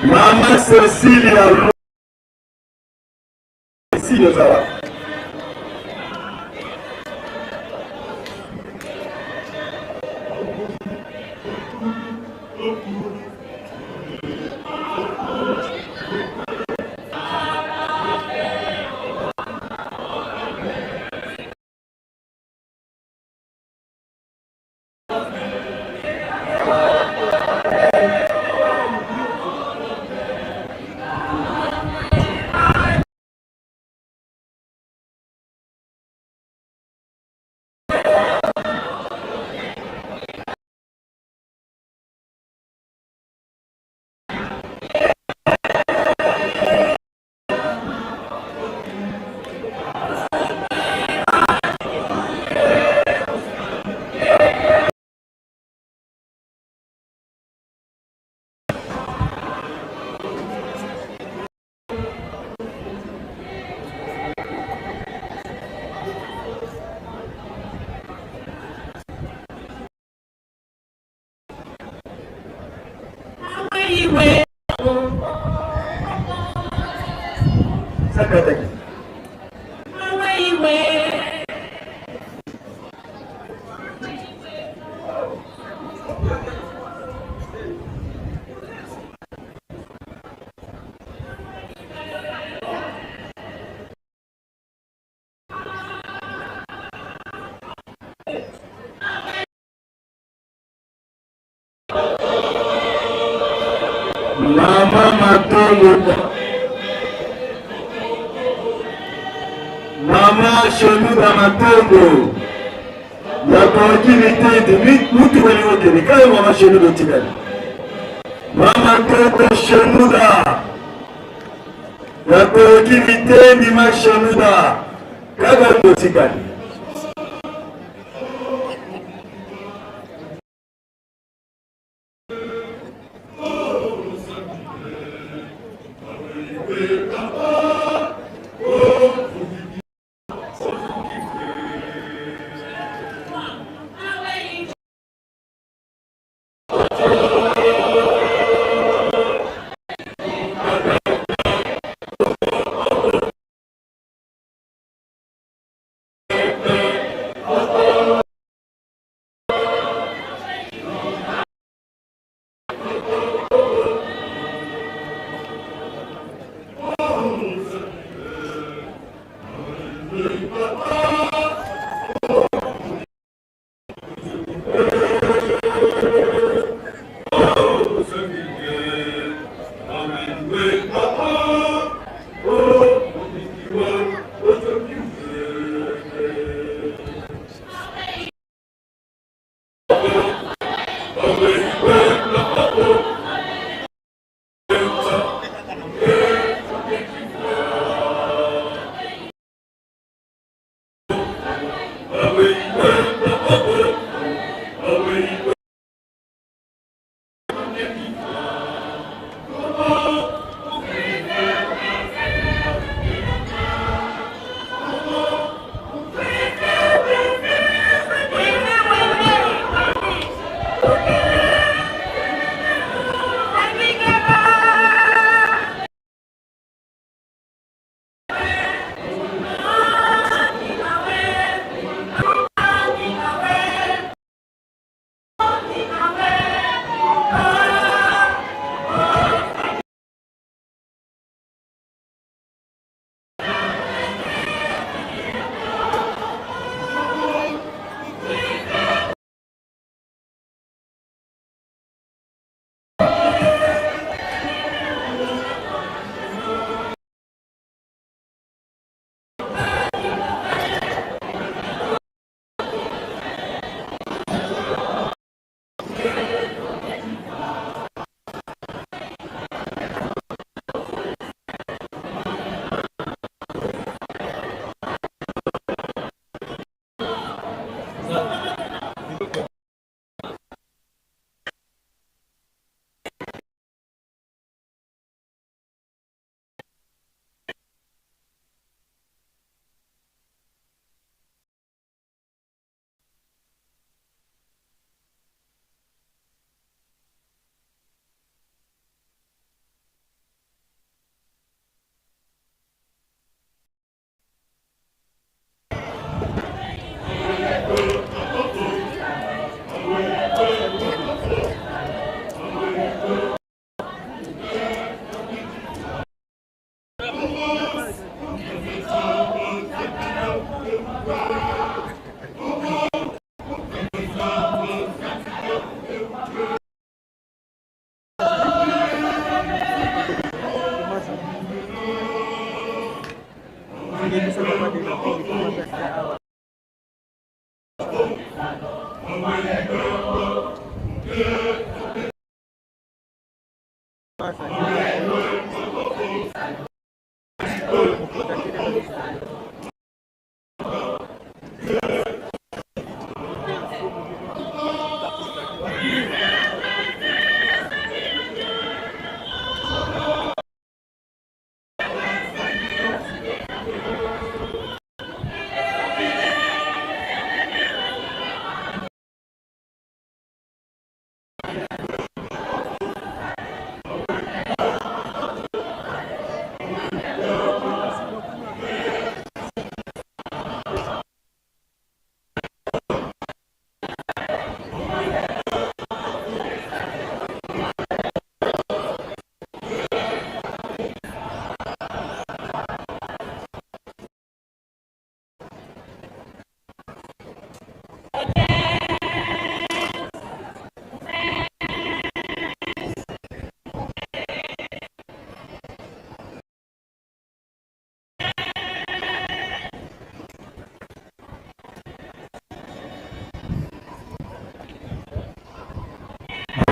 Mama Cecilia Ro-, Cecilia Zala. Mama Matondo. Mama Shenuda Matondo. Yatolokele mitendi, mi-, mutu wali wote, ni kayo Mama Shenuda otikali. Mama Toto Shenuda. Yatolokele mitendi, Mama Shenuda. Kaka otikali.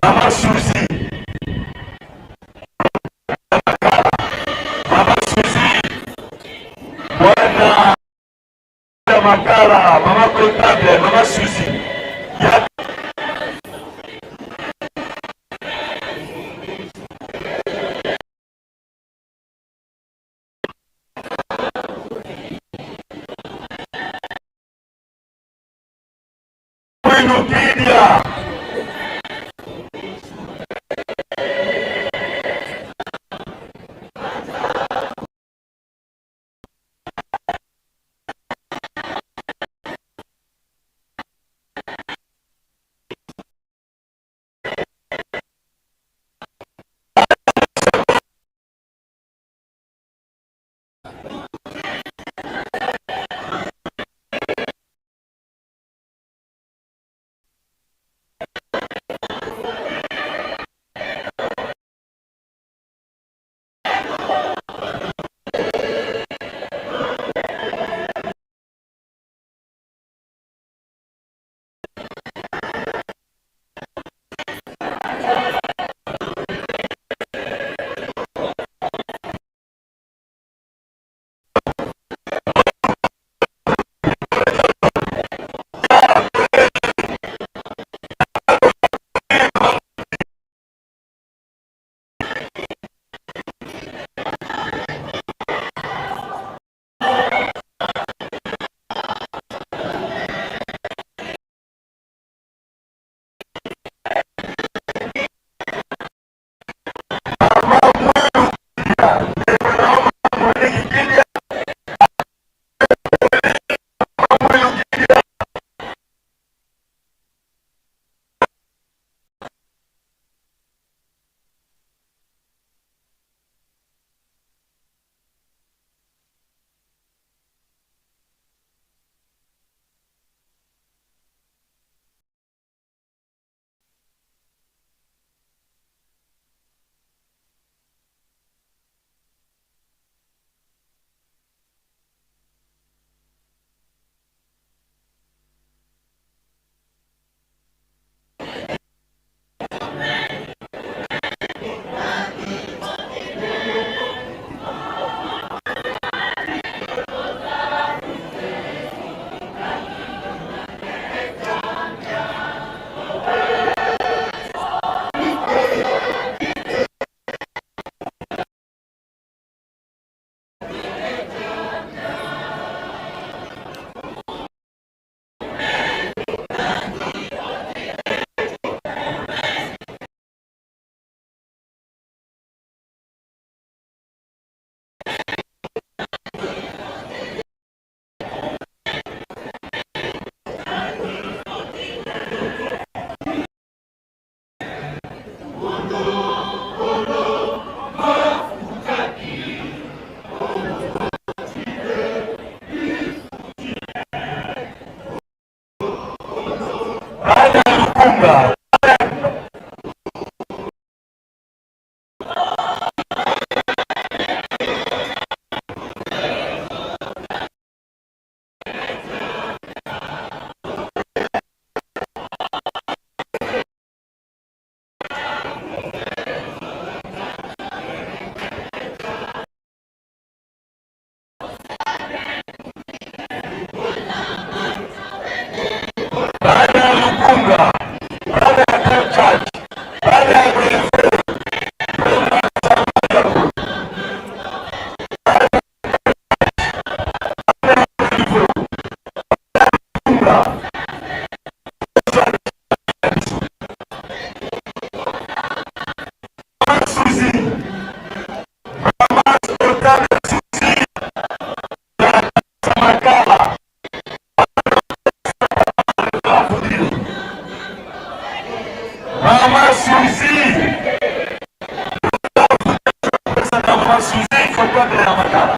Mama Suzy. Mama Suzy. Bwana Makala, Mama Comptable, Mama Suzy. Ya Wikipedia. Masuzi. Masuzi, faut pas de la main.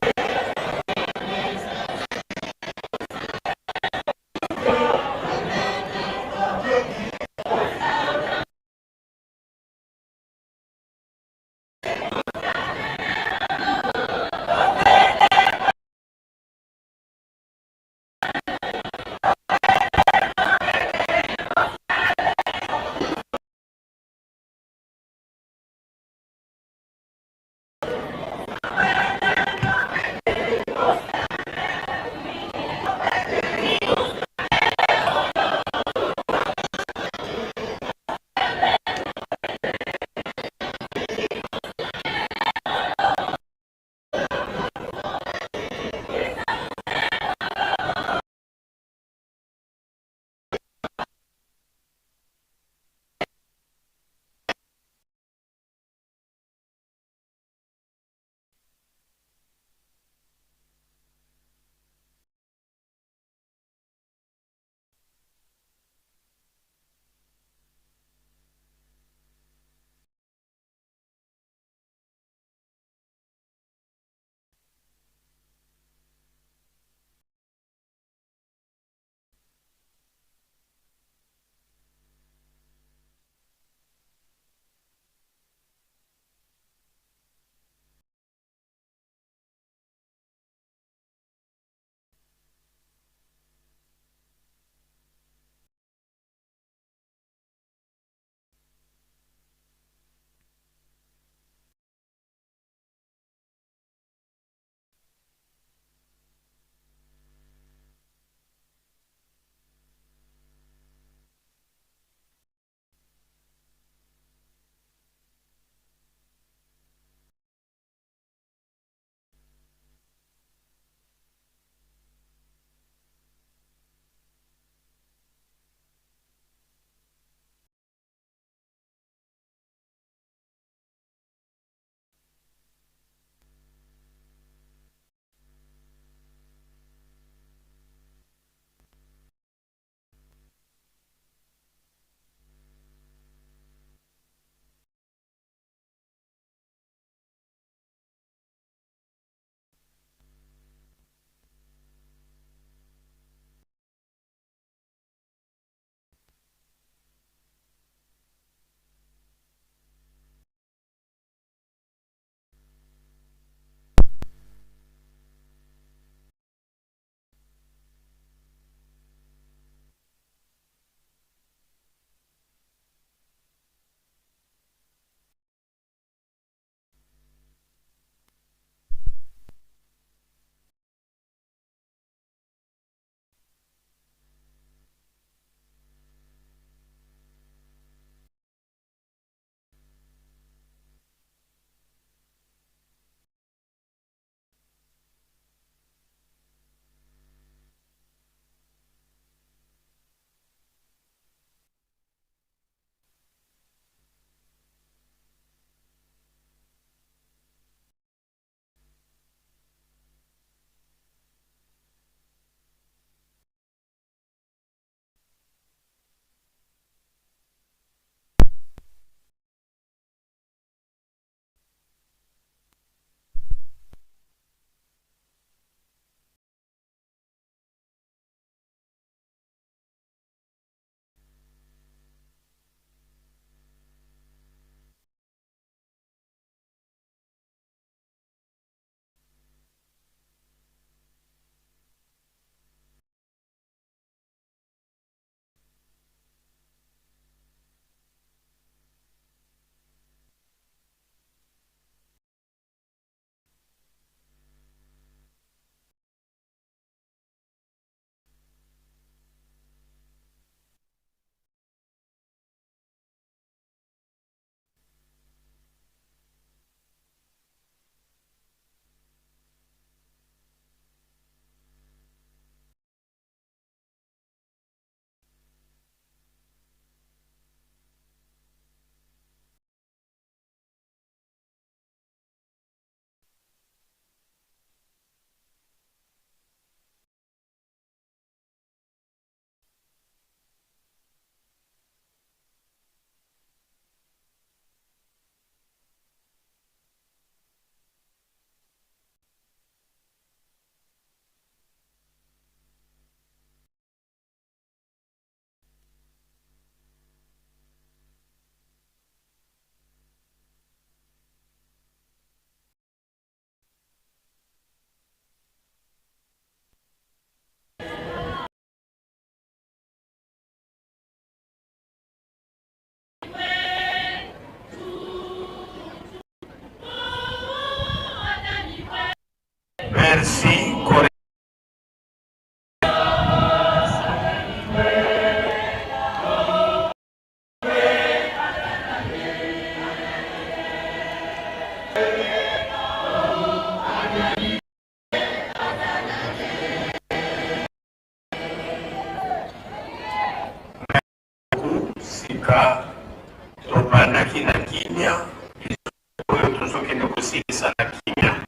ebandaki na kimia, biso oyo tozokende kosilisa na kimia.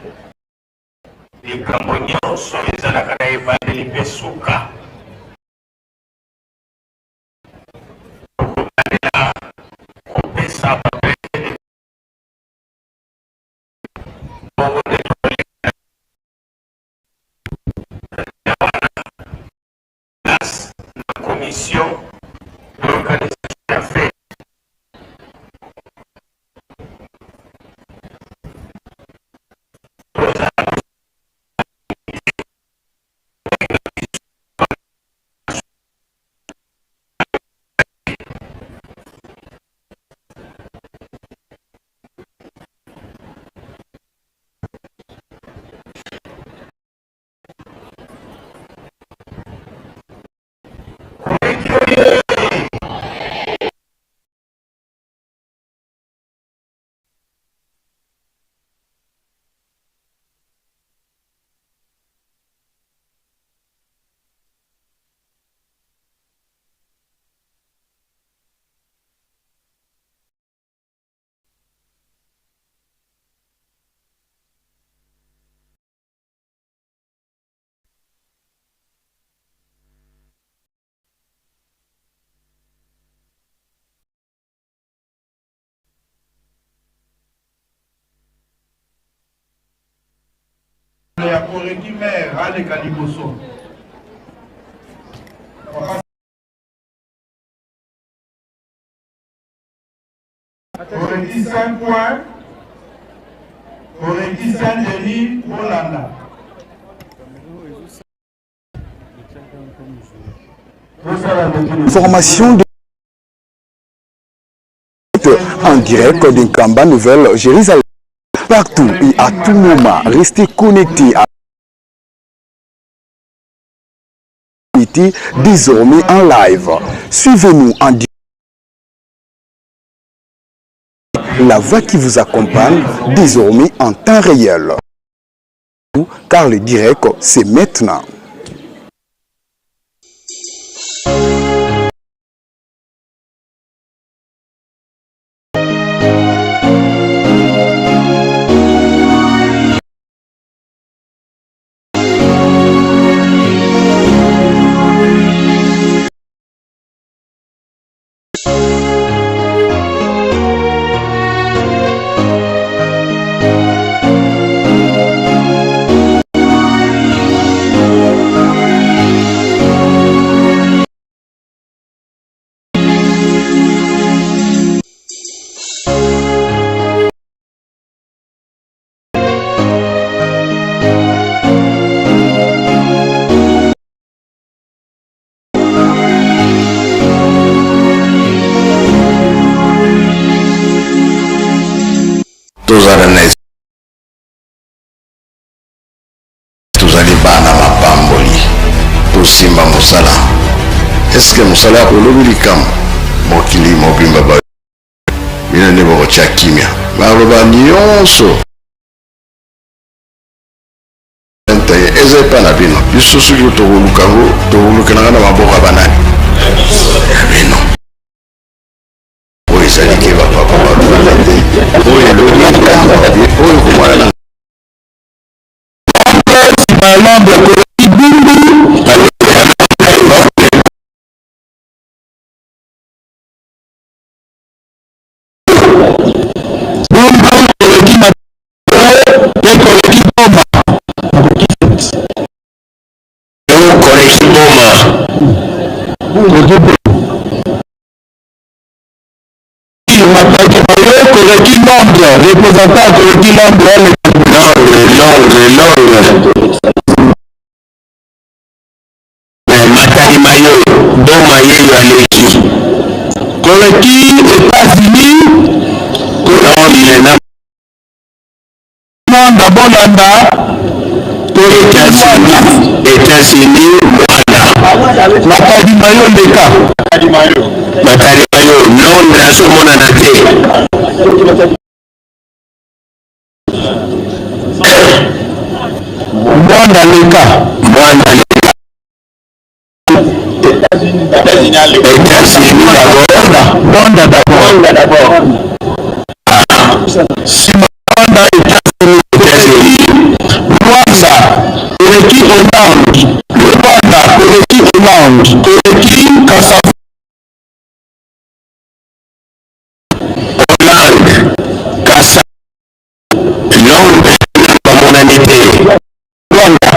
Likambo nyonso ezalaka na ebandeli mpe suka. Tokobandela kopesa bape. Bongo nde tokoleka na place na commission d'organisation ya fête. Ya Koreki maire aleka liboso. Koreki Saint-Ouen, Koreki Saint-Denis, bolanda. Formation de en direct de Nkamba Nouvelle Jérusalem. Partout et à tout moment, restez connectés à désormais en live. Suivez-nous en direct. La voix qui vous accompagne désormais en temps réel. Car le direct, c'est maintenant. Tozala na es-, tozali bana mapamboli, tosimba mosala. Est-ce que mosala ya kolobi likambo? Mokili mobimba ba-, bino nde bokotia kimia. Maloba nyonso eza epa na bino. Biso soki tokoluka yango, tokolukelanga na maboko ya banani? Ya bino. Oyo ezali ke bapapa, bapapa te. Oyo elongi ntango, oyo komona na Malombe, Koloki, Bumbu, Bumbu, Koloki, Matadi, Koloki, Boma. Koloki, Boma. Matadi Mayo, Koloki Londres, représentant Koloki Londres, Londres, Londres, Londres. Eh, Matadi Mayo, Boma ye yo aleki. Koloki États-Unis, Koloki Londres, na Rwanda, bolanda. Koloki États-Unis, Rwanda. États-Unis, Rwanda. Matadi Mayo leka. Matadi Mayo, Londres azomonana te. Rwanda leka. Rwanda leka. États-Unis d'abord. Rwanda d'abord. Luanda d'abord. Simon Luanda, États-Unis, Brésil. Luanda, koleki Hollande. Luanda, koleki Hollande. Koleki Kasa-, Hollande, Kasa-, Londres, ba monani te. Luanda,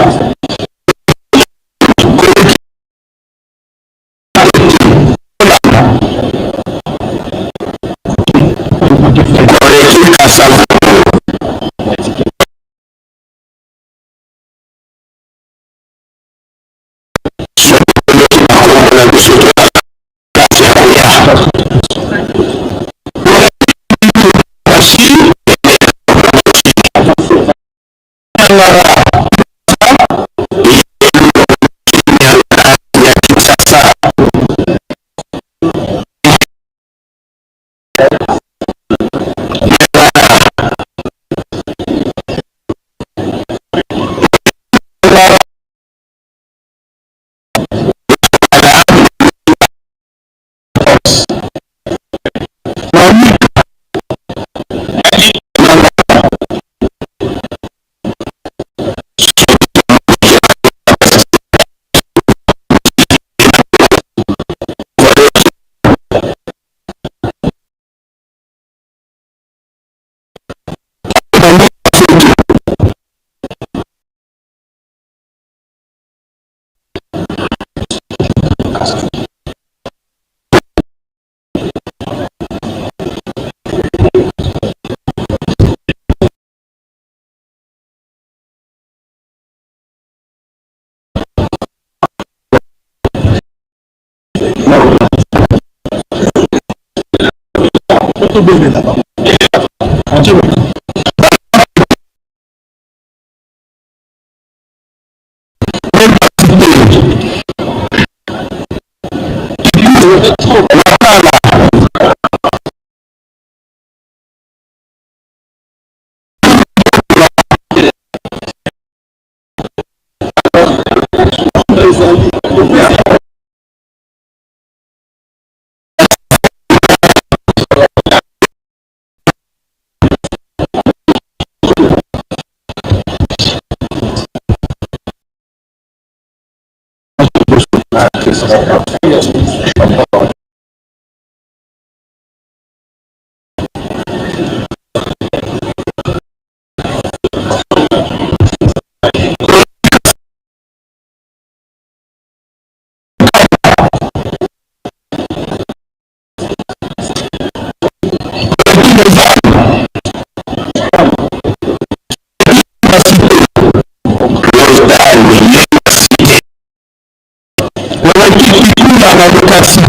Wala ki-, kikula na lokasi.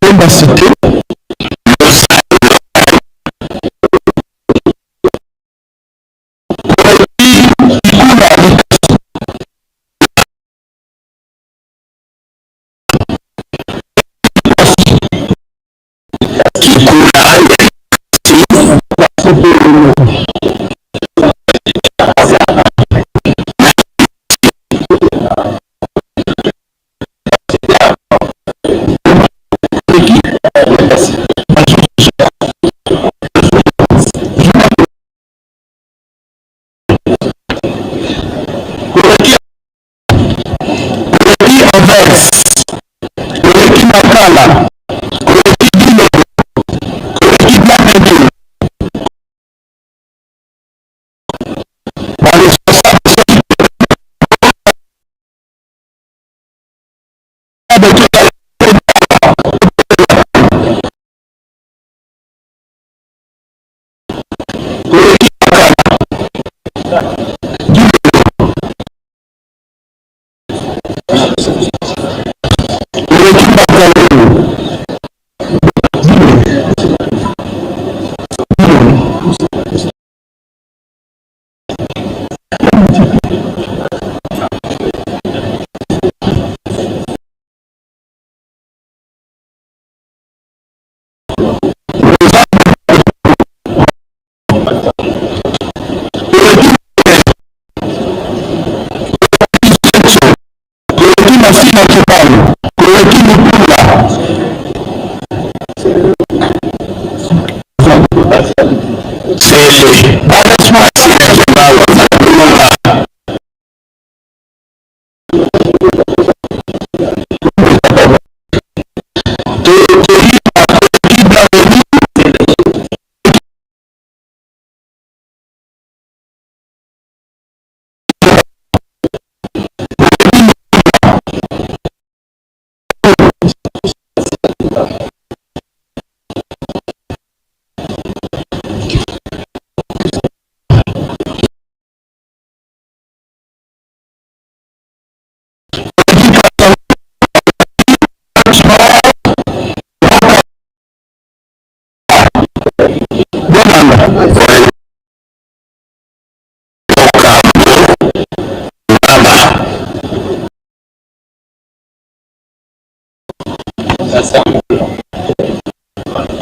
Lemba cité. Koleki Anvers, koleki Makala, koleki Dilo, koleki Blankenville. Ba responsable Sele. Ba responsable ba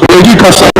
Koleki Kasai.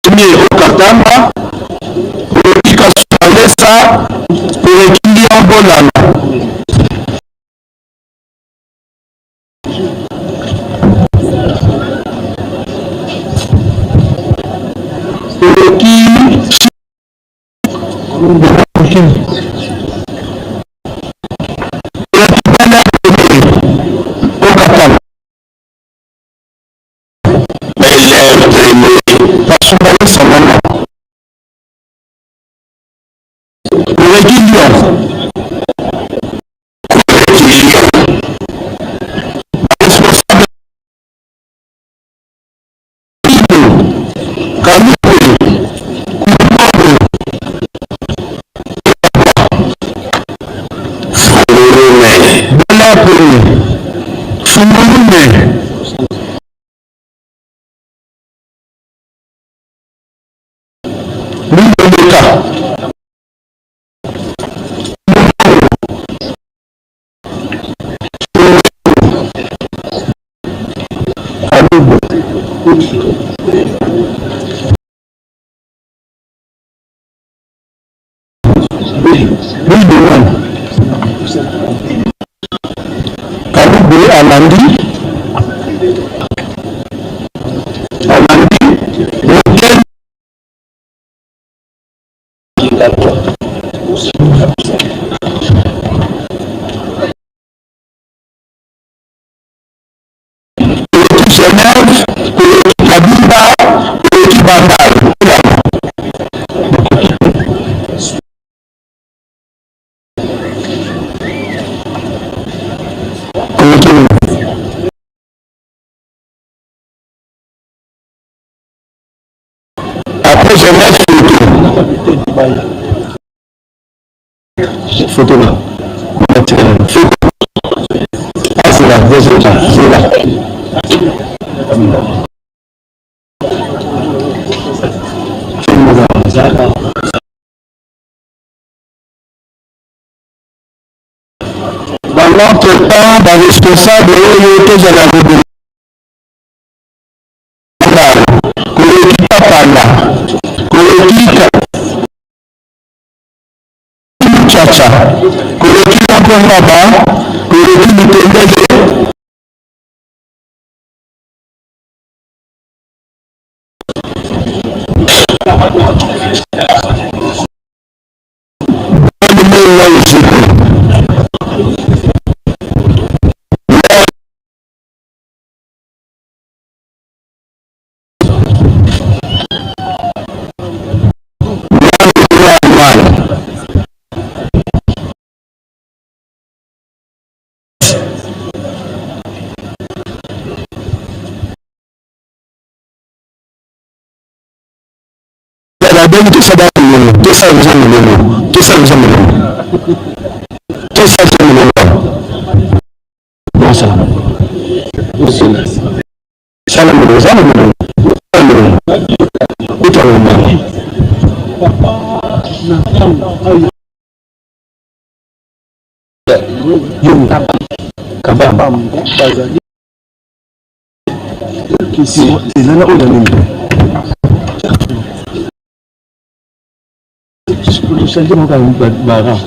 Premier au Katanga, koleki Kasumbalesa, koleki Lyon Bolana. Koleki Kasumbalesa mama. Koleki Lyon. Responsable. Kalukwe. Fungulume. Bela Pele. Fungulume. Lundo Leka. Lundo Leka. Kalugwe alandi. Alandi. Genève, koleki Kabinda, koleki Bandal. Après, je mets photo. Photo là. Photo. Ah, c'est là, c'est là, c'est là. Dans l'entretemps, ba responsable oyo tozala kobela. Koleki Papala, koleki Ka-, Chacha, koleki Mapongaba, koleki Mitendele. Bala bengi tosa ba mulongo, tosa biza mulongo, tosa biza mulongo. Tosa biza mulongo. Bon, sala. Sala mulongo, sala mulongo. Sala mulongo. Kuta mulongo. Yo, kaba. Kaba. Kisi, ezala oyo na nini? Changer mwa ba, ba, ba rang.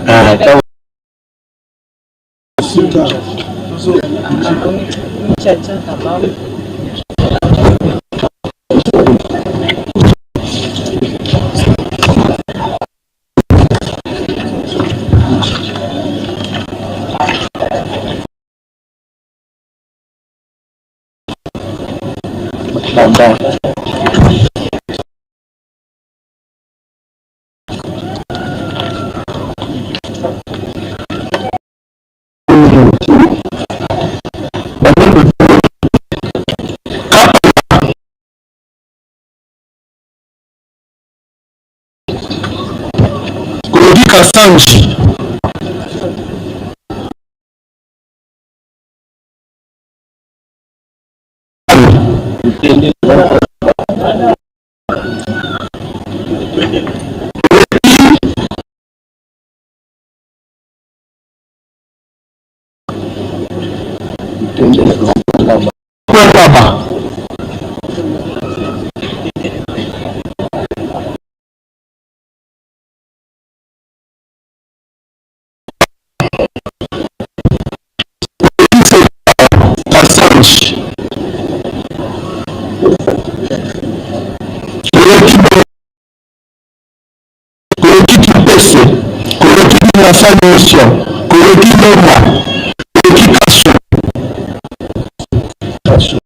Ah, ta- Koloki Kasanji. Passage. Koloki, koloki Kimpese, koloki Kinasa Mission, koloki Loma, koloki Kaso.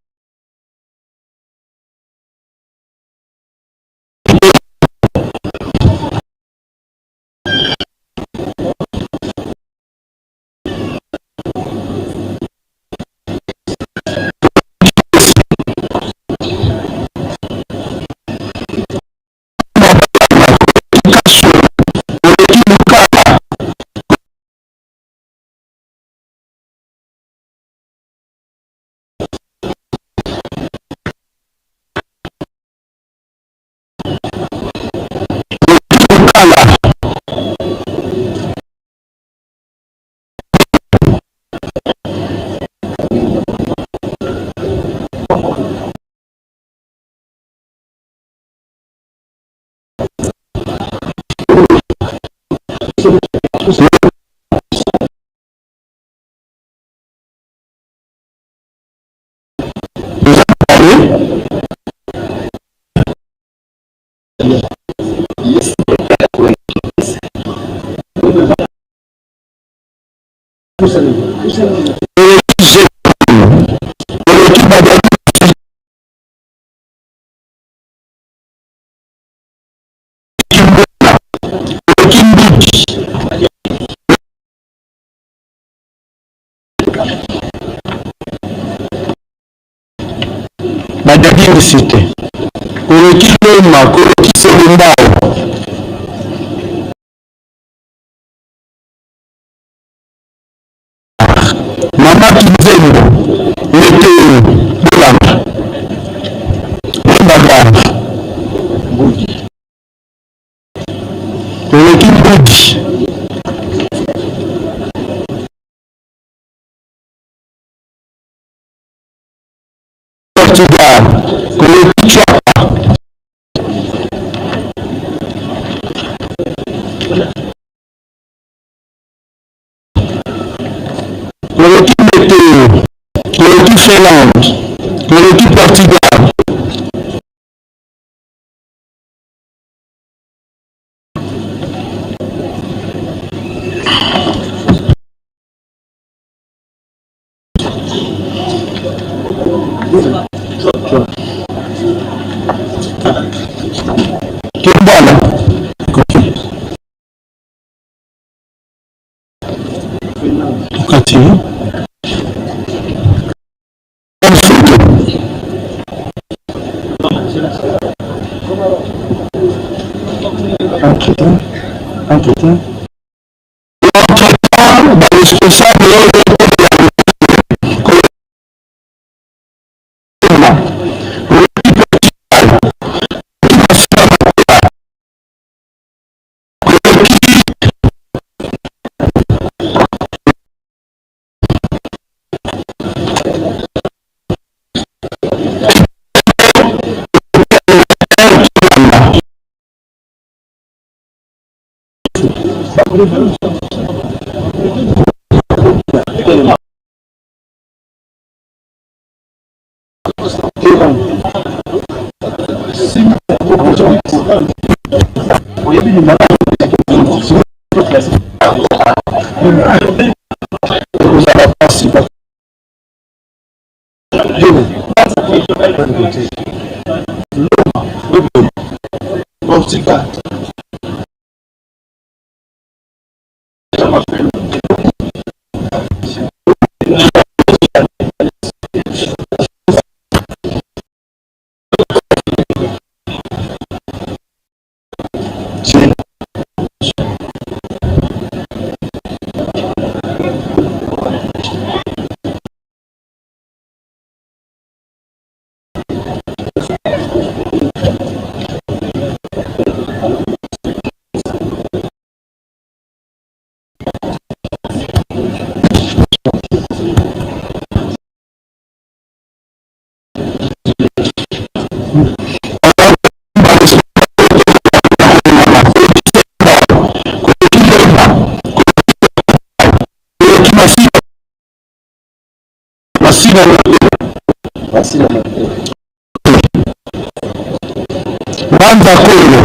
Badadi Cité. Koloki Loma, koloki Selimbao. Mama Kinzembo, Meteo, Bolamba. Bagamba. Koloki Budi. Portugal, koloki Chwapa. Koloki Meteo, koloki Finlande, koloki Portugal. Sim. Entre-temps, entre-temps. Entre-temps, ba responsable Masina Mate. Masina Mate. Mbanza Kongo.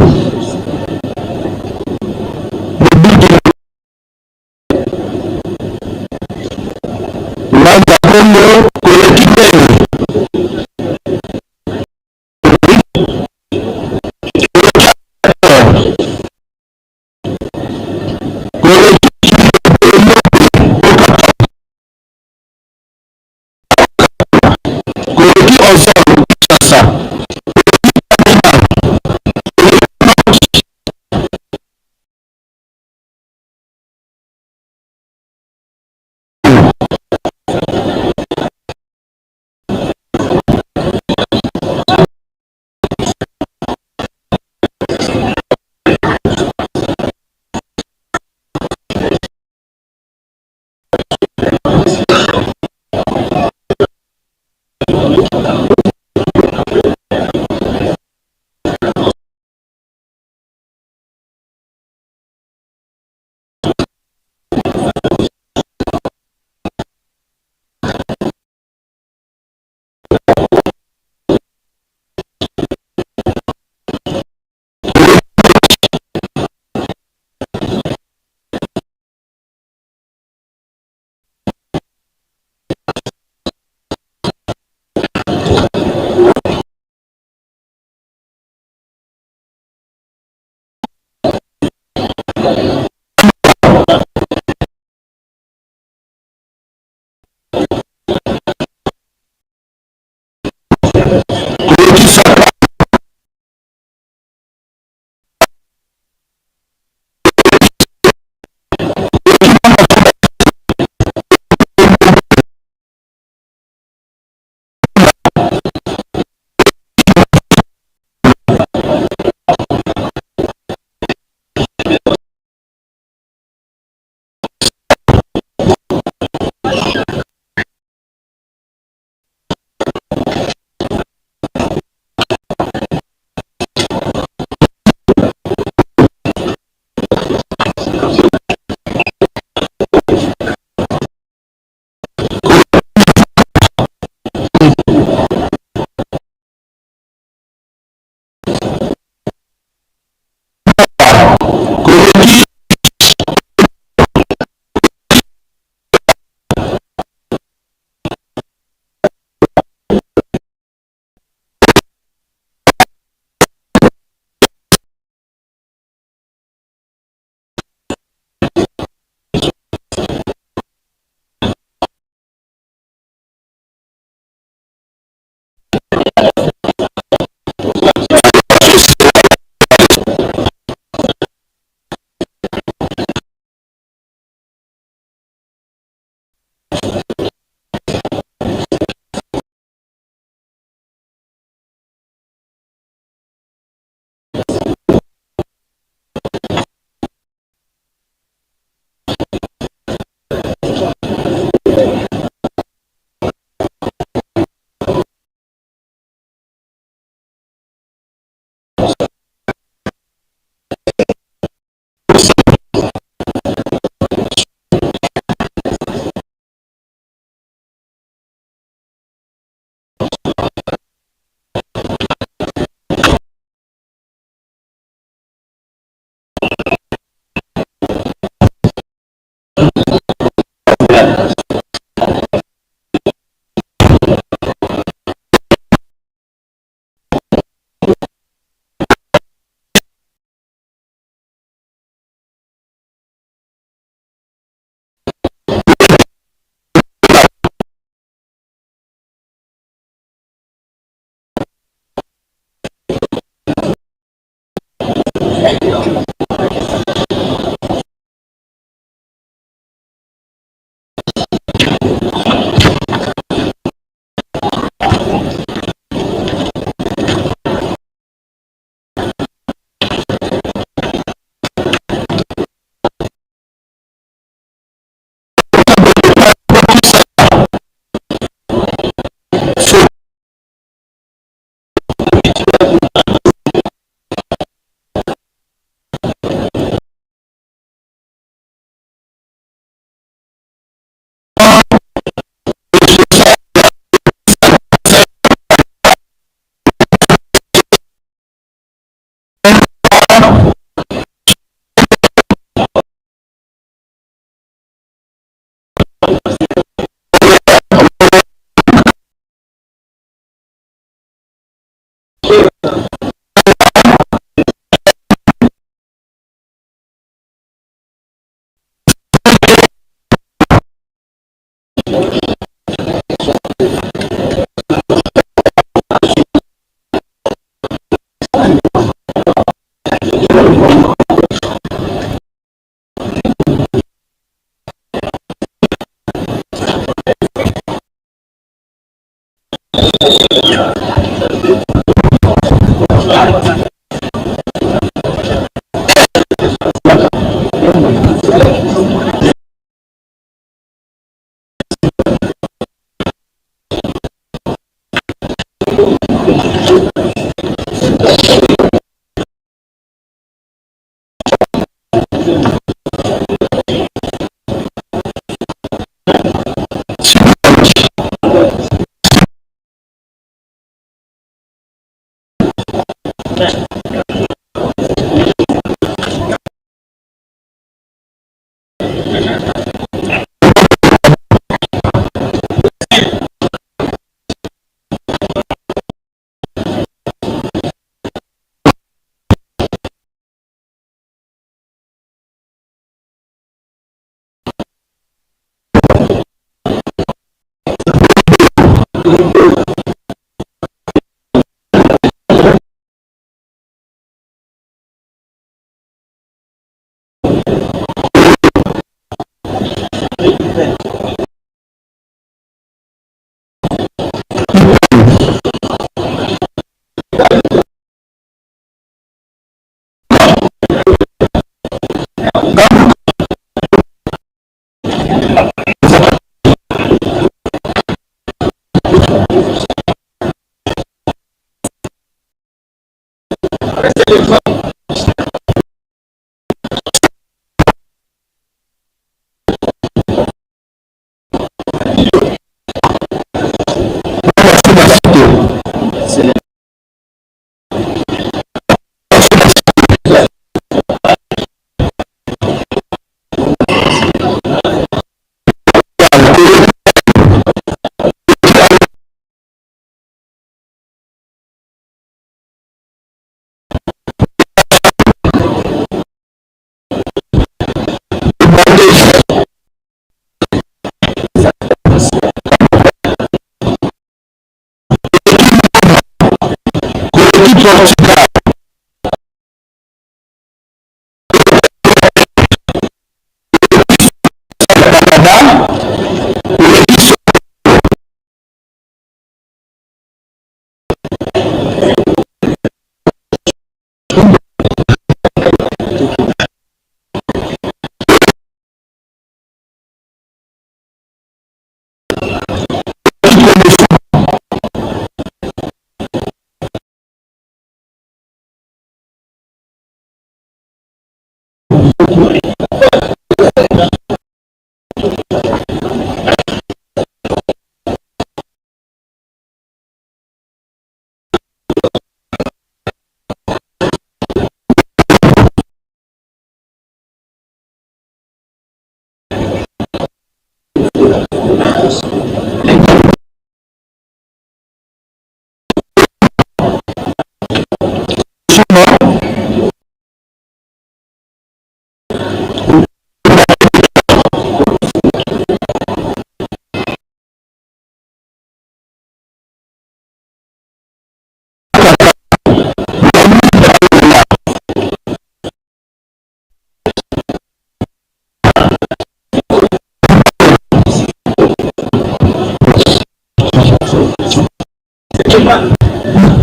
Mbanza Kongo, Kolo Kitenge.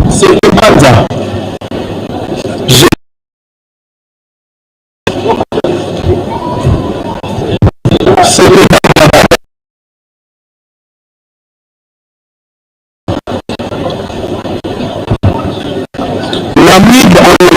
C'est que Banza. C'est que l'ami dans le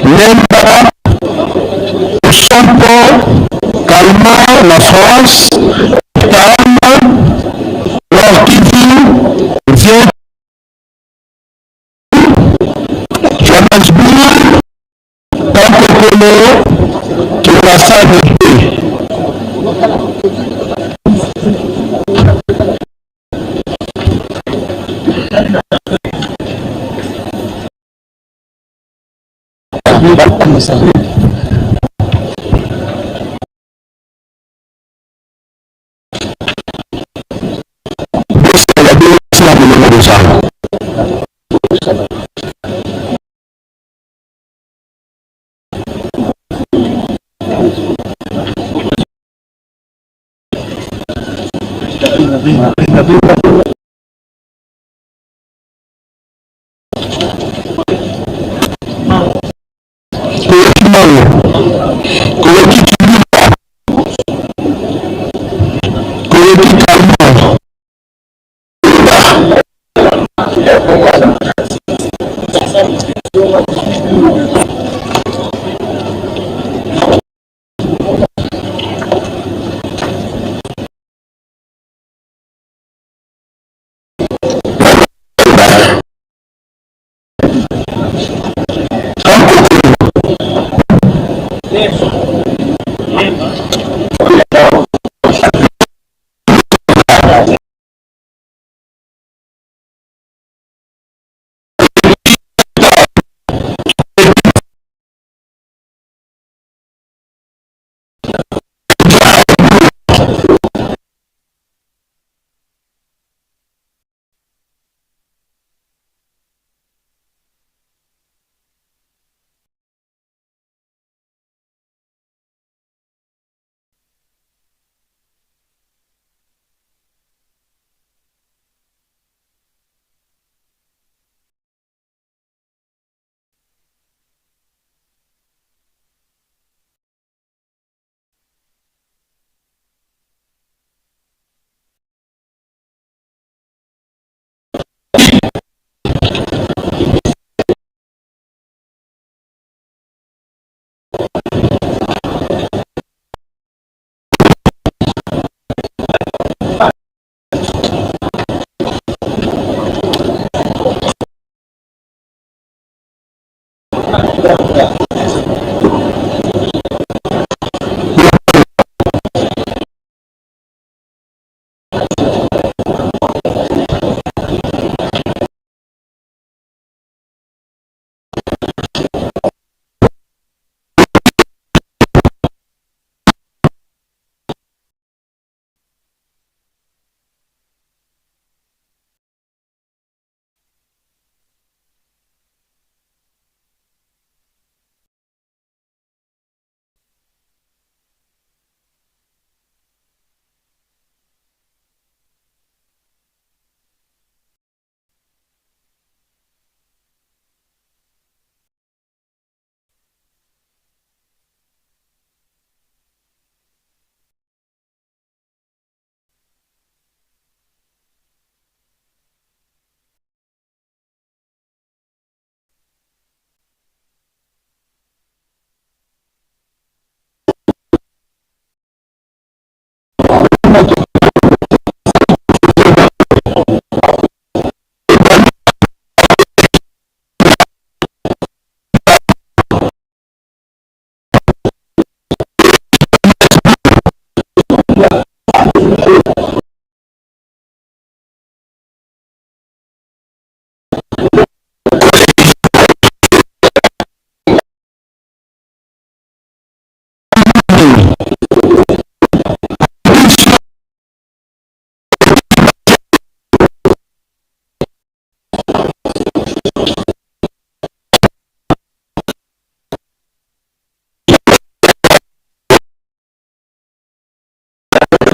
Lemba, Sompo, Calmar na France, Tama, Nord-Kivu, Vieux, Johannesburg, Kankokolo, Kinshasa, Niger. Koweti Mawo, koweti Kibila, koweti Kalma.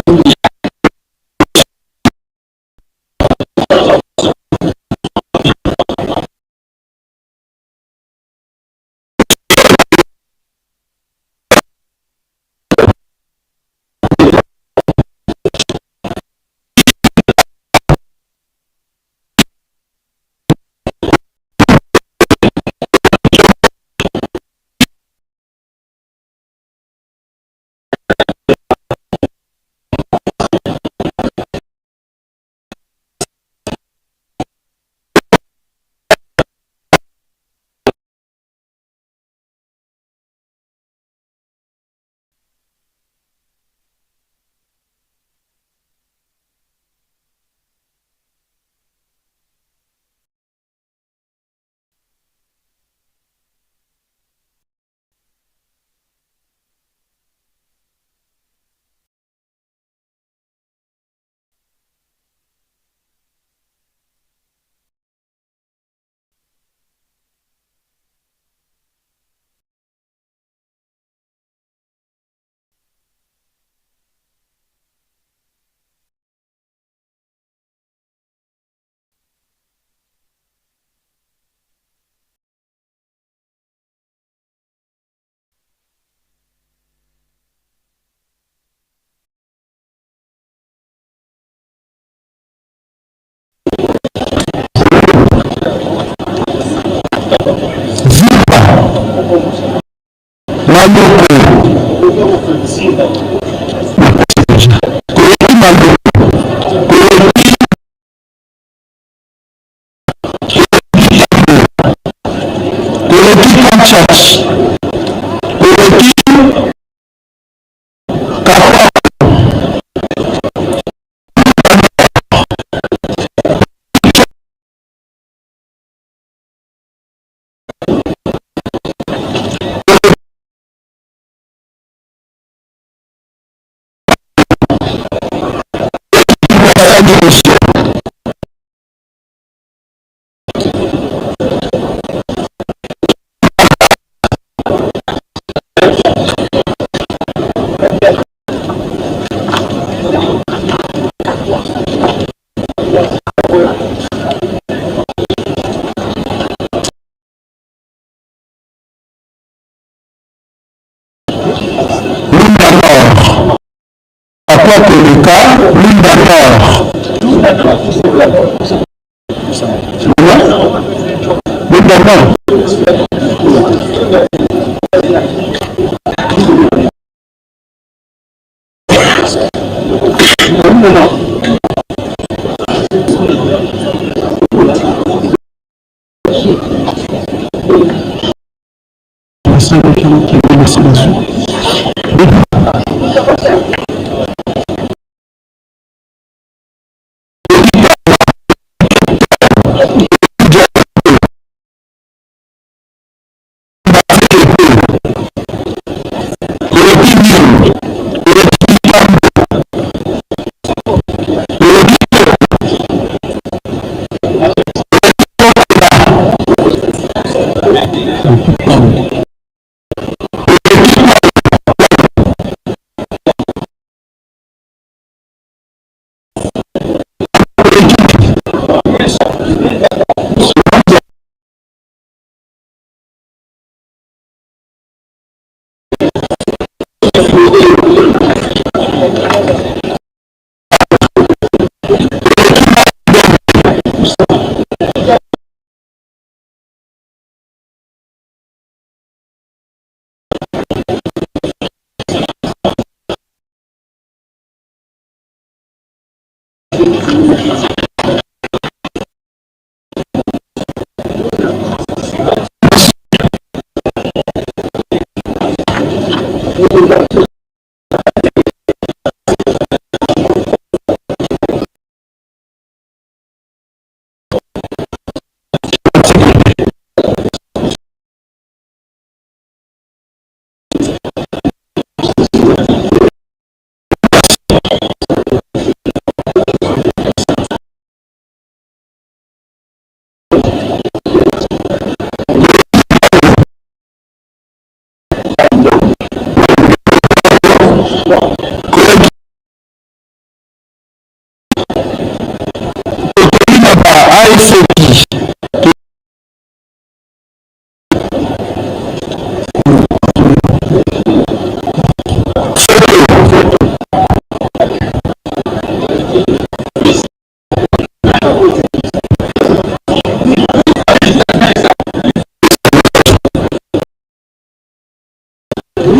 Maloko. Maloko. Koleki Kanchach. Koleki Kakwa. Lunda Nord. Kakwa koleka Lunda Nord. Lunda Nord.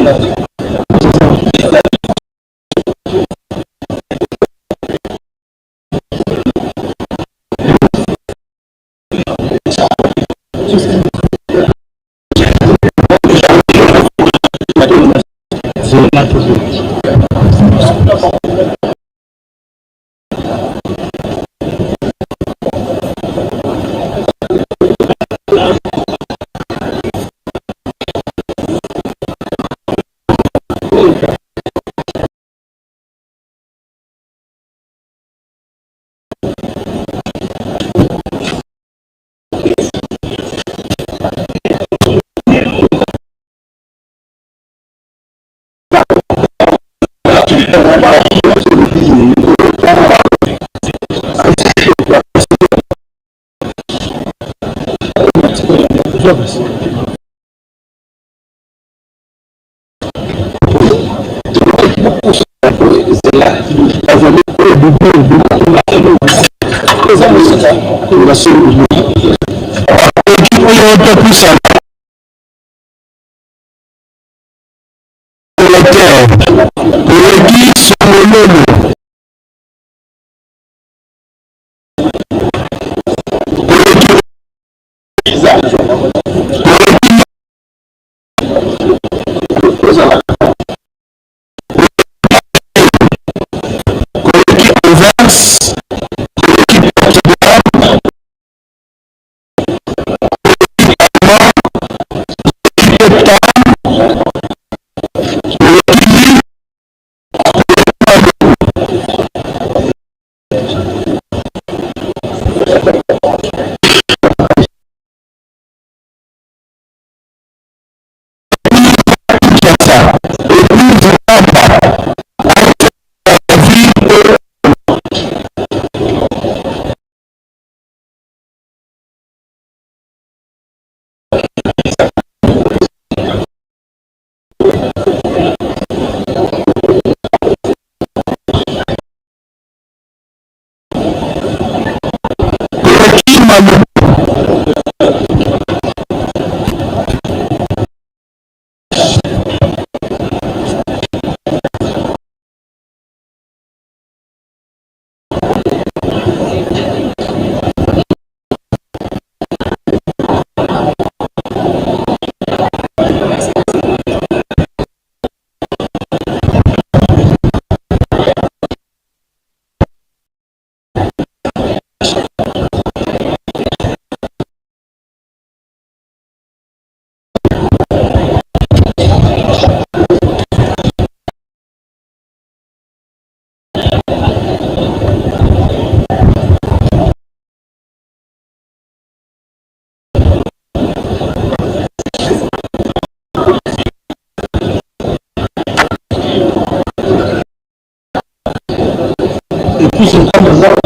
Koleki Songololo.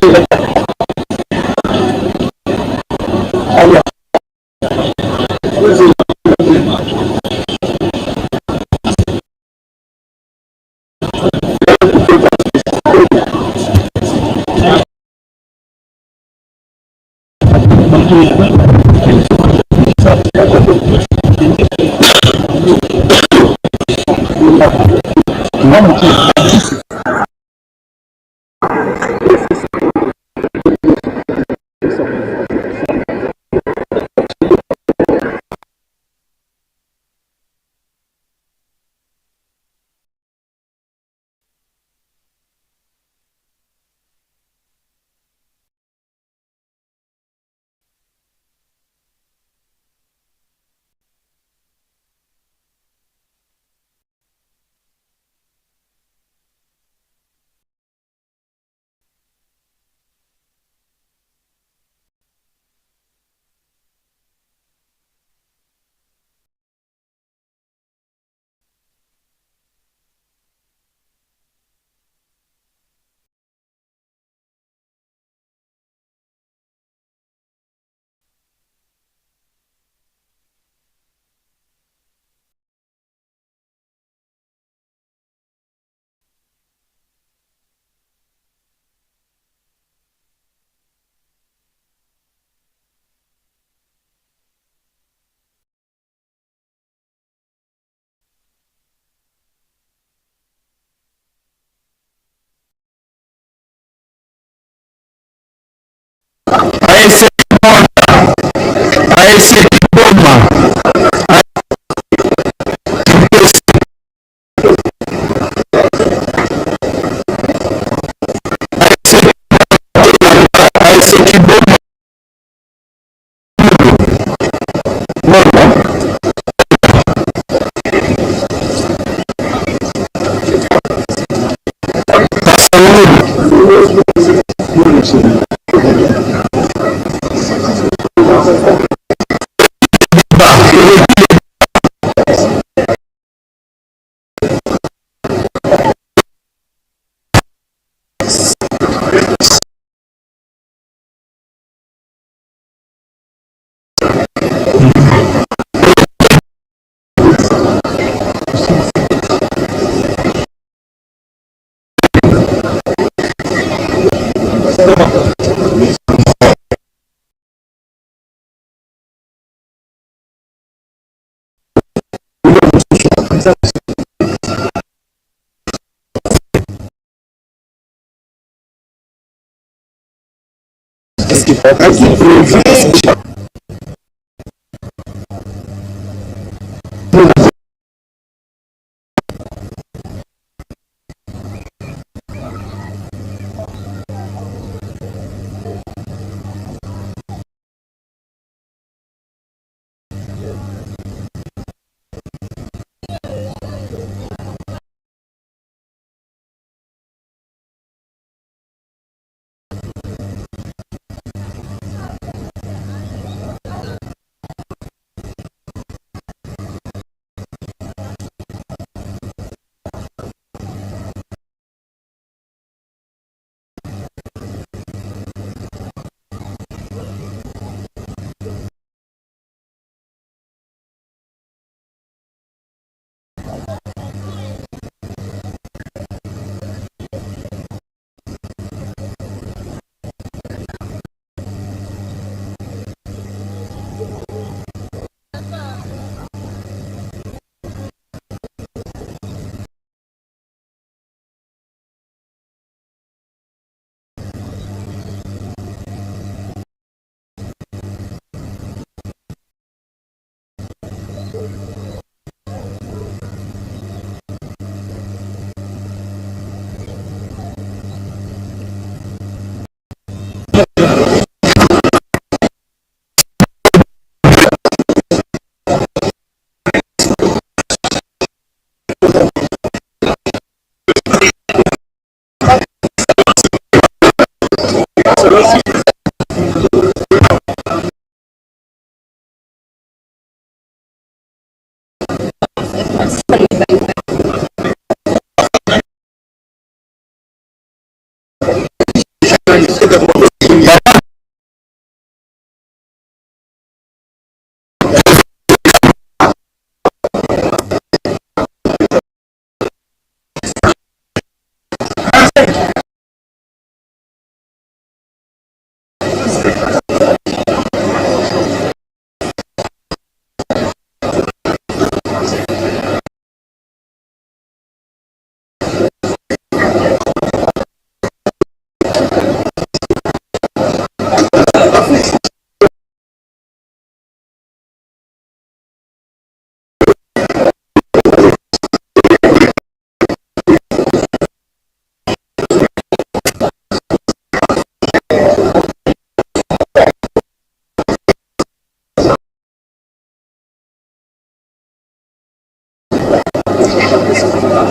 A S C Kiboma. A S C Kiboma.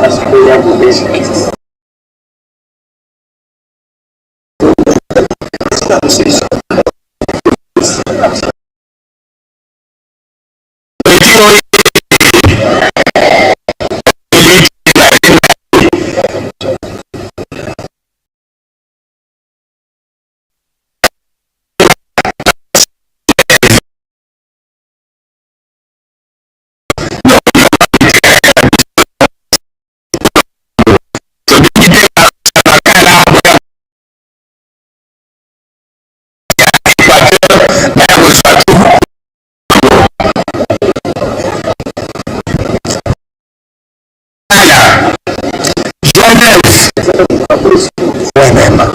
Genève. Ouais, même.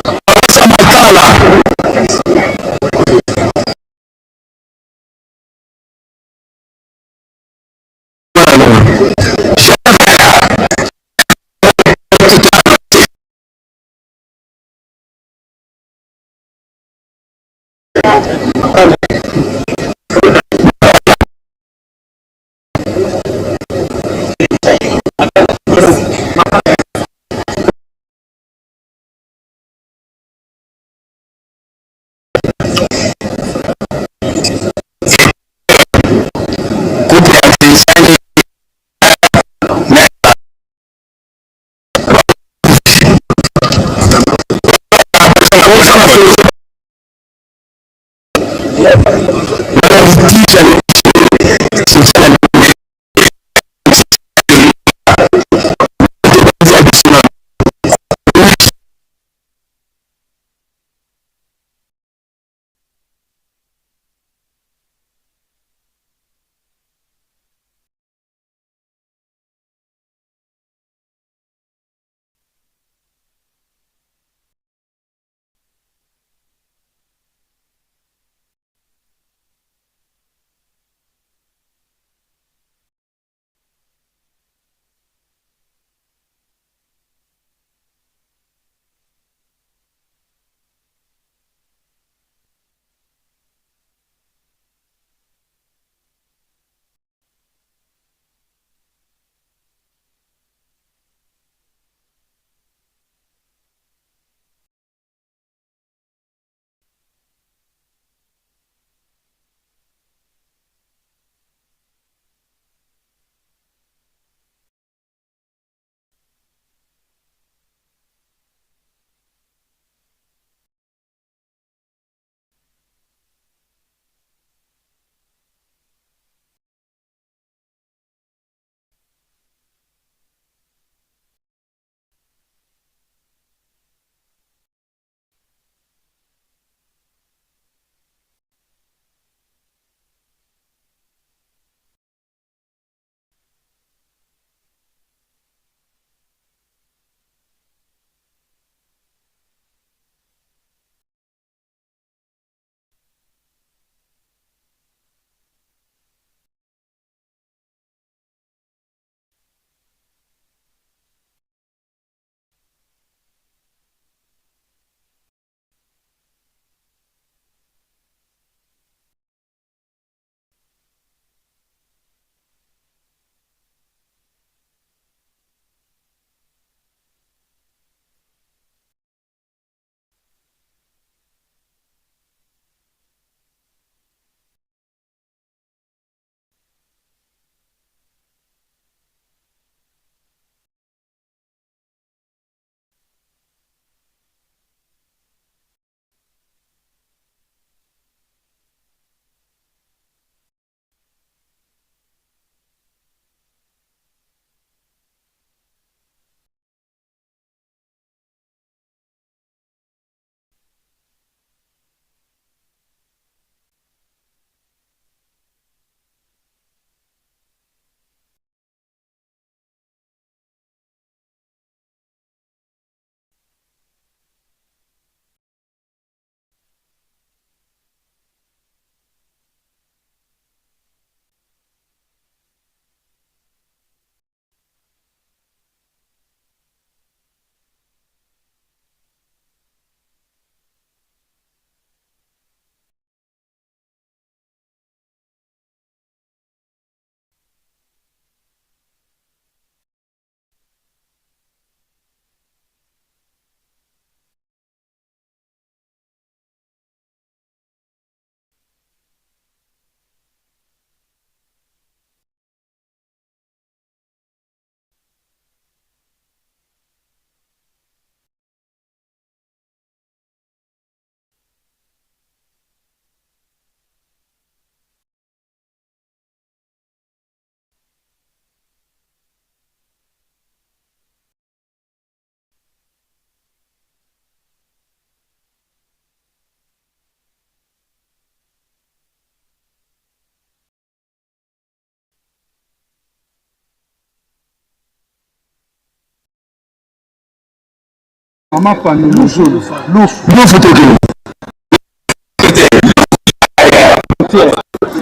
Mama Pano Luzolo. Lufu. Lufu toke.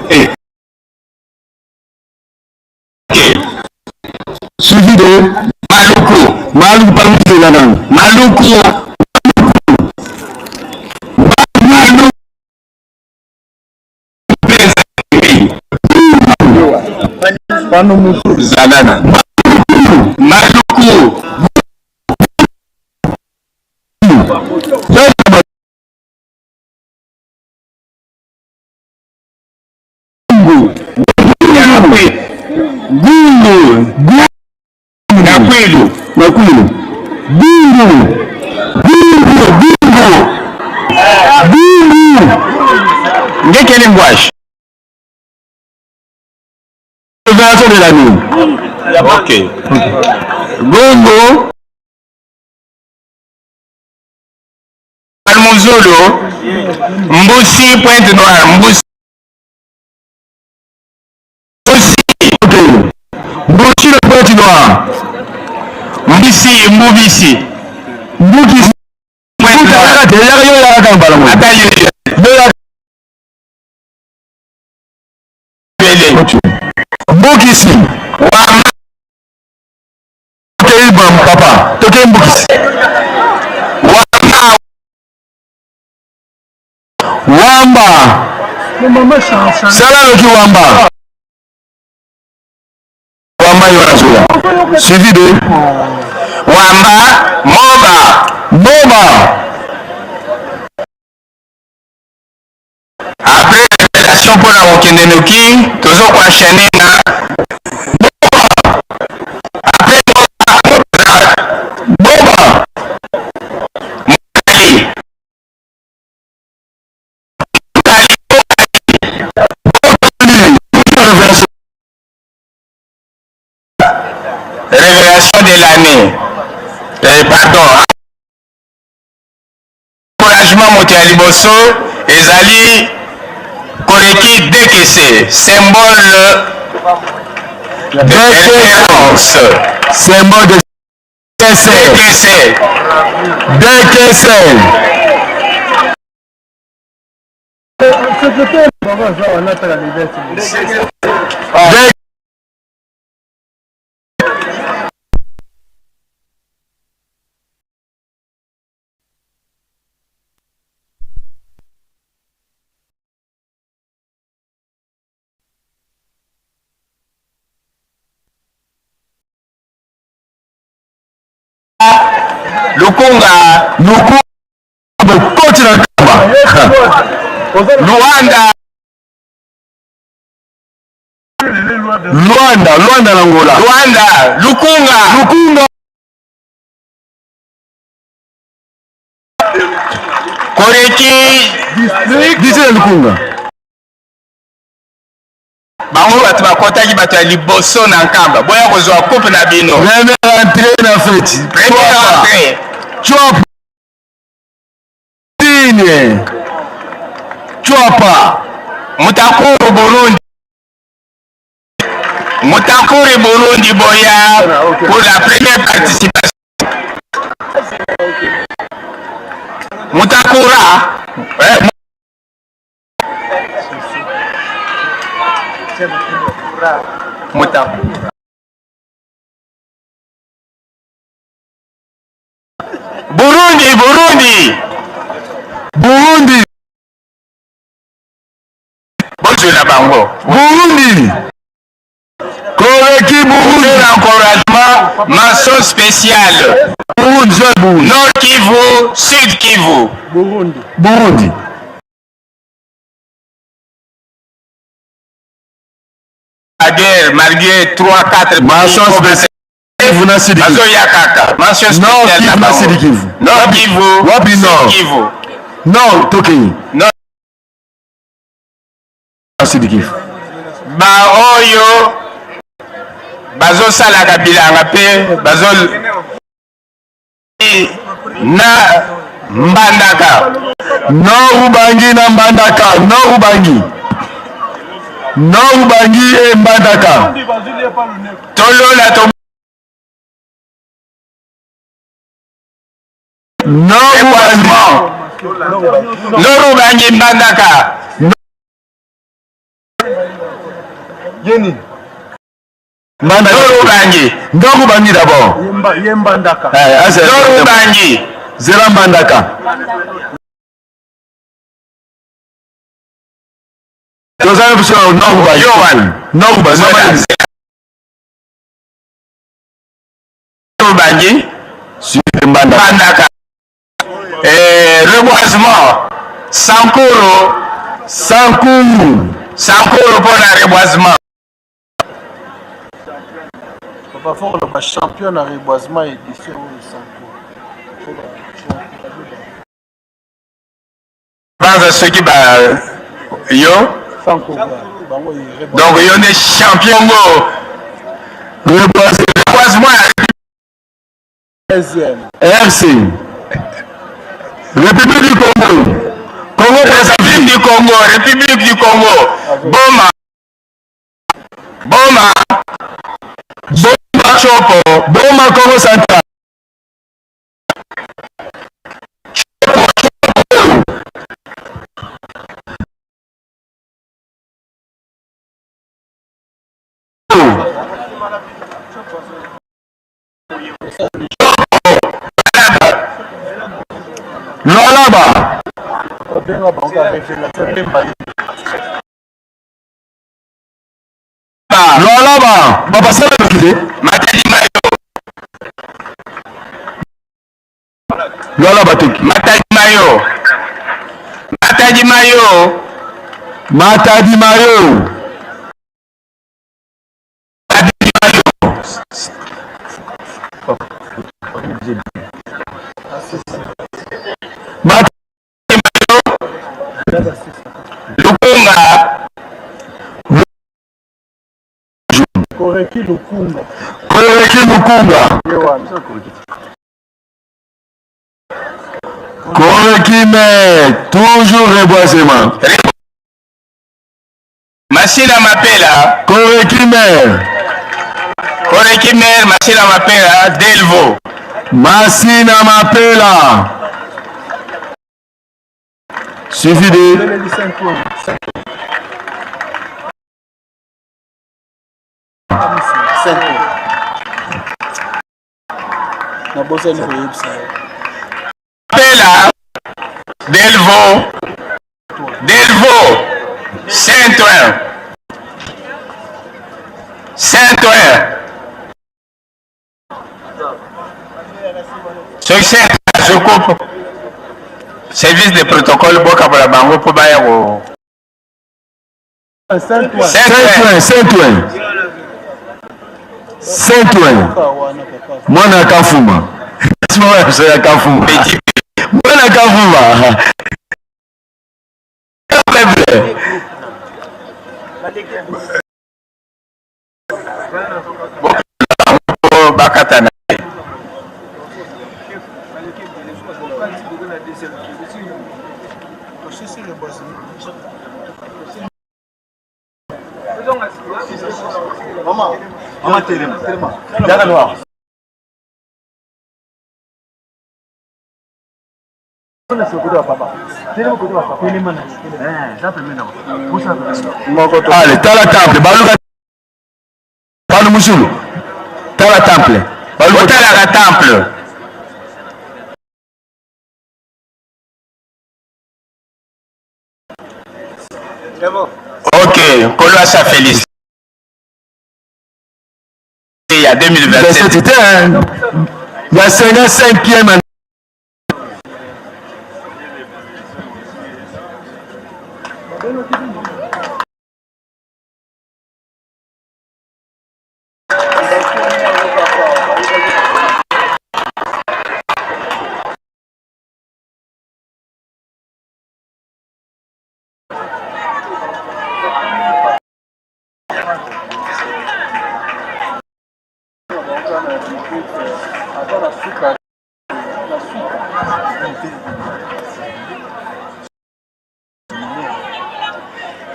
Eh. Suivi de Maluku. Maluku, parmi les langues. Maluku. Maluku. Pano mutu. Zalana. Maluku. Gungu. Gungu. Gungu. Na Kwilu. Na Kwilu. Gungu. Gungu. Gungu. Gungu. Nge kele ngwashi. Révélation de l'année. Ok. Gungu. Mu zulu, Mbusi Pointe Noire, Mbusi. Mbusi. Mbusi le Pointe Noire. Mbisi, Mbubisi. Mbukisi. Pointe Noire. Mbuta, yaka te, yaka yo, yaka kaka mbala mo. Ata yo. Yo yaka. Bele. Mbukisi. Wa Toke Ibam, papa. Toke Mbukisi. Wamba. Wamba. Sala loki Wamba. Wamba yo na zula. Suivi de Wamba, Moba. Moba. Après révélation mpo na kokende noki, tozo ko enchaîner na après Moba. Révélation de l'année. Eh, pardon. Encouragement moto ya liboso ezali Koreki D K C, symbole de référence. Symbole de D K C. D K C. D K C. Lukunga. Lukunga. Bokoti na Nkamba. Luanda. Luanda, Luanda na Angola. Luanda, Lukunga. Lukunga. Koreki. District. District ya Lukunga. Bango bato bakotaki bato ya liboso na Nkamba. Boya kozwa coupe na bino. Première entrée na fête. Première entrée. Chop. Tine. Chwapa. Mutakuru Burundi. Mutakuri Burundi boya pour la première participation. Mutakura. Eh, Mutakura. Burundi, Burundi. Burundi. Bozwela bango. Burundi. Koreki Burundi. Encouragement, mention spéciale. Burundi, Burundi. Nord Kivu, Sud Kivu. Burundi. Burundi. La guerre, malgré trois, quatre pays, mention spéciale. Kivu na Sud Kivu. Bazoya kaka. Mention spéciale na bango. Nord Kivu na Sud Kivu. Nord Kivu. Wapi Nord? Sud Kivu. Nord, toke. Nord. Sud Kivu. Baoyo bazosalaka bilanga mpe bazo na Mbandaka. Nord Ubangi na Mbandaka. Nord Ubangi. Nord Ubangi et Mbandaka. Tolola to Norubangi. Norubangi Mbandaka. Yeni. Mbandaka. Norubangi. Norubangi d'abord. Ye Mba-, ye Mbandaka. Eh, asa. Norubangi. Zela Mbandaka. Tozali biso na Norubangi. Yohan. Norubangi. Zela. Norubangi. Suite Mbandaka. Mbandaka. Eh, reboisement. Sankuru. Sankuru. Sankuru pour la reboisement. Papa Fort, le champion na reboisement édition oyo Sankuru. Banza soki ba yo. Sankuru. Bango ye reboisement. Donc yo nde champion ngo. Reboisement. Reboisement. Deuxième. R C. République du Congo. Congo Brazzaville. République du Congo. République du Congo. Boma. Boma. Boma Tshopo. Boma Kongo Central. Lualaba. Lualaba, Papa Sala Lukide. Matadi Mayo. Lualaba toki. Matadi Mayo. Matadi Mayo. Matadi Mayo. Lukunga. Koreki Lukunga. Koreki Lukunga. Ye wana. Koreki maire, toujours reboisement. Masina Mapela. Koreki maire. Koreki maire, Masina Mapela, Delvaux. Masina Mapela. Suivi de Sankuru. Nabosani koyebisa yo. Pela, Delvaux, Delvaux, Saint-Ouen, Saint-Ouen. Soki Saint-Ouen, je coupe. Service de protocole, boka pour la bango, pour baya ko. Saint-Ouen. Saint-Ouen, Saint-Ouen. Saint-Ouen. Mwana Kafuma. Mwana ya Kafuma. Mwana Kafuma. Bakatana. Mama, mama, telema, telema. Yaka noir. Allez, tala temple, baluka. Banu musulu. Tala temple. Baluka. Tala ka temple. Ok, Nkolo asa félicité. Ya deux mille vingt-sept. C'était, hein, ya cinquante-cinquième année.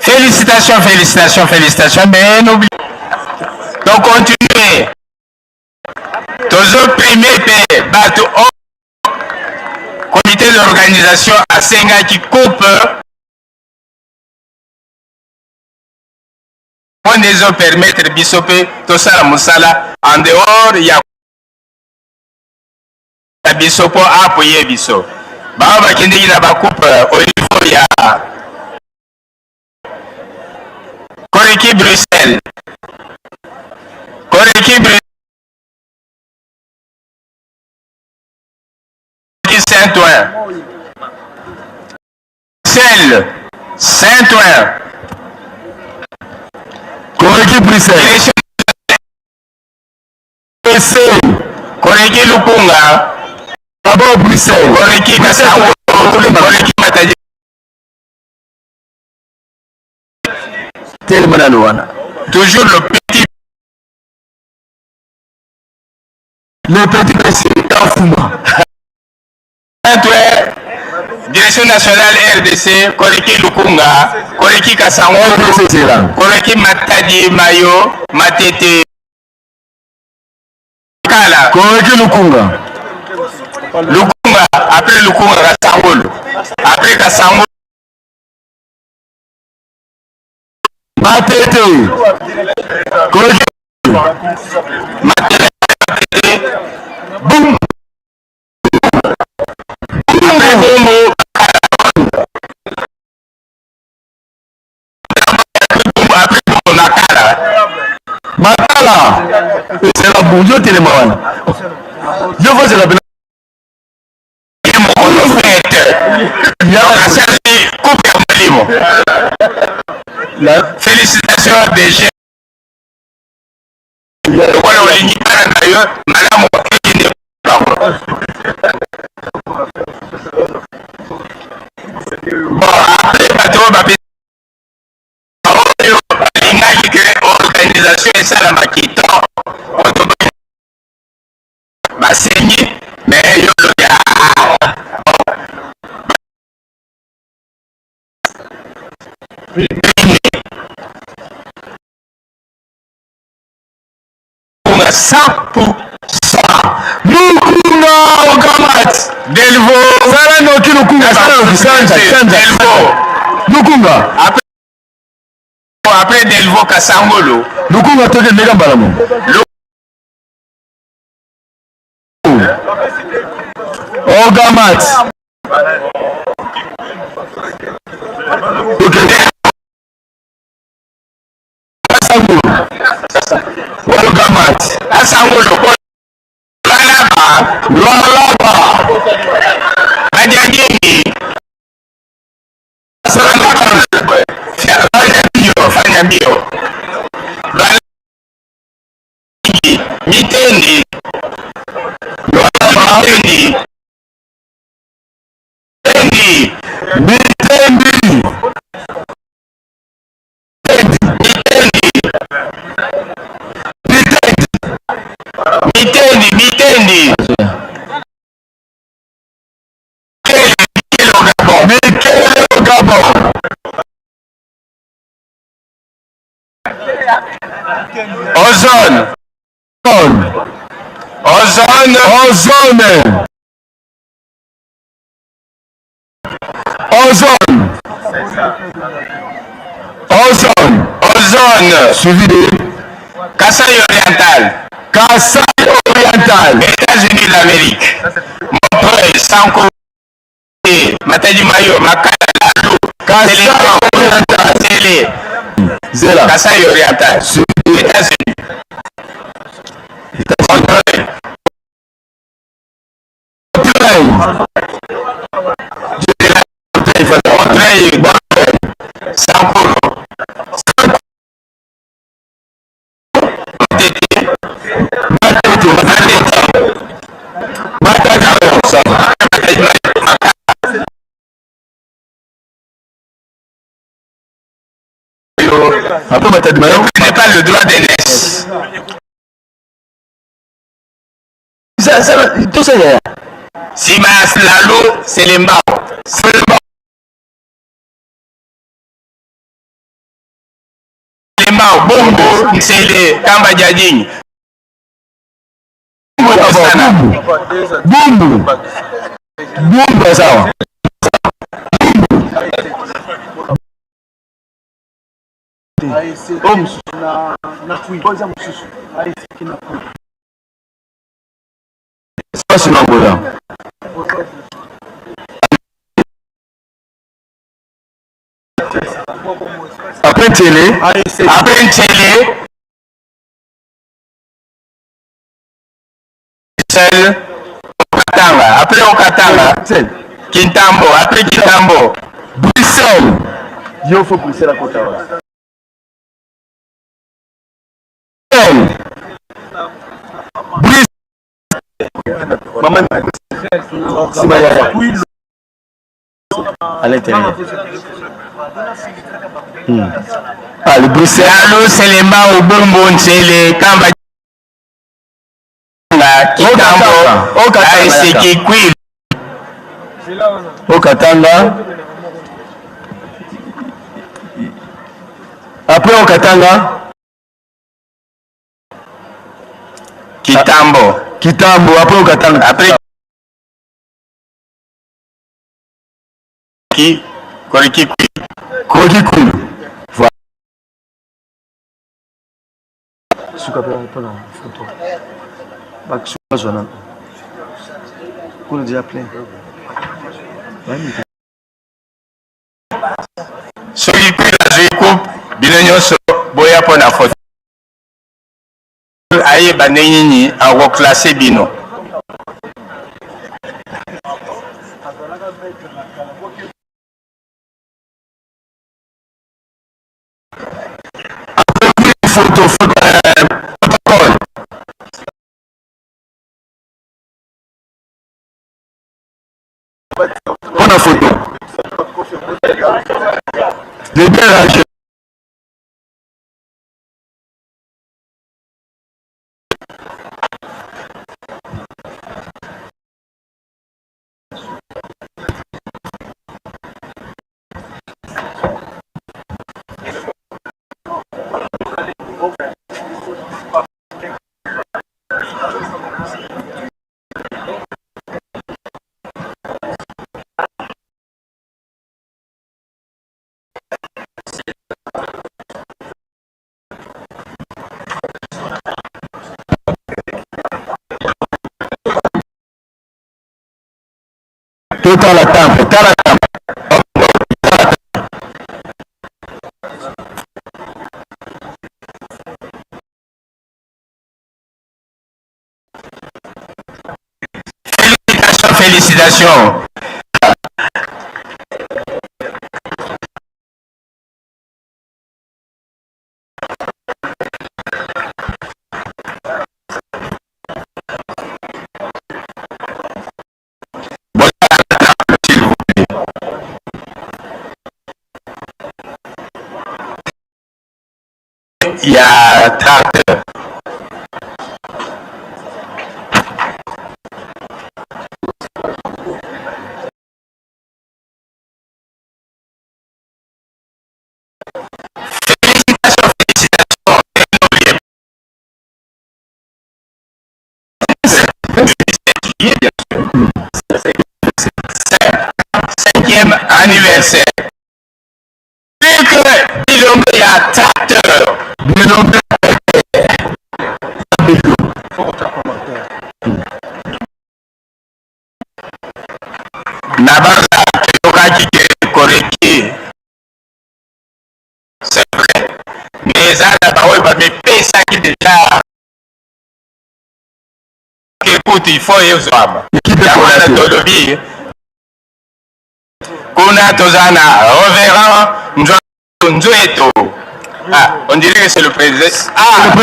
Félicitations, félicitations, félicitations, mais n'oublie, donc continuez. Tozo primer pe bato o-, Organisations asengaki coupe. Oyo nde ezo permettre biso mpe tosala mosala en dehors ya, ya biso mpo apuye biso. Bango bakendeki na ba coupe au niveau ya Coreki Bruxelles. Coreki Bruxelles. Saint-Ouen. Bruxelles. Saint-Ouen. Coreki Bruxelles. Coreki Lukunga. D'abord Bruxelles. Coreki Kasango. Coreki Matadi. Telema nanu wana. Toujours le petit. Le petit président Fuma. Direction nationale R D C, Coreki Lukunga, Coreki Kasango, Coreki Matadi, Mayo, Matete. Kala. Coreki Lukunga. Lukunga, après Lukunga, Kasangulu. Après Kasangulu. Matete. Coreki. Matete. Boum. Après Boum. Makala. Makala. C'est la boum. Yo telema wana. Yo faut se rappeler. Ye mokolo fête. Ya. Asali coupe ya molimo. La. Félicitations D G. Lokola olingi bana na yo, malamu okende bango. Bon, après, bato oyo bape-, oyo balingaki que organisation esalama kitoko, basengi, mais yo olobi, ah, Kuna cent pour cent. Lukunga Okamat. Delvo. Sala noki Lukunga, sala noki, sala nza, sala nza. Delvo. Lukunga. Après, après Delvo Kasangulu. Lukunga toke mega mbala mo. Lu- Okamat. Asangulu. Okamat. Asangulu. Lualaba. Lualaba. Badiadini. Fanya mbio, fanya mbio. Mitendi. Mitendi. Mitendi. Mitendi. Mitendi. Mitendi. Mitendi. Michel Gabon. Michel Gabon. Ozone. Ozone. Ozone. Ozone. Ozone. Ozone. Ozone. Suivi de Kasaï Oriental. Kasaï Oriental. États-Unis d'Amérique. Montreuil, Sanko. Matadi Mayo, Makala, Lalu. Kasaï Oriental. Sele. Zela. Kasaï Oriental. Suivi. États-Unis. États-Unis. Montreuil. Montreuil. Montreuil. Sankuru. Matete. Matete. Matete. Matete. Après, Matadi Mayo. Je n'ai pas le droit de naître. Ça, ça, tout ça, là. Simas Lalu, Selembao. Selembao. Selembao, Bumbu, Nsele, Kamba Jajing. Bumbu. Bumbu. Bumba sawa. A E C. Oh, mosusu na, na Kwilu. Oyo eza mosusu. A E C ki na Kwilu. Espace na Angola. Après Ntshele. A E C. Après Ntshele. Bruxelles, Haut-Katanga. Après Haut-Katanga, Bruxelles. Kintambo. Après Kintambo, Bruxelles. Yo, faut Bruxelles à côté, ouais. Bruxelles. Bruxelles. Maman, c'est ma yaya. À l'intérieur. Hmm. Ah, le Bruxelles. Lalo, Selembao, Bumbu, Ntshele, Kamba, Kintambo, Haut-Katanga. Haut-Katanga, A E C, yaka. Kikwit. Haut-Katanga. Après Haut-Katanga. Kintambo. Kintambo, après Haut-Katanga. Après Ki-, Kori Kikwit. Kori Kikwit. Voilà. Suka pe, pe na photo. Ba suka zona. Kuna déjà plein. Soki Kwilu azwi coupe, bino nyonso boya mpo na photo. Ayeba ndenge nini ako classer bino. Photo, photo, euh, protocole. Mpo na photo. Le bien rangé. Totala temple, tala temple. Félicitations, félicitations. Ya tracteur. Félicitations, félicitations. Cinquième anniversaire. Vu que Bilombe ya tracteur. Bilombe. Na banza, tokaki ke corriger. C'est vrai. Mais eza na baoyo bamipesaki déjà. Écoute, il faut ezwama. Équipe yango wana correcte. Tolobi. Kuna toza na Reverend Nzo-, Nzoeto. Ah, on dirait que c'est le président. Ah,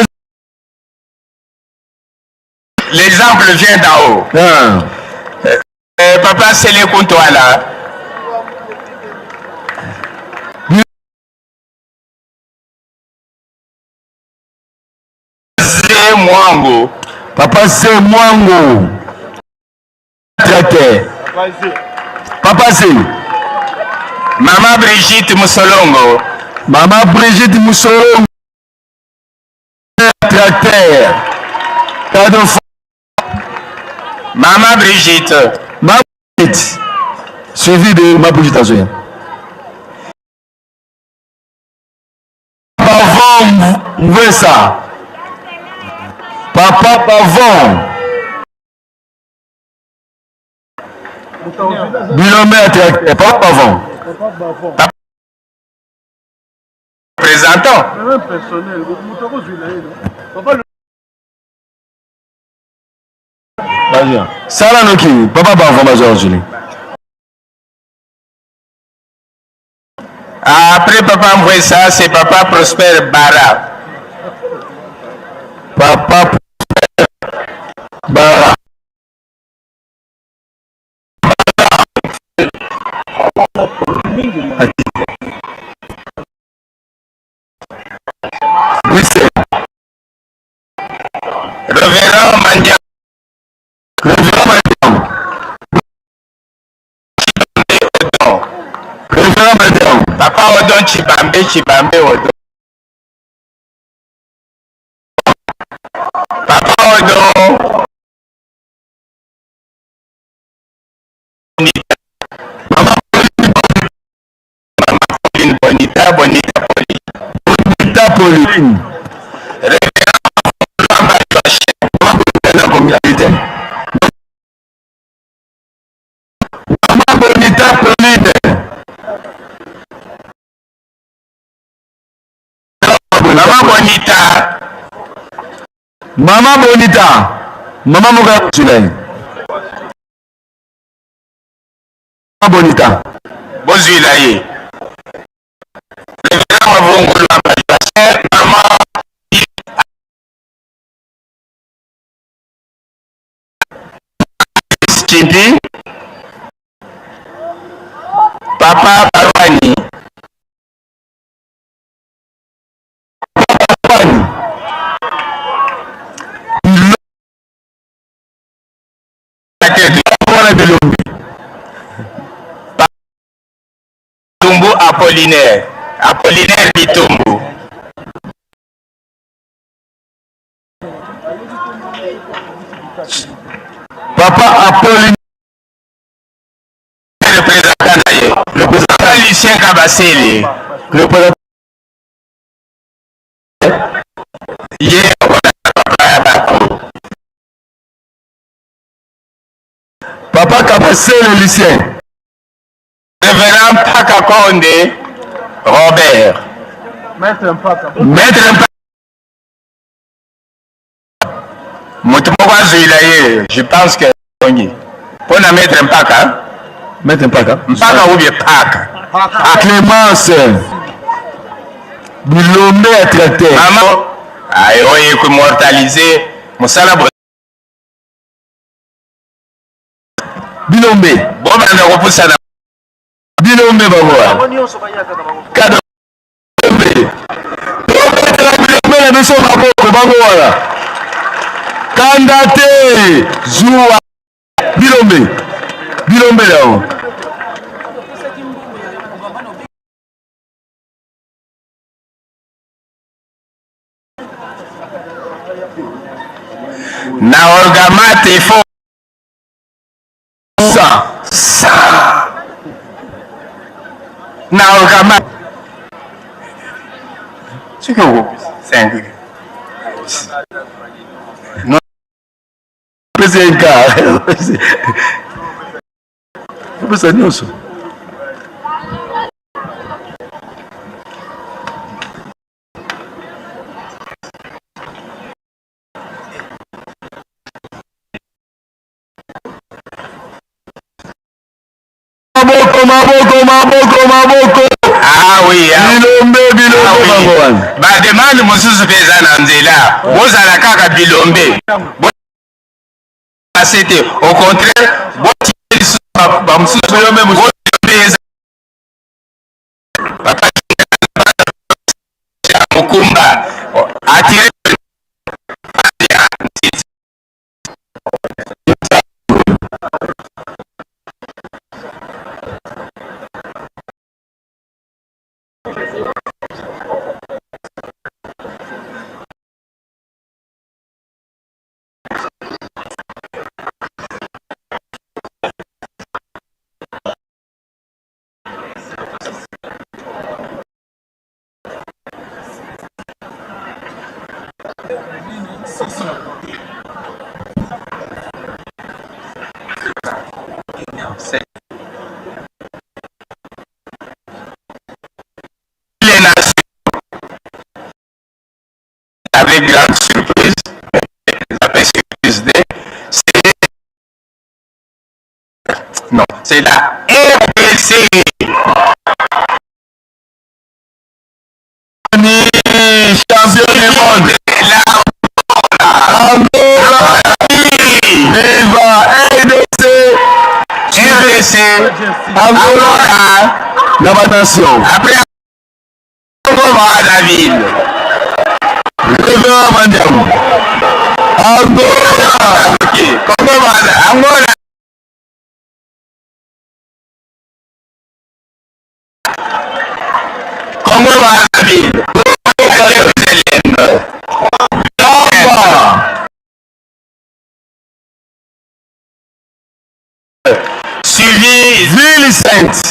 l'exemple vient d'en haut. Ah. Euh, euh, Papa Sele Kuntwala. Ze Mwango. Papa Ze Mwango. Tracteur. Papa Ze. Mama Brigitte Musolongo. Mama Brigitte Musolongo. Tracteur. Cadeau fo-, Mama Brigitte. Ma- Suivi de Mapuji Tazoya. Pavon Mvesa. Papa Pavon. Bilombe ya tracteur, Papa Pavon. Présentant. Sala noki, Papa Pavon bazwa zulu. Après Papa Mvesa, c'est Papa Prosper Bara. Papa Prosper Bara. Oui, c'est Révérend Mandia. Révérend Mandia. Révérend Mandia. Papa Odon Chibambe, Chibambe Odon. Papa Odon. Bonita. Mama Pauline Bonita, Bonita Pauline. Bonita Pauline. Révérend François Matoche. Mama Pauline na communauté. Mama Bonita Pauline. Mama Bonita. Mama Bonita. Mama Moka Chile. Mama Bonita. Bozwila ye. Révérend Mavungulu Ambassadeur, Mama Kimpi, Papa Barwani. Barwani. Wana Bilombe. Tumbu Apollinaire. Apollinaire Bitumbu. Papa Apollinaire. Représentant na ye. Représentant. Papa Lucien Kabasele. Représentant. Ye, Papa Kabasele Lucien. Révérend Mpaka Konde Robert. Maître Mpaka. Maître Mpaka. Moto moko azwila ye, je pense que bongi. Pona Maître Mpaka. Maître Mpaka. Mpaka ou bien Paka. Ah, Clémence. Bilombe ya tracteur. Maman, ah, oye ko immortaliser. Musala br- Bilombe. Bo banda kopusana. Bilombe bango wana. Kada Bilombe. Bilombe na biso maboko bango wana. Kanda te. Zuwa. Bilombe. Bilombe là-haut. Na orgamate il faut ça. Ça. Na orgamate. C'est que vous. Cinq. Non. Pesa ye nka. Pesa nyonso. Maboko, maboko, maboko, maboko. Ah oui, ah. Bilombe, bilombe, ah oui, bango wana. Ba demande mosusu mpe eza na nzela. Bozala kaka bilombe. Bo-, c'est te. Au contraire, bo-, ba, ba mosusu bilombe mosusu. Bo-, bilombe eza. Papa Mukumba, attirer Les nations, avec grande surprise, la surprise de, c'est, non, c'est la R D C. Ni champion du monde. Angola. Viva R D C. R D C. Angola. Angola. Na ba nation. Après, Congo Brazzaville. Reverend Mandiam. Angola. Ok. Congo Brazzaville. Angola. Congo Brazzaville. Suivi Ville Sainte.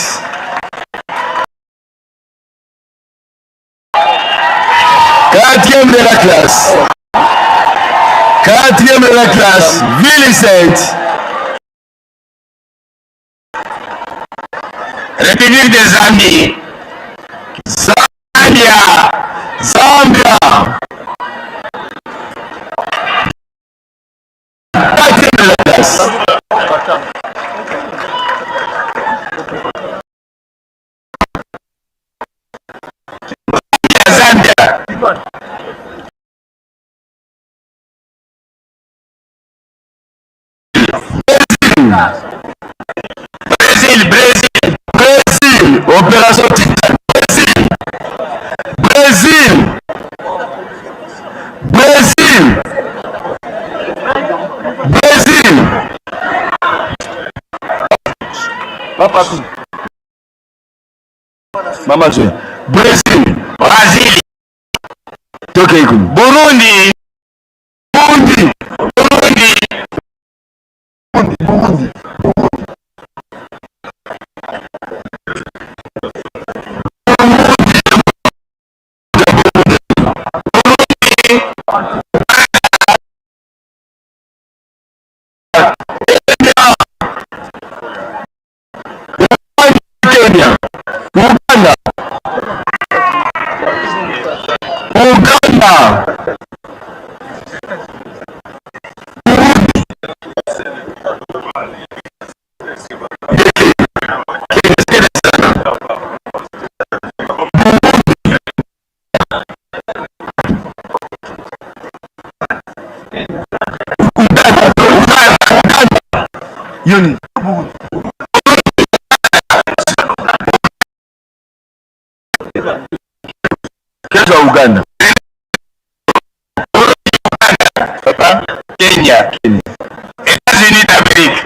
Quatrième de la classe. Quatrième de la classe, Ville Sainte. République de Zambie. Zambia. Zambia. Quatrième de la classe. Zambia. Brésil, Brésil. Brésil, opération Titane. Brésil. Brésil. Brésil. Brésil. Papa. Mama Zoé. Brésil. Brésil. Toke kuna. Burundi. Burundi. Burundi. Burundi. Burundi. Kenya, Uganda, Uganda. Yo ni. Kenya, Uganda. Papa? Kenya. Kenya. États-Unis d'Amérique.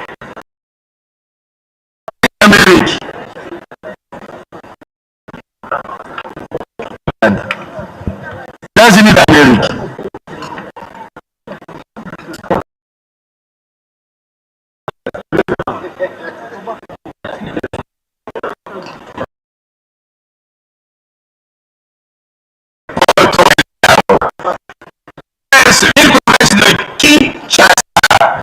Amérique. États-Unis d'Amérique. Kinshasa.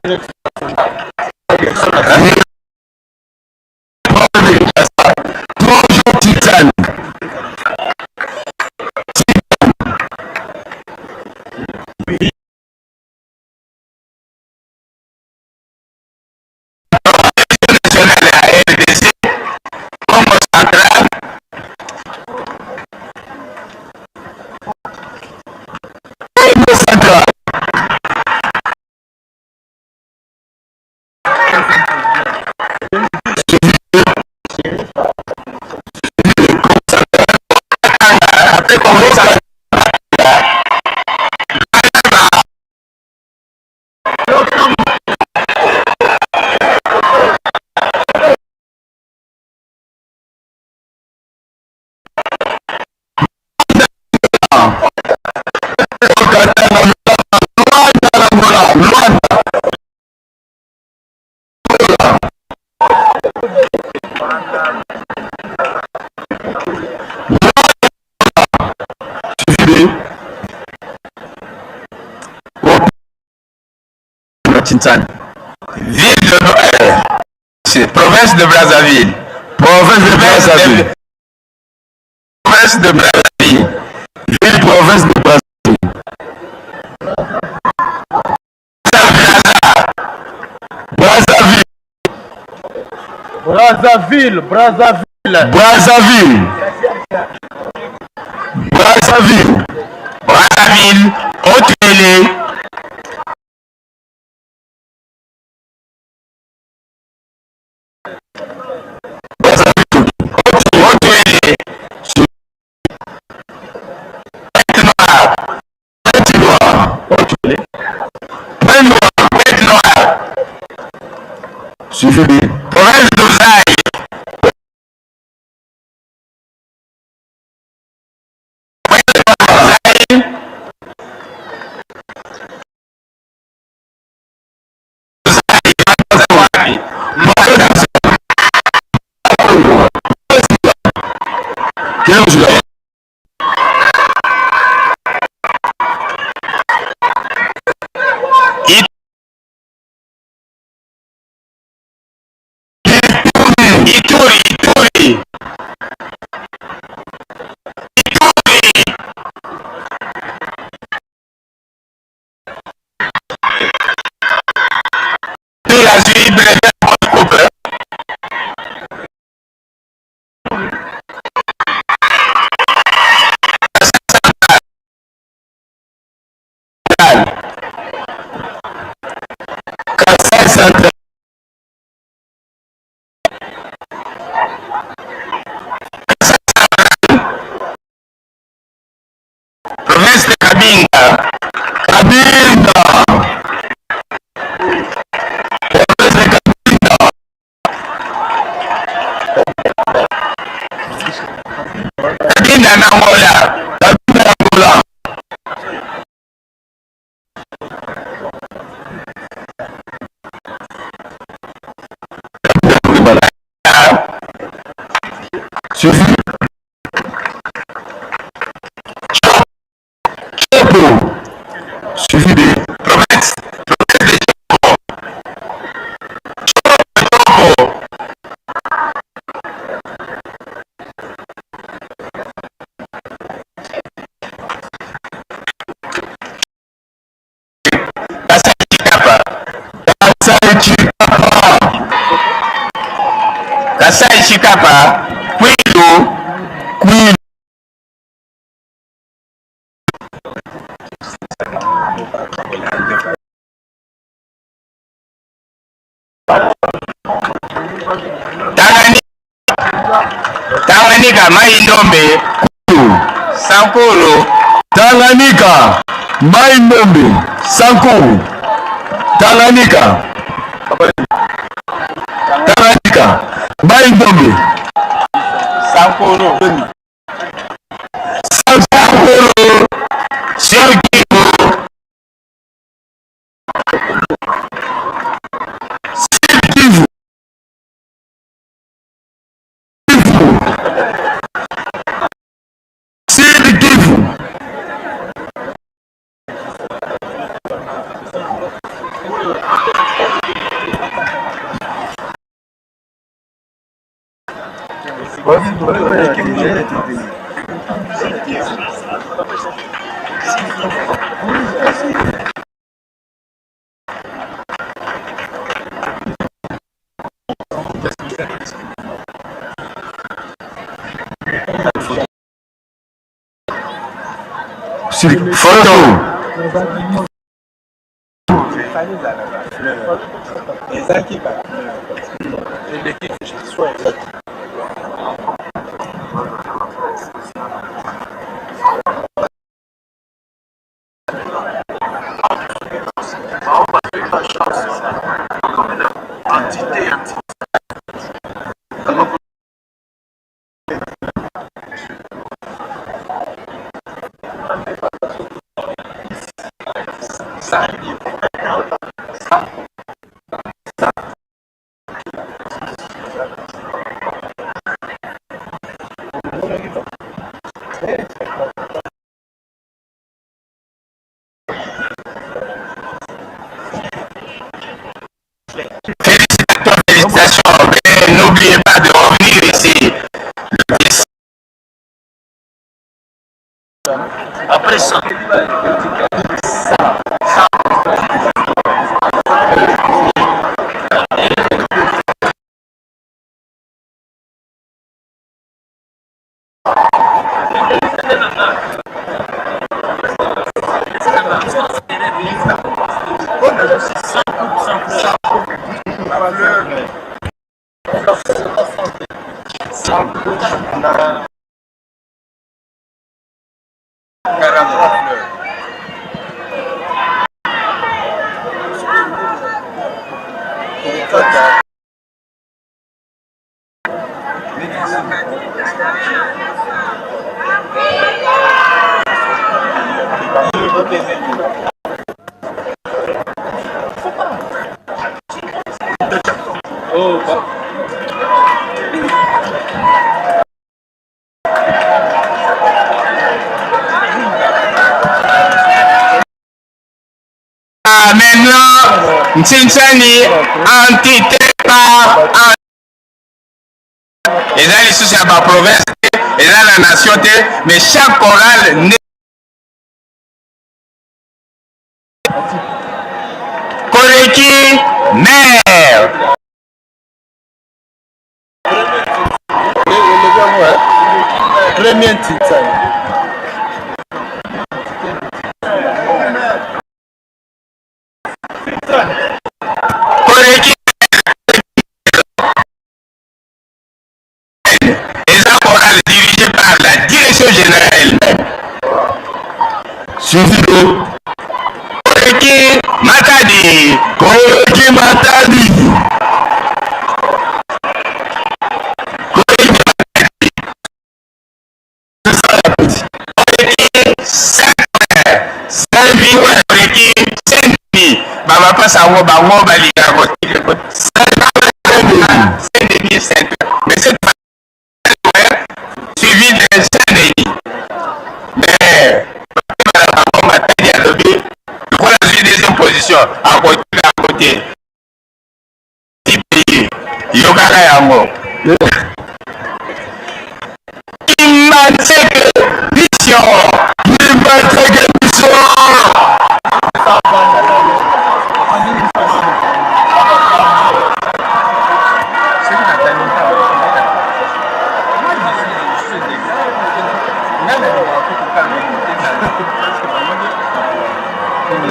Toujours Titane. Sani. Ville de, euh, c'est province de Brazzaville. Province de Brazzaville. Province de Brazzaville. Ville, province de Brazzaville. Brazzaville. Brazzaville, Brazzaville. Brazzaville. Brazzaville. Brazzaville. Haut-Uélé. Haut-Uélé. Pointe-Noire. Pointe-Noire. Pointe-Noire. Suffit. Province du Zaïre. Ituri, Ituri. Ituri. Ituri azwi brevet ya mode couple. Kasai Central. Province de Cabinda. Cabinda. Province de Cabinda. Cabinda na Angola. Cabinda na Angola. Suffit. Tshopo. Suffit de province. Province de Tshopo. Tshopo, Tshopo. Kasai Tshikapa. Kasai Tshikapa. Kasai Tshikapa. Kwilu. Kwilu. Tanganyika. Tanganyika, Mai Ndombe. Sankuru. Tanganyika, Mai Ndombe. Sankuru. Tanganyika. Tanganyika, Mai Ndombe. Sankuru. Sankuru. Sud-Kivu. Sud-Kivu. Kivu. Sud-Kivu. Sur photo. Félicitations, mais n'oubliez pas de revenir ici. Après ça. Ah, maintenant, Nsinsani, entité par en-, eza lisusu ya ba province te, eza na nation te, mais chaque chorale ne-, Koreki, maire. Premier titre. Koreki, eza chorale dirigée par la direction générale elle-même. Suivi de Koreki Matadi. Koreki Matadi. Koreki Matadi. Koreki Saint-Pierre. Saint-Pierre, Koreki Saint-Denis. Ba mapasa yango, bango balingaka ko-, Saint-Denis, Saint-Denis, Saint-Pierre. Mais c'est suivi de Saint-Denis. Mais, Matadi alobi, lokola azwi deuxième position, akotika yango te. Yokaka yango. Kimbanseke Mission. Kimbanseke Mission.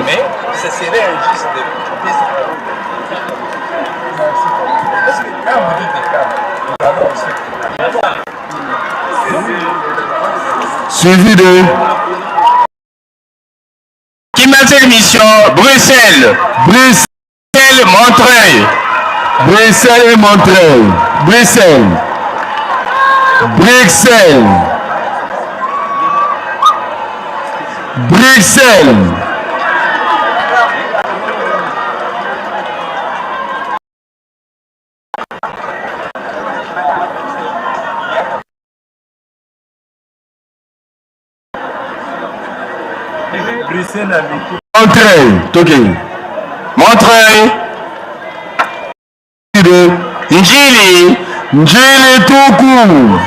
Mais ce serait injuste de couper ça. Parce que quand vous dites des cas, nous allons aussi. Suivi de Kimbanseke Mission, Bruxelles. Bruxelles, Montreuil. Bruxelles et Montreuil. Bruxelles. Bruxelles. Bruxelles. Montreuil, toke. Montreuil. Ndjili. Ndjili tuku.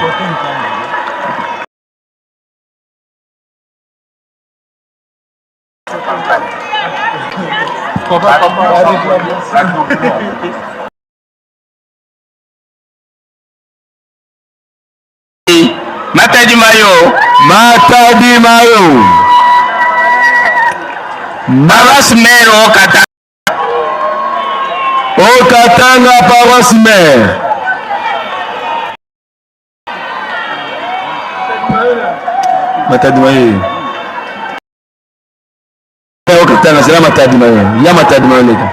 Matadi Mayo. Matadi Mayo. Paroisse mère au Katanga. Au Katanga, paroisse mère. Matadi Mayo. Au Katanga, c'est là Matadi Mayo. Il y a Matadi Mayo, les gars.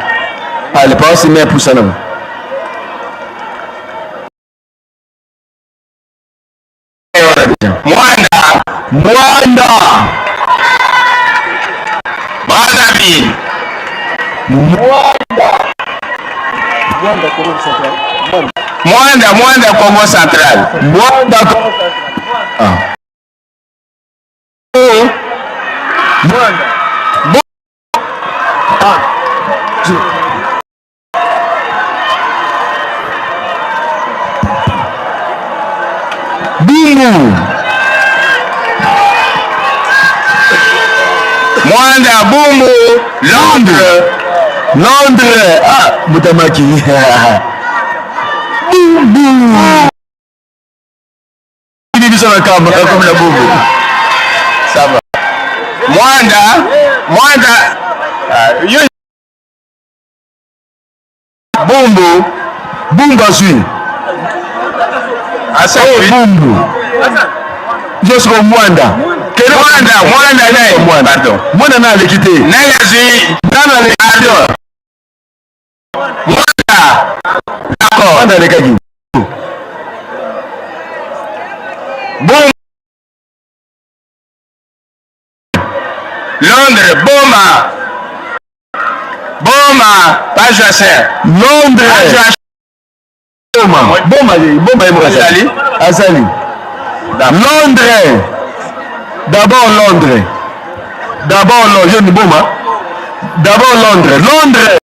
Ah, les paroisses mères pour ça, non. Muanda. Muanda. Brazzaville. Muanda. Muanda, Kongo Central. Muanda. Muanda, Muanda, Kongo Central. Muanda, Kongo Central. Ah. Muanda. Bo- Ah. Bumbu. Muanda, Bumbu, Londres. Londres. Ah, Mutamaki. Bumbu. Ni biso na kamba, comme la Bumbu. Ça va. Muanda, Muanda. Ah, yo. Bumbu. Bumbu azwi. Asa. Eh, Bumbu. Jusqu'au Muanda. Kele Muanda, Muanda, nani? Muanda. Pardon. Muanda nani aleki te? Nani azwi? Nani aleki te? Pardon. Muanda. D'accord. Muanda alekaki. Bumbu. Londres, Boma. Boma, pas Joachim. Londres. Pas Joachim. Boma. Boma, Boma, ye moko azali. Azali. Azali. D'accord. Londres. D'abord Londres. D'abord Londres. Yo ni Boma. D'abord Londres. Londres.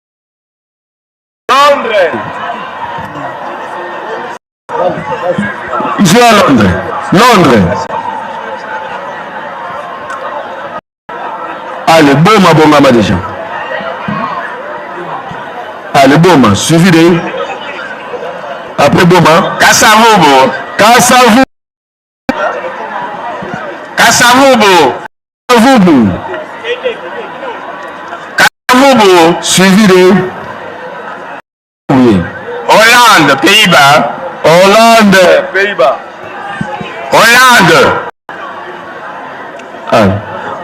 Londres. Ici à Londres. Londres. Allez, Boma, Boma déjà. Allez, Boma, suivi de. Après Boma. Kasa-Vubu. Kasa-Vubu. Kasa-Vubu. Kasa-Vubu. Kasa-Vubu. Suivi de. Oui. Hollande, Pays-Bas. Hollande. Pays-Bas. Hollande. Ah.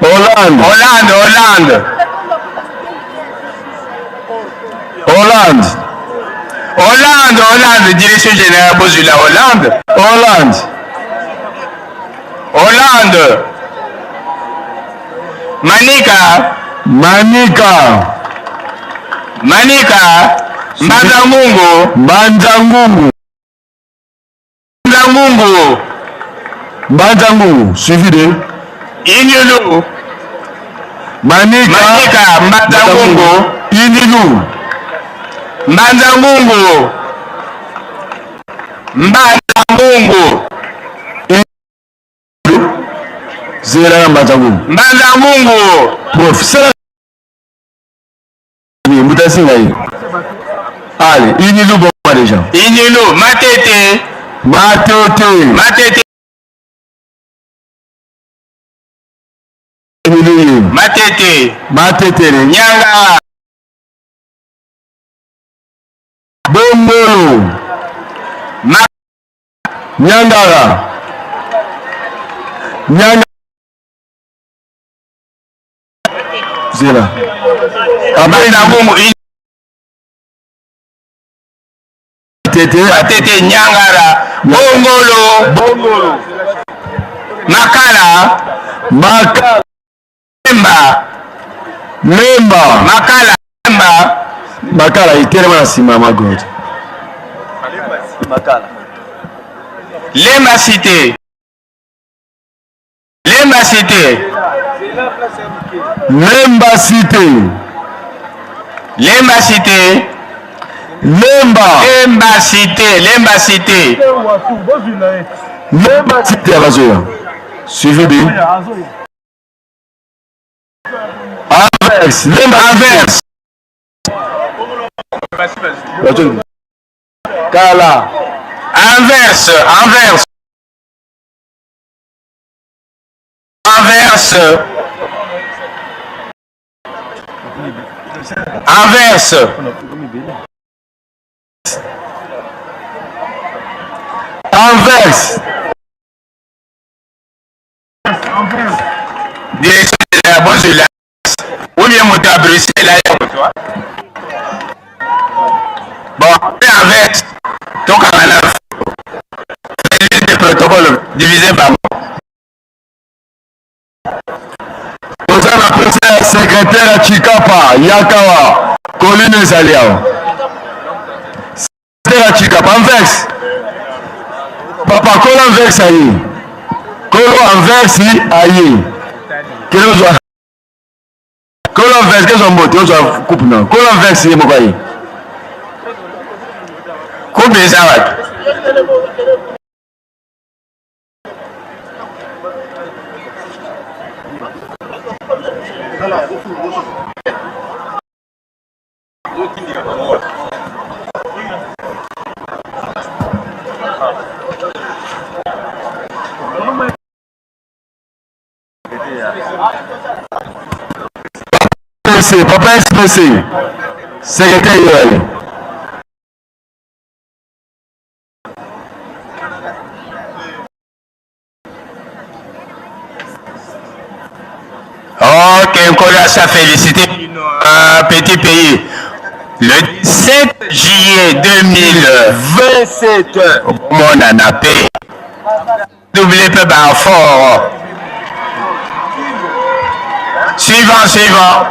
Hollande. Hollande, Hollande. Hollande. Hollande, Hollande, direction générale Bozula, Hollande. Hollande. Hollande. Manika. Manika. Manika. Mbanza-Ngungu. Mbanza-Ngungu. Mbanza-Ngungu. Mbanza-Ngungu, suivi de? Yinulu. Manika. Manika, Mbanza-Ngungu. Yinulu. Mbanza-Ngungu. Mbanza-Ngungu. Zela na Mbanza-Ngungu. Mbanza-Ngungu. Professeur. Oui, mbuta zinga ye. Allez, Yinulu Boma déjà. Yinulu, Matete. Matete. Matete. Yinulu ye. Matete. Matete le. Nianga. Bongolo. Ma- Niangara. Nianga- Zela. Kabenda. Mbanza-Ngungu. Tete. Matete, Niangara. Bongolo. Bongolo. Makala. Makala. Lemba. Lemba. Makala, Lemba. Makala, itelema na nsima, ma God. Makala. Lemba Cité. Lemba Cité. Lemba Cité. Lemba Cité. Lemba. Lemba Cité. Lemba Cité. Lemba Cité, abazoya. Suivi de. Anvers, Lemba Anvers. Kala. Anvers, Anvers. Anvers. Anvers. Anvers. Direction de la Bozula. Ou bien moto ya Bruxelles, là, ya moto, hein. Bon, après, avec, donc, on a fait le protocole divisé par. Toza na posa ya secrétaire ya Tshikapa, yaka awa, Colline ezali awa. Secrétaire ya Tshikapa, Anvers. Papa, kolo Anvers aye. Kolo Anvers aye. Kele ozwa. Kolo Anvers, ke zwa mbote, ozwa coupe na. Kolo Anvers ye moko aye. Coupe eza wapi? S P C, papa S P C, secrétaire yole. Ok, Nkolo asa féliciter un petit pays. Le dix-sept juillet deux mille vingt-sept, au monde en a paix. Double peu bas fort. Suivant, suivant.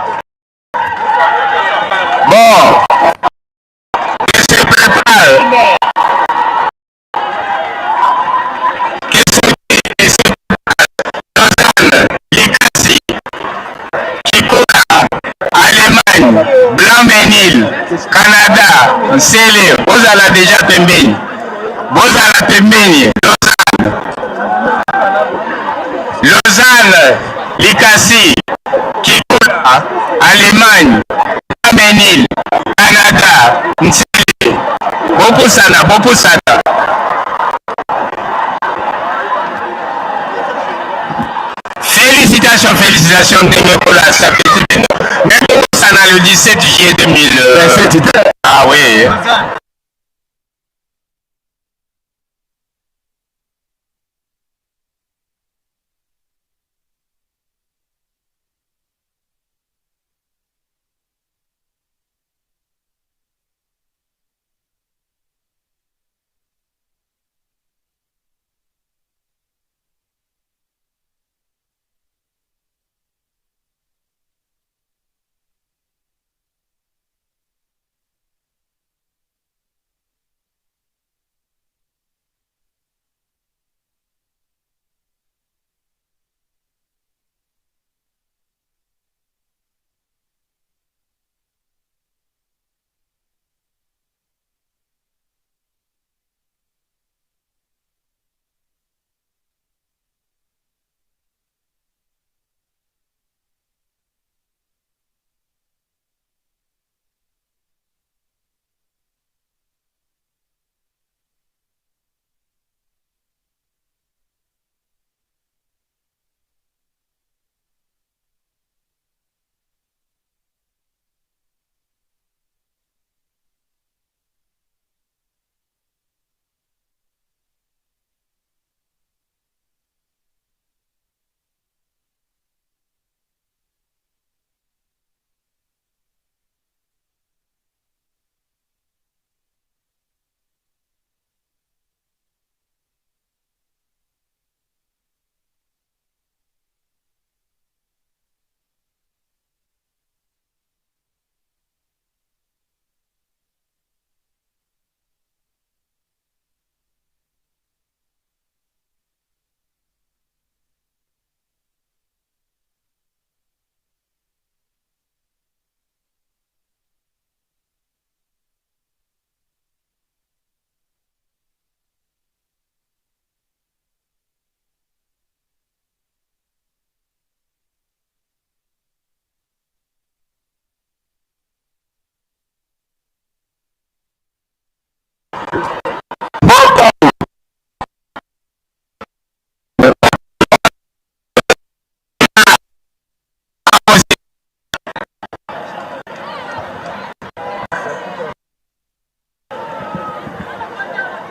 Bon. Que se prépare. Que se, que se prépare. Lausanne, Likasi, Kikola, Allemagne, Blanc-Mesnil, Canada, Nsele, bozala déjà pembeni. Bozala pembeni. Lausanne, Lausanne, Likasi, Kikola, Allemagne, Blanc-Mesnil, Canada, Nsele. Bopusana, bopusana. Félicitations, félicitations, ndenge Nkolo asa pesi bino. Mais bopusana le dix-sept juillet deux mille, euh, vingt-sept. Ah oui.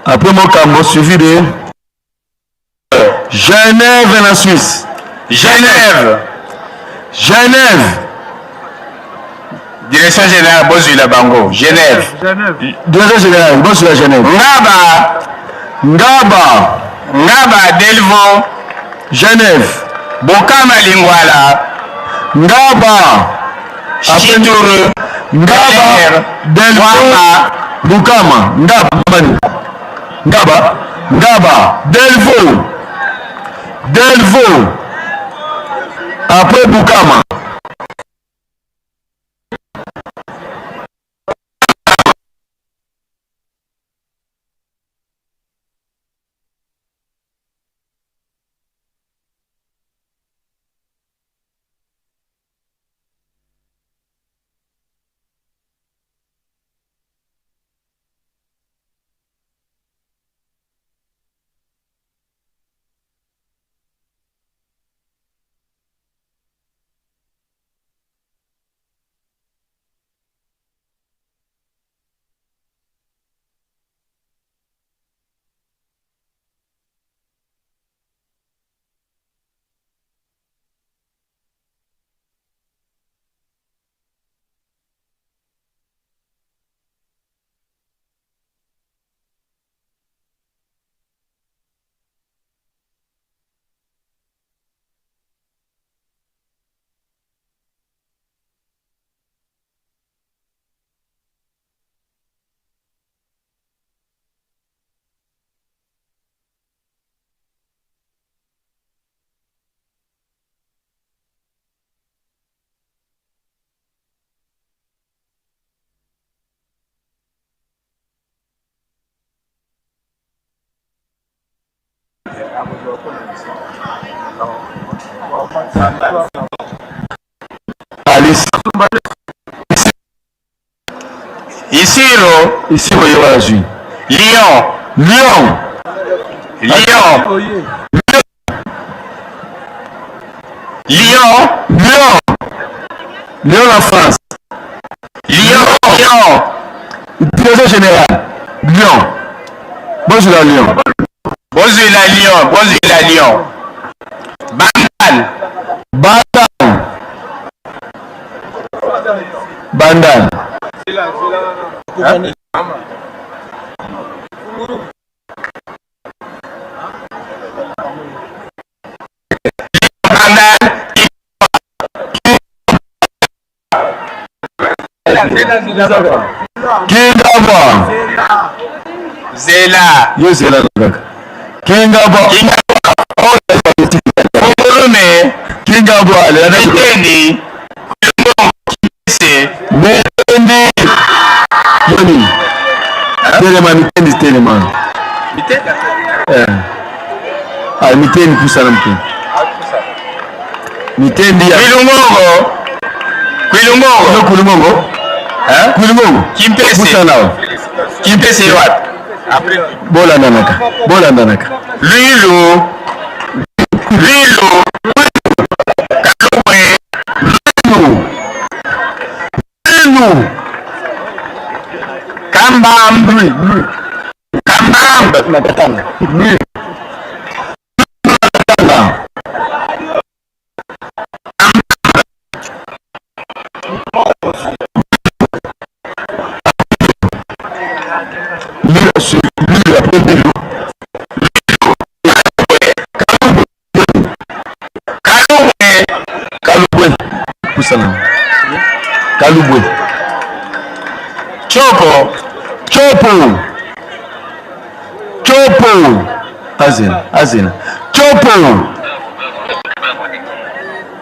Après Mokambo, suivi de Genève, la Suisse. Genève. Genève. Direction générale, bozwila bango. Genève. Direction générale, bozwila Genève. Ngaba. Ngaba. Ngaba, Delvaux. Genève. Bukama, Lingwala. Ngaba. Chituru. Ngaba. Genève. Delvaux. Bukama. Ngaba. Ngaba. Ngaba. Delvaux. Delvaux. Après Bukama. Alice. Isiro. Isiro yo azwi. Lyon. Lyon. Lyon. Lyon. Lyon. Lyon, la France. Lyon. Lyon. Directeur général. Lyon. Bonjour, la Lyon. Bozwila Lyon, bozwila Lyon. Bandal. Bandal. Bandal. Bandal. Kingabwa. Zela. Yo zela kaka. Kingabwa. Kingabwa. Ngulume. Kingabwa. Lelana. Mitendi. Mitendi. Yoni. Telema, mitendi, telema. Mitendi. Eh. Ah, mitendi, pusana mitendi. Mitendi ya. Kwilu Ngongo. Kwilu Ngongo. Yo Kwilu Ngongo. Hein? Kwilu Ngongo. Kimpese. Pusana. Kimpese wapi? Bolandanaka. Bolandanaka. Lwilu. Lwilu. Kalubwe. Lwilu. Lwilu. Kambambu. Lwi, lwi. Kambambu. Na Katanga. Lwi. Lui, c'est lui, après lui. Kalubwe. Kalubwe. Kusala. Kalubwe. Chopo. Chopo. Chopo. Azina, azina. Chopo.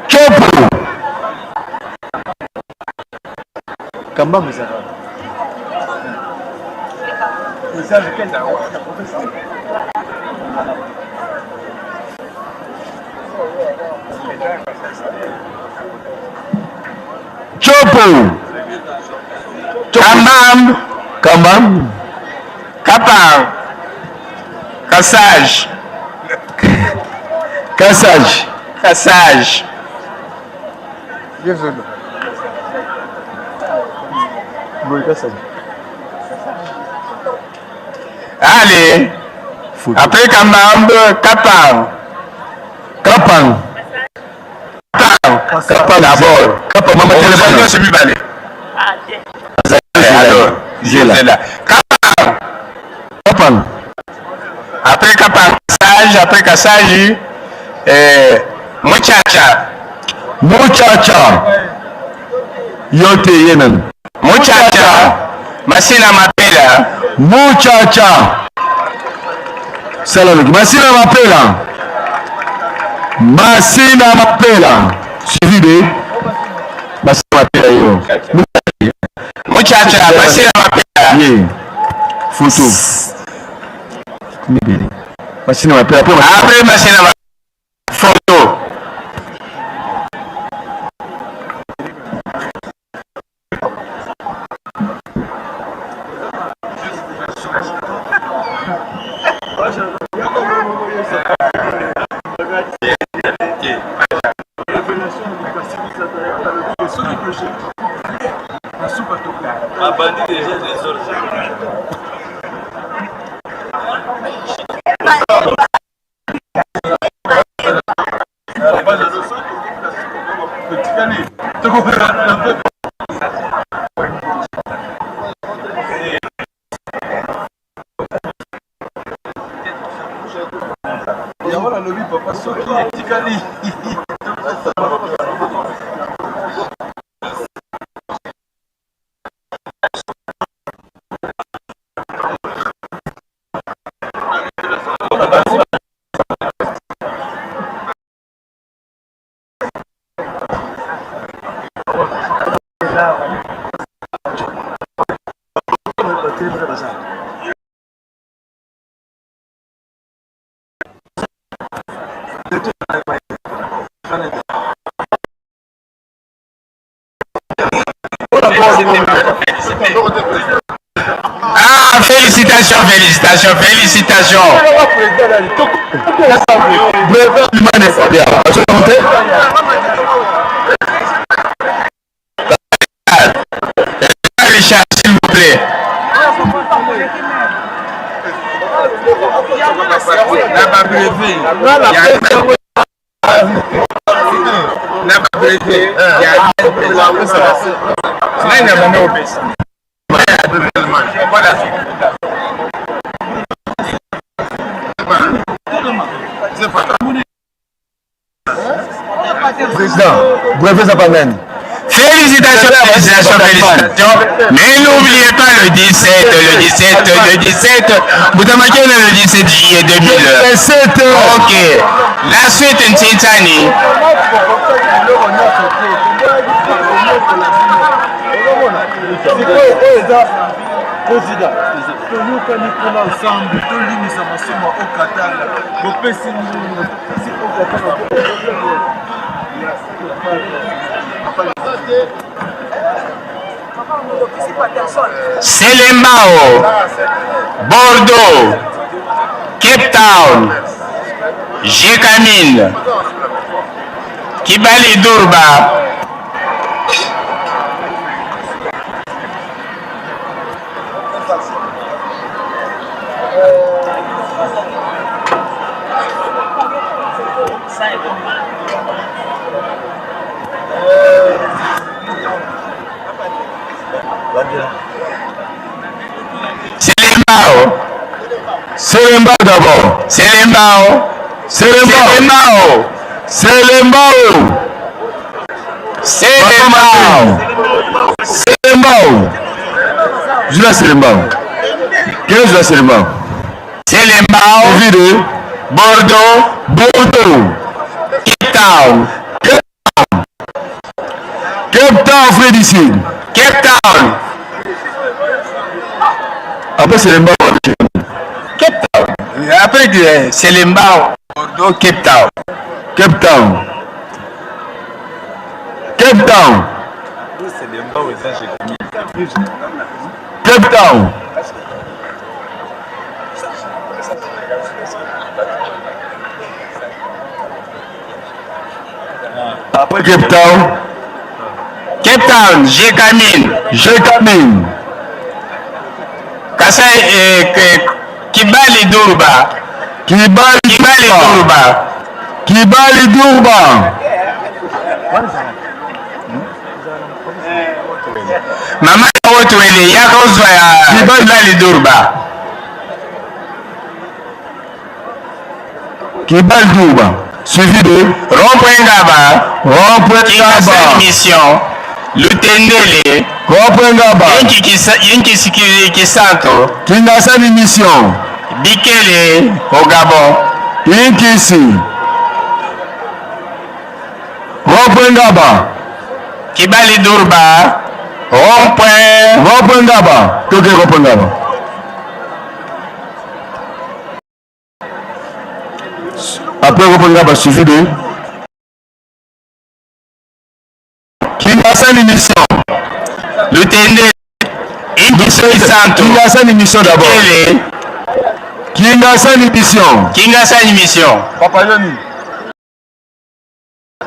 Chopo. Kamba muzaka. Chopo. Kambam. Kambam. Kapang. Kasaj. Kasaj. Kasaj. Désolé. Boy, Kasaj. Allez. Foot. Après Kambam, Kapang. Kapang. Kapang. Kapang d'abord. Kapang, mama, téléphone. Nyonso mibale. Eh, alors, zela. Zela. Kapang. Kapang. Après Kapang, Kasaj, après Kasaj, eh, Muchacha. Muchacha. Yo te, ye nani? Muchacha. Masina Mapela. Muchacha. Sala loki. Masina Mapela. Masina Mapela. Suivi de Masina Mapela yo. Muchacha, Masina Mapela. Ye. Photo. Mibele. Masina Mapela. Après Masina Mapela. Photo. Mabandi déjà désordre. Yango nalobi, papa, soki etikali. Ah, félicitations, félicitations, félicitations. Bravo, man, c'est bien. Richard, s'il vous plaît. Na ba brevet. Na ba brevet. Ya. Nani na mama opesi? Voilà. Président, brevet za banani? Félicitations, félicitations, félicitations. Mais n'oubliez pas le dix-sept, le dix-sept, le dix-sept. Mbuta Makiadi, le dix-sept juillet deux mille. Dix-sept. Ok. La suite, Ntintani. Sikoyo oyo eza président. Toyokani kuna nsambi, tolimbisa masumu ya Haut Katanga. Bopesi mbongo. Selembao, Bordeaux, Cape Town, Gécamines, Kigali Durban. Selembao. Selembao d'abord. Selembao. Selembao. Selembao. Selembao. Selembao. Selembao. Julia Selembao. Quel est Julia Selembao? Selembao. Suivi de Bordeaux. Bordeaux. Cape Town. Cape Town, frère d'ici. Cape Town. Après, Selembao. Cape Town. Après, euh, Selembao. Bordeaux, Cape Town. Cape Town. Cape Town. Cape Town. Après Cape Town. Cape Town, Gécamines. Gécamines. Kasai, eh, ke-, Kigali Durban. Kigali Kigali Durban. Durban. Kigali Durban. Mama ya Haut-Uele, yaka ozwa ya Kigali. Kigali Durban. Kigali Durban. Suivi de Rond-point Ngaba. Rond-point Ngaba. Kingasani Mission. Lutendele. Rond-point Ngaba. Inki kisa-, inki siki-, Kisantu. Kingasani Mission. Bikele, au Gabon. Inki si. Rond-point Ngaba. Kigali Durban. Rond-point. Rond-point Ngaba. Toke rond-point Ngaba. Après rond-point Ngaba, suivi de Kingasani Mission. Lutendele. Inki si Kisantu. Kingasani Mission d'abord. Bikele. Kingasani Mission. Kingasani Mission. Papa Yoni.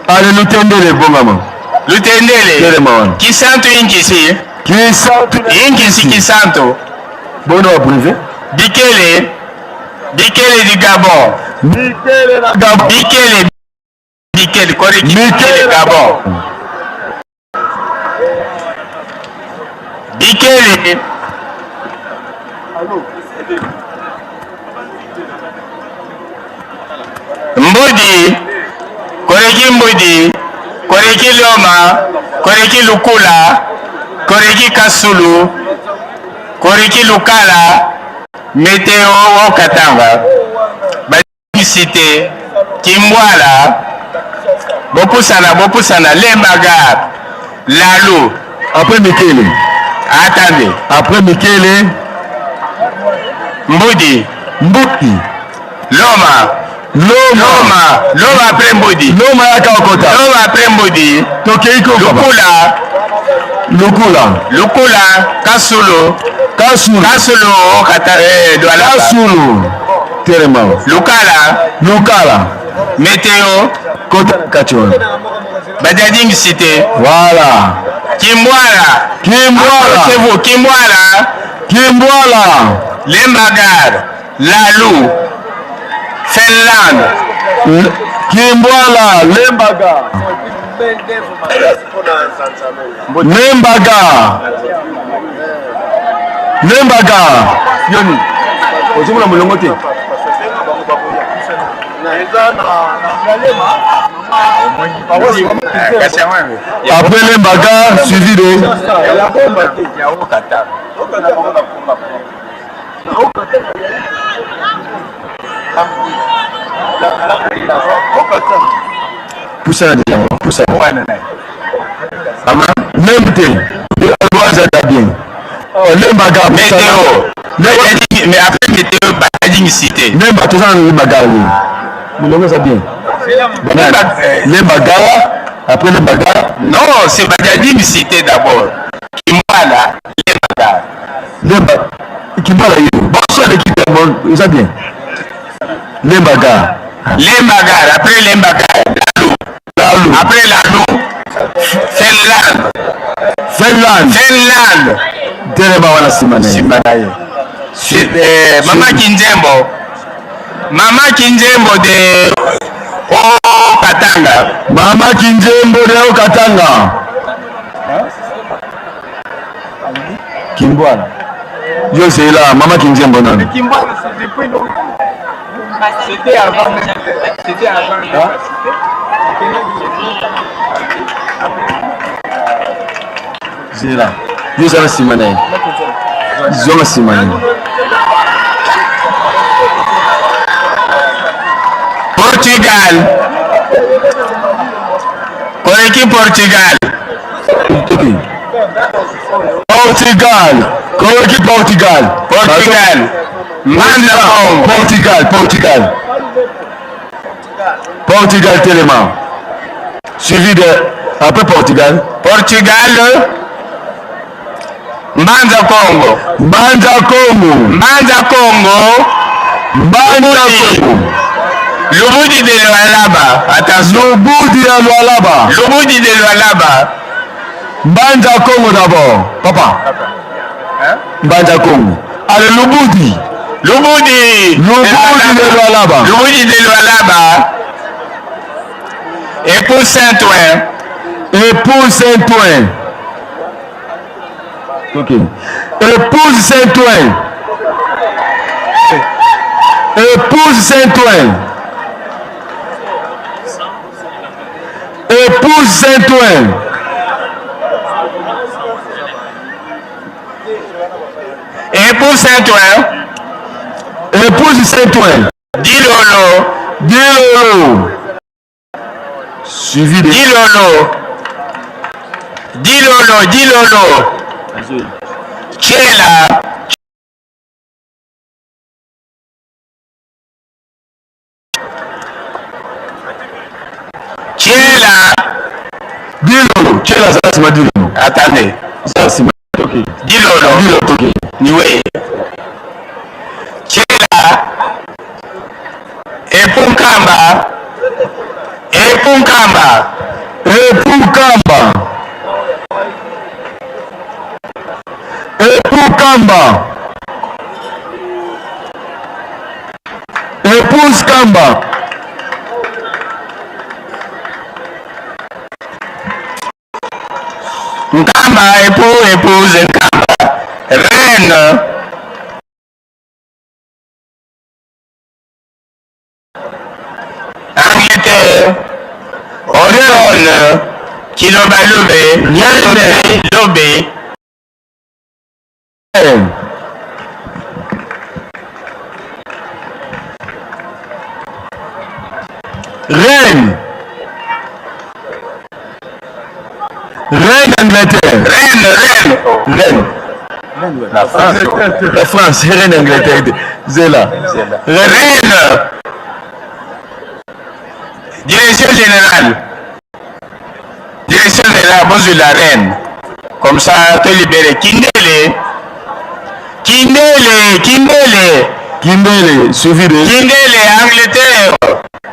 Allez, Lutendele, bongama. Lutendele. Telema wana. Kisantu inki si. Kisantu inki si. Inki si Kisantu. Bono wa privé. Bikele. Bikele du Gabon. Bikele na Gabon. Bikele. Bikele, correct. Bikele Gabon. Bikele. Mbudi, correct Mbudi, correct Loma, correct Lukula, correct Kasulu, correct Lukala, Météo Haut Katanga. Ba- Cité, Kimbwala, bopusana, bopusana, Lembaga, Lalu. Après Mikele. Attendez. Après Mikele. Mbudi. Mbudi. Loma. Loma. Loma, Loma après Mbudi. Loma ya Kaokota. Loma après Mbudi. Tokei ko, papa. Lukula. Lukula. Lukula, Kasulu. Kasulu. Kasulu, kata, eh, Douala. Kasulu. Telema. Lukala. Lukala. Météo. Kota Kachola. Badiading Cité. Voilà. Kimbwala. Kimbwala. Approchez-vous. Kimbwala. Kimbwala. Lemba Gare. Lalu. Finlande. L-, Kimbwala, Lemba Gare. Lemba Gare. Lemba Gare. Yoni. Ozomona mulongo te. Après Lemba Gare, suivi de Pusa na déjà, pusa. Même te. Loiza ta bien. Oh, Lemba Gare, pusa. Météo. Mais après météo, Badiading Cité. Lemba, toza na Lemba Gare, oui. Mulongo eza bien. Lemba, eh, Lemba Gare, après Lemba Gare. Non, c'est Badiading Cité d'abord. Kimbwala, Lemba Gare. Lemba, Kimbwala yo. Bonsoir l'équipe, bon, eza bien. Lemba Gare. Lemba Gare, après Lemba Gare, Lalu. Lalu. Après Lalu, Finlande. Finlande. Finlande. Telema wana nsima na ye. Nsima na ye. Si-, eh, Mama Kinzembo. Mama Kinzembo de Haut-Katanga. Mama Kinzembo de Haut-Katanga. Kimbwala. Yo zela, Mama Kinzembo nani? Kimbwala, c'est depuis longtemps. C'était avant même. C'était avant même. Hein? Zela. Yo zala nsima na ye. Zonga nsima na ye. Portugal. Koyeki Portugal. Portugal. Koyeki Portugal. Portugal. Mbanza Kongo. Portugal, Portugal. Portugal, telema. Suivi de, après Portugal. Portugal. Mbanza Kongo. Mbanza Kongo. Mbanza Kongo. Mbanza Kongo. Lubudi de Lualaba. Attention. Lubudi ya Lualaba. Lubudi de Lualaba. Mbanza Kongo d'abord, papa. Hein? Mbanza Kongo. Allez, Lubudi. Lubudi. Lubudi de Lualaba. Lubudi de Lualaba. Épouse Saint-Ouen. Épouse Saint-Ouen. Ok. Épouse Saint-Ouen. Épouse Saint-Ouen. Épouse Saint-Ouen. Épouse Saint-Ouen. Épouse Saint-Ouen. Dilolo. Dilolo. Suivi de Dilolo. Dilolo, Dilolo. Tshela. Tshela. Dilolo, tshela, zala nsima Dilolo. Attendez. Zala nsima. Ok. Dilolo. Dilolo, ok. Niwe. Tshela. Epu Nkamba. Epu Nkamba. Epu Nkamba. Epu Nkamba. Épouse Nkamba. Nkamba, époux, épouse, Nkamba. Reine. Angleterre. Orléans. Kiloba lobe. Lobe. Lobe. Reine. Reine Angleterre. Reine, reine. Reine. La France. La France, reine Angleterre. Zela. Zela. Reine. Direction générale. Direction générale, bozwi la reine. Comme ça, to libérer. Kindele. Kindele, kindele. Kindele, suivi de. Kindele, Angleterre.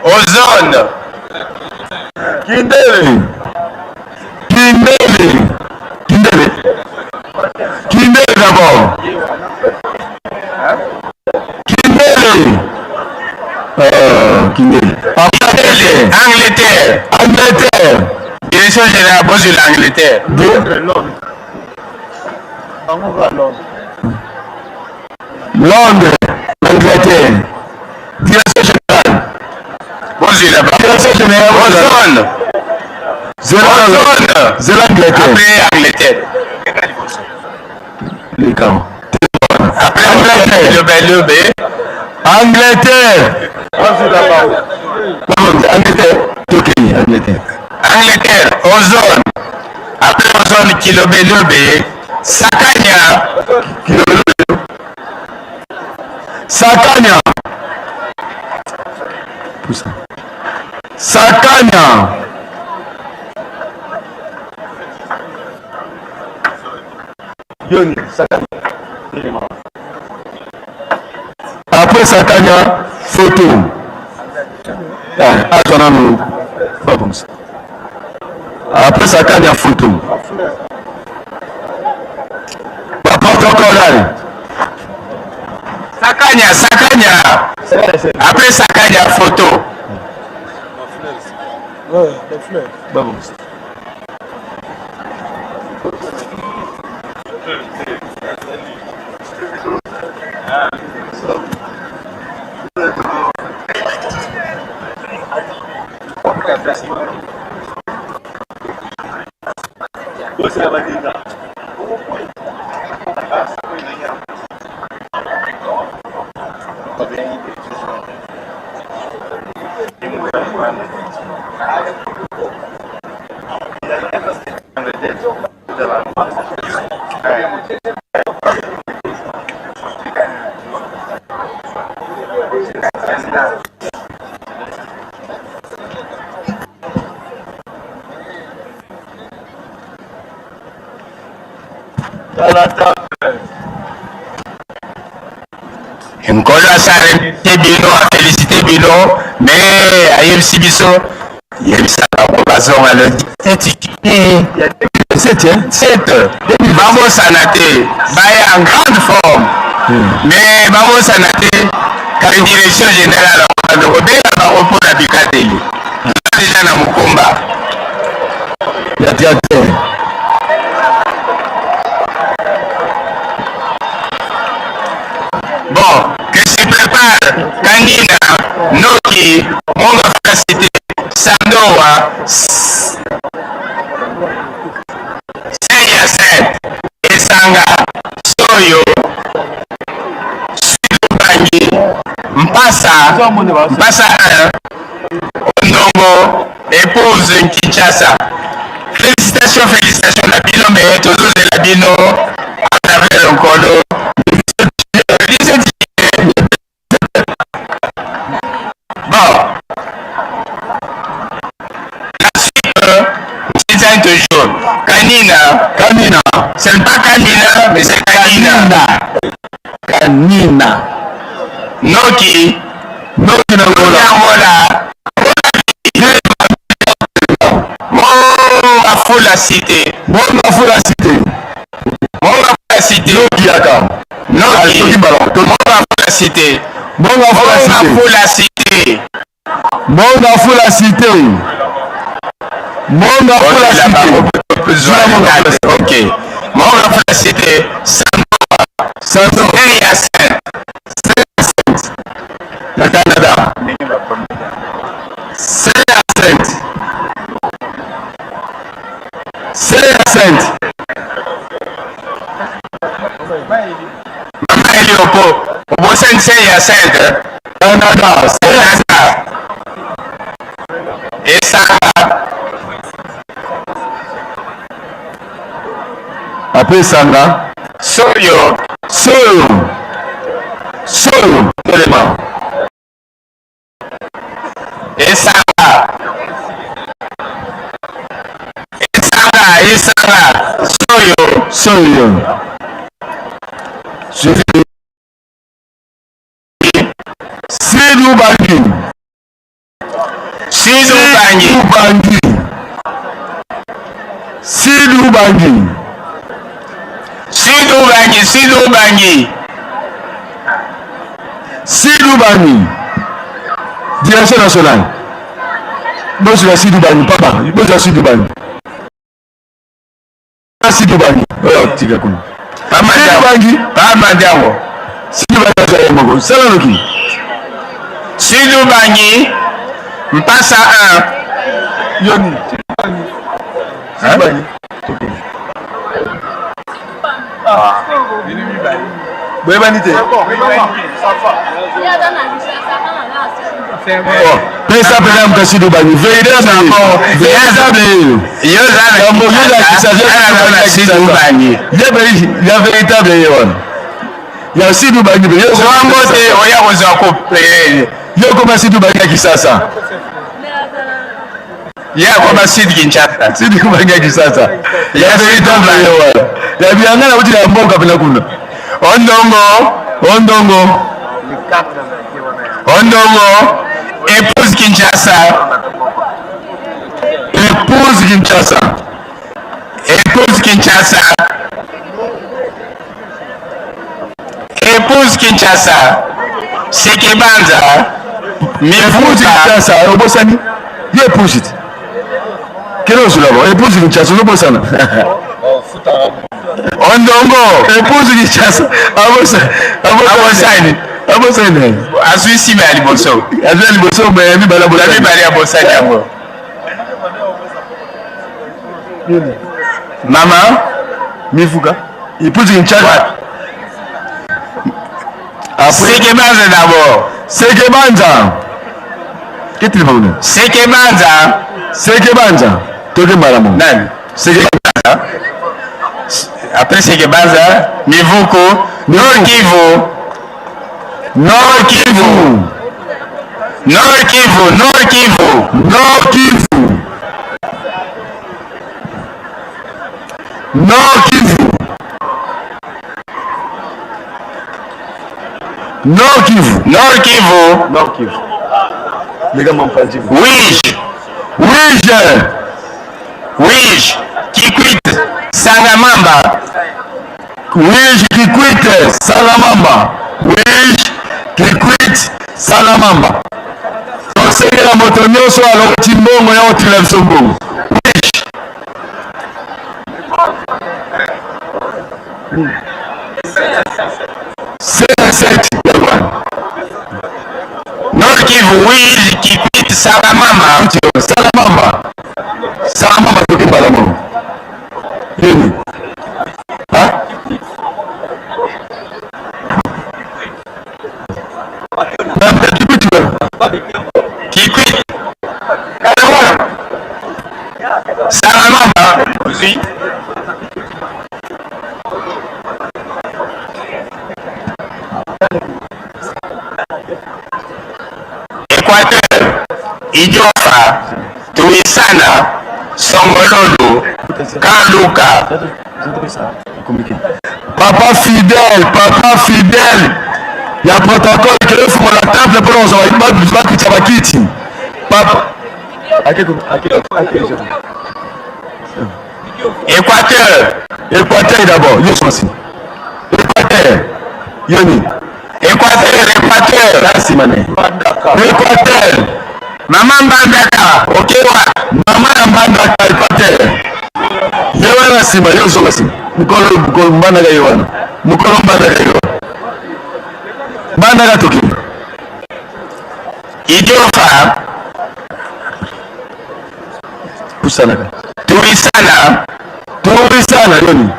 Ozone. Kindele. Kindele. Kindele. Kindele d'abord. Kindele. Euh, Kindele. Après, Angleterre. Angleterre. Angleterre. Direction générale, bozwi la Angleterre. Di- Londres, Angleterre. Direction générale. Bozwi la ba. Direction générale. Ozone. Zéro, Ozone. Zéro Angleterre. Après Angleterre. Likama. Après Angleterre. Lobe, lobe. Angleterre. Angleterre. Tokeni, Angleterre. Angleterre, ozone. Après ozone, kilobe lobe. Sakanya. Kilobe lobe. Sakanya. Pusa. Sakanya. Yoni, Sakanya. Après Sakanya, photo. Ah, attends, non, non. Pas comme ça. Après Sakanya, photo. Pas, pas encore là. Sakanya, Sakanya. Après Sakanya, photo. Ouais, les fleurs. Pas comme ça. Nkolo asa remercier bino, a féliciter bino, mais ayebisi biso, yebisa bango bazonga le dix-sept juillet. Ya deux mille vingt-sept, hein? Sept. Bamosana te, baye en grande forme. Hmm. Mais bamosana te, ka direction générale, bakobela bango mpo na bikateli. Déjà na mokumba. Ya, ya te. Bon, que se prépare Kanina, Noki, Monga Fula Cité, Sandowa, S-, Saint-Hyacinthe, Esanga, Soyo, Sud-Ubangi, Mpasa, Mpasa un, Ndongo, et pour Kinshasa. Félicitations, félicitations na bino, mais tozozela bino à travers le Nkolo. Bon. La suite, euh, c'est toujours Kanina. Kanina. C'est pas Kanina, mais c'est Kanina. Kanina. Kanina. Noki. Noki na Ngola. Noki na Ngola. Monga Fula Cité. Monga Fula Cité. Monga Fula Cité. Noki yaka. Noki. Ah, soki bala. Monga Fula Cité. Monga Fula Cité. Monga Fula Cité. Monga Fula Cité. Monga Fula Cité. Ok. Monga Fula Cité. Santo. Santo. Saint-Hyacinthe. Na Canada. Saint-Hyacinthe. Saint-Hyacinthe. Mama Elioko, obosani Saint-Hyacinthe. Canada, Canada. Esanga. Après Esanga. Soyo. Soyo. Soyo. Telema. Esanga. Tchao, yo. Suivez. Sidu Bangi. Sidu Bangi. Sidu Bangi. Sidu Bangi. Sidu Bangi, Sidu Bangi. Sidu Bangi. Direction nationale. Bosi ya Sidu Bangi, papa. Bosi ya Sidu Bangi. Sidu Bangi. Oh, tika kuna. Papa Sidu Bangi. Papa Diango. Sidu Bangi, sala moko. Sala noki. Sidu Bangi. Mpasa un. Yoni. Sidu Bangi. Hein? Sidu Bangi. Ah. Boyebani te. Oh, pesa pena mka Sidu Bangi. Véritable. Véritable. Yo za na Kinshasa. Yo za na Kinshasa. Sidu Bangi. Ye be, ya véritable ye wana. Ya Sidu Bangi be. Yo za na Kinshasa. Oya kozwa ko. Yo koma Sidu Bangi ya Kinshasa. Ya koma Sidu Kinshasa. Sidu Bangi ya Kinshasa. Ya Sidu Bangi. Yo wana. Ya bianga na uti ya mboka pena kuna. Ondongo. Ondongo. Ondongo. Épouse Kinshasa. Épouse Kinshasa. Épouse Kinshasa. Épouse Kinshasa. Seke Banza. Mivuka. Épouse Kinshasa. Obosani? Ye épouse. Kilo zula bo. Épouse Kinshasa. Obosana. Ondongo. Épouse Kinshasa. Abosa-, abosa-, Abosani. Abosani. Azwi sima ya liboso. Azwi ya liboso, mais ya mibale abosani. Ya mibale abosani yango. Mama. Mivuka. Épouse Kinshasa. Après. Seke Banza d'abord. Seke Banza. Kiti mawuna. Seke Banza. Seke Banza. Toke mbala mo. Nani? Seke Banza. Après Seke Banza, Mivuku, Mivuku. Nord Kivu. Nord Kivu. Nord Kivu, Nord Kivu. Nord Kivu. Nord Kivu. Nord Kivu. Nord Kivu. Nord Kivu. Les gars, mon frère, dis-moi. Uíge. Uíge. Uíge. Kikwit. Salamamba. Uíge, Kikwit, Salamamba. Uíge, Kikwit, Salamamba. Tosengela moto nyonso alokoti mbongo ya kotila biso mbongo. Uíge. Sept sept. Nord Kivu, Uíge, Kikwit, Salamamba. Salamamba. Salamamba, toke mbala mo. Yeni. Ha? Kikwit. Salamamba. Ozwi. Équateur, Idiofa, Tuisana, Songololo, Kaluka. Papa Fidèle, Papa Fidèle. Ya protocole, kele fuma la table pour nous, on va, on va, on va quitter, on va quitter. Papa. Ake, ake, ake. Équateur. Équateur d'abord, yo sosi. Équateur. Yoni. Équateur, Équateur. Merci, mané. Équateur. Mama Mbandaka. Ok, wa. Mama Mbandaka, Équateur. Yo wana sima, yo sosi. Mukolo, mukolo Mbandaka yo wana. Mukolo Mbandaka yo. Mbandaka toki. Idiofa. Kusanaka. Tuisana. Tuisana, yoni.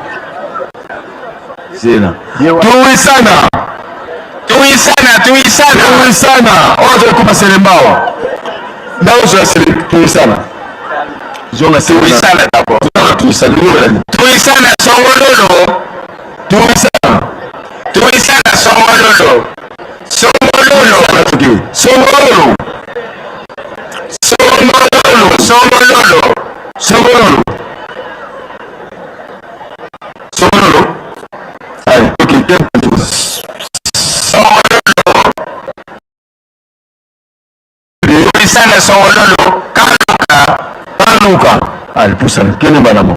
Zena. Tuisana. Tuisana, Tuisana. Tuisana. Ozo kuma Selembao. Nda ozo ya Sele-, Tuisana. Zonga Selembao. Tuisana d'abord. Zonga Tuisana. Tuisana, Songololo. Tuisana. Tuisana, Songololo. Songololo. Songololo. Songololo. Songololo. Songololo. Songololo. Sanda songololo, kaluka. Kaluka. Allez, pousse, allez. Kende mbala mo.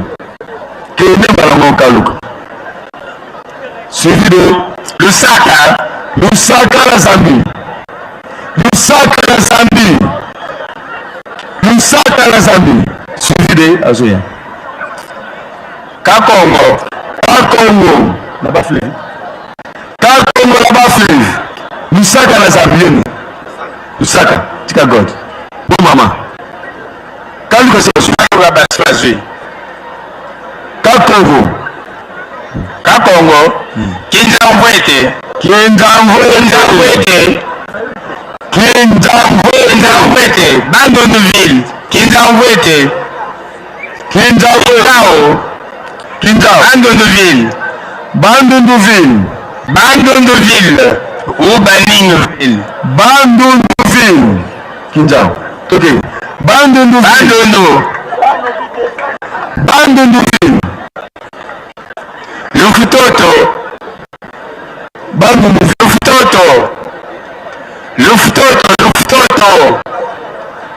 Kende mbala mo, kaluka. Suivi de Lusaka. Lusaka la Zambie. Lusaka la Zambie. Lusaka la Zambie. Suivi de Azoya. Kakongo. Kakongo. Na ba fleuve. Kakongo na ba fleuve. Lusaka na Zambie. Lusaka. Tika God. Bon, mama. Kaluka se. Kaluka baswazi. Kakongo. Kakongo. Kinza Mvwete. Kinza Mvwete. Kinza Mvwete. Kinza Mvwete. Kinza Mvwete. Bandunduville. Kinza Mvwete. Kinza Mvwete. Kinzao. Kinzao. Bandunduville. Bandunduville. Bandunduville. Ou Baningoville. Bandunduville. Kinzao. Ok. Bandunduville. Bandundu. Bandunduville. Lufutoto. Bandunduville. Lufutoto. Lufutoto, Lufutoto.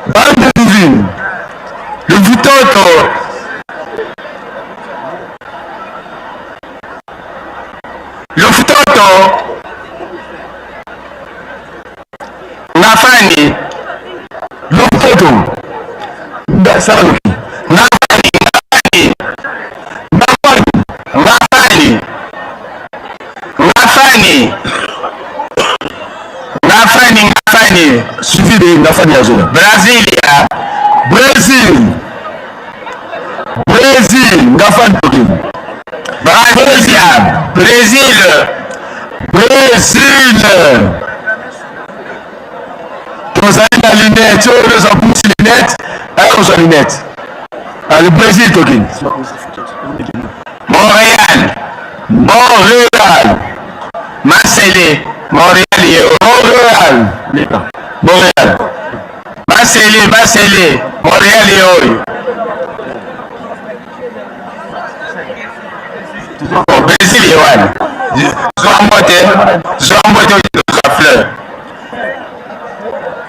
Bandunduville. Lufutoto. Lufutoto. Ngafani. Lufutoto. Nga-, saluki. Ngafani, ngafani. Ngafani. Ngafani. Ngafani. Ngafani, ngafani. Suivi de ngafani ya zola. Brasilia. Brésil. Brésil, ngafani toki. Brasilia. Brésil. Brésil. Tozali na lunette, oyo eza busi lunette, ayo kozwa lunette. Allez, Brésil toki. Montréal. Montréal. Marseille. Montréal ye. Montréal. Montréal. Marseille, Marseille. Montréal ye oyo. Bon, Brésil ye wana. Zwa mbote, zwa mbote, zwa fleur.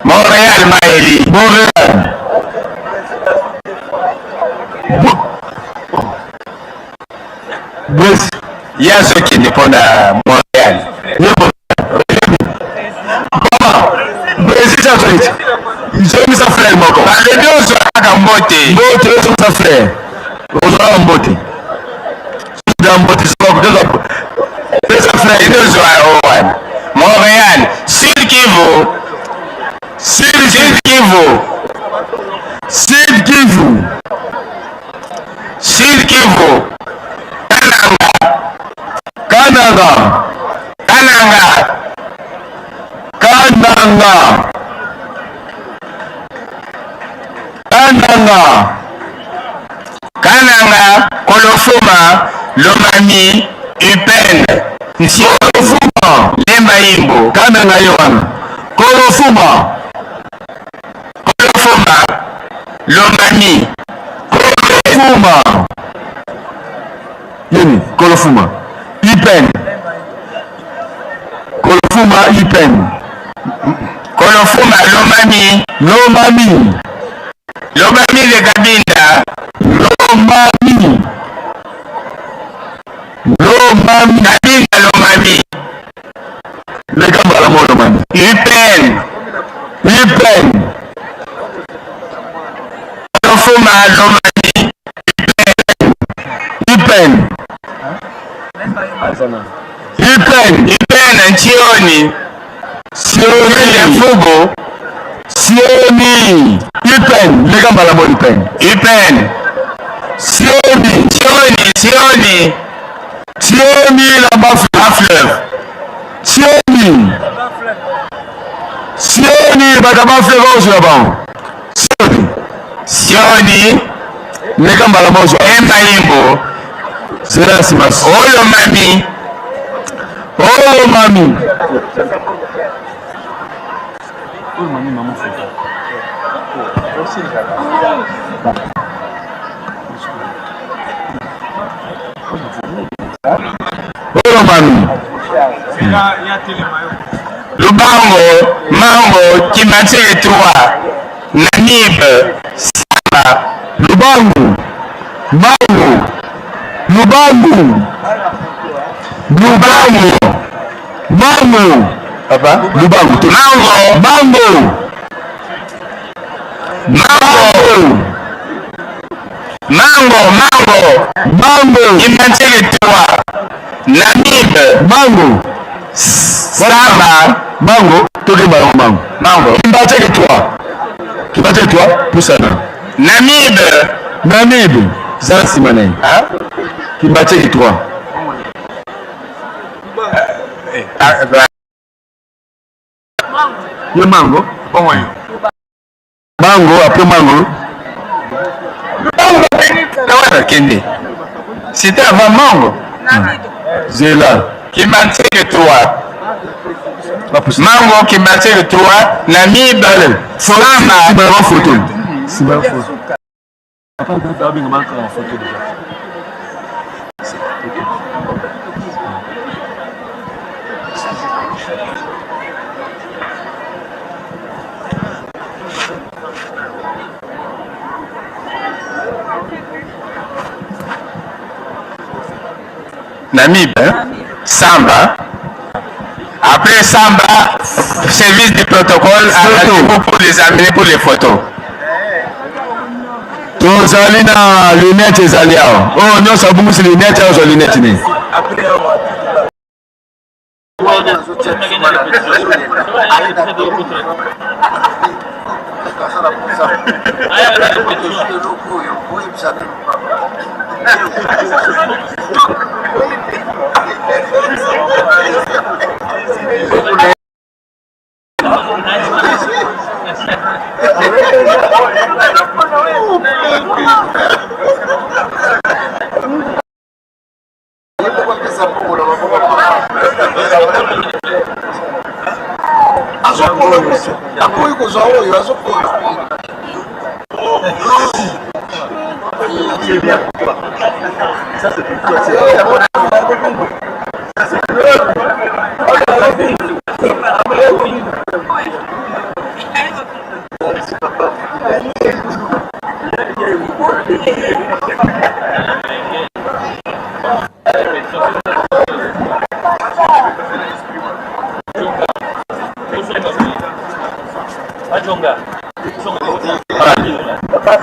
Montréal, Maëli. Montréal. Brésil. Ye azokende mpo na Montréal. Ye bo-, mama, Brésil, ça fait. Nzongisa frère moko. Balobi ozwa kaka mbote. Mbote, nzongisa frère. Ozwa mbote. Ozwa mbote, ozwa mbote. Pesa frère. Ndio ozwa wana. Montréal, Sud Kivu. Sud, Sud Kivu. Sud Kivu. Sud Kivu. Kananga. Kananga. Kananga. Kananga. Kananga. Kananga, Kolofuma, Lomami, U P N, Nsi-, Kolofuma. Lemba Yimbo. Kananga ye wana. Kolofuma. Kolofuma, Lomami. Kolofuma. Yeni, Kolofuma. U P N. Kolofuma, U P N. Kolofuma, Lomami. Lomami. Lomami ve Cabinda. Lomami. Lomami. Cabinda, Lomami. Leka mbala moja, Lomami. U P N. U P N. Kolofuma, Lomami. U P N. U P N. U P N. U P N, Nsioni. Nsioni. Mfubu. Nsioni. U P N. Leka mbala moja, U P N. U P N. Nsioni. Nsioni, Nsioni. Nsioni na ba fleuve. Ba fleuve. Nsioni. Nsioni, bato ya ba fleuve ozwa bango. Nsioni. Nsioni. Leka mbala moja. Lemba Yimbo. Zela sima. O Lomami. O Lomami. O Lomami. Lubango, Mango, Kimansele trois. Namib, Samba. Lubangu. Bangu. Lubangu. Lubangu. Bangu. Papa? Lubangu. Mango. Bango. Mango. Mango. Mango, mango. Mango. Kimbanseke trois. Namib. Mango. Samba. Mango. Toke ba mango. Mango. Kimbanseke trois. Kimbanseke trois. Pusana. Namib. Namib. Zala nsima na ye. Hein? Kimbanseke trois. Eh, ah, eh, Ye mango? Bongo yo. Mango, après mango. Lubangu, kende. C'était avant mango. Zela. Kimbanseke trois. Mango, Kimbanseke trois, Namib, allez, Samba. Sima photo. Sima photo. Papa, ndio sababu inga bantu na photo déjà. Namib, hein? Samba. Après Samba, service du protocole a rendez-vous pour les amener pour les photos. Tozali na lunette ezali awa. Oh, nyonso abungisi lunette, awa zwa lunette ni. Azokola, akoki kozwa oyo, azokola.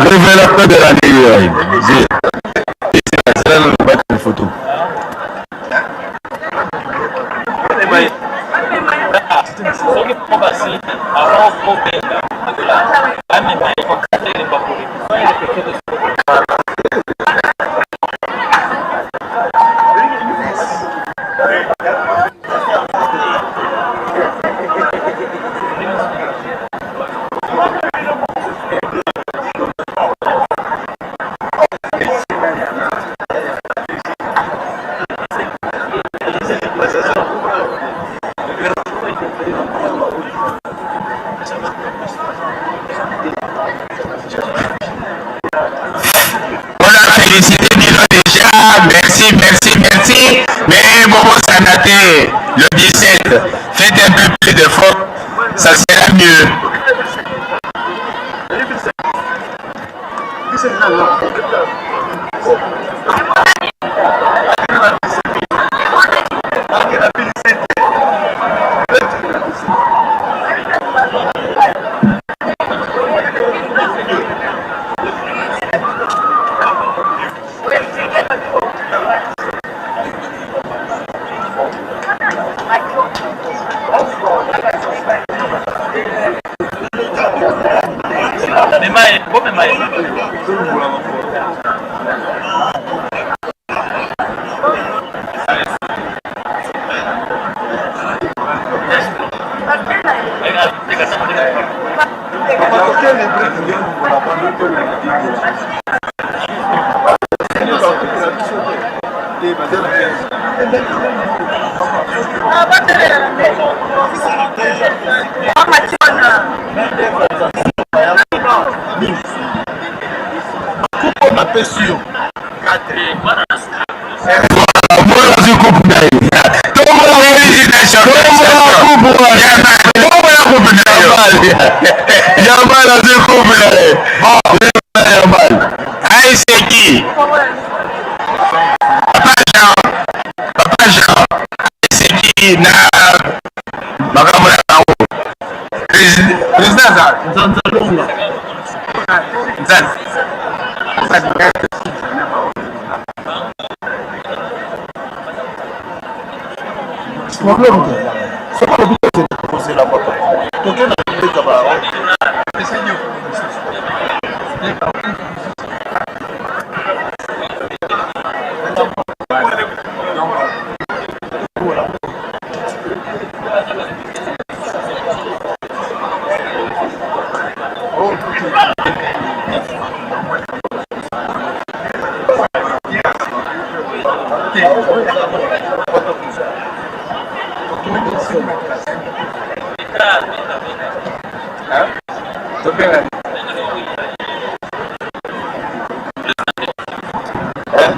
Révélateur de l'année, ouais. C'est la photo. On a félicité Milo déjà. Merci, merci, merci. Mais bon, ça n'a été le dix-sept. Faites un peu plus d'efforts. Ça sera mieux. Napesi yo. Voilà, mwana azwi coupe na ye. Tombola, félicitations, tombola coupe wana. Tombola coupe na yo. Yamal, Yamal azwi coupe na ye. Bon. Yamal, Yamal. A S Equipe. Papa Jean. Papa Jean. A S Equipe na makambo na bango. Président, président za. Nzanza Longa. Nzanza. Problème te. Soki olobi te, kozela moto. Toke na kobeta ba.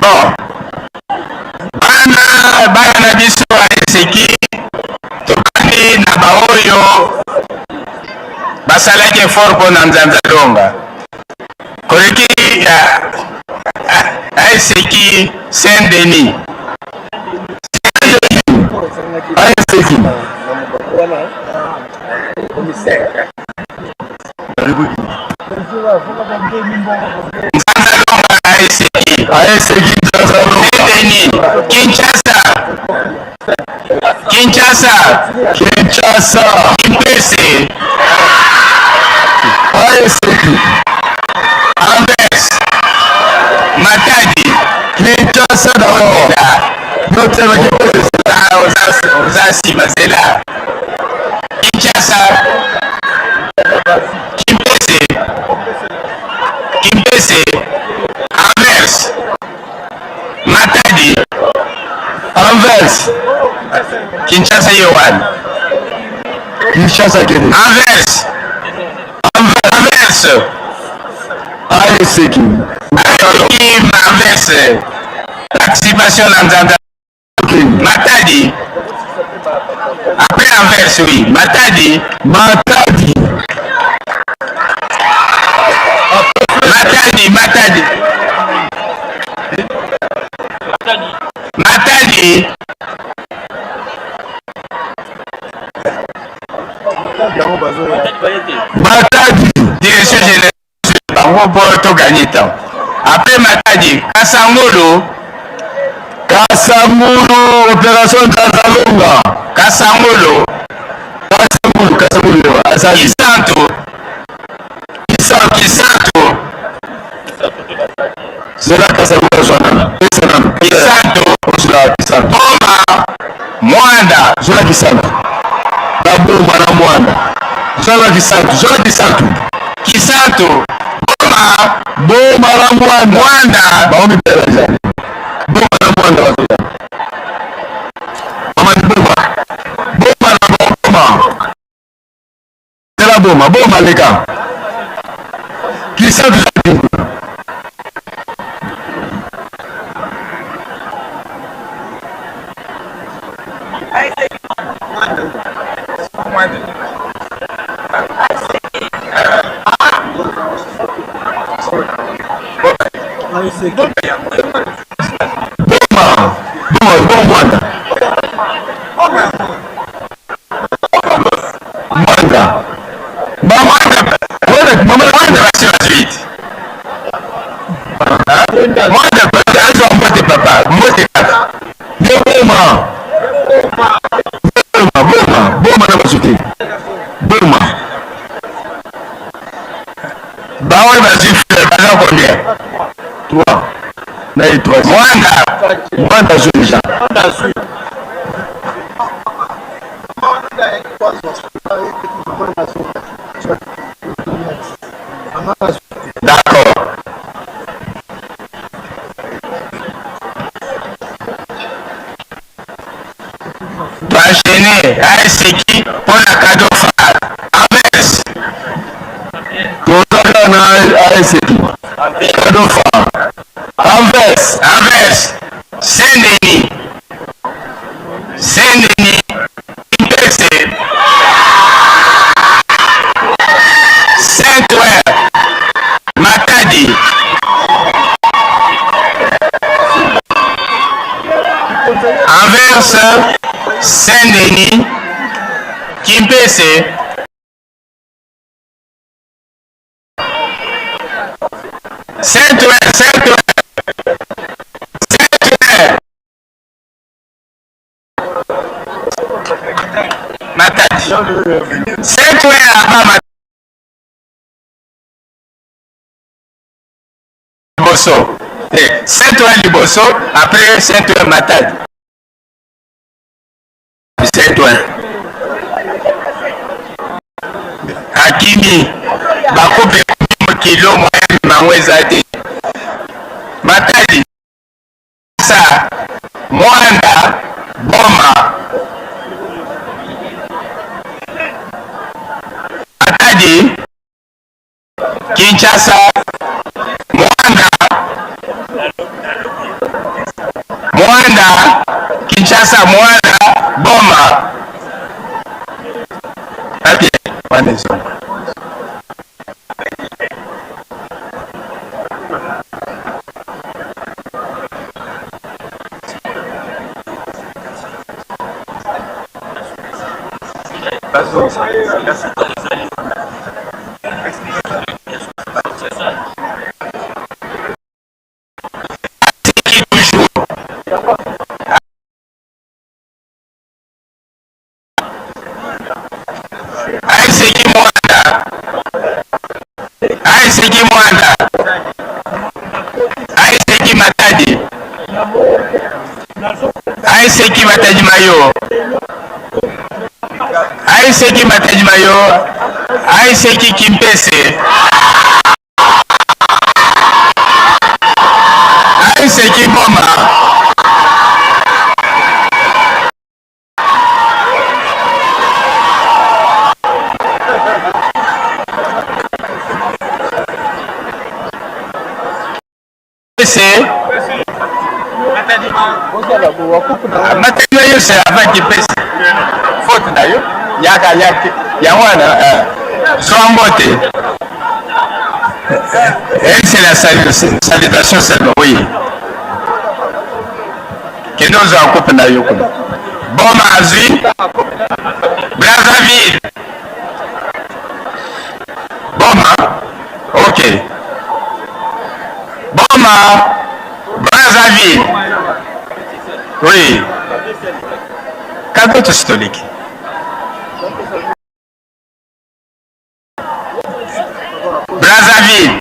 Bon. Bana, bana na biso ya A S Equipe, tokani na baoyo basalaki effort mpo na Nzanza Longa. Koleki ya A S Equipe Saint-Denis. A S Equipe. Nzanza Longa, A S Equipe. A S Equipe Nzanza Longa. Saint-Denis, Kinshasa. Kinshasa. Kinshasa. Kimpese. A S Equipe. Anvers. Matadi. Kinshasa d'abord. Notema Kimpese. Ah, oza, oza nsima, zela. Kinshasa. Kimpese. Kimpese. Anvers. Matadi. Anvers. Kinshasa ye wana. Kinshasa kele. Anvers. Anvers. A S Equipe. Anvers. Participation na Nzanza. Matadi. Après Anvers, oui. Matadi. Matadi. Matadi, Matadi. Matadi. Matadi. Direction générale. Bango mpo to gagner temps. Après Matadi, Kasangulu. Kasangulu, opération Nzanza Longa. Kasangulu. Kasangulu, Kasangulu, asali. Kisantu. Kisantu, Kisantu. Zola Kasangulu, zola. Pesa nanu. Kisantu. Zola Kisantu. Boma. Mwanda. Zola Kisantu. Ba Boma na Mwanda. Zola Kisantu. Zola Kisantu. Kisantu. Boma. Boma na Mwanda. Mwanda. Baomi bela jani. Boma na Mwanda bazoya. Mama ni Boma. Boma na Boma. Tela Boma, Boma leka. Kisantu. Boma, Boma, Boma, Boma. Mwanda. Ba Mwanda. Mwanda, mama Mwanda basi ba suite. Mwanda, basi azo mbote papa, mbote kaka. Ndio Boma. Boma, Boma, Boma na basuki. Boma. Bawe basi baza combien? Trois. Na ye trois. Mwanda. Mwanda azwi déjà. D'accord. Twashene, A S Equipe, mpo na cadeau phare. Anvers. Tozaka na A S Equipe. Cadeau phare. Anvers. Anvers. Saint-Denis. Saint-Denis. Kimpese. Saint-Denis, Kimpese. Saint-Ouen, Saint-Ouen. Saint-Ouen. Matadi. Saint-Ouen avant Matadi. Liboso. Eh, Saint-Ouen liboso, après Saint-Ouen Matadi. Saint-Ouen. Akimi, bakupe kilo moyen mango eza te. Matadi. Sa, Muanda, Boma. Matadi, Kinshasa, Muanda, Muanda, Kinshasa, Muanda, Boma. Ati, wane zonga. A S K Muanda. A S K Muanda. A S K Matadi. A S K Matadi Mayo. A S K Matadi Mayo. A S K Kimpese. A S K Boma. C'est Matadi Mayo, c'est avant Kimpese. Faute na yo. Yaka, yaka, ya wana, eh. Zwa mbote. Eh, c'est la salu-, c'est une salutation seulement, oui. Kende ozwa coupe na yo kuna. Boma azwi. Brazzaville. Boma. Ok. Boma. Brazzaville. Oui. Cadeau historique. Brazzaville.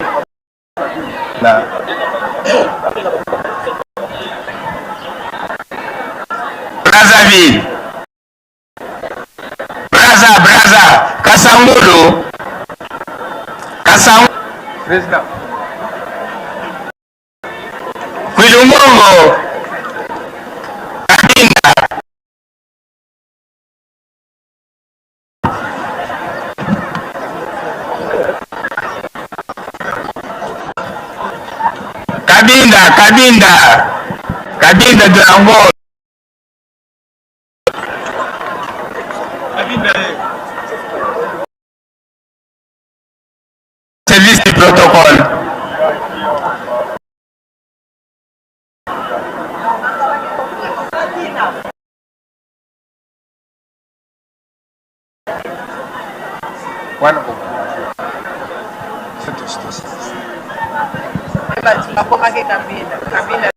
Na. Brazzaville. Brazza, Brazza. Kasangulu. Kasang-, Président. Kwilu Mongo. Kabinda. Kabinda, Kabinda. Kabinda Durango. Service du protocole. Wana ko. Sito, sito, sito. Eba, tunakomake Kabinda. Kabinda.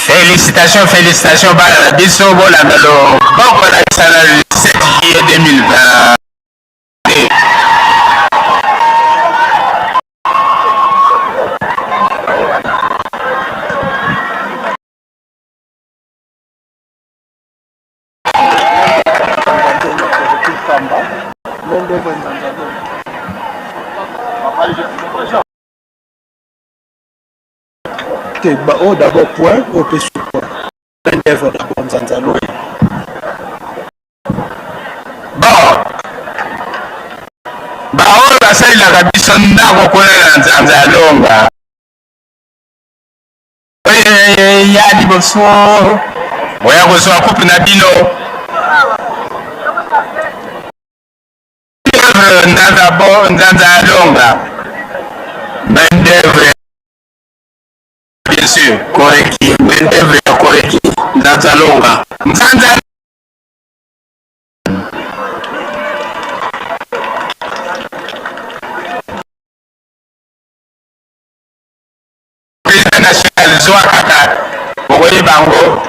Félicitations, félicitations, bana na biso, bolanda loboko na biso na le sept juillet deux mille vingt. Ba, oh, d'abord, point, oh, pe sur point. Main d'œuvre d'abord, Nzanza Longa. Bon. Baoyo basalelaka biso ndako kuna na Nzanza Longa. Eh, ya liboso, boya kozwa coupe na bino. Nzanza bo, Nzanza Longa. Main d'œuvre. Bien sûr. Correct. Main d'œuvre ya correct. Nzanza Longa. Nzanza. Président national, zwa kaka, bokoyeba yango.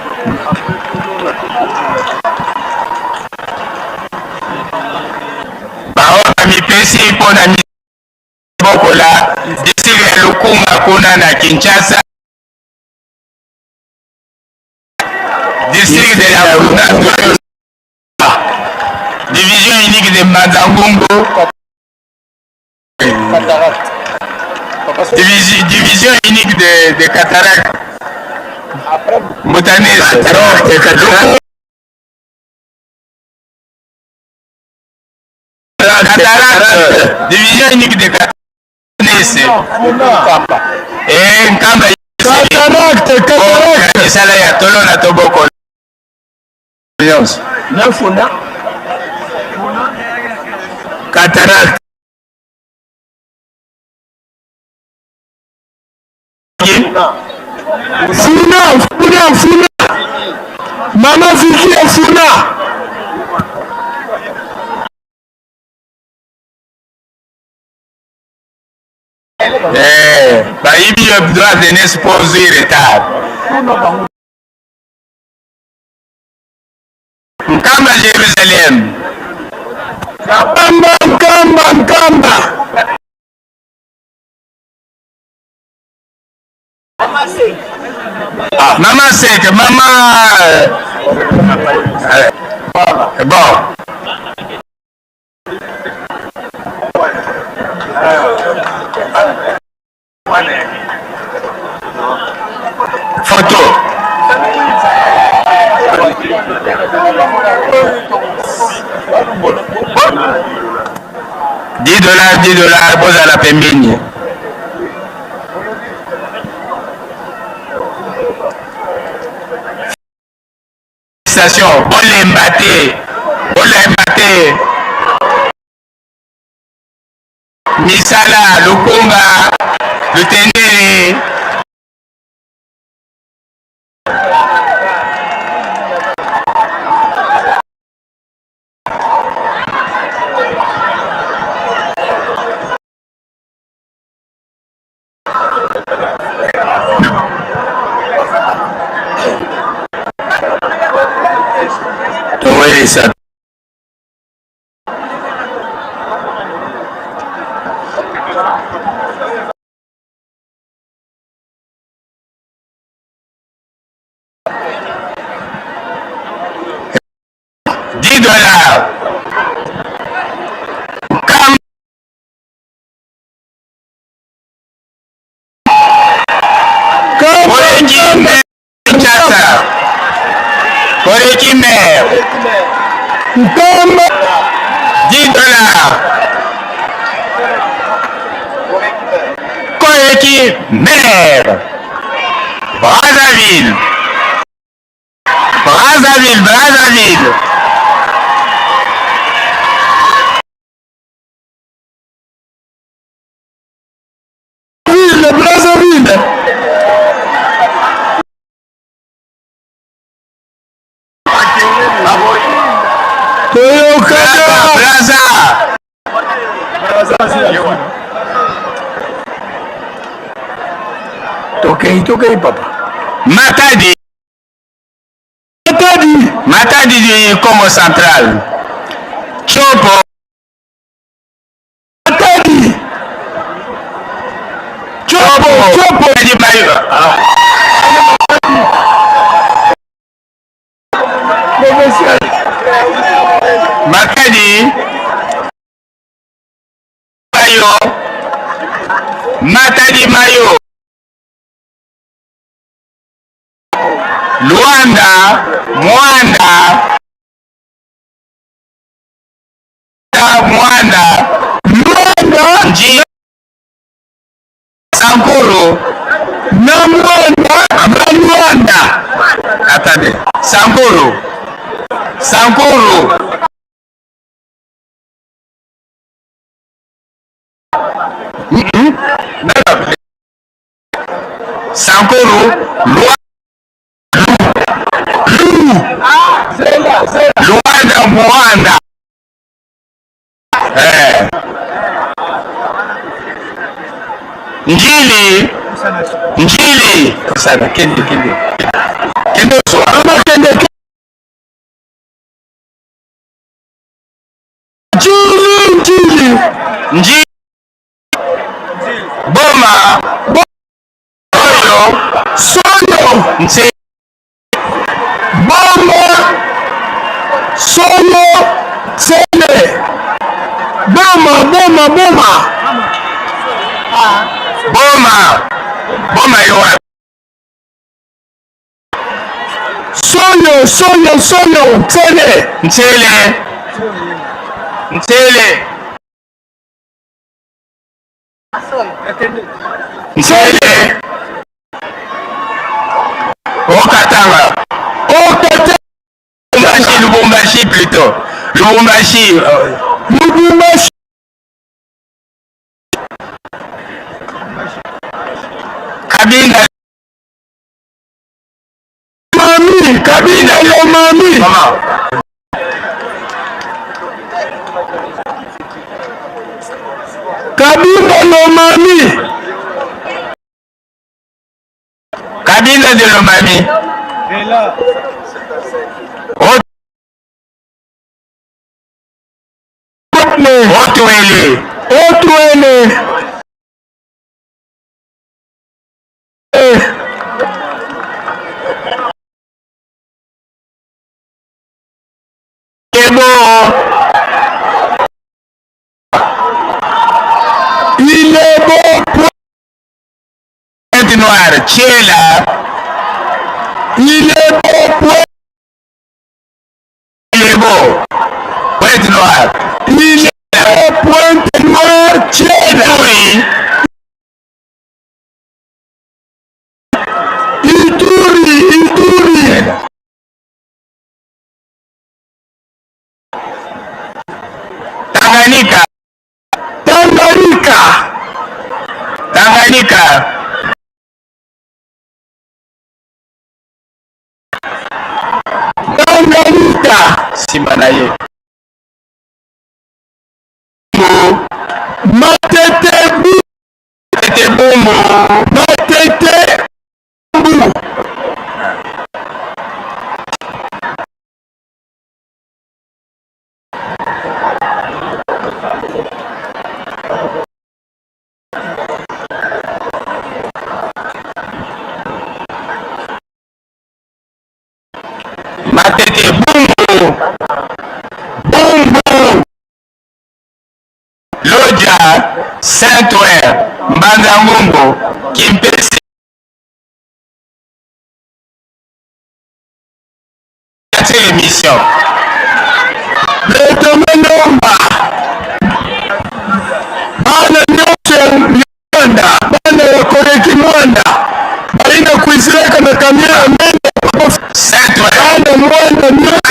Baoyo bamipesi mpo na mibokola district ya Lukunga kuna na Kinshasa. District de la Division unique de Mbanza-Ngungu. Cataracte. Divisi-, division unique de, de cataracte. Mbuta Nese. Cataracte, cataracte. Cataracte. Division unique de cataracte. Nese. Eh, Nkamba. Cataracte, cataracte. Misala ya tolo na toboko. Nyonso. Na funa. Cataracte. Funa, funa, funa. Mama Vicky, funa. Eh, bayibi yo droit de naissance pour retard. Nkamba Jérusalem. Nkamba, Nkamba, Nkamba. Ah, Mama Seke, Mama, eh, bon. Photo. Dix dollars, dix dollars, bozala pembeni. Station, bolemba te, bolemba te. Misala, Lukunga, Lutendele. Towele sa. Dix dollars. Kam-, Kam-, Oreki maire Kinshasa. Oreki maire. Nkamba. Dix dollars. Oreki maire. Brazzaville. Brazzaville, Brazzaville. Ville, Brazzaville. Toyokana. Brazza, Brazza. Tokei, tokei, papa. Matadi. Matadi. Matadi du Kongo Central. Tshopo. Matadi. Tshopo, Tshopo. Matadi Mayo. Ah. Matadi Mayo. Matadi Mayo. Muanda, Muanda, Muanda. Muanda. Nji-, Sankuru. Na Muanda, na Muanda. Attendez. Sankuru. Sankuru. Mhm. Sankuru, Lua-, Lu-, Lu-, Luanda, Muanda. Eh. Ndjili, Ndjili. Sana, kende, kende. Kende, so, ama kende, kende. Ndjili, Ndjili. Ndji-, Boma. Bo-, Soyo. Soyo. Nse-, Boma. Soyo. Nsele. Boma, Boma, Boma. Boma. Boma yo wapi? Soyo, Soyo, Soyo, Nsele. Nsele. Nsele. Nsele. Haut Katanga. Haut Katanga. Lubumbashi, Lubumbashi plutôt. Lubumbashi, euh, Lubumbashi. Cabinda. Lomami, Cabinda Lomami. Mama. Cabinda Lomami. Cabinda de Lomami. Haut-, Haut-Uele. Haut-Uele. Eh. Ilebo. Ilebo, Pointe-Noire, Tshela. Ilebo, Pointe-, Ilebo, Pointe-Noire. Ilebo, Pointe-Noire, Tshela. Ituri. Ituri, Ituri. Tanganyika. Tanganyika. Tanganyika. Tanganyika. Nsima na ye. Matete Bu-, Matete Bumbu. Matete Bumbu. Matete Bumbu. Bumbu. Lodja, Saint-Ouen, Mbanza Ngungu, Kimpese. Cette émission. Beto me lomba. Bana nyonso ya Muanda, bana ya Corée-Kimwanda, bayina kwizilaka na camion ya mene. Saint-Ouen. Bana Muanda nyonso.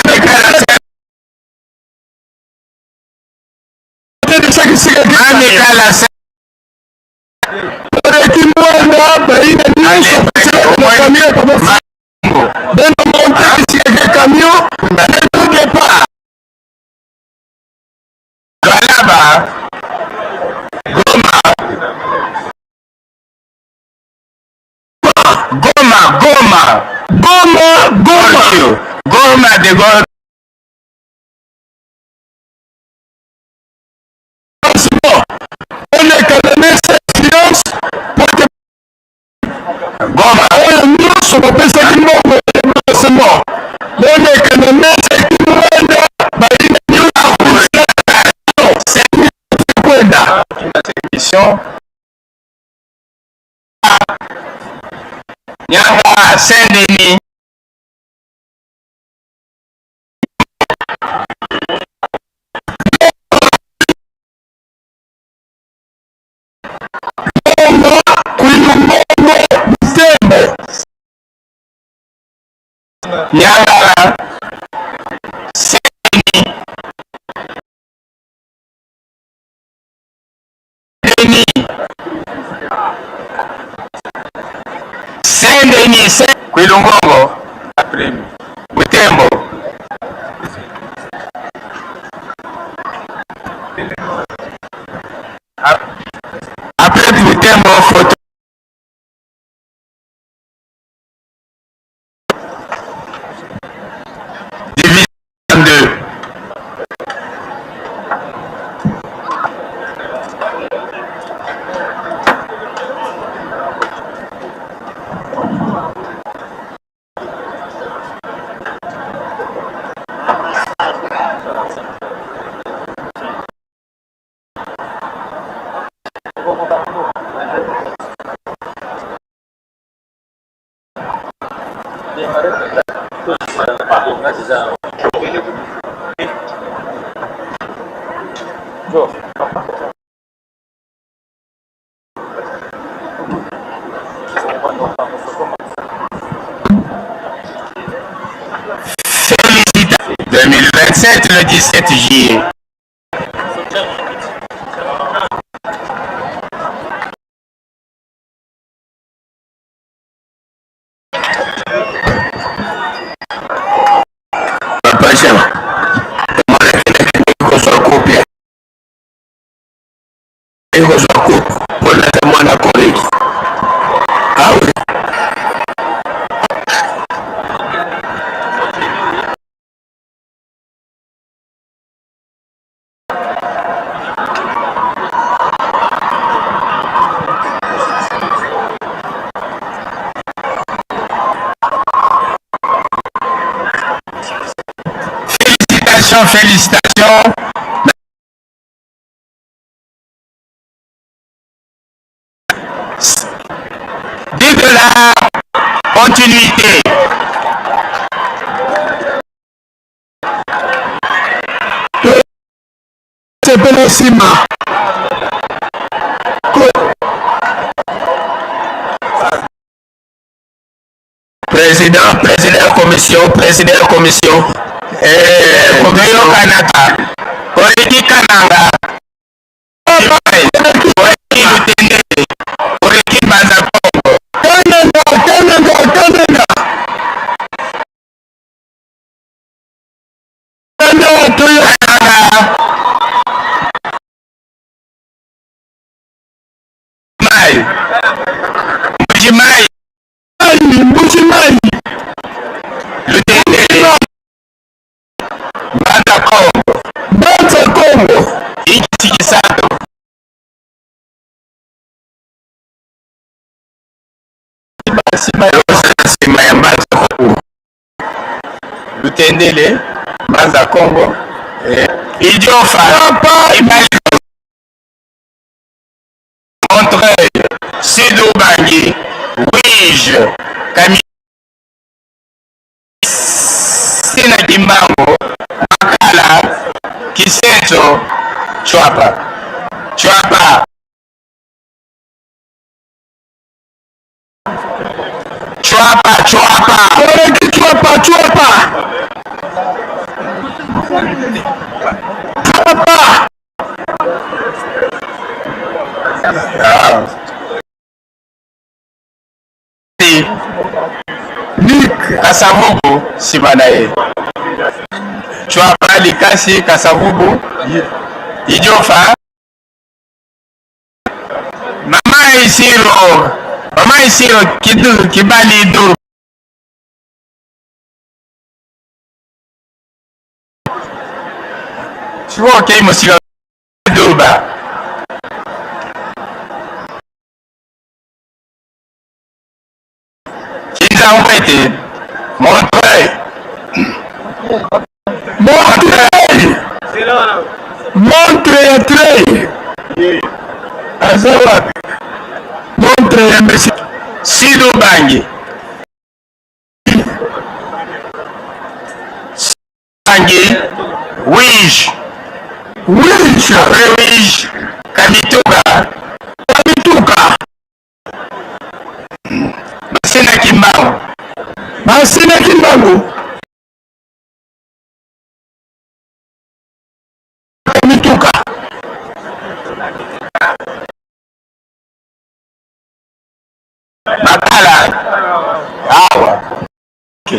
Mani kala se- Corée-Kimwanda, bayina nyonso, na camion, papa. Beno monter kisika ke camion, beno départ. Lualaba, Goma. Goma, Goma. Goma, Goma. Goma de Goma. Bon, on est quand même science, parce que Goma. Oyo nyonso bapesaki mbongo ya financement. On est quand même science, bayina nyonso kwenda. Émission. Nyanga Saint-Denis. Niangara. Seni. Seni. Saint-Denis, Saint-, Kwilu Ngongo. Butembo. Ap-, après Butembo, photo. Division deux. Félicitations. Deux mille vingt-sept, le dix-sept juillet. Papa Jean, mwana kina kina kozwa coupe. Kozwa coupe. Mwana ta mwana Corée. Ah oui. Félicitations, félicitations. Vive la continuité. Sepela nsima. Ko- Président, président ya commission, président ya commission. Eh, commission kanaka. Oriki Kananga. Oriki Lutendele. Oriki Mbanza Kongo. Kananga, Kananga, Kananga. Kananga, tuyo. Mai. Mbuji Mai. Mai, Mbuji Mai. Lutendele. Mbanza Kongo. Mbanza Kongo. Insi Kisantu. Sima ya, sima ya Mbanza Kongo. Lutendele, Mbanza Kongo. Eh. Idiofa. Papa. Ibali. Montreuil, Sud-Ubangi, Uíge, Kami-, Sina Kimbangu, Makala, Kisenso, Tshuapa. Tshuapa. Tshuapa, Tshuapa. Oriki Tshuapa, Tshuapa. Tshuapa. Ah. Nick Kasavubu, sima na ye. Tshuapa, Likasi, Kasavubu, Idiofa. Mama Isiro, Mama Isiro, Kidu-, Kibali Duru. Siwo ke musika Duba. Kinza Ngwete, Montreuil. Montreuil. Montreuil ya Treuil. Aza wapi? Montreuil ya Messi. Sud-Ubangi. Ubangi. Uíge. Uíge. Après Uíge, Kamituga. Kamituga. Masina Kimbangu. Masina Kimbangu. Mpangu. Mituka. Makala. Awa. Ok.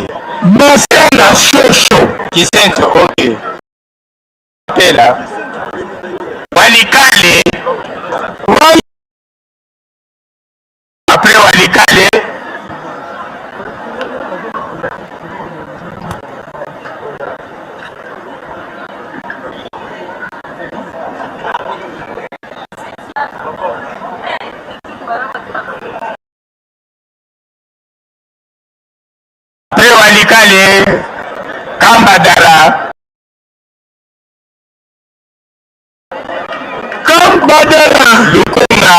Masala shosho. Kisento, ok. Pela. Walikale. Wal- Après Walikale. Après Walikale, Kambadara. Kambadara. Lukunga.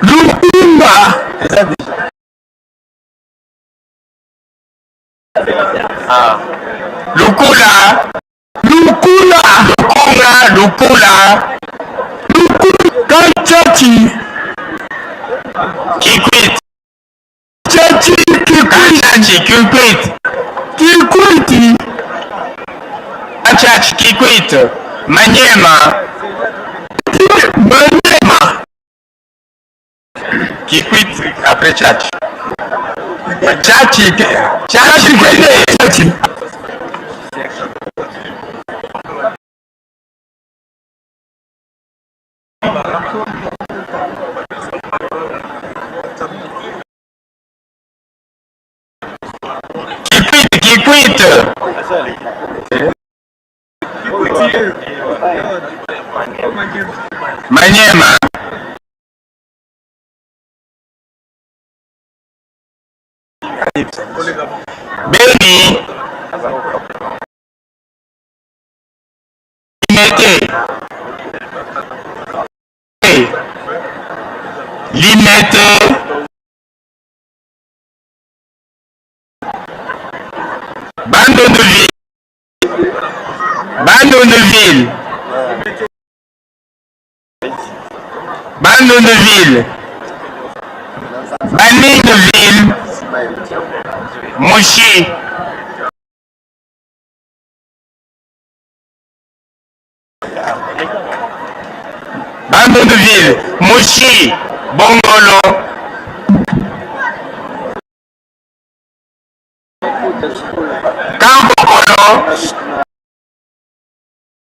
Lukunga. Ah. Lukula. Lukula. Lukunga, Lukula. Lukula. Kanchachi. Kikwit. Chachi, Kikwit. Kanchachi, Kikwit. Kikwit. Kanchachi, Kikwit. Maniema. Maniema. Kikwit, après Chachi. Chachi, Chachi, Chachi. Kikwit, Kikwit. Maniema. Beni. Limete. Limete. Bandundu-Ville. Bandundu-Ville. Bandundu-Ville. Bandundu-Ville. Musi. Bandundu-Ville, Musi, Bongolo. Kankokolo.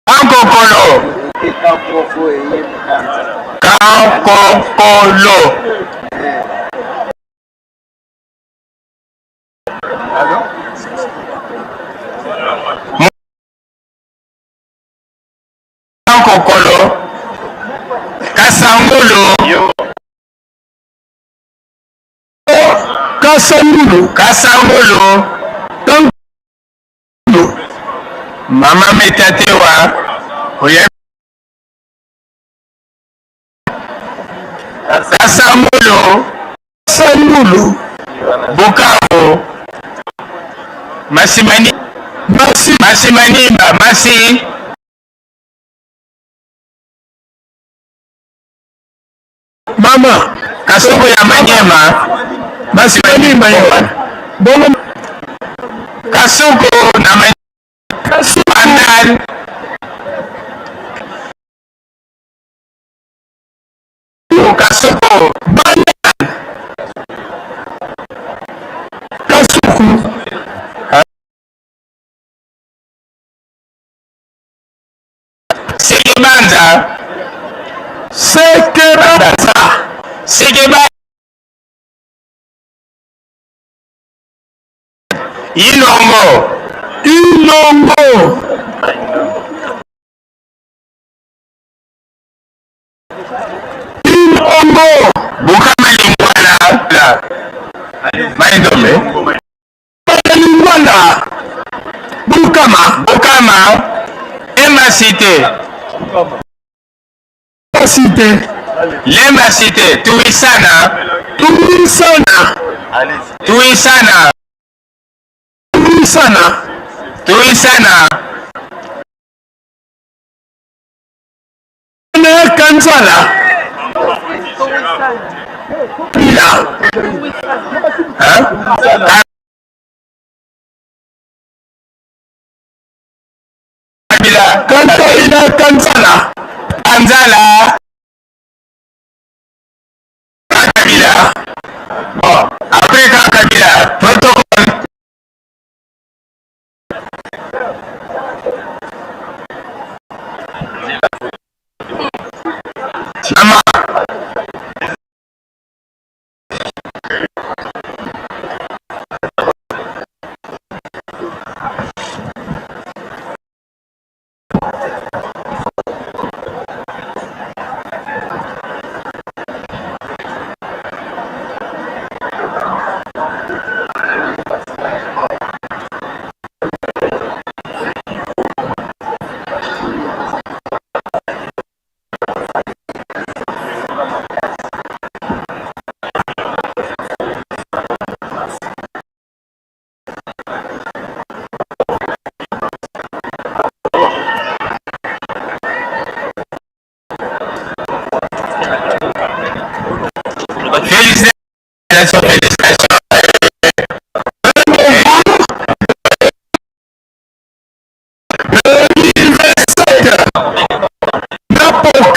Kankokolo. Kankokolo. Kankokolo. Kasangulu. Kasangulu. Kasangulu. Kasangulu. Mama Metatewa. Oya. Kasangulu. Kasangulu. Bukavu. Masi Mani-, Masi. Masi Manimba, Masi. Mama. Kasuku ya Maniema. Masi Manimba yo. Bongo. Kasuku na Mani-, Kasuku. Bandal. Kasuku. Bandal. Kasuku. Sekebanza. Sekebanza. Sekebanza. Inongo. Inongo. Inongo. Bukama, Lingwala. Mai-Ndombe. Lingwala. Bukama. Bukama. Lemba Cité. Cité. Lemba Cité. Tuwisana. Tuwisana. Tuwisana. Tuwisana. Tuwisana. Ne Kanzala. Kabila. Hein? Kabila. Kansala, Kansala. Kansala. Kabila. Bon, après Ka-, Kabila, protocole. Mama. Félicitations, félicitations. Deux mille vingt-sept. N'importe quoi.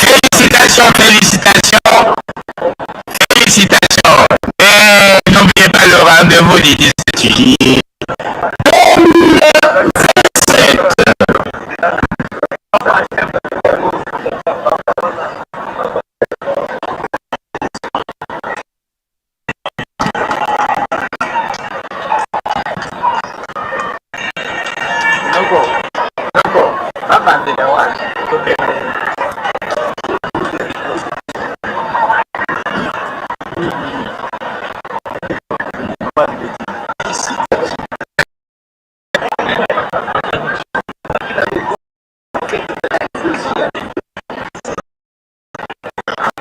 Félicitations, félicitations, félicitations. Et n'oubliez pas le rendez-vous du dix-sept juillet deux mille vingt-sept.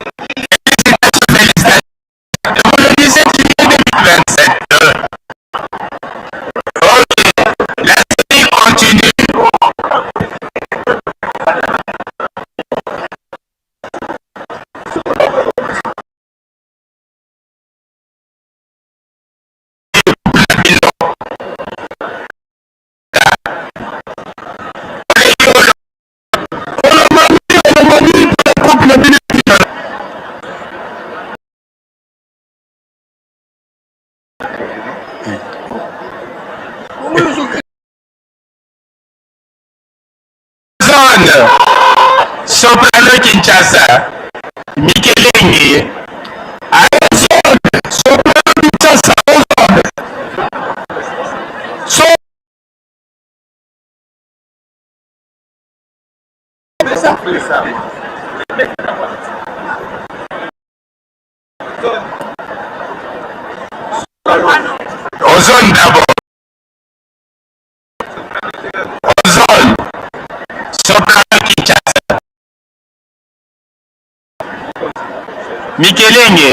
Félicitations, félicitations. Pour le dix-sept juillet deux mille vingt-sept. Ok, la série continue. Zone, Soprano Kinshasa, Mikelenge. Allez, zone, Soprano Kinshasa, zone. So- Ozone d'abord. Ozone. Soprano Kinshasa. Mikelenge.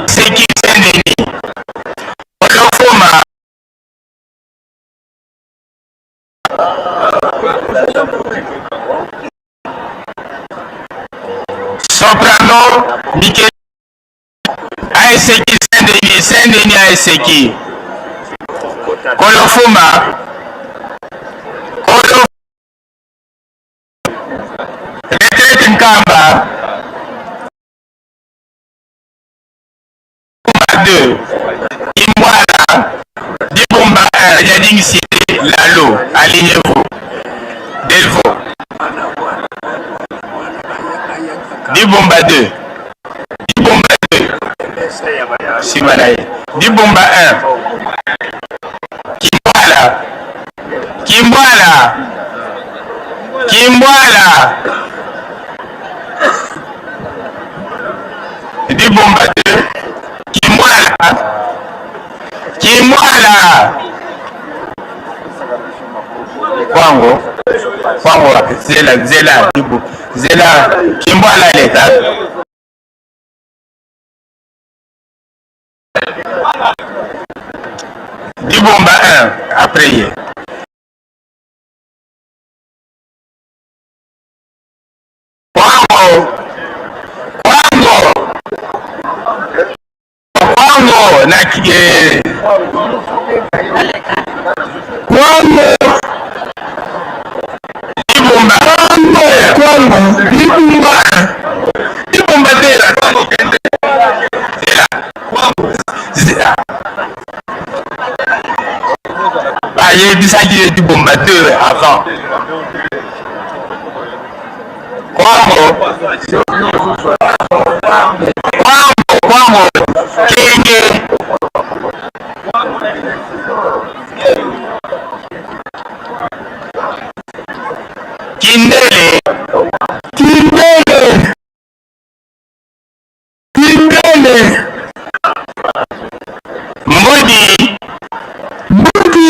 Seki Sendeni. Olofuma. Soprano, Mike-, A S K, Saint-Denis, Saint-Denis A S K. Kolofuma. Kolo-, Retraite Nkamba. Deux. Kimbuala. Dibumba un, Yading Cité, Lalo, alignez-vous. Delvaux. Dibumba deux. Dibumba deux. Simba na ye. Dibumba un. Kimbuala. Kimbuala. Kimbuala. Kwango, Kwango wapi? Zela, zela, Dibu-, zela, Kimbwala leta. Dibumba un, après ye. Kwango, Kwango, Kwango, na ki-, eh. Kwango. Dibumba. Kwango, Kwango, Dibumba. Dibumba tela. Tela. Zela. Bayebisaki ye Dibumba deux avant. Kwango. Kwango, Kwango. Kenge. Kindele. Kindele. Kindele. Mbodi. Mbodi.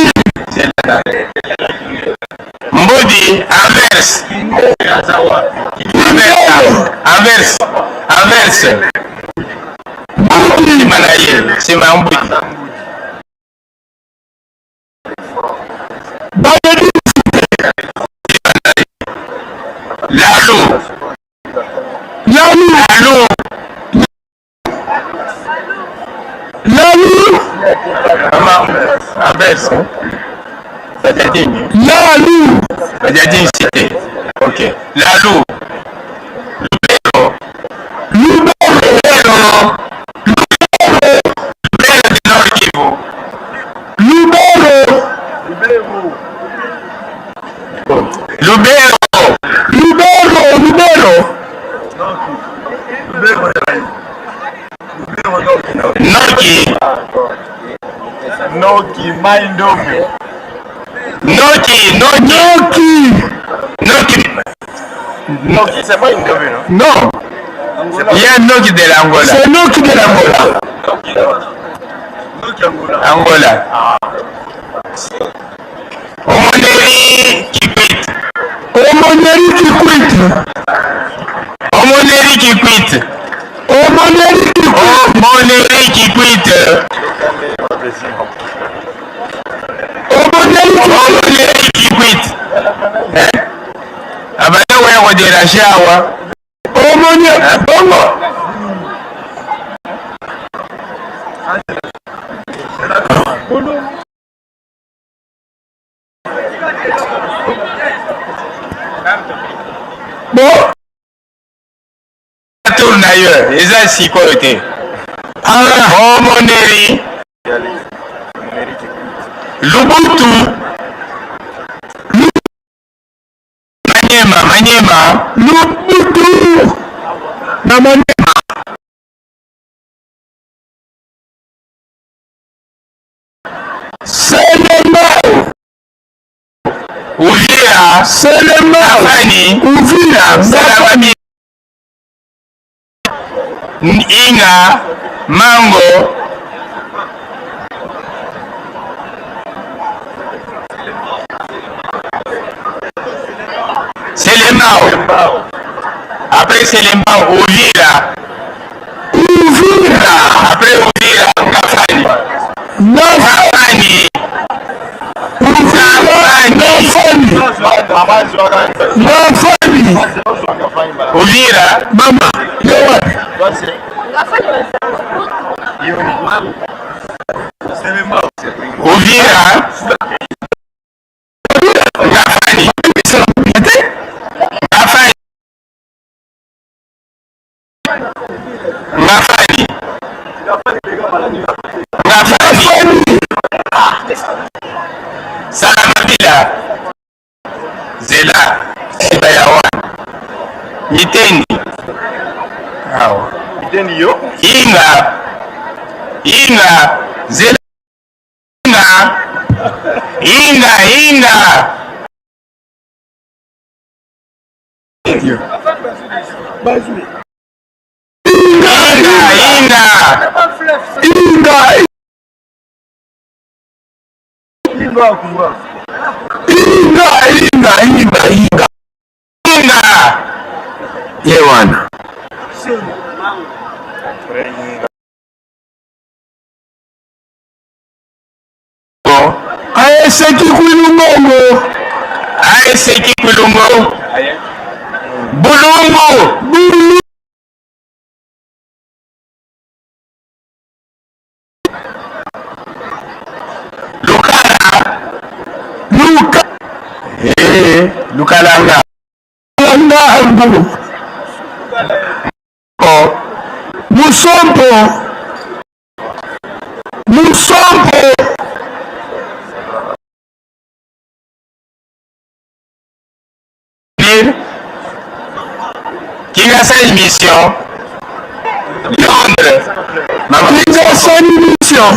Mbodi. Anvers. Anvers. Anvers. Anvers. Mbodi. Sima na ye. Sima Mbodi. Bayedi. Lalu. Lalu. Lalu. Lalu. Mama, Anvers, hein? Badiadini. Lalu. Badiadini cité. Ok. Lalu. Lubero. Lubero. Lubero. Lubero du Nord-Kivu. Lubero. Lubero. Lubero, Lubero. Noki. Noki, mai ndombe. Noki, Noki. Noki. Noki. Noki, c'est pas une ndombe, non? Non. Il y a Noki de l'Angola. C'est Noki de l'Angola. Noki Angola. Angola. Ah. Aumônerie Kikwit. Aumônerie Kikwit. Aumônerie Kikwit. Aumônerie Kikwit. Aumônerie Kikwit. Aumônerie Kikwit. Aumônerie Kikwit. Eh? Abana wewe déranger awa. Aumônerie. Eh? Bongo. Bon. Tourne ailleurs. Eza sikoyo te. Ah. Aumônerie. Lubutu. Maniema, Maniema. Lubutu. Na Maniema. Selembao. Uvira. Selembao. Ngafani. Uvira. Salamabila. Inga, Mango. Selembao. Après Selembao, Uvira. Uvira. Après Uvira, Ngafani. Ngafani. Uvira, Ngafani. Ngafani. Uvira. Mama, yo wapi? Uvira. Ngafani. Ngafani. Ngafani. Ngafani. Salamabila. Zela. Siba ya wana. Miteni. Awa. Miteni yo. Inga. Inga. Zela. Inga, inga, inga. Inga, inga. Inga. Inga. Inga, inga, inga, inga. Inga. Ye wana. Bon. Aye seki kwilu ngongo. Aye seki kwilu ngo. Bulungu. Bulu. Lukala. Luka. Eh, lukalanga. Ngangu. Ko. Musompo. Musompo. Kingasa émission. Londres. Mama. Kingasa émission.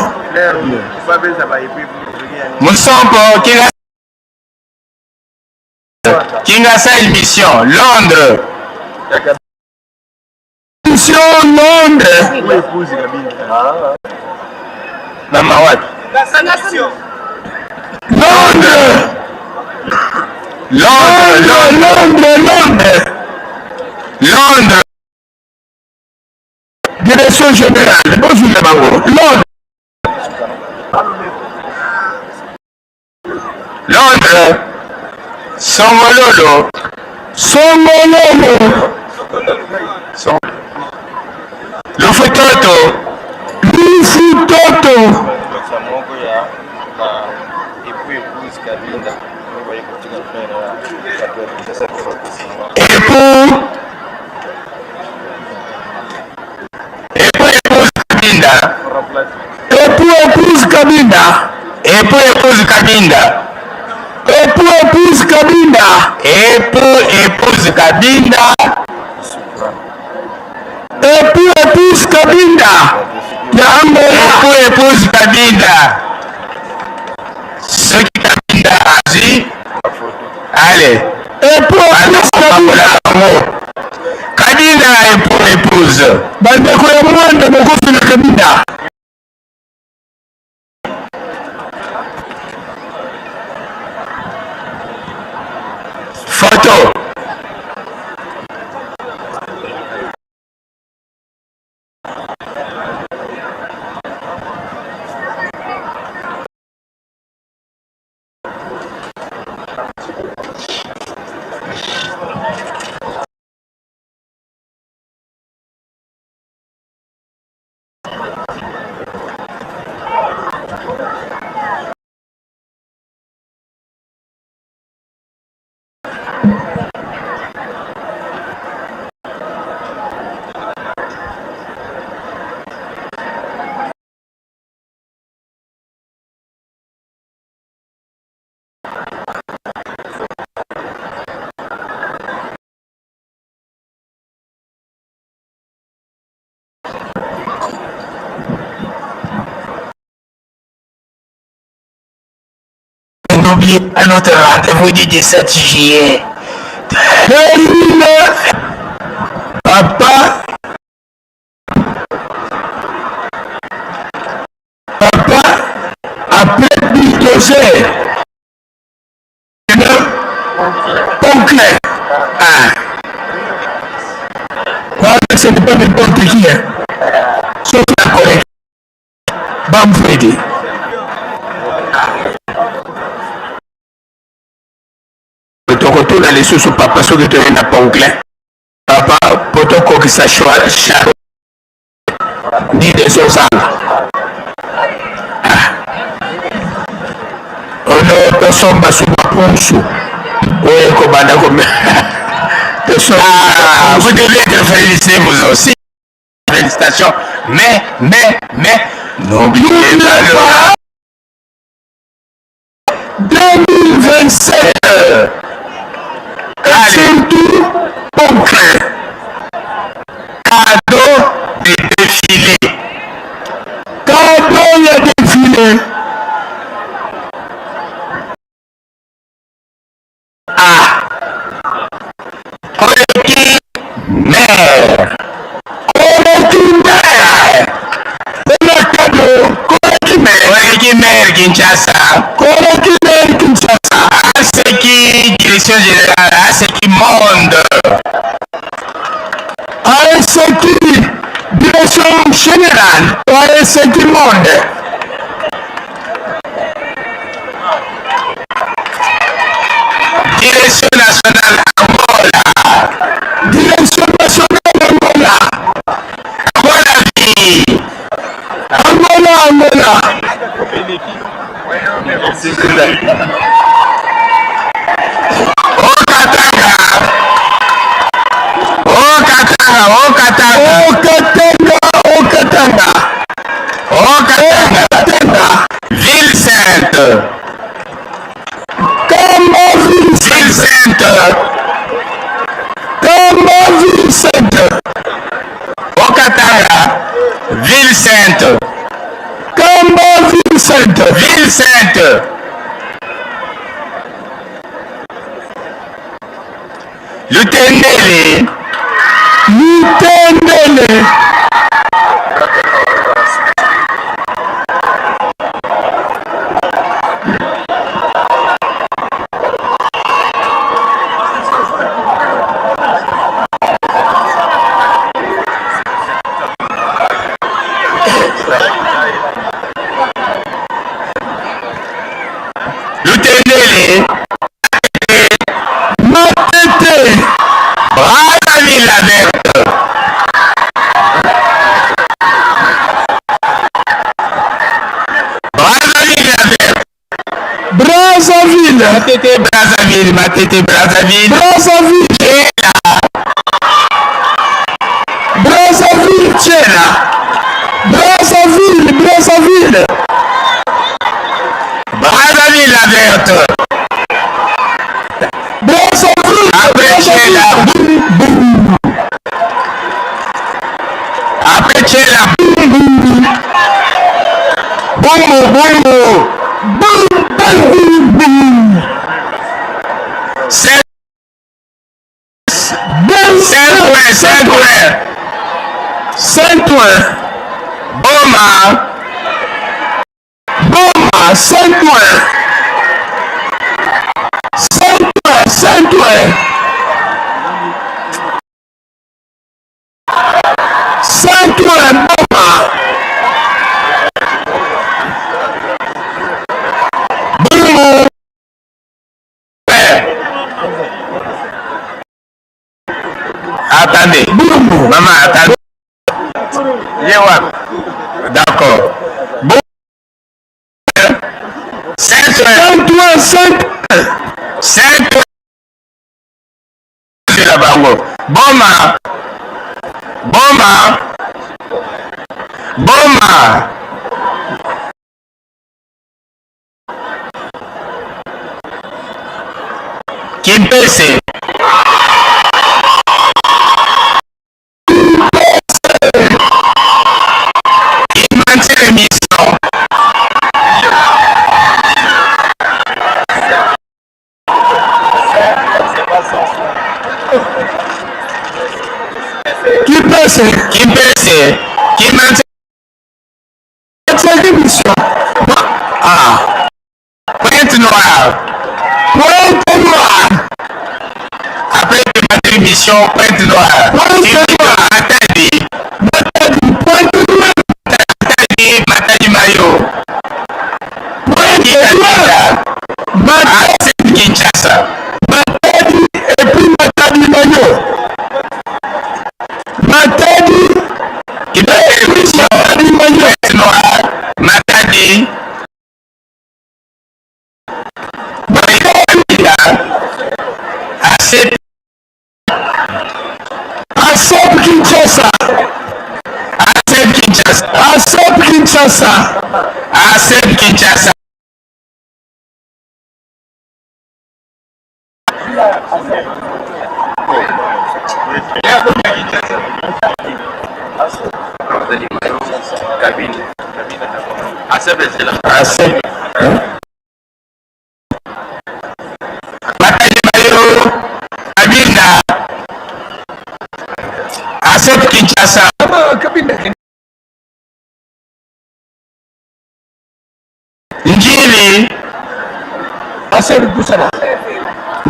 Musompo, Kinga-, Kingasa émission. Londres. Émission Londres. Mama wapi? Londres. Londres, Londres, Londres, Londres. Londres. Direction générale, bozula bango. Londres. Londres. Songololo. Songololo. Song-, Lufutoto. Lufutoto. Époux, époux, épouse Cabinda. Époux, épouse Cabinda. Époux, épouse Cabinda. Époux, épouse Cabinda. Époux, épouse Cabinda. Époux, épouse Cabinda. Ya Angola. Époux, épouse Cabinda. Soki Cabinda azwi, allez. Époux, épouse Cabinda. Cabinda, époux, épouse. Bandeko ya Mwanda, bokofi na Cabinda. Photo. On oublie notre rendez-vous du dix-sept juillet. Papa, papa, appelle bulldozer. Oncle. Ah. Voilà, ce n'est pas n'importe qui, hein. Sauf la correct. Bamfredi. Tokotuna lisusu papa soki toye na Poncle. Papa, po tokokisa shwa-, sha-, nini tozosala? Ah. Ono tosomba suma punsu. Oyo ekobanda kome-, tosomba. Ah, vous devez être félicité, vous aussi. Félicitations. Mais, mais, mais, n'oubliez pas le deux mille vingt-sept. Allez. Surtout, Poncle. Cadeau de défilé. Cadeau ya défilé. Ah. Koleki maire. Koleki maire. Koleki maire. Koleki maire Kinshasa. Koleki maire Kinshasa. Ah, Direction générale, A S E qui monde. A S E qui, direction générale, A S E qui monde. Direction nationale Angola. Direction nationale Angola. Angola vie. Angola, Angola. Haut-Katanga. Haut-Katanga, Haut-Katanga. Haut-Katanga, Haut-Katanga. Haut-Katanga. Ville Sainte. Nkamba Ville Sainte. Ville Sainte. Nkamba Ville Sainte. Haut-Katanga, Ville Sainte. Nkamba Ville Sainte. Ville Sainte. Lutendele. Lutendele. Lutendele. Matete. Brazzaville la verte. Brazzaville la verte. Brazzaville. Matete Brazzaville, Matete Brazzaville. Brazzaville. Tshela. Brazzaville, Tshela. Brazzaville, Brazzaville. Brazzaville la verte. Brazzaville, après Brazzaville. Tshela, boum, boum. Après Tshela, boum, boum. Boum, boum, boum. Boum, boum, boum. Saint-Ouen, Saint-Ouen. Saint-Ouen. Boma. Boma, Saint-Ouen. Saint-Ouen, Saint-Ouen. Saint-Ouen, Boma. Boumou. Attendez. Boumou. Maman, attendez. Ye wapi? D'accord. Bo-, Saint-Ouen. Saint-Ouen, Saint-Ouen. Saint-Ouen. Bango. Boma. Boma. Boma. Kimpese. Kimanti l'émission. Kimpese. Kimpese. Kimanti. Cette émission. Ah. Pointe-Noire. Pointe-Noire. Après, tu m'as dit mission Pointe-Noire. Pointe-Noire. Matadi. Matadi. Pointe-Noire. Matadi, Matadi Mayo. Pointe-Noire. Matadi. Ah, c'est Kinshasa. Matadi et puis Matadi Mayo. Matadi. Qui doit être Matadi Mayo. Pointe-Noire. Matadi. Matadi. Ah, c'est ASEP Kinshasa. ASEP Kinshasa. ASEP Kinshasa. ASEP Kinshasa. ASEP. ASEP. Hein? Matadi Mayo, Cabinda, ASEP Kinshasa. Ndjili, ASEP Kusana.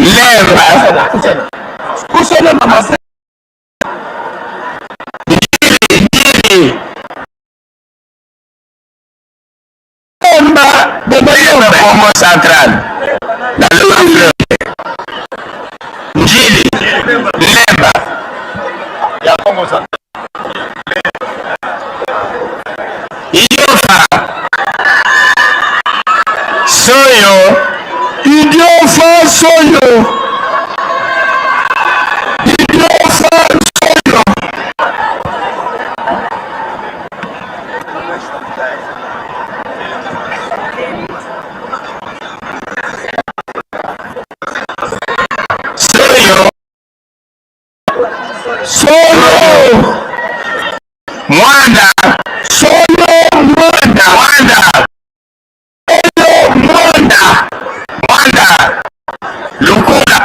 Lemba. Kusana mama. Ndjili, Ndjili. Lemba, Lemba, Lemba, Kongo Central. Na Lemba. Ndjili, Lemba. Ya Kongo Central. Idiofa. Soyo. Idiofa, Soyo. Idiofa, Soyo. Soyo. Soyo. Mwanda. Soyo Mwanda. Mwanda. Soyo Mwanda. Mwanda. Lukula.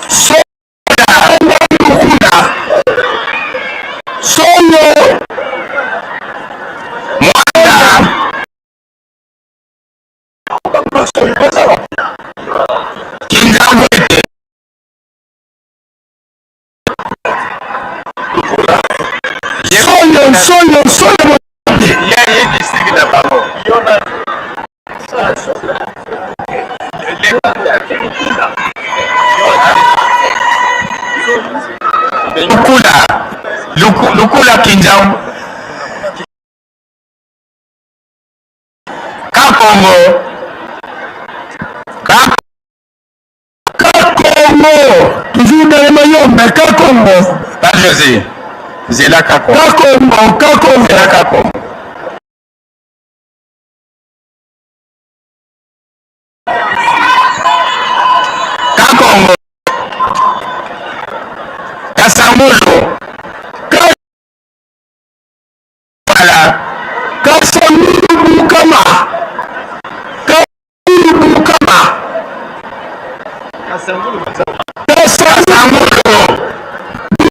Soyo Lukula. Soyo Mwanda. Kinzangwete. Soyo, Soyo, Soyo. Ya, ya, district na bango. Lukula. Luku-, Lukula Kinzau. Kakongo. Ka-, Kakongo. Toujours dans les Mayombe, Kakongo. Pas José. Zela Kakongo. Kakongo, Kakongo. Zela Kakongo. Kakongo. Kasangulu. Ka-, voilà. Kasangulu Bukama. Kasangulu Bukama. Kasangulu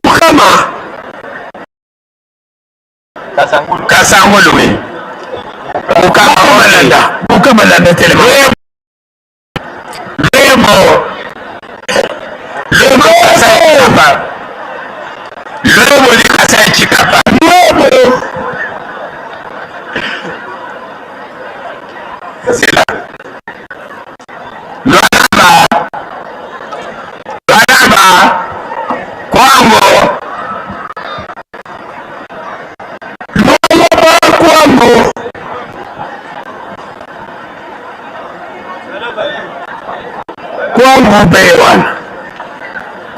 Bukama. Kasangulu. Kasangulu, oui. Bukama, Bukama Malanda. Bukama Malanda, telema. Lwebo. Lwebo Kasai Chikapa. Lwebo ni Kasai Chikapa. Lwebo. Zela. Lualaba. Lualaba. Kwango. Lualaba, Kwango. Kwango mpe wana.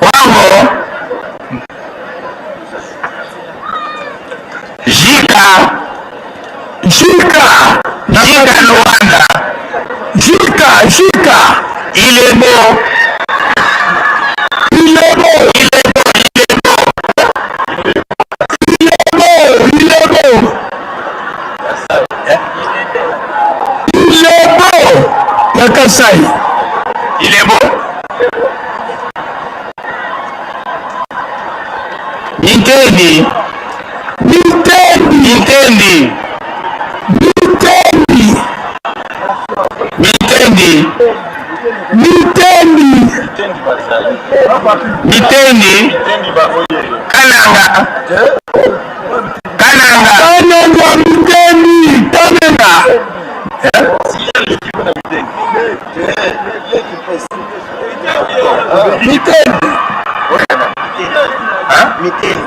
Kwango. Jika. Jika. Jika Luanda. Jika, Jika. Ilebo. Ilebo. Ilebo, Ilebo. Ilebo, Ilebo. Ilebo ya Kasai. Ilebo. Mitendi. Mitendi. Mitendi. Mitendi. Mitendi. Mitendi. Mitendi. Mitendi. Kananga. Kananga. Kananga, Mitendi. Kananga. Eh? Mitendi. Hein? Mitendi.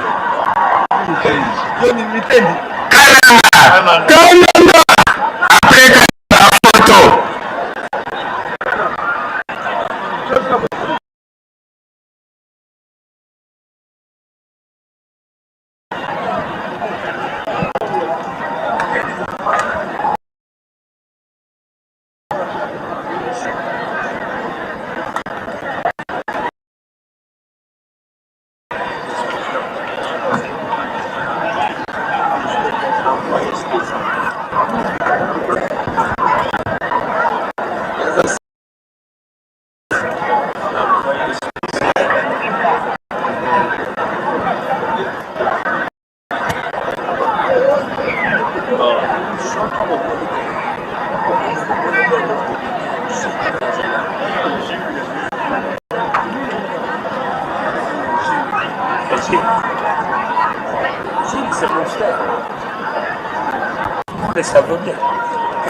Yo ni Mitendi. Kananga. Kananga. Après Kananga, photo. Ça va bien.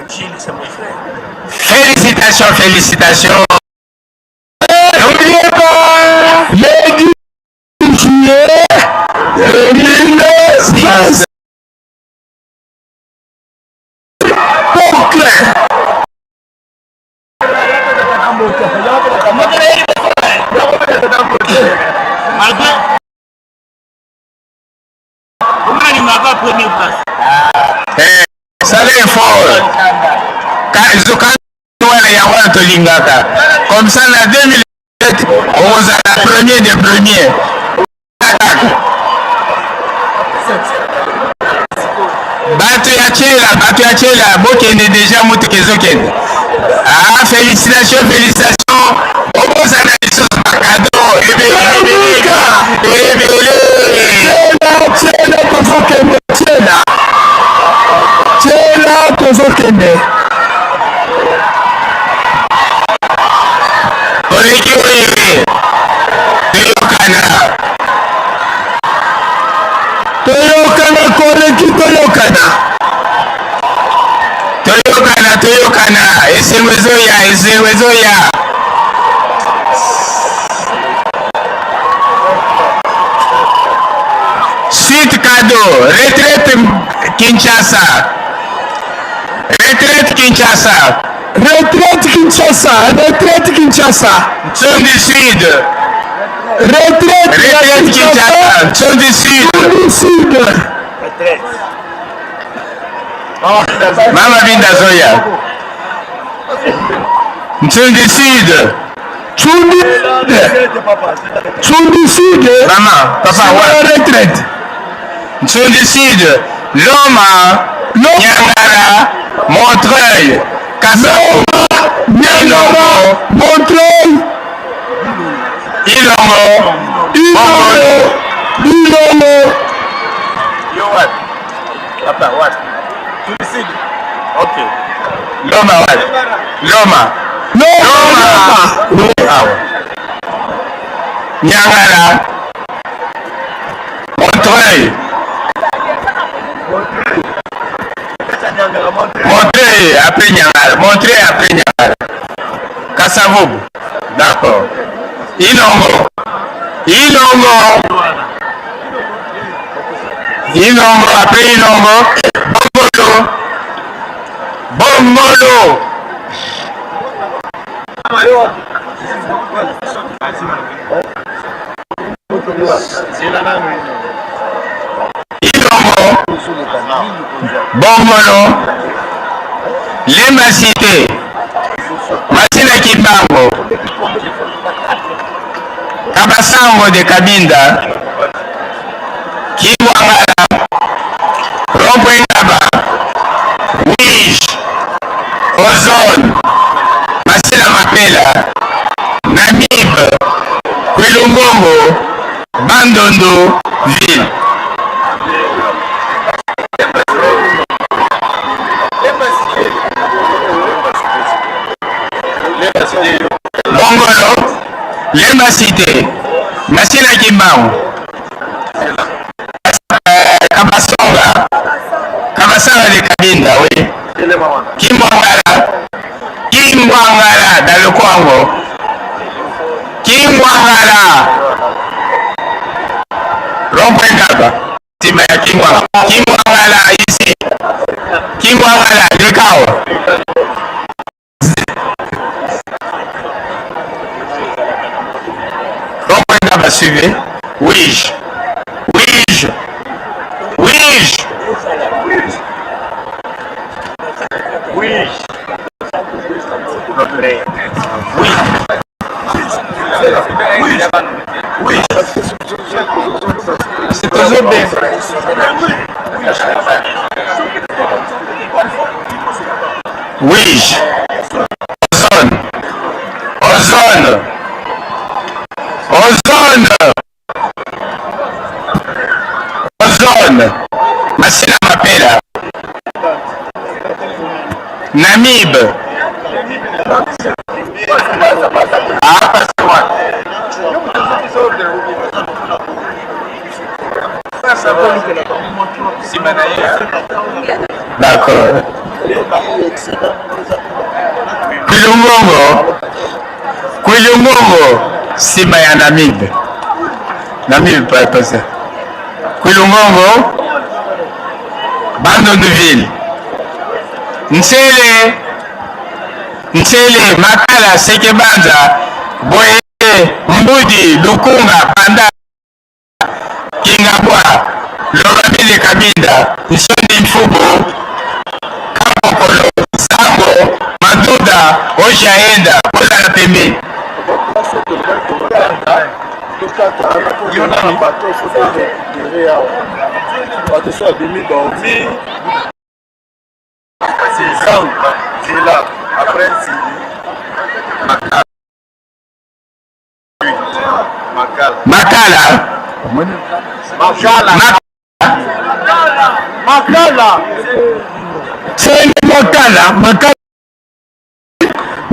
Gilles, c'est mon frère. Félicitations, félicitations. N'oubliez pas, le dix juillet deux mille six. Pour que Eh, ça va être fort. Ka-, zo ka-, wana ya wana tolingaka. Comme ça, na deux mille vingt-sept, okozala premier des premiers. Bato ya Tshela, bato ya Tshela, bokende déjà, motuka ezokende. Ah, félicitations, félicitations. Obosana lisusu ba cadeaux, ebele, ebele, ebele. Tshela, Tshela, tozokende, Tshela. Tshela, tozokende. Oleki oyo, toyokana. Toyokana, koleki, toyokana. Toyokana, toyokana. Esengo ezoya, esengo ezoya. Suite cadeau, retraite Kinshasa. Retraite Kinshasa. Retraite Kinshasa, retraite Kinshasa. Nsundi Sud. Retraite ya Retraite Kinshasa. Kinshasa, Nsundi Sud. Nsundi Sud. Mama Binda zoya. Nsundi Sud. Nsundi Sud. Nsundi Sud. Mama, papa, sima wa- retraite. Nsundi Sud, Loma, Loma. Niangara, Montreuil, Kasai. Loma, Niangara, Montreuil. Ilongo, Ilongo, Ilongo. Yo, what? Papa, what? Nsundi Sud. Ok. Loma, what? Loma. Loma, Loma. Loma. Awa. Niangara. Montreuil. Montreuil, après Niangara. Montreuil, après Niangara. Kasa-Vubu. D'accord. Ilongo. Ilongo. Ilongo, après Ilongo. Bongolo. Bongolo. Ilongo, Bongolo, Lemba Cité, Masina Kimbangu, Kabasango de Cabinda, Kimwangala, Rond-point Ngaba, Uíge, Ozone, Masina Mapela, Namib, Kwilu Ngongo, Bandundu ville. Bongolo, Lemba Cité, Masina Kimbangu, eh, Kabasonga, Kabasanga de Cabinda, oui. Kimwangala, Kimwangala, dans le Kwango. Kimwangala. Rond-point Ngaba. Sima ya Kimwangala. Kimwangala, ici. Kimwangala, Lekao. Rond-point Ngaba, suivez. Uíge. Uíge. Uíge. Uíge. C'est toujours bien. Uíge. Ozone. Ozone. Ozone. Ozone. Masina Mapela. Namib. Ah, parce que moi. Sima na ye. D'accord. Kwilu Ngongo. Kwilu Ngongo. Sima ya Namib. Namib, pas, pas ça. Kwilu Ngongo. Bandundu ville. Nsele. Nsele, Makala, Seke Banza, Boyende, Mbudi, Lukunga, Banda, Kingabwa, Lobamile Kabinda, Nsoni Mfumu, Kankokolo, Sango, Maduda, Ojaenda, Bola na Pembe. Yo na bato so te de awa. Bato so abimi dormi. C'est ça. C'est là. Après, c'est Makala. Makala. Makala. Makala. Mak- Makala. C'est Makala. Makala.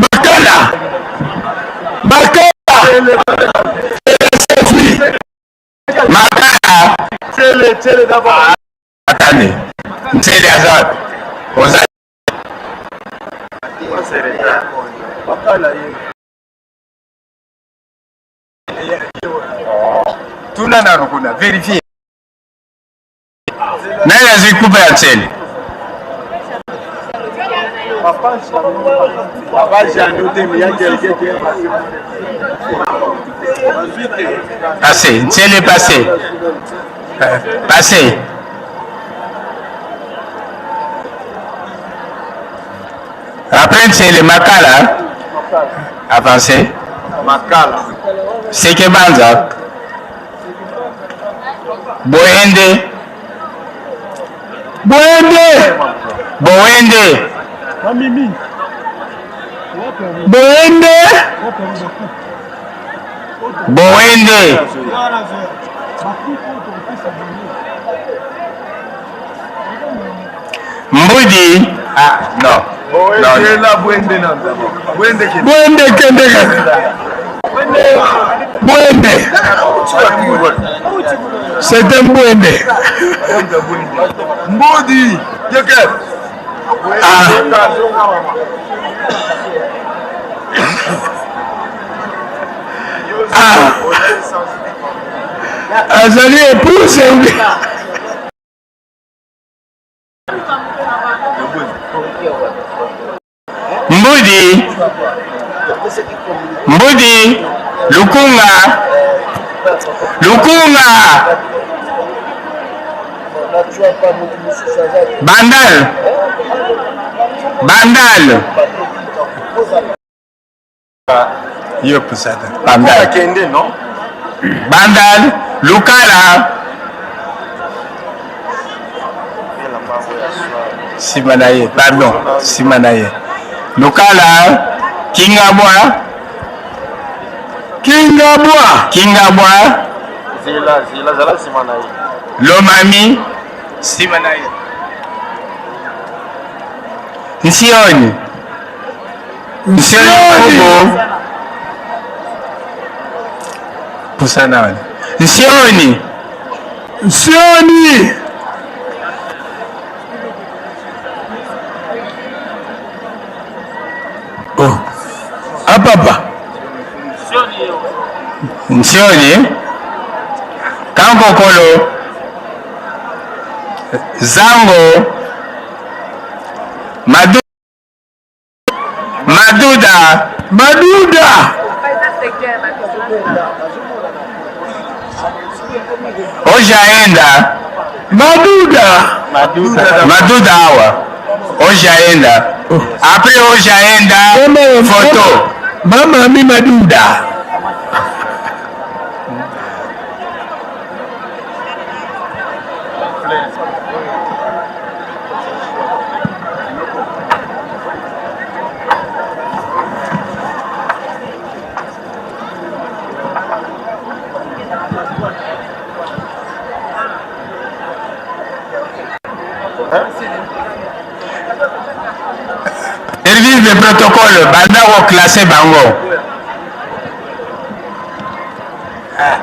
Makala. Makala. Makala. Tele, tele d'abord. Atani. Nsele aza. Oza. Makala ye. Tuna na rukuna, vérifier. Nani azwi kupa ya nsele? Passé, nsele passé. Euh, passé. Après, c'est le Makala. Avancez. Makala. Seke Banza. Boende. Boende. Boende. Boende. Boende. Mbudi. Ah, non. Non. Boende na Boende na Nzaba. Boende ke- Boende kende kaka. Boende. C'est un Boende. Mbudi. Yeke. Ah. Ah. Azali épouse. Mbudi. Mbudi. Lukunga. Lukunga. Bandal. Bandal. Yo pusata. Bandal. Kende, non? Bandal, Lukala. Sima na ye, pardon. Sima na ye. Lukala, Kingabwa. Kingabwa. Kingabwa. Zila, zila, zala sima na ye. Lomami, sima na ye. Nsioni. Nsioni. Nsioni. Kubo. Pusana wana. Nsioni. Nsioni. Oh. Ah, papa. Nsioni. Kankokolo. Zango. Madu- Maduda. Maduda. Ojaenda. Maduda. Maduda. Maduda awa. Ojaenda. Après Ojaenda, mama, photo. Mama mi Maduda. Service de protocole, banda ko classer bango. Ah.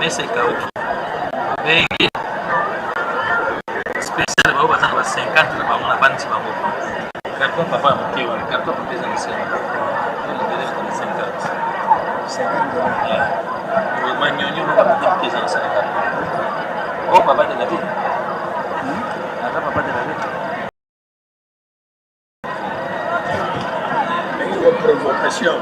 S K O. Bengi spécial, bango baza na ba cinquante na bango, na bana na bango. Carton papa ya moke wana, carton papa eza na se. Wana mbele eza na cinquante. Cinquante dollars. Eh. Manyonyo na papa moke eza na se na carton. Oh, papa de la vie. Hmm? Ata papa de la vie. Provocation.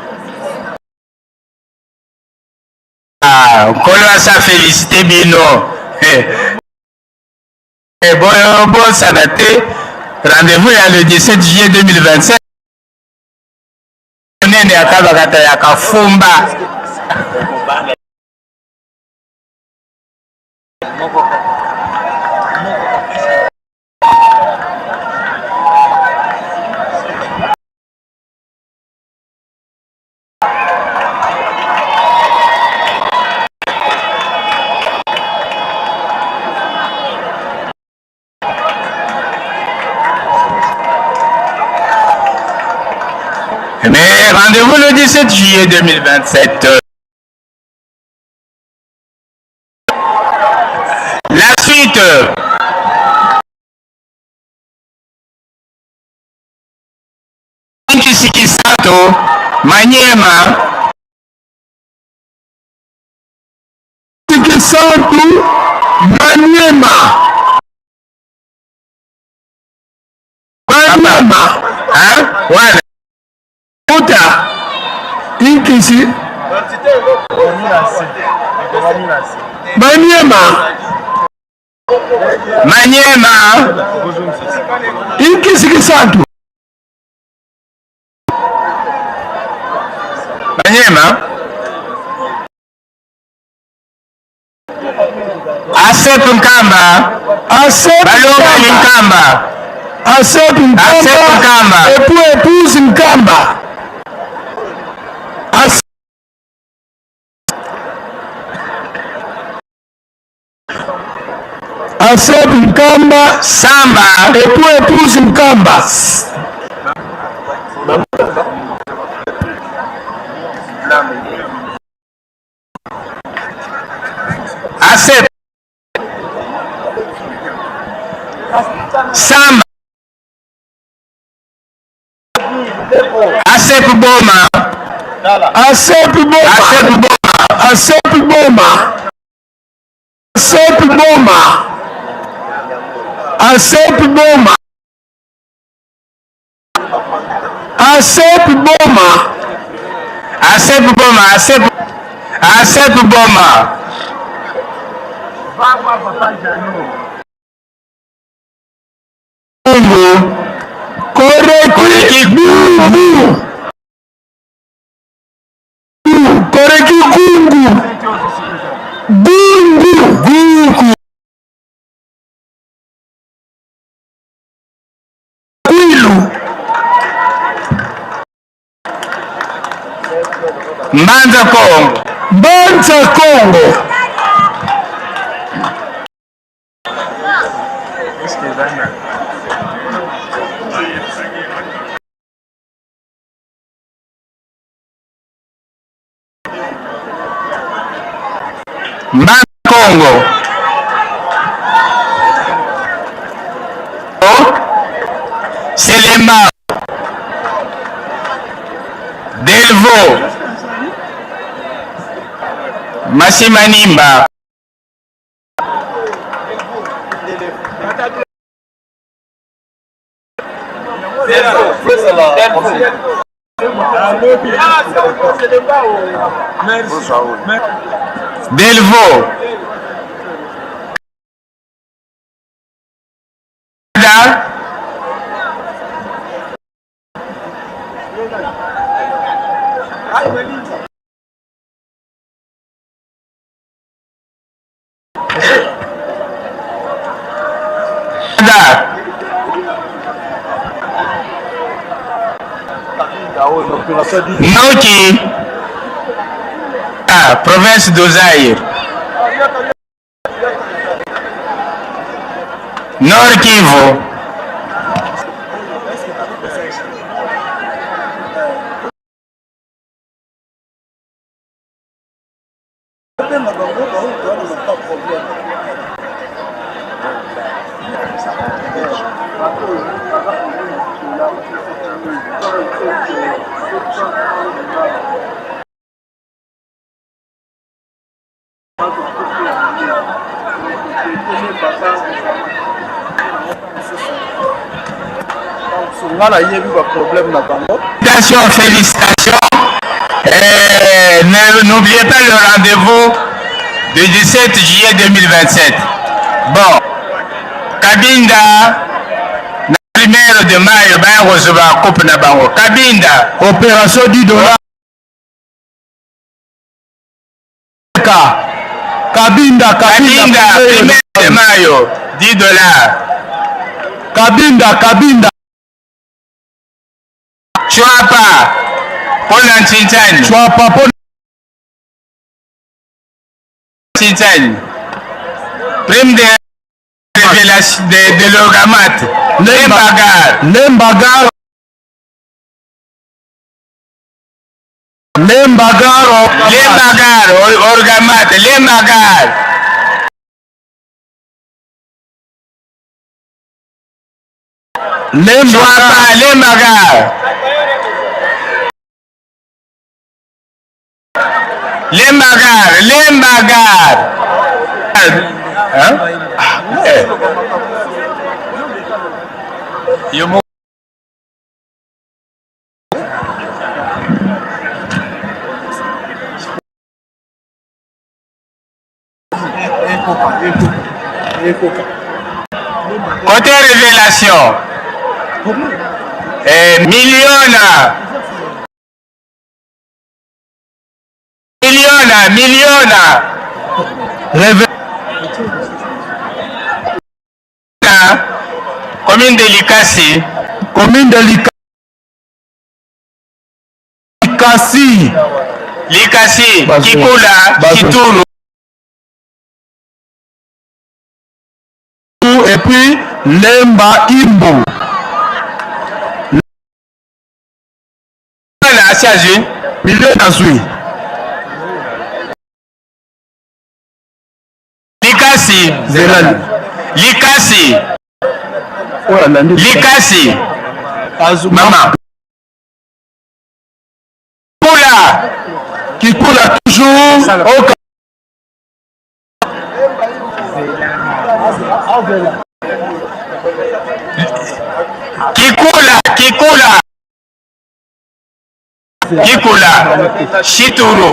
Ah, nkolo asa féliciter bino. Eh. Eh, bo, bosana te. Rendez-vous ya le dix-sept juillet deux mille vingt-sept. Nene ya kabakata ya kafumba. Mais rendez-vous le dix-sept juillet deux mille vingt-sept. La suite. Nkisi Kisantu, Maniema. Nkisi Kisantu, Maniema. Maniema. Hein? Wana. Uta. Nkisi. Maniema. Maniema. Nkisi Kisantu. Maniema. Asep Nkamba. Asep Balonga Nkamba. Nkamba. Asep Nkamba. Asep Nkamba. Époux, épouse Nkamba. As- Asep Nkamba. Samba. Époux, épouse Nkamba. Asep. Samba. Asep Boma. Asep Boma. Asep Boma. Asep Boma. Asep Boma. Asep Boma. Asep Boma. Asep Boma. Asep, Asep Boma. Bungu. Koreki. Koreki. Bungu. Koreki Gungu. Gungu. Gungu. Kwilu. Mbanza Kongo. Mbanza Kongo. Mbanza Kongo. Selembao. Delvaux. Massi Manimba. Delvaux. Nord-Kivu. Ah, province do Zaire. Nord-Kivu. Nga nayebi ba problème na bango. Félicitations, félicitations. Euh, ne, n'oubliez pas le rendez-vous du dix-sept juillet deux mille vingt-sept. Bon, Cabinda na Primeiro de Maio, ba ya kozwa coupe na bango. Cabinda. Opération dix dollars. Ka-, Cabinda, Cabinda, Cabinda, Primeiro de Maio. Primeiro de Maio, dix dollars. Cabinda, Cabinda. Chwapa, mpo na Nchinsani. Chwapa, mpo na Nchinsani. Prime de révélation de, de l'orgamate. Lemba. Lemba Gare. Lemba Gare. Lemba Gare. Lemba Gare, or-, orgamate. Lemba Gare. Lemba Gare. Chwapa, Lemba Gare. Lemba Gare, Lemba Gare. Hein? Eh. Yo mo- Côté révélation. Eh, Miliona. Miliona, Miliona. Révé- Commune de Likasi. Commune de Lika-, Likasi. Likasi, Bazo. Kikula, Bazo. Kitulu. Et puis, Lemba Imbu. Miliona azwi. Miliona azwi. Likasi. Zela. Likasi. Oyo alandi Likasi. Azu-, mama. Kikula. Kikula toujours. Oka. Kikula, Kikula. Kikula. Chituru.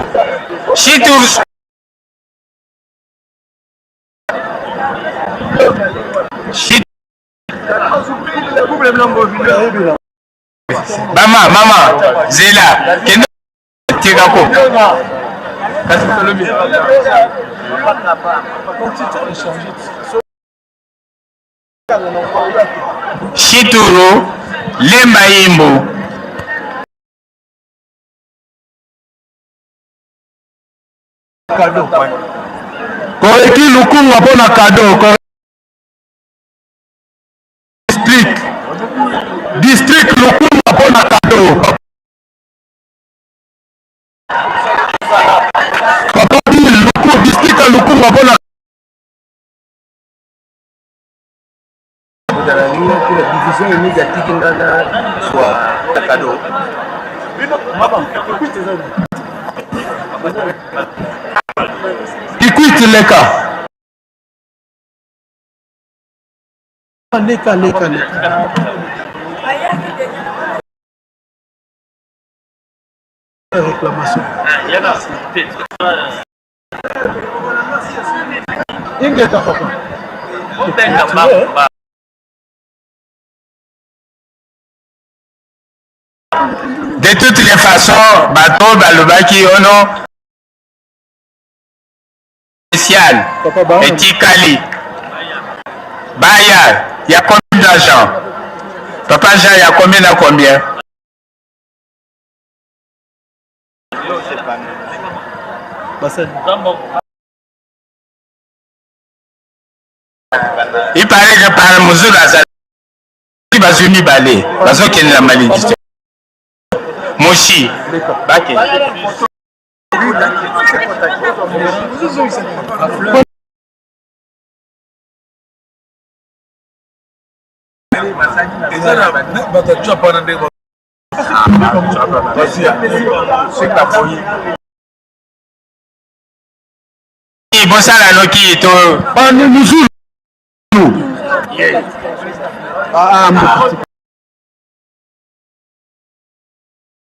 Chituru. Chit-, mama, mama, zela. Kende. Tika ko. Kasi tolobi. Chituru, Lemba Imbu. Koreki Lukunga mpo na cadeau. Kore-, district. District Lukunga mpo na cadeau. Papa Bill, Luku-, district ya Lukunga mpo na Division ya médiatique nga na zwa cadeau. Kikwit leka. Leka, leka, leka. Réclamation. Ingeta, papa. De toutes les façons, bato balobaki, oh non, spécial. Papa, ba- etikali. Baya, il y a combien d'agents? Papa Jean, il y a combien na combien? Basali. Il paraît que par Muzulu azali bazwi mibale, bazokende na malédiction. Mosi, bake. Eza na, na, bato ya Japana nde ba-, basi ya, sika boyi. Bosala noki to. Bani Muzulu. Ah, ah, mbuta.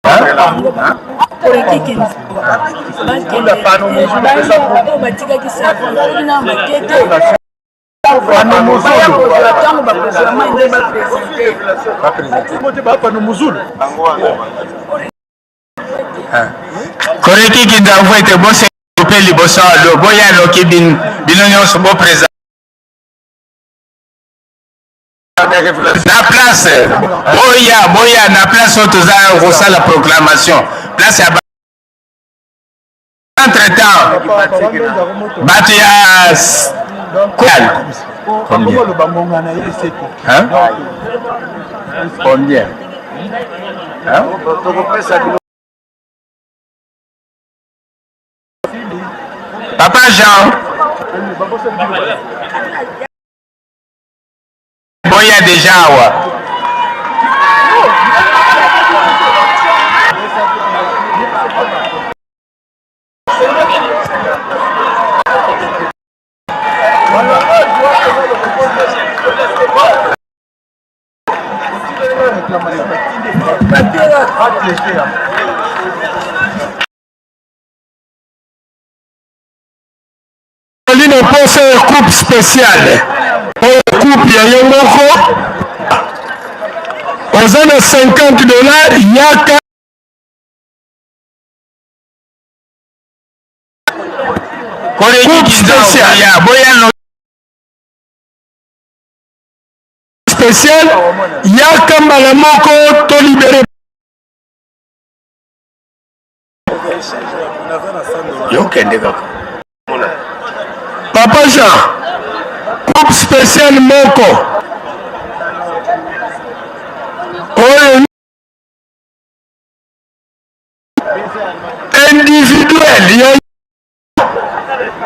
Hein? Hein? Pano muzulu. Pano muzulu. Ba présenter. Ba présenter. Mbote ba pano muzulu. Ah. Koreki Kinza Mvwete, bo se mpe liboso ya lo, boya noki bin-, bino nyonso bo présenter. Na place, boya, boya na place oyo toza kosala proclamation. Place ya ba-, entre-temps, bato ya s-, combien? Hein? Combien? Hein? Papa Jean. Boya déjà awa. Azali na posa ya coupe spéciale. Oyo coupe ya ye moko. Oza na cinquante dollars, yaka. Coupe spéciale. Ya, boya no- spéciale, yaka mbala moko to libérer. Yo kende kaka. Papa Jean, coupe spéciale moko. Oyo individuel ya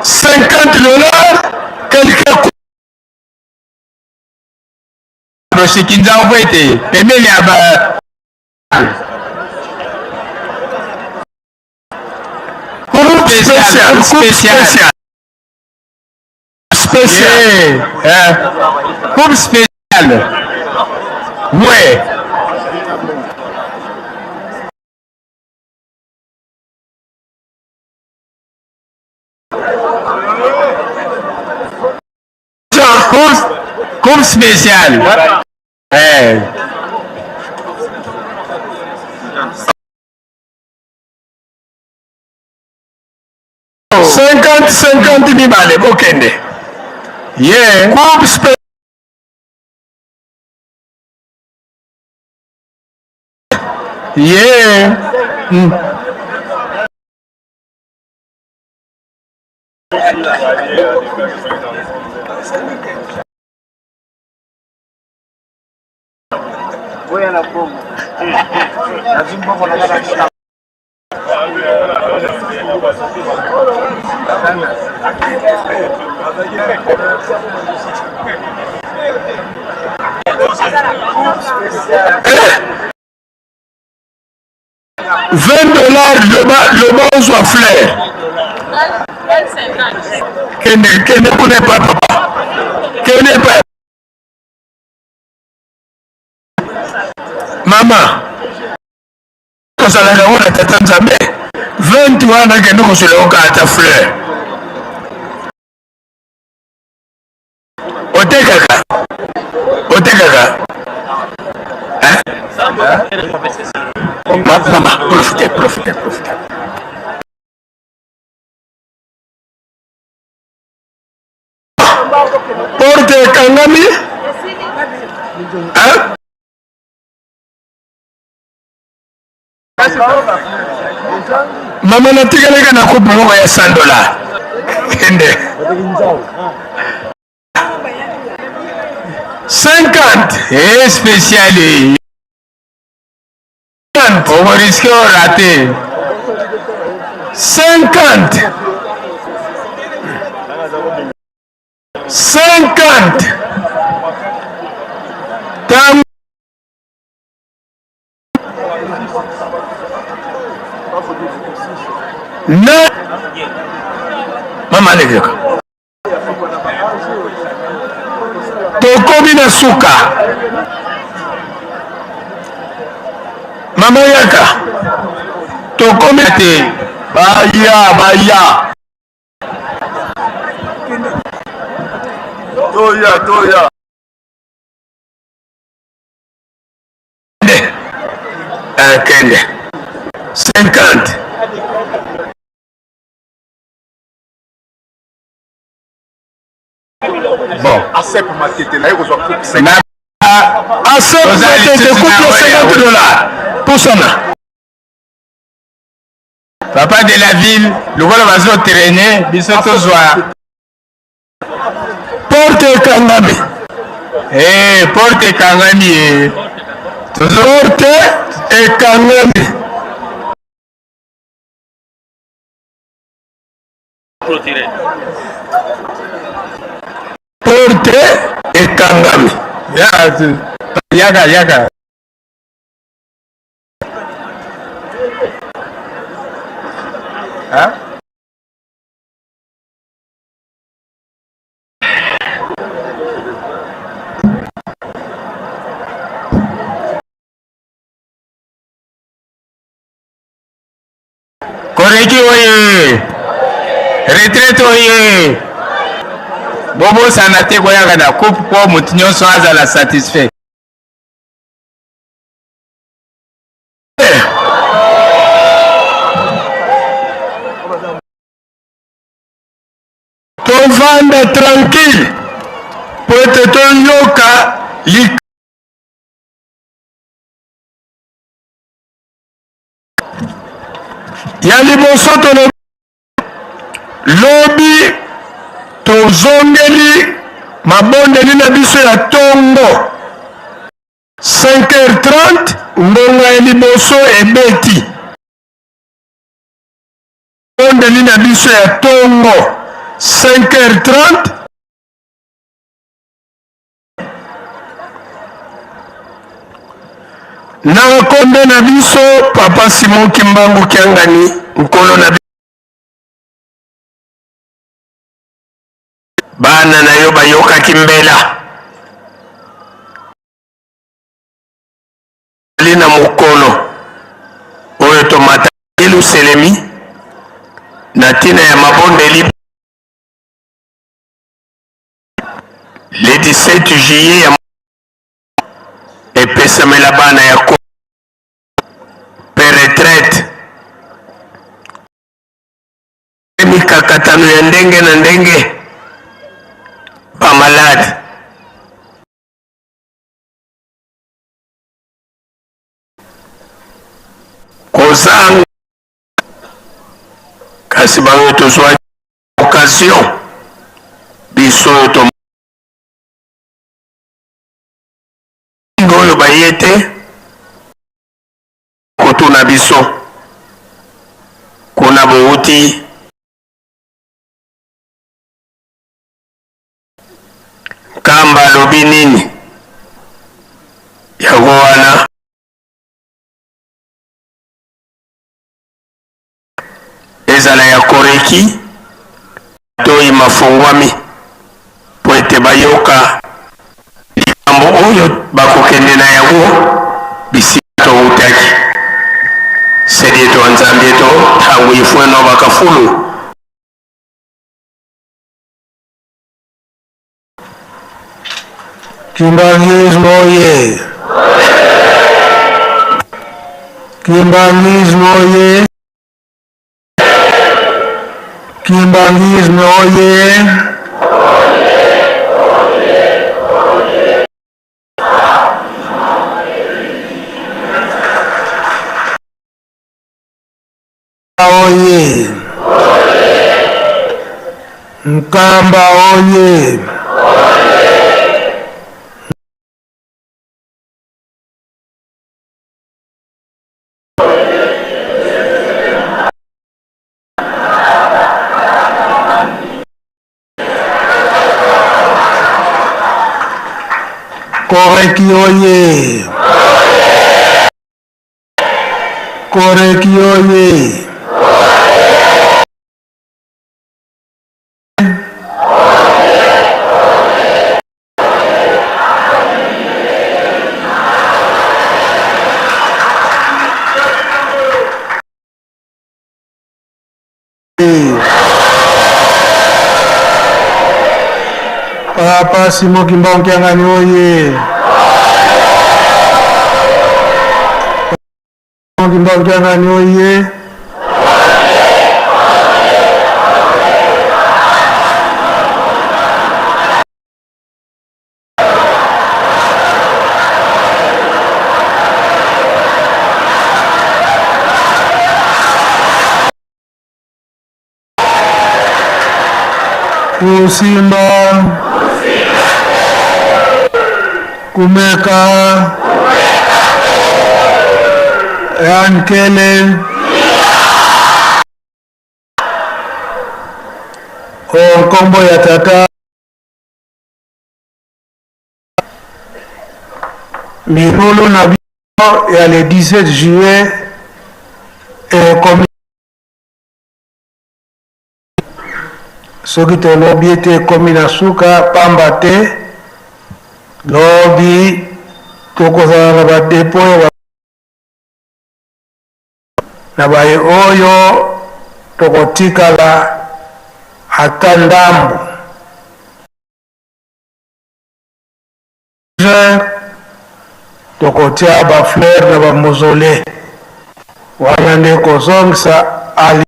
cinquante dollars, quelqu'un. Rosi Kinza Mvwete, pembeni ya ba groupe spécial, spécial, groupe spécial. Spécial. Yeah, eh. Groupe spécial. Ouais. Coupe, coupe spéciale. Eh. Cinquante, cinquante mibale, bokende. Ye. Coupe spé-, ye. Mm. Vingt dollars, loba, loba ozwa fleur. Kende, kende kuna epa papa. Kende epa. Mama. Kozalaka wana Tata Nzambe. Vingt wana kende kozwela yo kaka ata fleur. Otekaka. Otekaka. Hein? Ma-, mama, profite, profite, profite. Porte ekangami. Hein? Mama, natikali kaka na coupe moko ya cent dollars. Kende. Cinquante. Eh, spécial, eh. Cinquante. On risque de rater. Cinquante. Cinquante. Tam-, na mama alekeka. Tokomi na suka. Mama Yaka. Tokomi te. Baya, baya. Toya, toya. Eh, kende. Cinquante. Bon. A S E P Matete, là, il reçoit coupe cinquante. Na A S E P Matete, coupe ya cinquante dollars. Pusana. Papa de la ville, lokola bazo traîner, biso tozwa. Porte ekangami. Eh, porte ekangami, eh. Tozo- Porte ekangami. Porte ekangami. Ya, tu- yaka, yaka. Hein? Koreki oye! Retraite oye! Bobosana te koyaka na coupe po moto nyonso azala satisfait. Tovanda tranquille, po ete toyoka lik- Ya liboso tolo-, lobi tozongeli mabondeli na biso ya tongo. Cinq heures trente, ngonga ya liboso ebeti. Mabondeli na biso ya tongo, cinq heures trente. Na kombe na biso, Papa Simon Kimbangu Kiangani, nkolo na bi-, bana na yo bayokaki mbela. Ali na mokolo oyo tomata Yelusalemi na ntina ya mabondeli. Le dix-sept juillet ya epesamela bana ya ko-, pe retraite. Mikakatano ya ndenge na ndenge, ba malade. Kozanga, kasi bango tozwa occasion, biso oyo to-, oyo baye te kotuna biso kuna bouti. Nkamba alobi nini? Yango wana, ezala ya Koreki, matoyi mafungwami, po ete bayoka likambo oyo bakokende na yango bisika toutaki. Se dieto, Nzambi eto, ntangu ifweno bakafulu. Kimbanguisme oye! Kimbanguisme oye! Kimbanguisme oye! Oye! Nkamba oye! Koreki oye! Koreki oye! Papa Simon Kimbangu Kiangani oye! Simon Kimbangu Kiangani oye! Kusimba, kumeka, yankele. O nkombo ya Tata. Milulu na biso ya le dix-sept juillet ekomi, soki tolobi ete ekomi na suka, pamba te lobi tokozala na ba dépôt ya ba-, na baye oyo tokotikala ata ndambu. Tokotia ba fleurs na ba mausolées. Wana nde kozongisa ali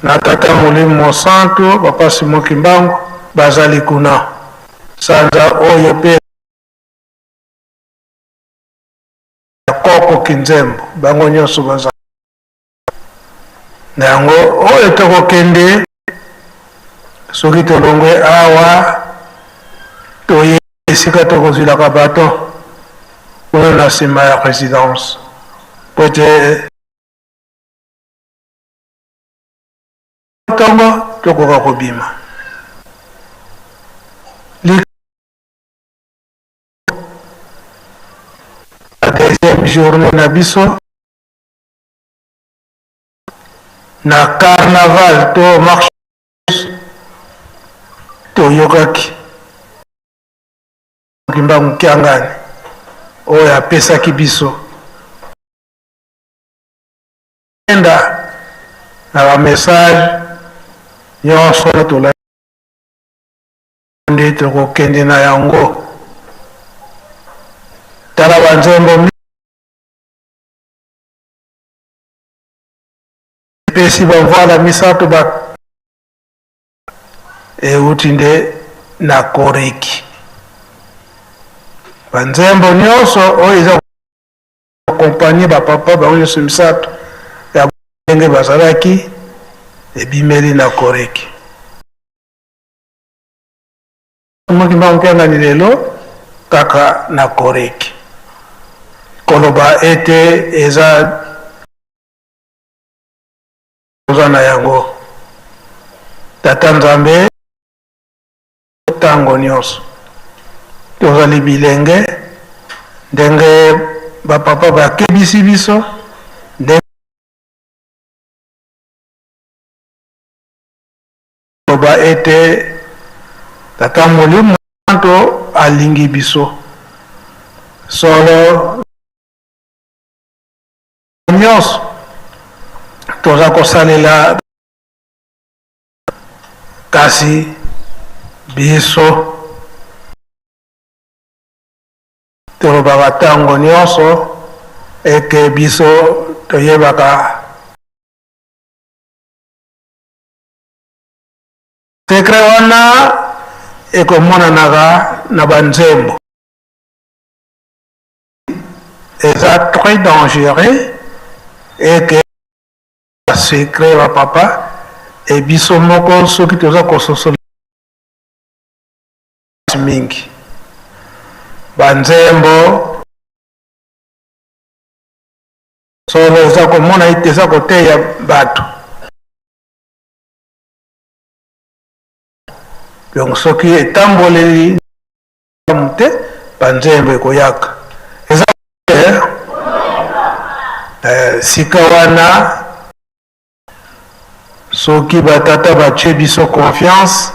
na Tata Molimo Mosantu, Papa Simon Kimbangu, bazali kuna. Sanza oyo pe ya koko Kinzembo, bango nyonso baza. Na yango, oyo tokokende, soki tolongwe awa, toye esika tokozwilaka bato, kuna na nsima ya résidence. Po ete tongo tokoka kobima. Li-, la deuxième journée na biso na carnaval to marche, toyokaki Kimbangu Kiangani oyo apesaki biso. Enda na ba message nyonso na tola nde tokokende na yango. Tala banzembo mi-, epesi bamvwala misato ba-, euti nde na Koreki. Banzembo nyonso oyo eza accompagner ba papa, bango nyonso misato ya ndenge bazalaki, ebimeli na Koreki. Simon Kimbangu Kiangani lelo kaka na Koreki. Koloba ete eza toza na yango. Tata Nzambe, ntango nyonso tozali bilenge, ndenge bapapa bakebisi biso, ndenge loba ete Tata Molimo Santu alingi biso. Solo nyonso toza kosalela, kasi biso tolobaka ntango nyonso ete biso toyebaka secret wana ekomonanaka na banzembo. Eza très dangereux et que secret ba papa, et biso moko soki toza kososola mingi banzembo, solo eza komona ete eza koteya bato. Donc soki etamboleli te, banzembo ekoyaka. Eza, eh, eh, sika wana, soki batata batie biso confiance,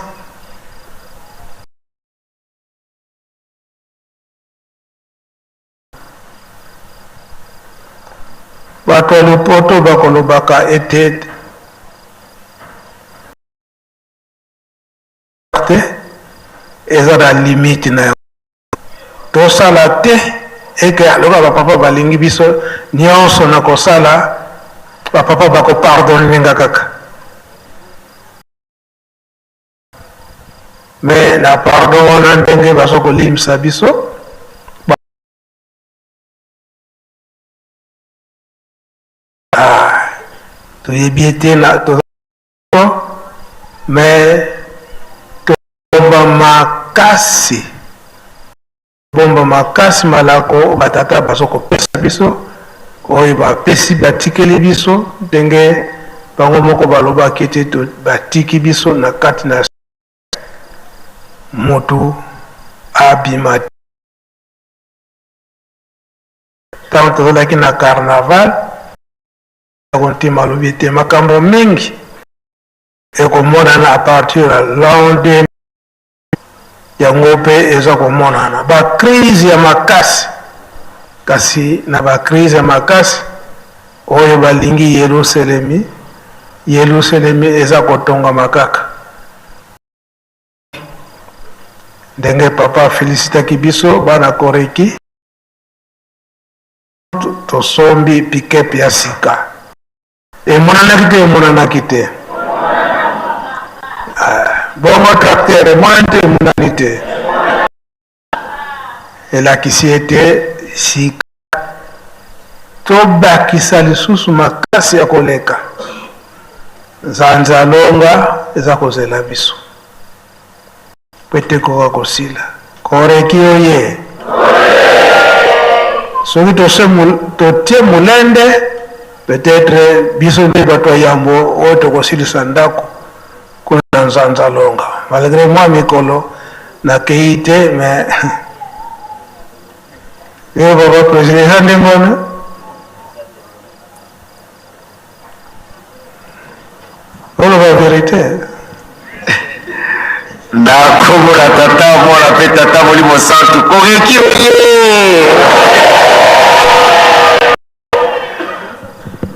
bato ya lopoto bakolobaka ete te, eza na limite na yango. Tosala te eke lokola bapapa balingi biso nyonso na kosala, bapapa bakopardonner nga kaka. Mais na pardon wana ndenge bazo kolimbisa biso, ah, toyebi ete na to, mais tobomba makasi, bomba makasi malako batata bazo kopesa biso, oyo bapesi, batikeli biso, ndenge bango moko balobaki ete to, batiki biso na kati na moto abima te. Ntango tozalaki na carnaval, ya kontima alobi ete makambo mingi ekomonana à partir ya l'an deux mille. Yango mpe eza komonana. Ba crise ya makasi, kasi na ba crise ya makasi oyo balingi Yerusalemi, Yerusalemi eza kotongama kaka. Ndenge papa felicitaki biso, bana Koreki, to-, tosombi pick-up ya sika. Emonanaki te, emonanaki te? Ah, bongo tracteur, emonani te, emonani te? Elakisi ete sika tobakisa lisusu makasi ya koleka. Nzanza longa eza kozela biso. Mpe te koka kosila. Koreki oye! Soki tose mul-, totie molende, peut-être biso nde bato ya yambo oyo tokosilisa ndako kuna na Nzanza longa. Malgré mwa mikolo nakei te, mais yo, papa président, eza ndenge wana. Oloba vérité. Na kombo na Tata, Mwana mpe Tata Molimo Santu. Koreki oye!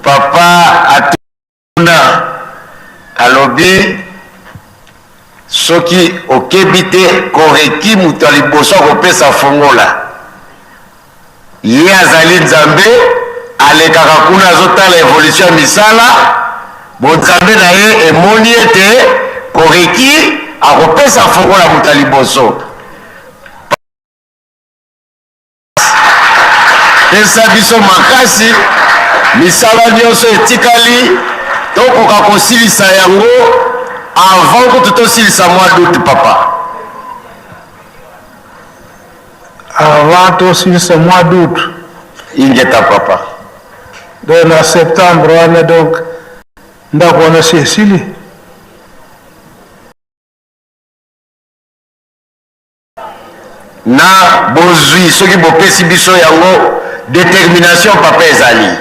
Papa atuna, alobi, soki okebi te, Koreki moto ya liboso akopesa fongola. Ye azali Nzambe, alekaka kuna, azotala évolution ya misala. Bonzambe na ye emoni ete Koreki akopesa fongola moto ya liboso. Pesa biso makasi, misala nyonso etikali, tokoka kosilisa yango avant kutu tosilisa mois d'août, papa. Avant tosilisa mois d'août. Ingeta, papa. Donc na septembre wana, donc, ndako wana si esili. Na bozwi, soki bopesi biso yango, détermination, papa, ezali.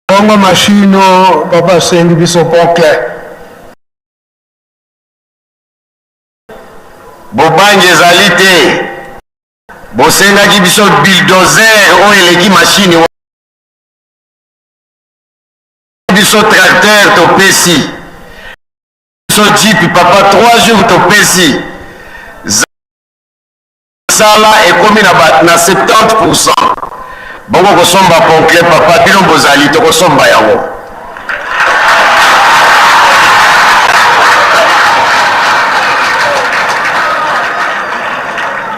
Bongo machine oyo papa asengi biso pont clair. Bobangi ezali te. Bosengaki biso bulldozer oyo eleki machine wa-, biso tracteur topesi. Biso jeep, papa, trois jours topesi. Sala ekomi na ba, na septante pour cent. Bongo kosomba pont clair, papa, bino bozali, tokosomba yango.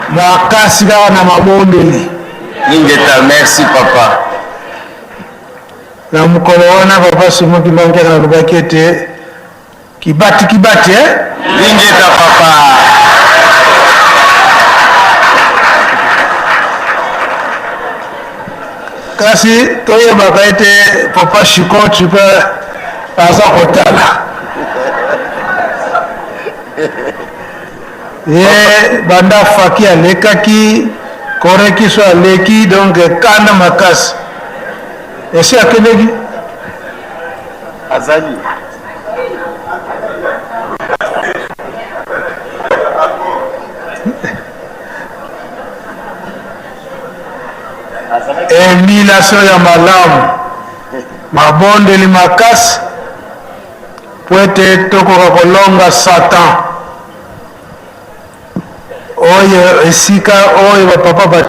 Makasi kaka na mabondeli. Ingeta, merci, papa. Na mokolo wana, papa Simon Kimbangu alobaki ete, kibati, kibati, eh? Ingeta, papa. Kasi toyebaka ete papa Chicot mpe aza kotala. Ye banda Faki alekaki, Koreki so aleki, donc kanda makasi. Esi akendeki? Azali. Émulation ya malamu. Mabondeli makasi, po ete tokoka kolonga Satan. Oyo esika oyo bapapa ba-,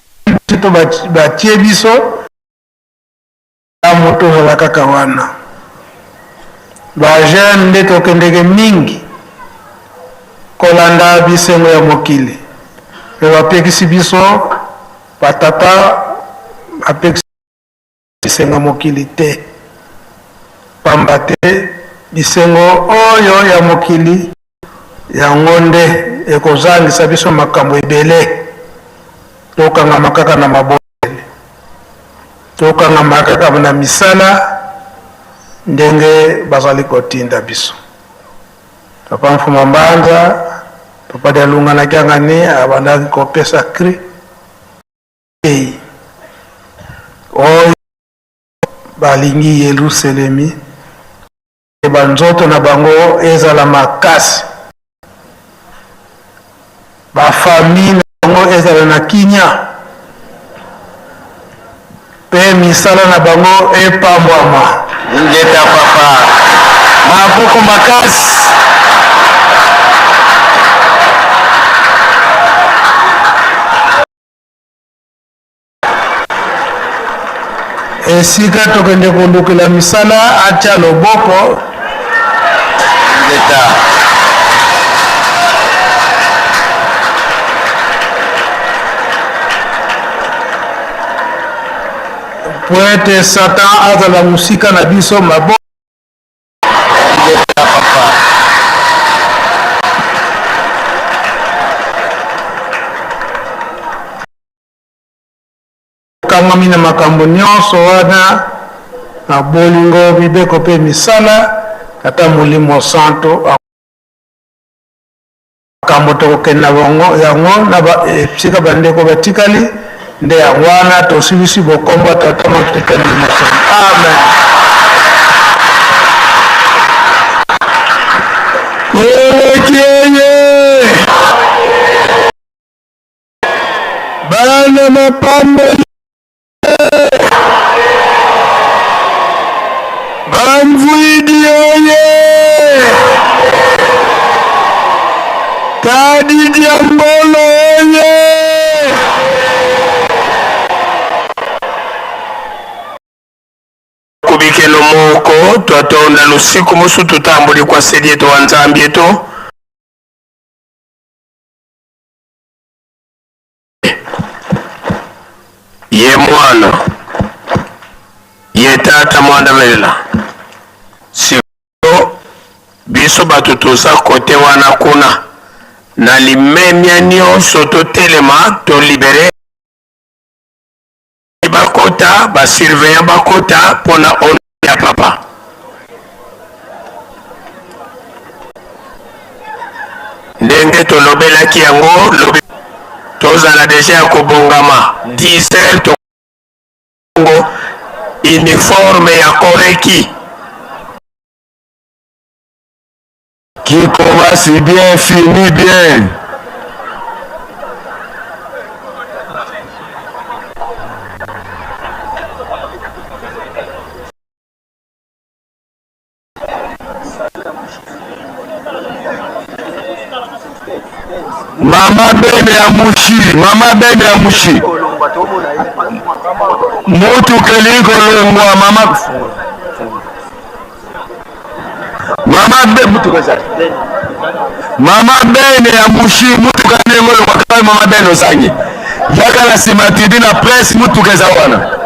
to ba-, batie biso, amo tozala kaka wana. Ba jeunes nde tokendeke mingi kolanda bisengo ya mokili. Pe bapekisi biso, batata bapekisi bisengo ya mokili te. Pamba te bisengo oyo ya mokili, yango nde ekozangisa biso makambo ebele. Tokangama kaka na mabondeli. Tokangama kaka na misala, ndenge bazali kotinda biso. Papa Mfumu Mbanza, Papa Dialungana Kiangani, abandaki kopesa cri. Ei. Oyo balingi Yelusalemi, banzoto na bango ezala makasi, bafamille na bango ezala na kimia, pe misala na bango epambwama. Ingeta, papa. Maboko makasi. Esika tokende kolukela misala, atia loboko. Ingeta. Po ete Satan azala mosika na biso, maboko. Kangami na makambo nyonso wana, na bolingo, mibeko pe misala, Tata Molimo Santo. Makambo tokokende na bango, yango na ba, eh, esika bandeko batikali, nde yango wana tosilisi bokombo ya Tata, Mwana pe Molimo Santu. Amen. Eleki eye. Bana mapamboli. Bamvwidi oye! Kadi dia Mbolo oye! Kubikeno moko, twatonda lusiku mosu tutambudi kwa se dieto wa Nzambi eto. Ye Mwana, ye Tata Mwanda Velela. Sikoyo, biso bato toza côté wana kuna. Na limemia nyonso, totelema, to libérer. Bakota, ba surveillant bakota, pona honneur ya papa. Ndenge tolobelaki yango, lobi-, tozala déjà ya kobongama, dix heures to-, uniforme ya Koreki. Qui commence bien, finit bien. Mama Bene ya Mushi, Mama Bene ya Mushi. Mutu keli kolongwa, mama. Mama Be-, mutuka eza. Mama Bene ya Mushi, mutuka nengo lo kwa Mama Bene ozangi. Yaka na sima tidi na presse, mutuka eza wana.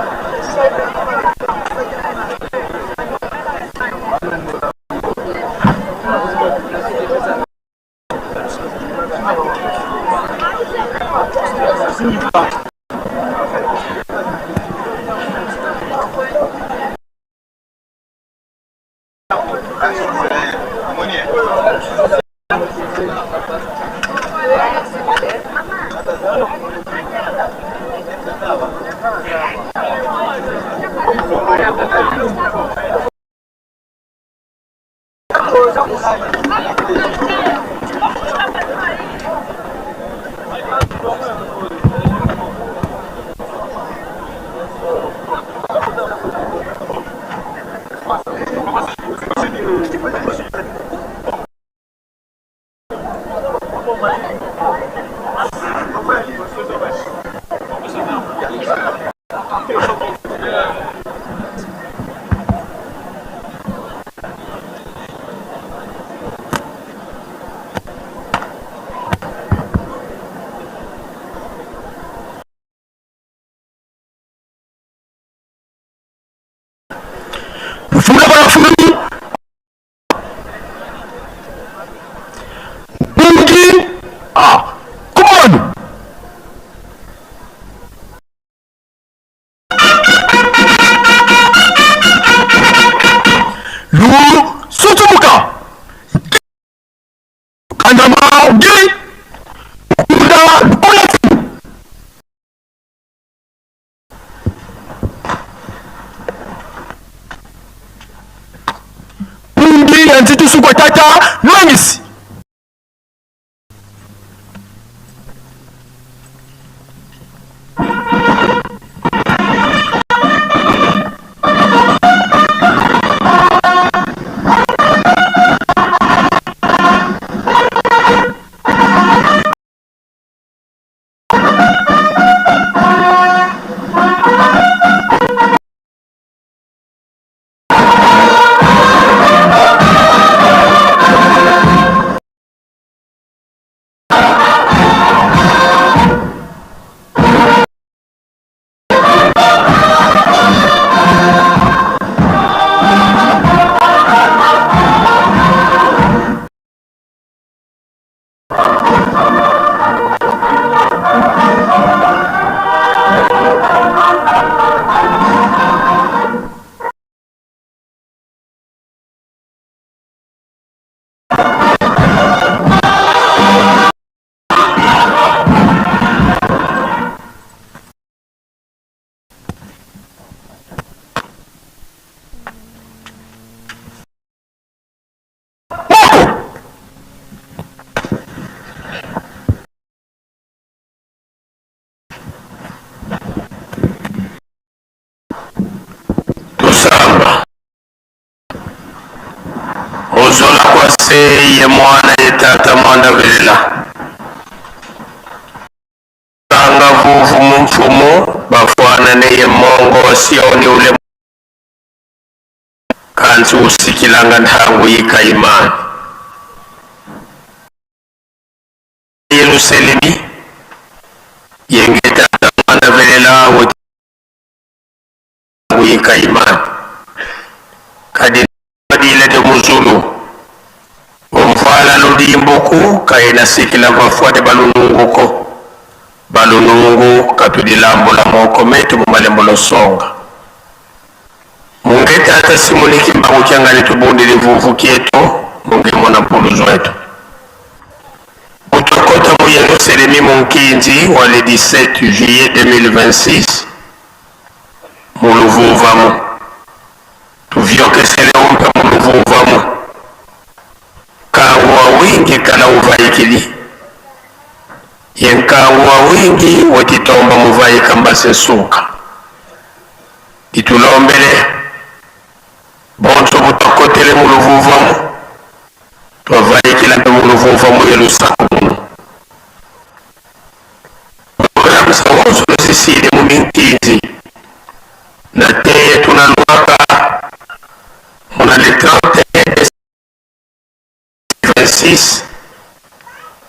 ya nzitusu kwa tata Mangisi. Tusamba. Mu zola kwa Se ye Mwana ye Tata Mwanda Velela. Kanga vuvu mu Mfumu, bafwanane ye mongo wa Sioni ule, kansi usikilanga ntangu yi kayimani. Yerusalemi, ye nge Tata Mwanda Velela, weti ntangu yi kayimani. Kadi badila de mu zulu. Vo mvwala ludimbu ko, ka yena sikila va fwa de balunungu ko. Balunungu, ka tudilambula moko meto mu malembo lusonga. Mu nge Tata Simoni Kimbangu kia Ngani tubundidi vuvu kieto, mu nge Mwana Mpulu zweto. Bu twakota mu Yerusalemi mu nkinzi wa le dix-sept juillet deux mille vingt-six, mu luvuvamu. Tuviokesele mpe mu luvuvamu. Nkangu wawingi kala uvaikidi. Ye nkangu wawingi weti tomba mu vaika mbasi nsuka. Ditulombele, bonso bu twakotele mu luvuvamu, twavaikila mpe mu luvuvamu ye lusakumunu. Programme zawonso zisidi mu minkinzi. Nate tuna lwaka muna le trente et un vingt-six.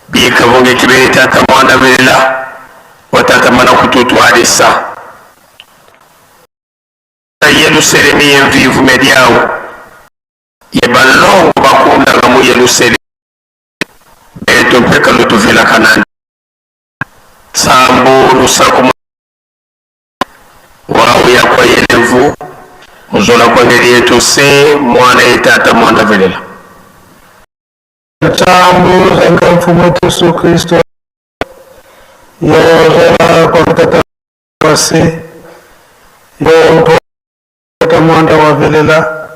Bika vo nge kibeni Tata Mwanda Velela, wa Tata mana kututwadisa. Na Yerusalemi ye mvivu mia diau, ye banlongo bakundanga mu Yerusalemi. Beto mpe ka lutuvilakana. Nsambu, lusakumunu, wau yakwa ye lemvo, mu zola kwa ngeye eto Se, Mwana ye Tata Mwanda Velela. Nsambu za nge Mfumu eto Yesu Kristo, ye zola kwa Tata wa Se, ye mpo Tata Mwanda wa Velela,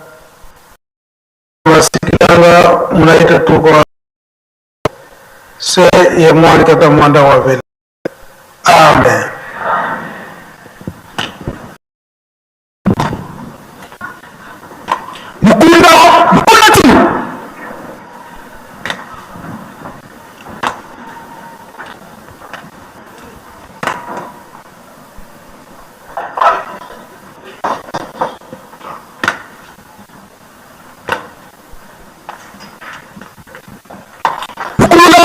masikilanga muna yeto tuka Se ye Mwana Tata Mwanda wa Velela. Amen. Mukunda, mukunda tu. Mukulu na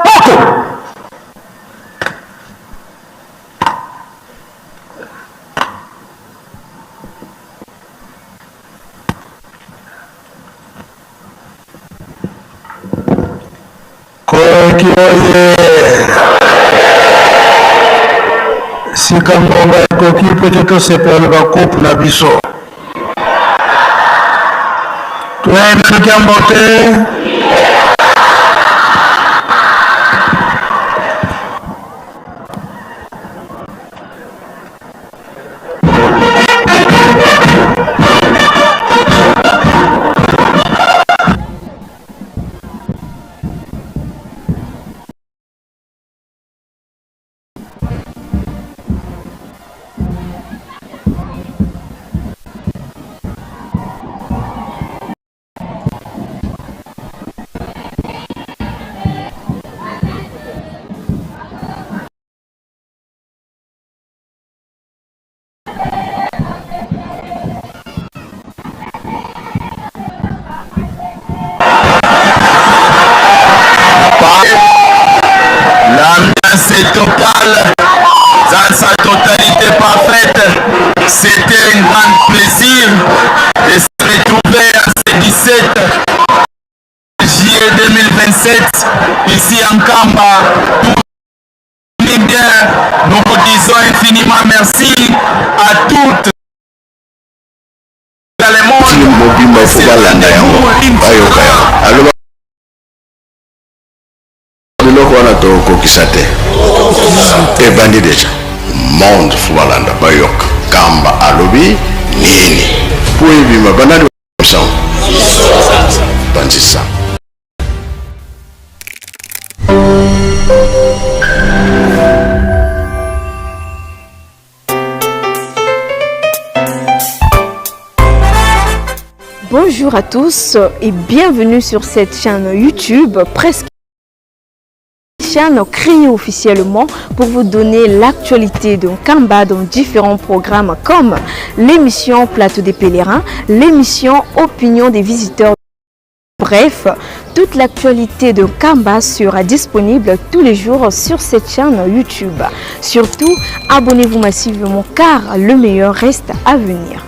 moko. Koki oye! Sika ngonga ekoki mpo ete tosepela na bakopo na biso. Twenda na kiambote. totale, dans sa totalité parfaite. C'était un grand plaisir de se retrouver en ce dix-sept juillet deux mille vingt-sept, ici à Nkamba. Pour finir bien, nous vous disons infiniment merci à toutes dans le monde. Mobimba, faut balanda yango, bayoka yango. Aloba biloko wana tokokisa te. Ebandi déjà. Monde faut balanda, bayoka. Nkamba alobi nini? Po ebima, banani? Musango. Banzisa. Bonjour à tous et bienvenue sur cette chaîne YouTube, presque chaîne créée officiellement pour vous donner l'actualité de Nkamba dans différents programmes comme l'émission Plateau des Pèlerins, l'émission Opinion des visiteurs. Bref, toute l'actualité de Nkamba sera disponible tous les jours sur cette chaîne YouTube. Surtout, abonnez-vous massivement car le meilleur reste à venir.